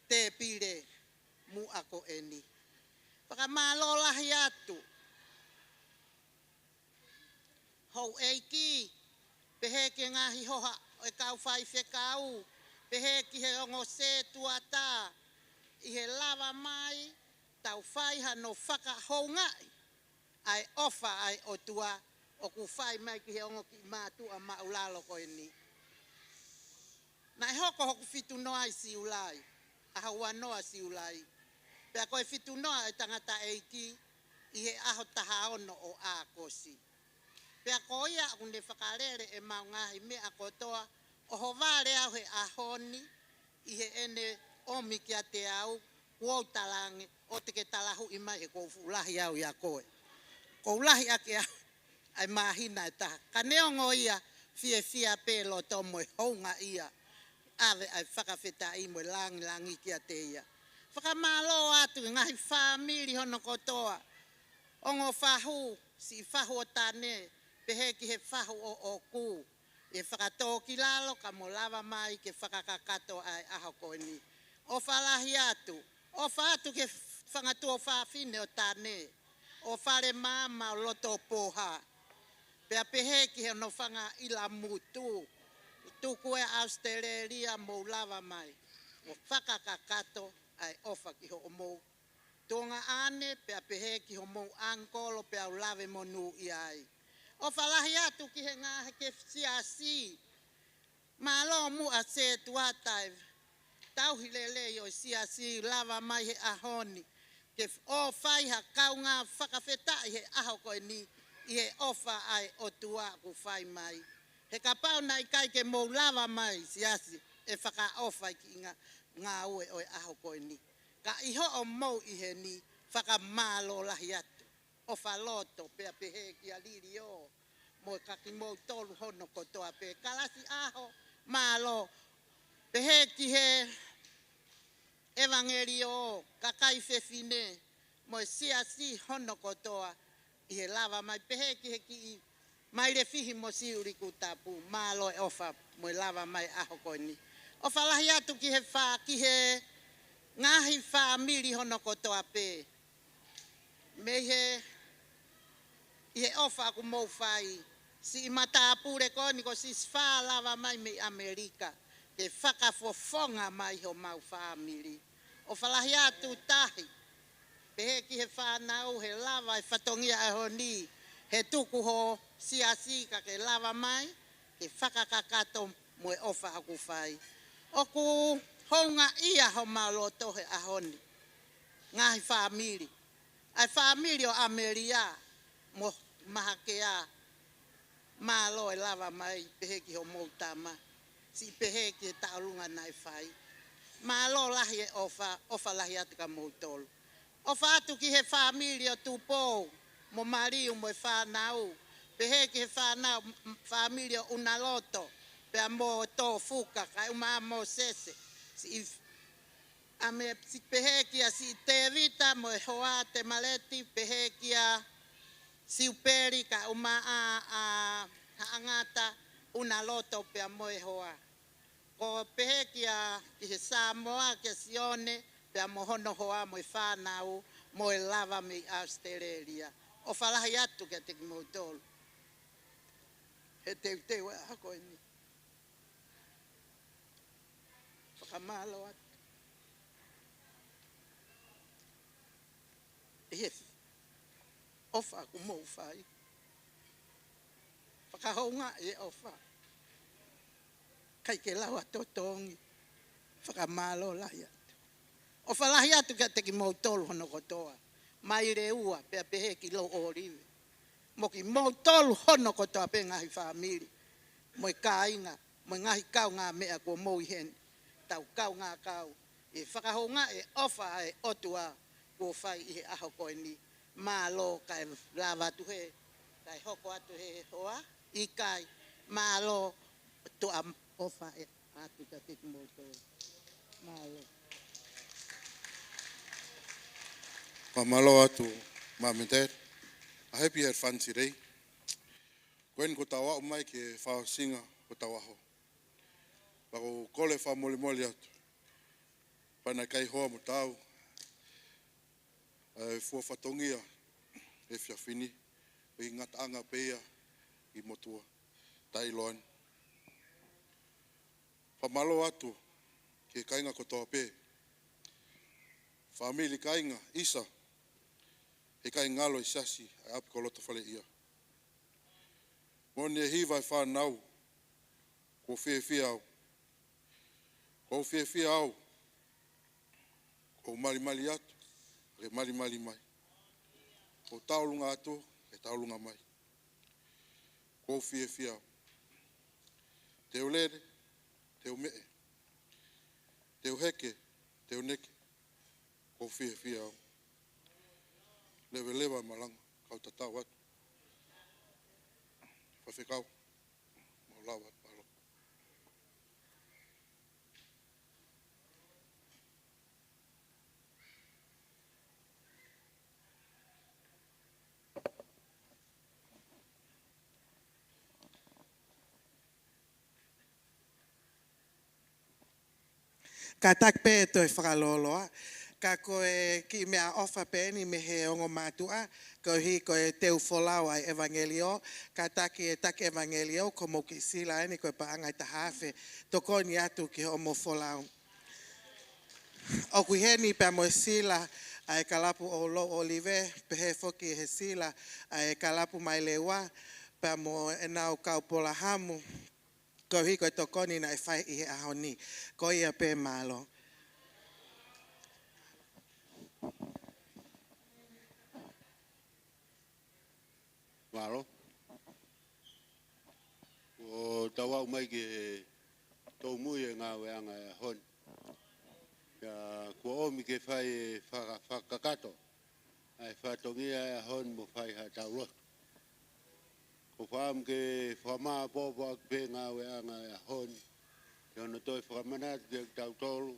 tēpile muʻa ko eni. Fakamālō lahi atu. Houʻeiki, pehē ki he ngaahi hoha ʻo e kau faifekau, pehē ki he ongo sētuata, ʻi he lava mai, tau fai hano fakahoungaʻi ʻa e ʻofa ʻa e ʻOtua ʻoku fai mai ki he ongo kiʻi mātuʻa māʻulalo ko eni. Naʻe hoko hoku fitu noa ʻi Siulai, ʻaho ua noa Siulai. Pea ko e fitu noa ʻo e tangataʻeiki ʻi he ʻaho taha ono ʻo ʻAokosi. Pea ko ia ʻoku ne fakalele ʻemau ngaahi meʻa kotoa, ʻohovale au he ʻaho ni ʻi heʻene ʻomi kiate au, kuo u talaange, ʻoua te ke talahuʻi mai he kuo u fuʻu lahi au ʻia koe. Kuo u lahi ʻaki au ʻa e māhina ʻe taha. Ka neongo ia, fiefia pē loto mo e houngaʻia, ʻave ʻa e fakafetaʻi mo e langilangi kiate ia. Fakamālō atu ki he ngaahi fāmili hono kotoa, ongo fahu, siʻi fahu ʻo Tane, pehē ki he fahu ʻoʻoku, ʻi he fakatō ki lalo ka mo lava mai ke fakakakato ʻa e ʻaho ko eni. ʻOfa lahi atu, ʻofa atu ki he fanga tuofāfine ʻo Tane, ʻo Falemaama, ʻo Lotopoha. Pea pehē ki hono fanga ʻilamutu, tuku ē ʻAositelēlia mou lava mai ʻo fakakakato ʻa e ʻofa ki hoʻomou tuongaʻane, pea pehē ki homou ʻangikolo, pea u lave monūʻia ai. ʻOfa lahi atu ki he ngaahi ke siasi. Mālō muʻa sētuata e tauhi lelei ʻo e siasi lava mai he ʻaho ni. Ke f-, ʻo fai ha kaungā fakafetaʻi he ʻaho ko eni ʻi he ʻofa ʻa e ʻOtua ʻoku fai mai. He kapau naʻe ʻikai ke mou lava mai siasi ʻe fakaʻofa ʻi he kiʻi ngā-, ngāue ʻo e ʻaho ko eni. Ka ʻi hoʻomou ʻi heni, fakamālō lahi atu. ʻOfa loto pea pehē kia Liliō mo e ka kimoutolu hono kotoa pē. Kalasi ʻaho, mālō. Pehē ki he ʻevangeliō, kakai fefine, mo e siasi hono kotoa, ʻi he lava mai, pehē ki he kiʻi Mailefihi mo Siulikutapu, mālō e ʻofa mo e lava mai ʻaho ko eni. ʻOfa lahi atu ki he fā, ki he ngaahi fāmili hono kotoa pē. Mei he, ʻi he ʻofa ʻoku mou fai, siʻi matāpule ko eni ko Sisifā lava mai mei ʻAmelika, ke fakafofonga mai homau fāmili. ʻOfa lahi atu tahi, pehē ki he fānau he lava e fatongia ʻaho ni, he tuku ho siasi ka ke lava mai, ke fakakakato mo e ʻofa ʻoku fai. ʻOku houngaʻia homau loto he ʻaho ni. Ngaahi fāmili. ʻA e fāmili ʻo ʻAmelia mo Mahakea, mālō e lava mai pehē ki homou tama. Siʻi pehē ki he taʻolunga naʻe fai. Mālō lahi e ʻofa, ʻofa lahi atu kia moutolu. ʻOfa atu ki he fāmili ʻo Tupou mo Maliu mo e fānau. Pehē ki he fānau, m-, m-, fāmili ʻo ʻUnaloto, pea mo Tofuka, kae ʻumaʻā Mōsese. Siʻi f-, ʻa me siʻi pehē kia siʻi Tēvita mo e hoa Temaleti, pehē kia Siupeli kae ʻumaʻā ʻa Haʻangata, ʻUnaloto pea mo e hoa. Ko pehē kia, ki he Samoa, kia Sione, pea mo hono hoa mo e fānau, mo e lava mei ʻAositelēlia. ʻOfa lahi atu kiate kimoutolu. He teuteu e ʻaho ko eni. Fakamālō atu. ʻI he ʻofa ʻoku mou fai. Fakahoungaʻi e ʻofa. ʻIkai ke lava totongi. Fakamālō lahi atu. ʻOfa lahi atu kiate kimoutolu hono kotoa. Mai Leua, pea pehē ki Louʻolive. Mo kimoutolu hono kotoa pē ngaahi fāmili. Mo e kāinga, mo e ngaahi kaungāmeʻa kuo mou ʻi heni. Tau kaungā kau. ʻi he fakahoungaʻi e ʻofa ʻa e ʻOtua kuo fai ʻi he ʻaho ko eni. Mālō, kae lava atu he, kae hoko atu he hoa, ʻikai, mālō, tuʻa ʻofa ē atu kiate kimoutolu. Mālō. Fakamālō atu, Mama Ted. A happy advance today. Ko eni kuo tau aʻu mai ki he fakaʻosinga ʻo hotau ʻaho. Pea ʻoku ou kole fakamolemole atu. Pea naʻe ʻikai hoa mo taau ʻa e fua fatongia he efiafi ni, ʻi he ngataʻanga pē ia ʻi he motuʻa taʻeʻiloa ni. Fakamālō atu ki he kāinga kotoa pē. Fāmili, kāinga, ʻisa, he ʻikai ngalo ʻi he siasi ʻa e ʻapi ko Lotofaleʻia. Moʻoni e hiva ʻa e fānau, kuo fiefia au. Kuo fiefia au. Kuo malimali atu, ke malimali mai. Kuo tauʻolunga atu, ke tauʻolunga mai. Kuo fiefia au. Te u lele, te u meʻe. Te u heke, te u neke. Kuo fiefia au. Leveleva e malanga, kau tatau atu. Faifekau, mau lava ʻo palo. Kātaki pē ʻe toe fakalōloa. Ka ko e kiʻi meʻaʻofa pē eni mei he ongo mātuʻa, koeʻuhi ko e teu folau ʻa e ʻevangeliō, kātaki e taki ʻevangeliō, ko hoʻomou kiʻi sila eni ko e paʻanga ʻe taha afe, tokoni atu ki hoʻomou folau. ʻOku ʻi heni pea mo e sila ʻa e kalapu ʻo Louʻolive, pehē foki he sila ʻa e kalapu Maileua, pea mo ʻenau kau polahamu, koeʻuhi ko e tokoni naʻe fai ʻi he ʻaho ni. Ko ia pē, mālō. Mālō. Kuo tau aʻu mai ki he tōmui e ngāueʻanga e ʻaho ni. Pea kuo ʻomi ke fai e faka-, fakakakato ʻa e fatongia e ʻaho ni mo fai haʻatau lotu. Ko e fakaʻamu ke fakamāopoopo ʻaki pē ngāueʻanga e ʻaho ni, ke ono toe fakamanatu kiate kitautolu,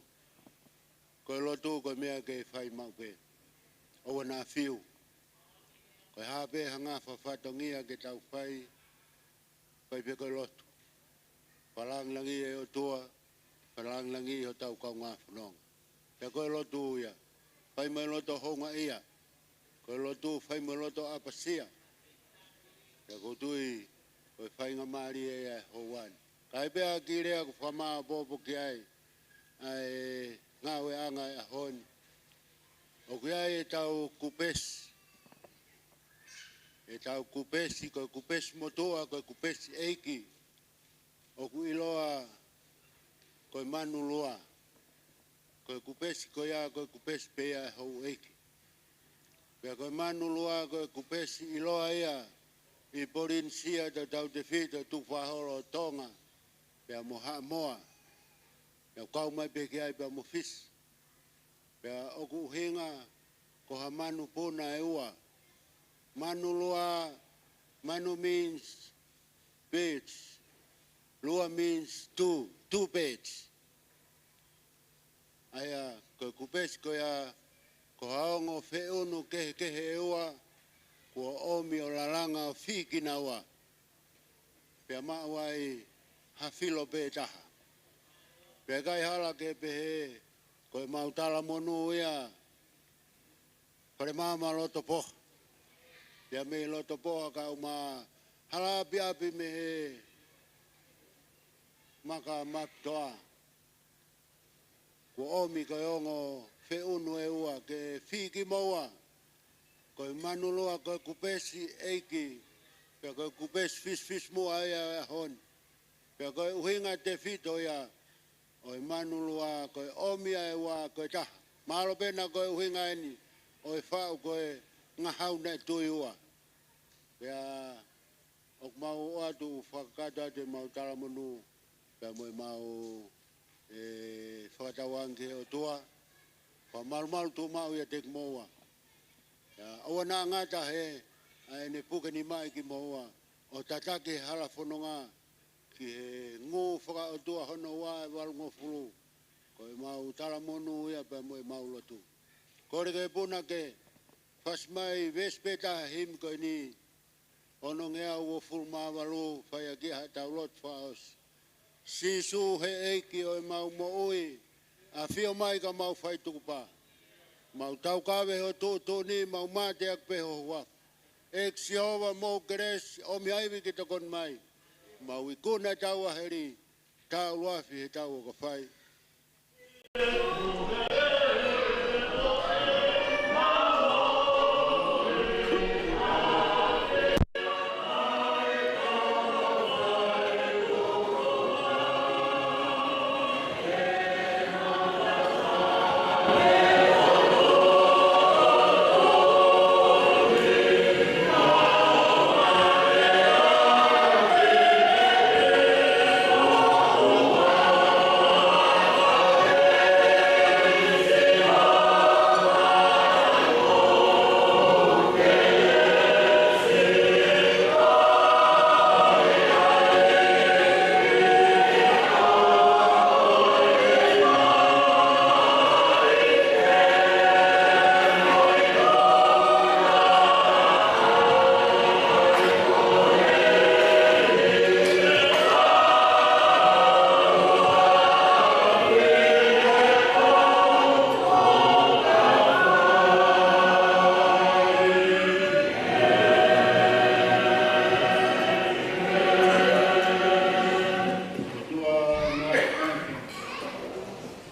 ko e lotu ko e meʻa ke fai maʻu pē. ʻOua naʻa fiu. Ko e hā pē ha ngafa fatongia ke tau fai, fai pē ko e lotu. Fakalāngilangiʻi e ʻOtua, fakalāngilangiʻi hotau kaungā fononga. Pea ko e lotu ia, fai mo e loto houngaʻia. Ko e lotu, fai mo e loto ʻapasia. Pea ʻoku ou tui ko e faingamālie ia e houa ni. Kae pehē ʻa e kiʻi lea ʻoku fakamāopoopo ki ai ʻa e ngāueʻanga e ʻaho ni. ʻOku ʻi ai ʻetau kupesi. ʻEtau kupesi, ko e kupesi motuʻa, ko e kupesi ʻeiki. ʻOku ʻiloa ko e Manulua. Ko e kupesi ko ia, ko e kupesi pē ia e houʻeiki. Pea ko e Manulua, ko e kupesi ʻiloa ia ʻi Polinisia, tautautefito tukufakaholo ʻo Tonga, pea mo Haʻamoa. Pea kau mai pē ki ai pea mo Fisi. Pea ʻoku ʻuhinga ko ha manu puna ʻe ua. Manulua, manu means birds. Lua means two, two birds. ʻA ia, ko e kupesi ko ia, ko ha ongo feʻunu kehekehe ʻe ua, kuo ʻomi ʻo lalanga ʻo fī kinaua. Pea maʻu ai ha filo pē taha. Pea ʻikai hala ke pehē, ko ʻemau talamonū ia, Fale Maama Lotopoha. Pea mei Lotopoha kau ma hala ʻapiʻapi mei he Maka Mapitoa. Kuo ʻomi ko e ongo feʻunu ʻe ua ke fī kimoua. Ko e Manulua ko e kupesi ʻeiki, pea ko e kupesi fisifisimuʻa ia e ʻaho ni. Pea ko e ʻuhinga tefito ia ʻo e Manulua, ko e ʻomi ʻa e ua ko e taha. Mahalo pē naʻa ko e ʻuhinga eni ʻo e faʻu ko e Ngahau Naʻe Tui Ua. Pea ʻoku mau ʻoatu ʻo fakakakato atu ʻemau talamonū, pea mo ʻemau ʻE fakatauange ki he ʻOtua, fakamalumalu tuʻumaʻu ʻiate kimoua. ʻIo, ʻoua naʻa ngata he, ʻa ʻene puke nimaʻi kimoua, ʻo tataki he hala fononga, ki he ngū fakaʻotua hono ua ʻe valungofulu, ko ʻemau talamonū ia pea mo ʻemau lotu. Kole ke puna ke fasi mai veesi pē taha himi ko eni, ono ngeau uofulu mā valu, fai ʻaki haʻatau lotu fakaʻosi. Sīsū he ʻEiki ʻo ʻemau moʻui, ʻafio mai ka mau fai tukupā. Mau taukave ho tuʻutuʻuni, mau mateaki pē ho huafa. ʻEiki Sihova, mou kelesi, ʻomi ha ivi ke tokoni mai. Mau ikuna ʻetau ʻaho ni, tau ʻuluafi he tau ʻoka fai.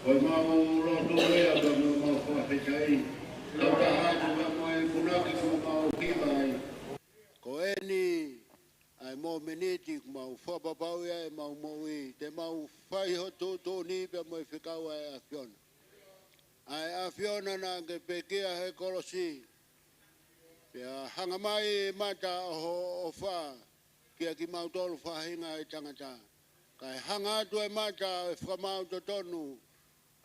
Ko ʻemau lotu ia, ko ʻemau fakafetaʻi. Tau taha atu pea mo e punake kuo mau hiva ai. Ko eni ʻa e mōmeniti kuo mau fakapapauʻi ai ʻemau moʻui, te mau fai ho tuʻutuʻuni pea mo e fekau ʻa e ʻAfiona. ʻA e ʻAfiona naʻa ke pekia he kolosi, pea hanga mai e mata ʻo ho ʻofa kiate kimautolu faʻahinga ʻo e tangata. Kae hanga atu e mata ʻo e fakamaau totonu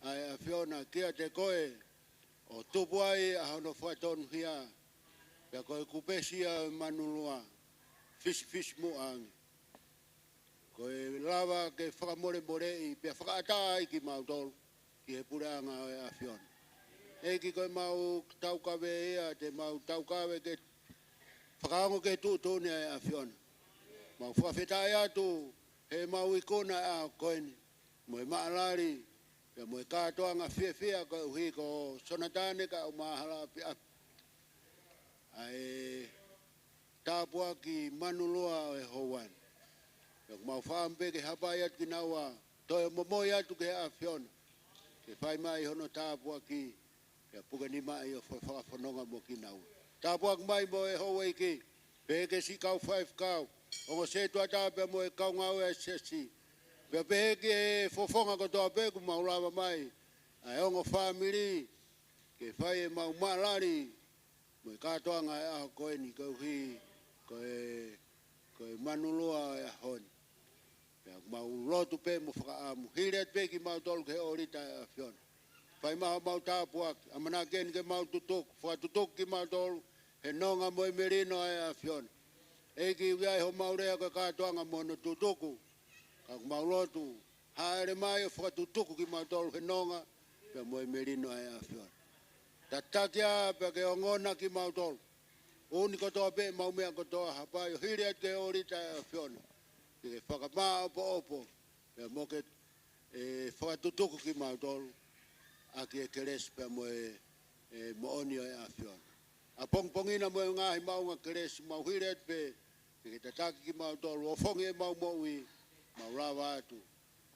ʻa e ʻAfiona kiate koe, ʻo tupu ai ʻa hono fakatonuhia, pea ko e kupesi ia ʻo e manulua, fisifisimuʻa ange. Ko e lava ke fakamolemoleʻi, pea fakaʻatā ai kimautolu ki he puleʻanga ʻo e ʻAfiona. ʻEiki, ko ʻemau taukave ia, te mau taukave ke fakaongo ki he tuʻutuʻuni ʻa e ʻAfiona. Mau fakafetaʻi atu heʻemau ikuna ʻa e ʻaho ko eni, mo e maʻalali, pea mo e kātoanga fiefia koeʻuhi ko Sonatane kae ʻumaʻā Halaʻapiʻapi, ʻa e tāpuaki manulua ʻo e houa ni. Pea mau fakaʻamu pē ke hapai atu kinaua, toe momoi atu ki he ʻAfiona, ke fai mai hono tāpuaki, pea puke nimaʻi ʻo fa-, fakafononga mo kinaua. Tāpuaki mai mo e houʻeiki, pehē ki he siʻi kau faifekau, ongo sētuata pea mo e kau ngāue ʻa e siasi. Pea pehē ki he fofonga kotoa pē kuo mau lava mai, ʻa e ongo fāmili, ke fai ʻemau maʻalali, mo e kātoanga ʻo e ʻaho ko eni koeʻuhi ko e, ko e manulua ʻo e ʻaho ni. Pea mau lotu pē mo fakaʻamu, hili atu pē kimautolu ki he ʻōlita ʻo e ʻAfiona. Fai mai homau tāpuaki, ʻamanaki eni ke mau tutuku, fakatutuku kimautolu he nonga mo e melino ʻo e ʻAfiona. ʻEiki, ʻoku ʻi ai homau lea ko e kātoanga mo hono tutuku, ka ʻoku mau lotu, hāʻele mai ʻo fakatutuku kimautolu he nonga pea mo e melino ʻo e ʻAfiona. Tataki ā pea ke ongona kimautolu. ʻUni kotoa pē ʻemau meʻa kotoa, hapai ʻo hili atu ki he ʻōlita ʻo e ʻAfiona, ke ke fakamāʻopoʻopo, pea mo ke, ʻe, fakatutuku kimautolu ʻaki e kelesi pea mo e, e, moʻoni ʻo e ʻAfiona. ʻApongipongi na mo e ngaahi maʻunga kelesi, mau hili atu pē ke ke tataki kimautolu, ʻo fongi ʻemau moʻui, mau lava atu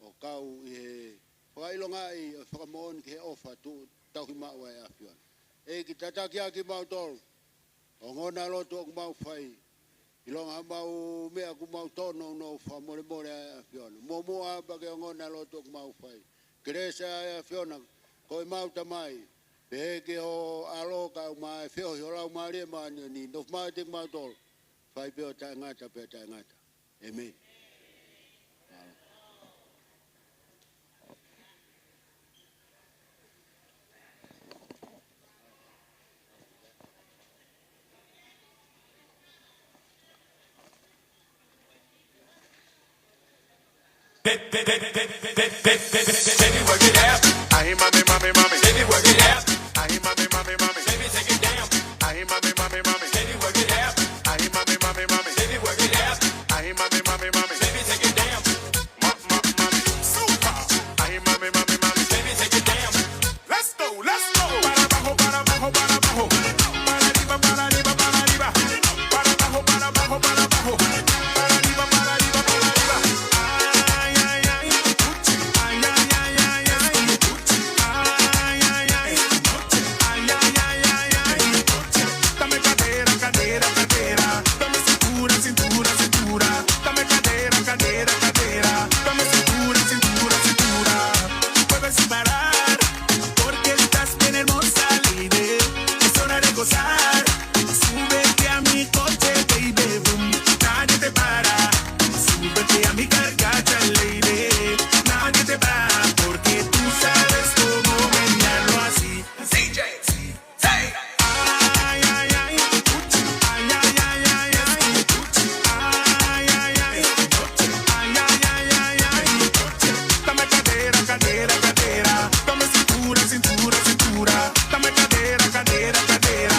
ʻo kau ʻi he fakaʻilongaʻi ʻo e fakamoʻoni ki he ʻofa tuʻu tauhi maʻu ʻa e ʻAfiona. ʻEiki, tataki ā kimautolu, ongona e lotu ʻoku mau fai, ʻilonga haʻamau meʻa kuo mau tōnounou, fakamolemole ʻa e ʻAfiona. Muʻomuʻa pea ke ongona e lotu ʻoku mau fai. Kelesi ʻa e ʻAfiona, ko ʻemau Tamai, pehē ki ho ʻAlo kae ʻumaʻā e feohi ho Laumālie Māʻoniʻoni, nofo mai ʻiate kimautolu, fai pē ʻo taʻengata pea taʻengata. ʻĒmeni. Baby, work it out. Ay, mami, mami, mami. Baby, work it out. Ay, mami, mami, mami. Baby, take it down. Ay, mami, mami, mami. Baby, work it out. Ay, mami, mami, mami. Baby, work it out. Ay, mami, mami, mami. Baby, take it down. Ma, ma, mami. Super. Ay, mami, mami, mami. Baby, take it down. Let's go, let's go. Para abajo, para abajo, para abajo. Para arriba, para arriba, para arriba. Para abajo, para abajo, para abajo. Para arriba, para arriba, para arriba. Ay, ay, ay. Ay, ay, ay, ay, ay. Ay, ay, ay, ay. Ay, ay, ay, ay, ay. Dame cadera, cadera, cadera. Dame cintura, cintura, cintura. Dame cadera, cadera, cadera. Dame cintura, cintura, cintura. Mueve sin parar, porque estás bien hermosa, lady. Es hora de gozar. Súbete a mi coche, baby, boom. Nadie te para. Súbete a mi carcacha, lady. Nadie te para, porque tú sabes cómo menearlo así. C J, say. Ay, ay, ay. Ay, ay, ay, ay, ay. Ay, ay, ay. Ay, ay, ay, ay, ay. Dame cadera, cadera, cadera. Dame cintura, cintura, cintura. Dame cadera, cadera, cadera.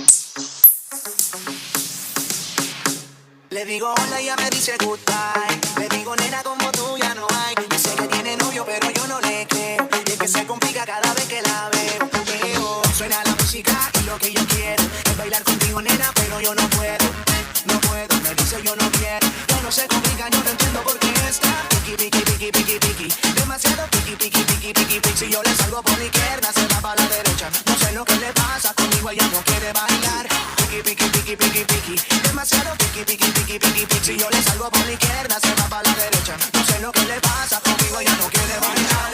Le digo hola y ella me dice goodbye. Le digo, nena, como tú ya no hay. Dice que tiene novio, pero yo no le creo. Y es que se complica cada vez que la veo. Veo, suena la música y lo que yo quiero es bailar contigo, nena, pero yo no puedo. No puedo, me dice, yo no quiero. Todo se complica, yo no entiendo por qué está piqui, piqui, piqui, piqui, piqui. Demasiado piqui, piqui, piqui, piqui, piqui. Si yo le salgo por la izquierda, se va para la derecha. No sé lo que le pasa, conmigo ella no quiere bailar. Piqui, piqui, piqui, piqui, piqui. Demasiado piqui, piqui, piqui, piqui, piqui. Si yo le salgo por la izquierda, se va para la derecha. No sé lo que le pasa, conmigo ella no quiere bailar.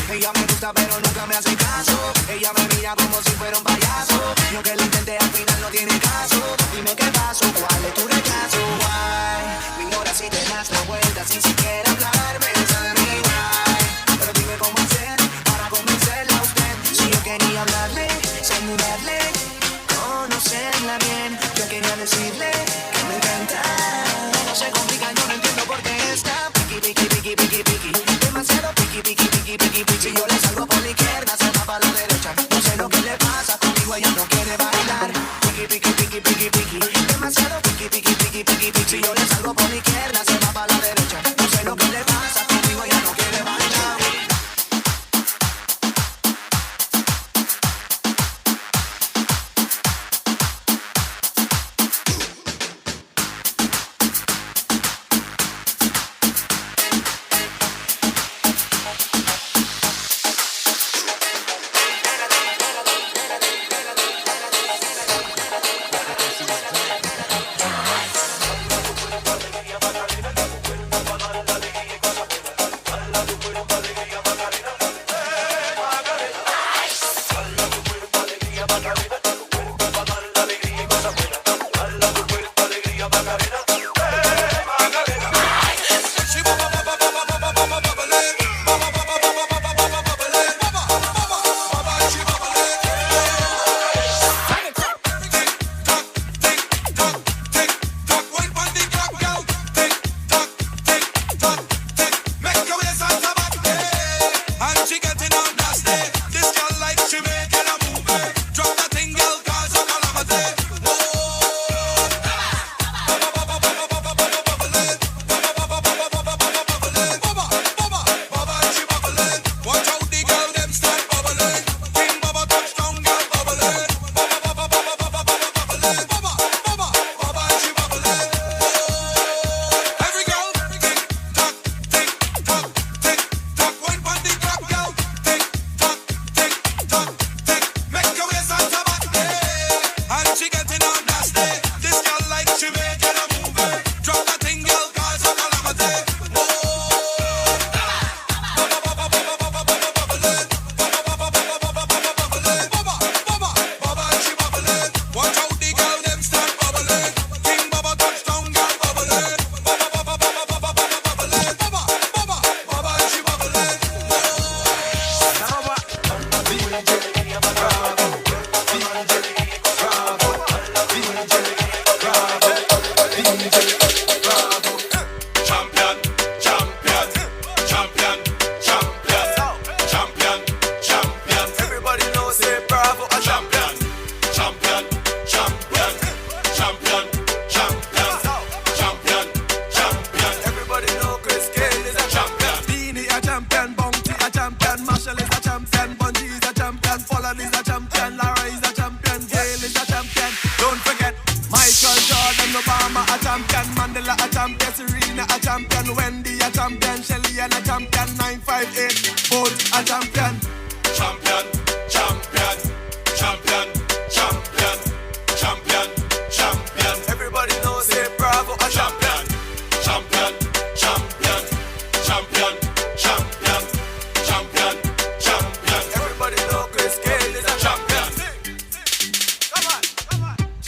Ella me gusta, pero nunca me hace caso. Ella me mira como si fuera un payaso. Yo que le intenté, al final no tiene caso. Dime qué pasó, cuál es tu rechazo. Why? Me ignora si te das la vuelta sin siquiera hablarme. Sabe mi why. Pero dime cómo hacer para convencerla a usted. Si yo quería hablarle, saludarle, conocerla bien, yo quería decirle que me encanta. Todo se complica, yo no entiendo por qué está piqui, piqui, piqui, piqui, piqui. Demasiado piqui, piqui, piqui, piqui, piqui. Si yo le salgo por la izquierda, se va para la derecha. No sé lo que le pasa, conmigo ella no quiere bailar. Piqui, piqui, piqui, piqui, piqui. Demasiado piqui, piqui, piqui, piqui, piqui. Si yo le salgo por la izquierda, se va para la derecha. No sé lo que le pasa, conmigo ella no quiere bailar.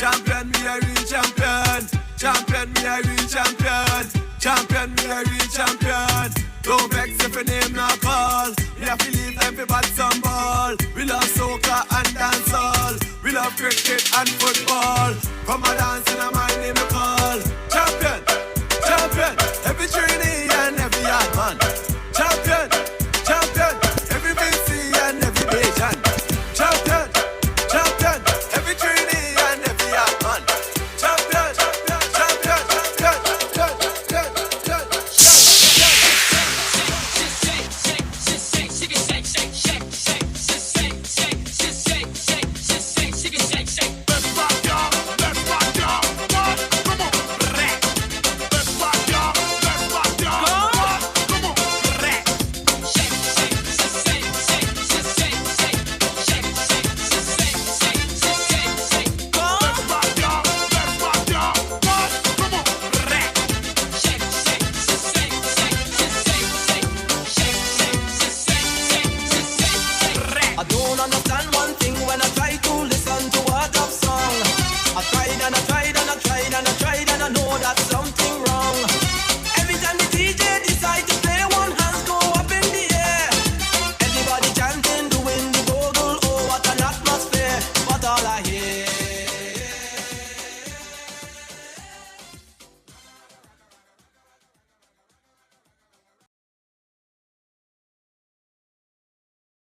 Champion, we are real champion. Champion, we are real champion. Champion, we are real champion. Don't vex if your name not call. We have to leave everybody some ball. We love soccer and dancehall. We love cricket and football. Come a dance and a mind name a call. Champion, champion. Every training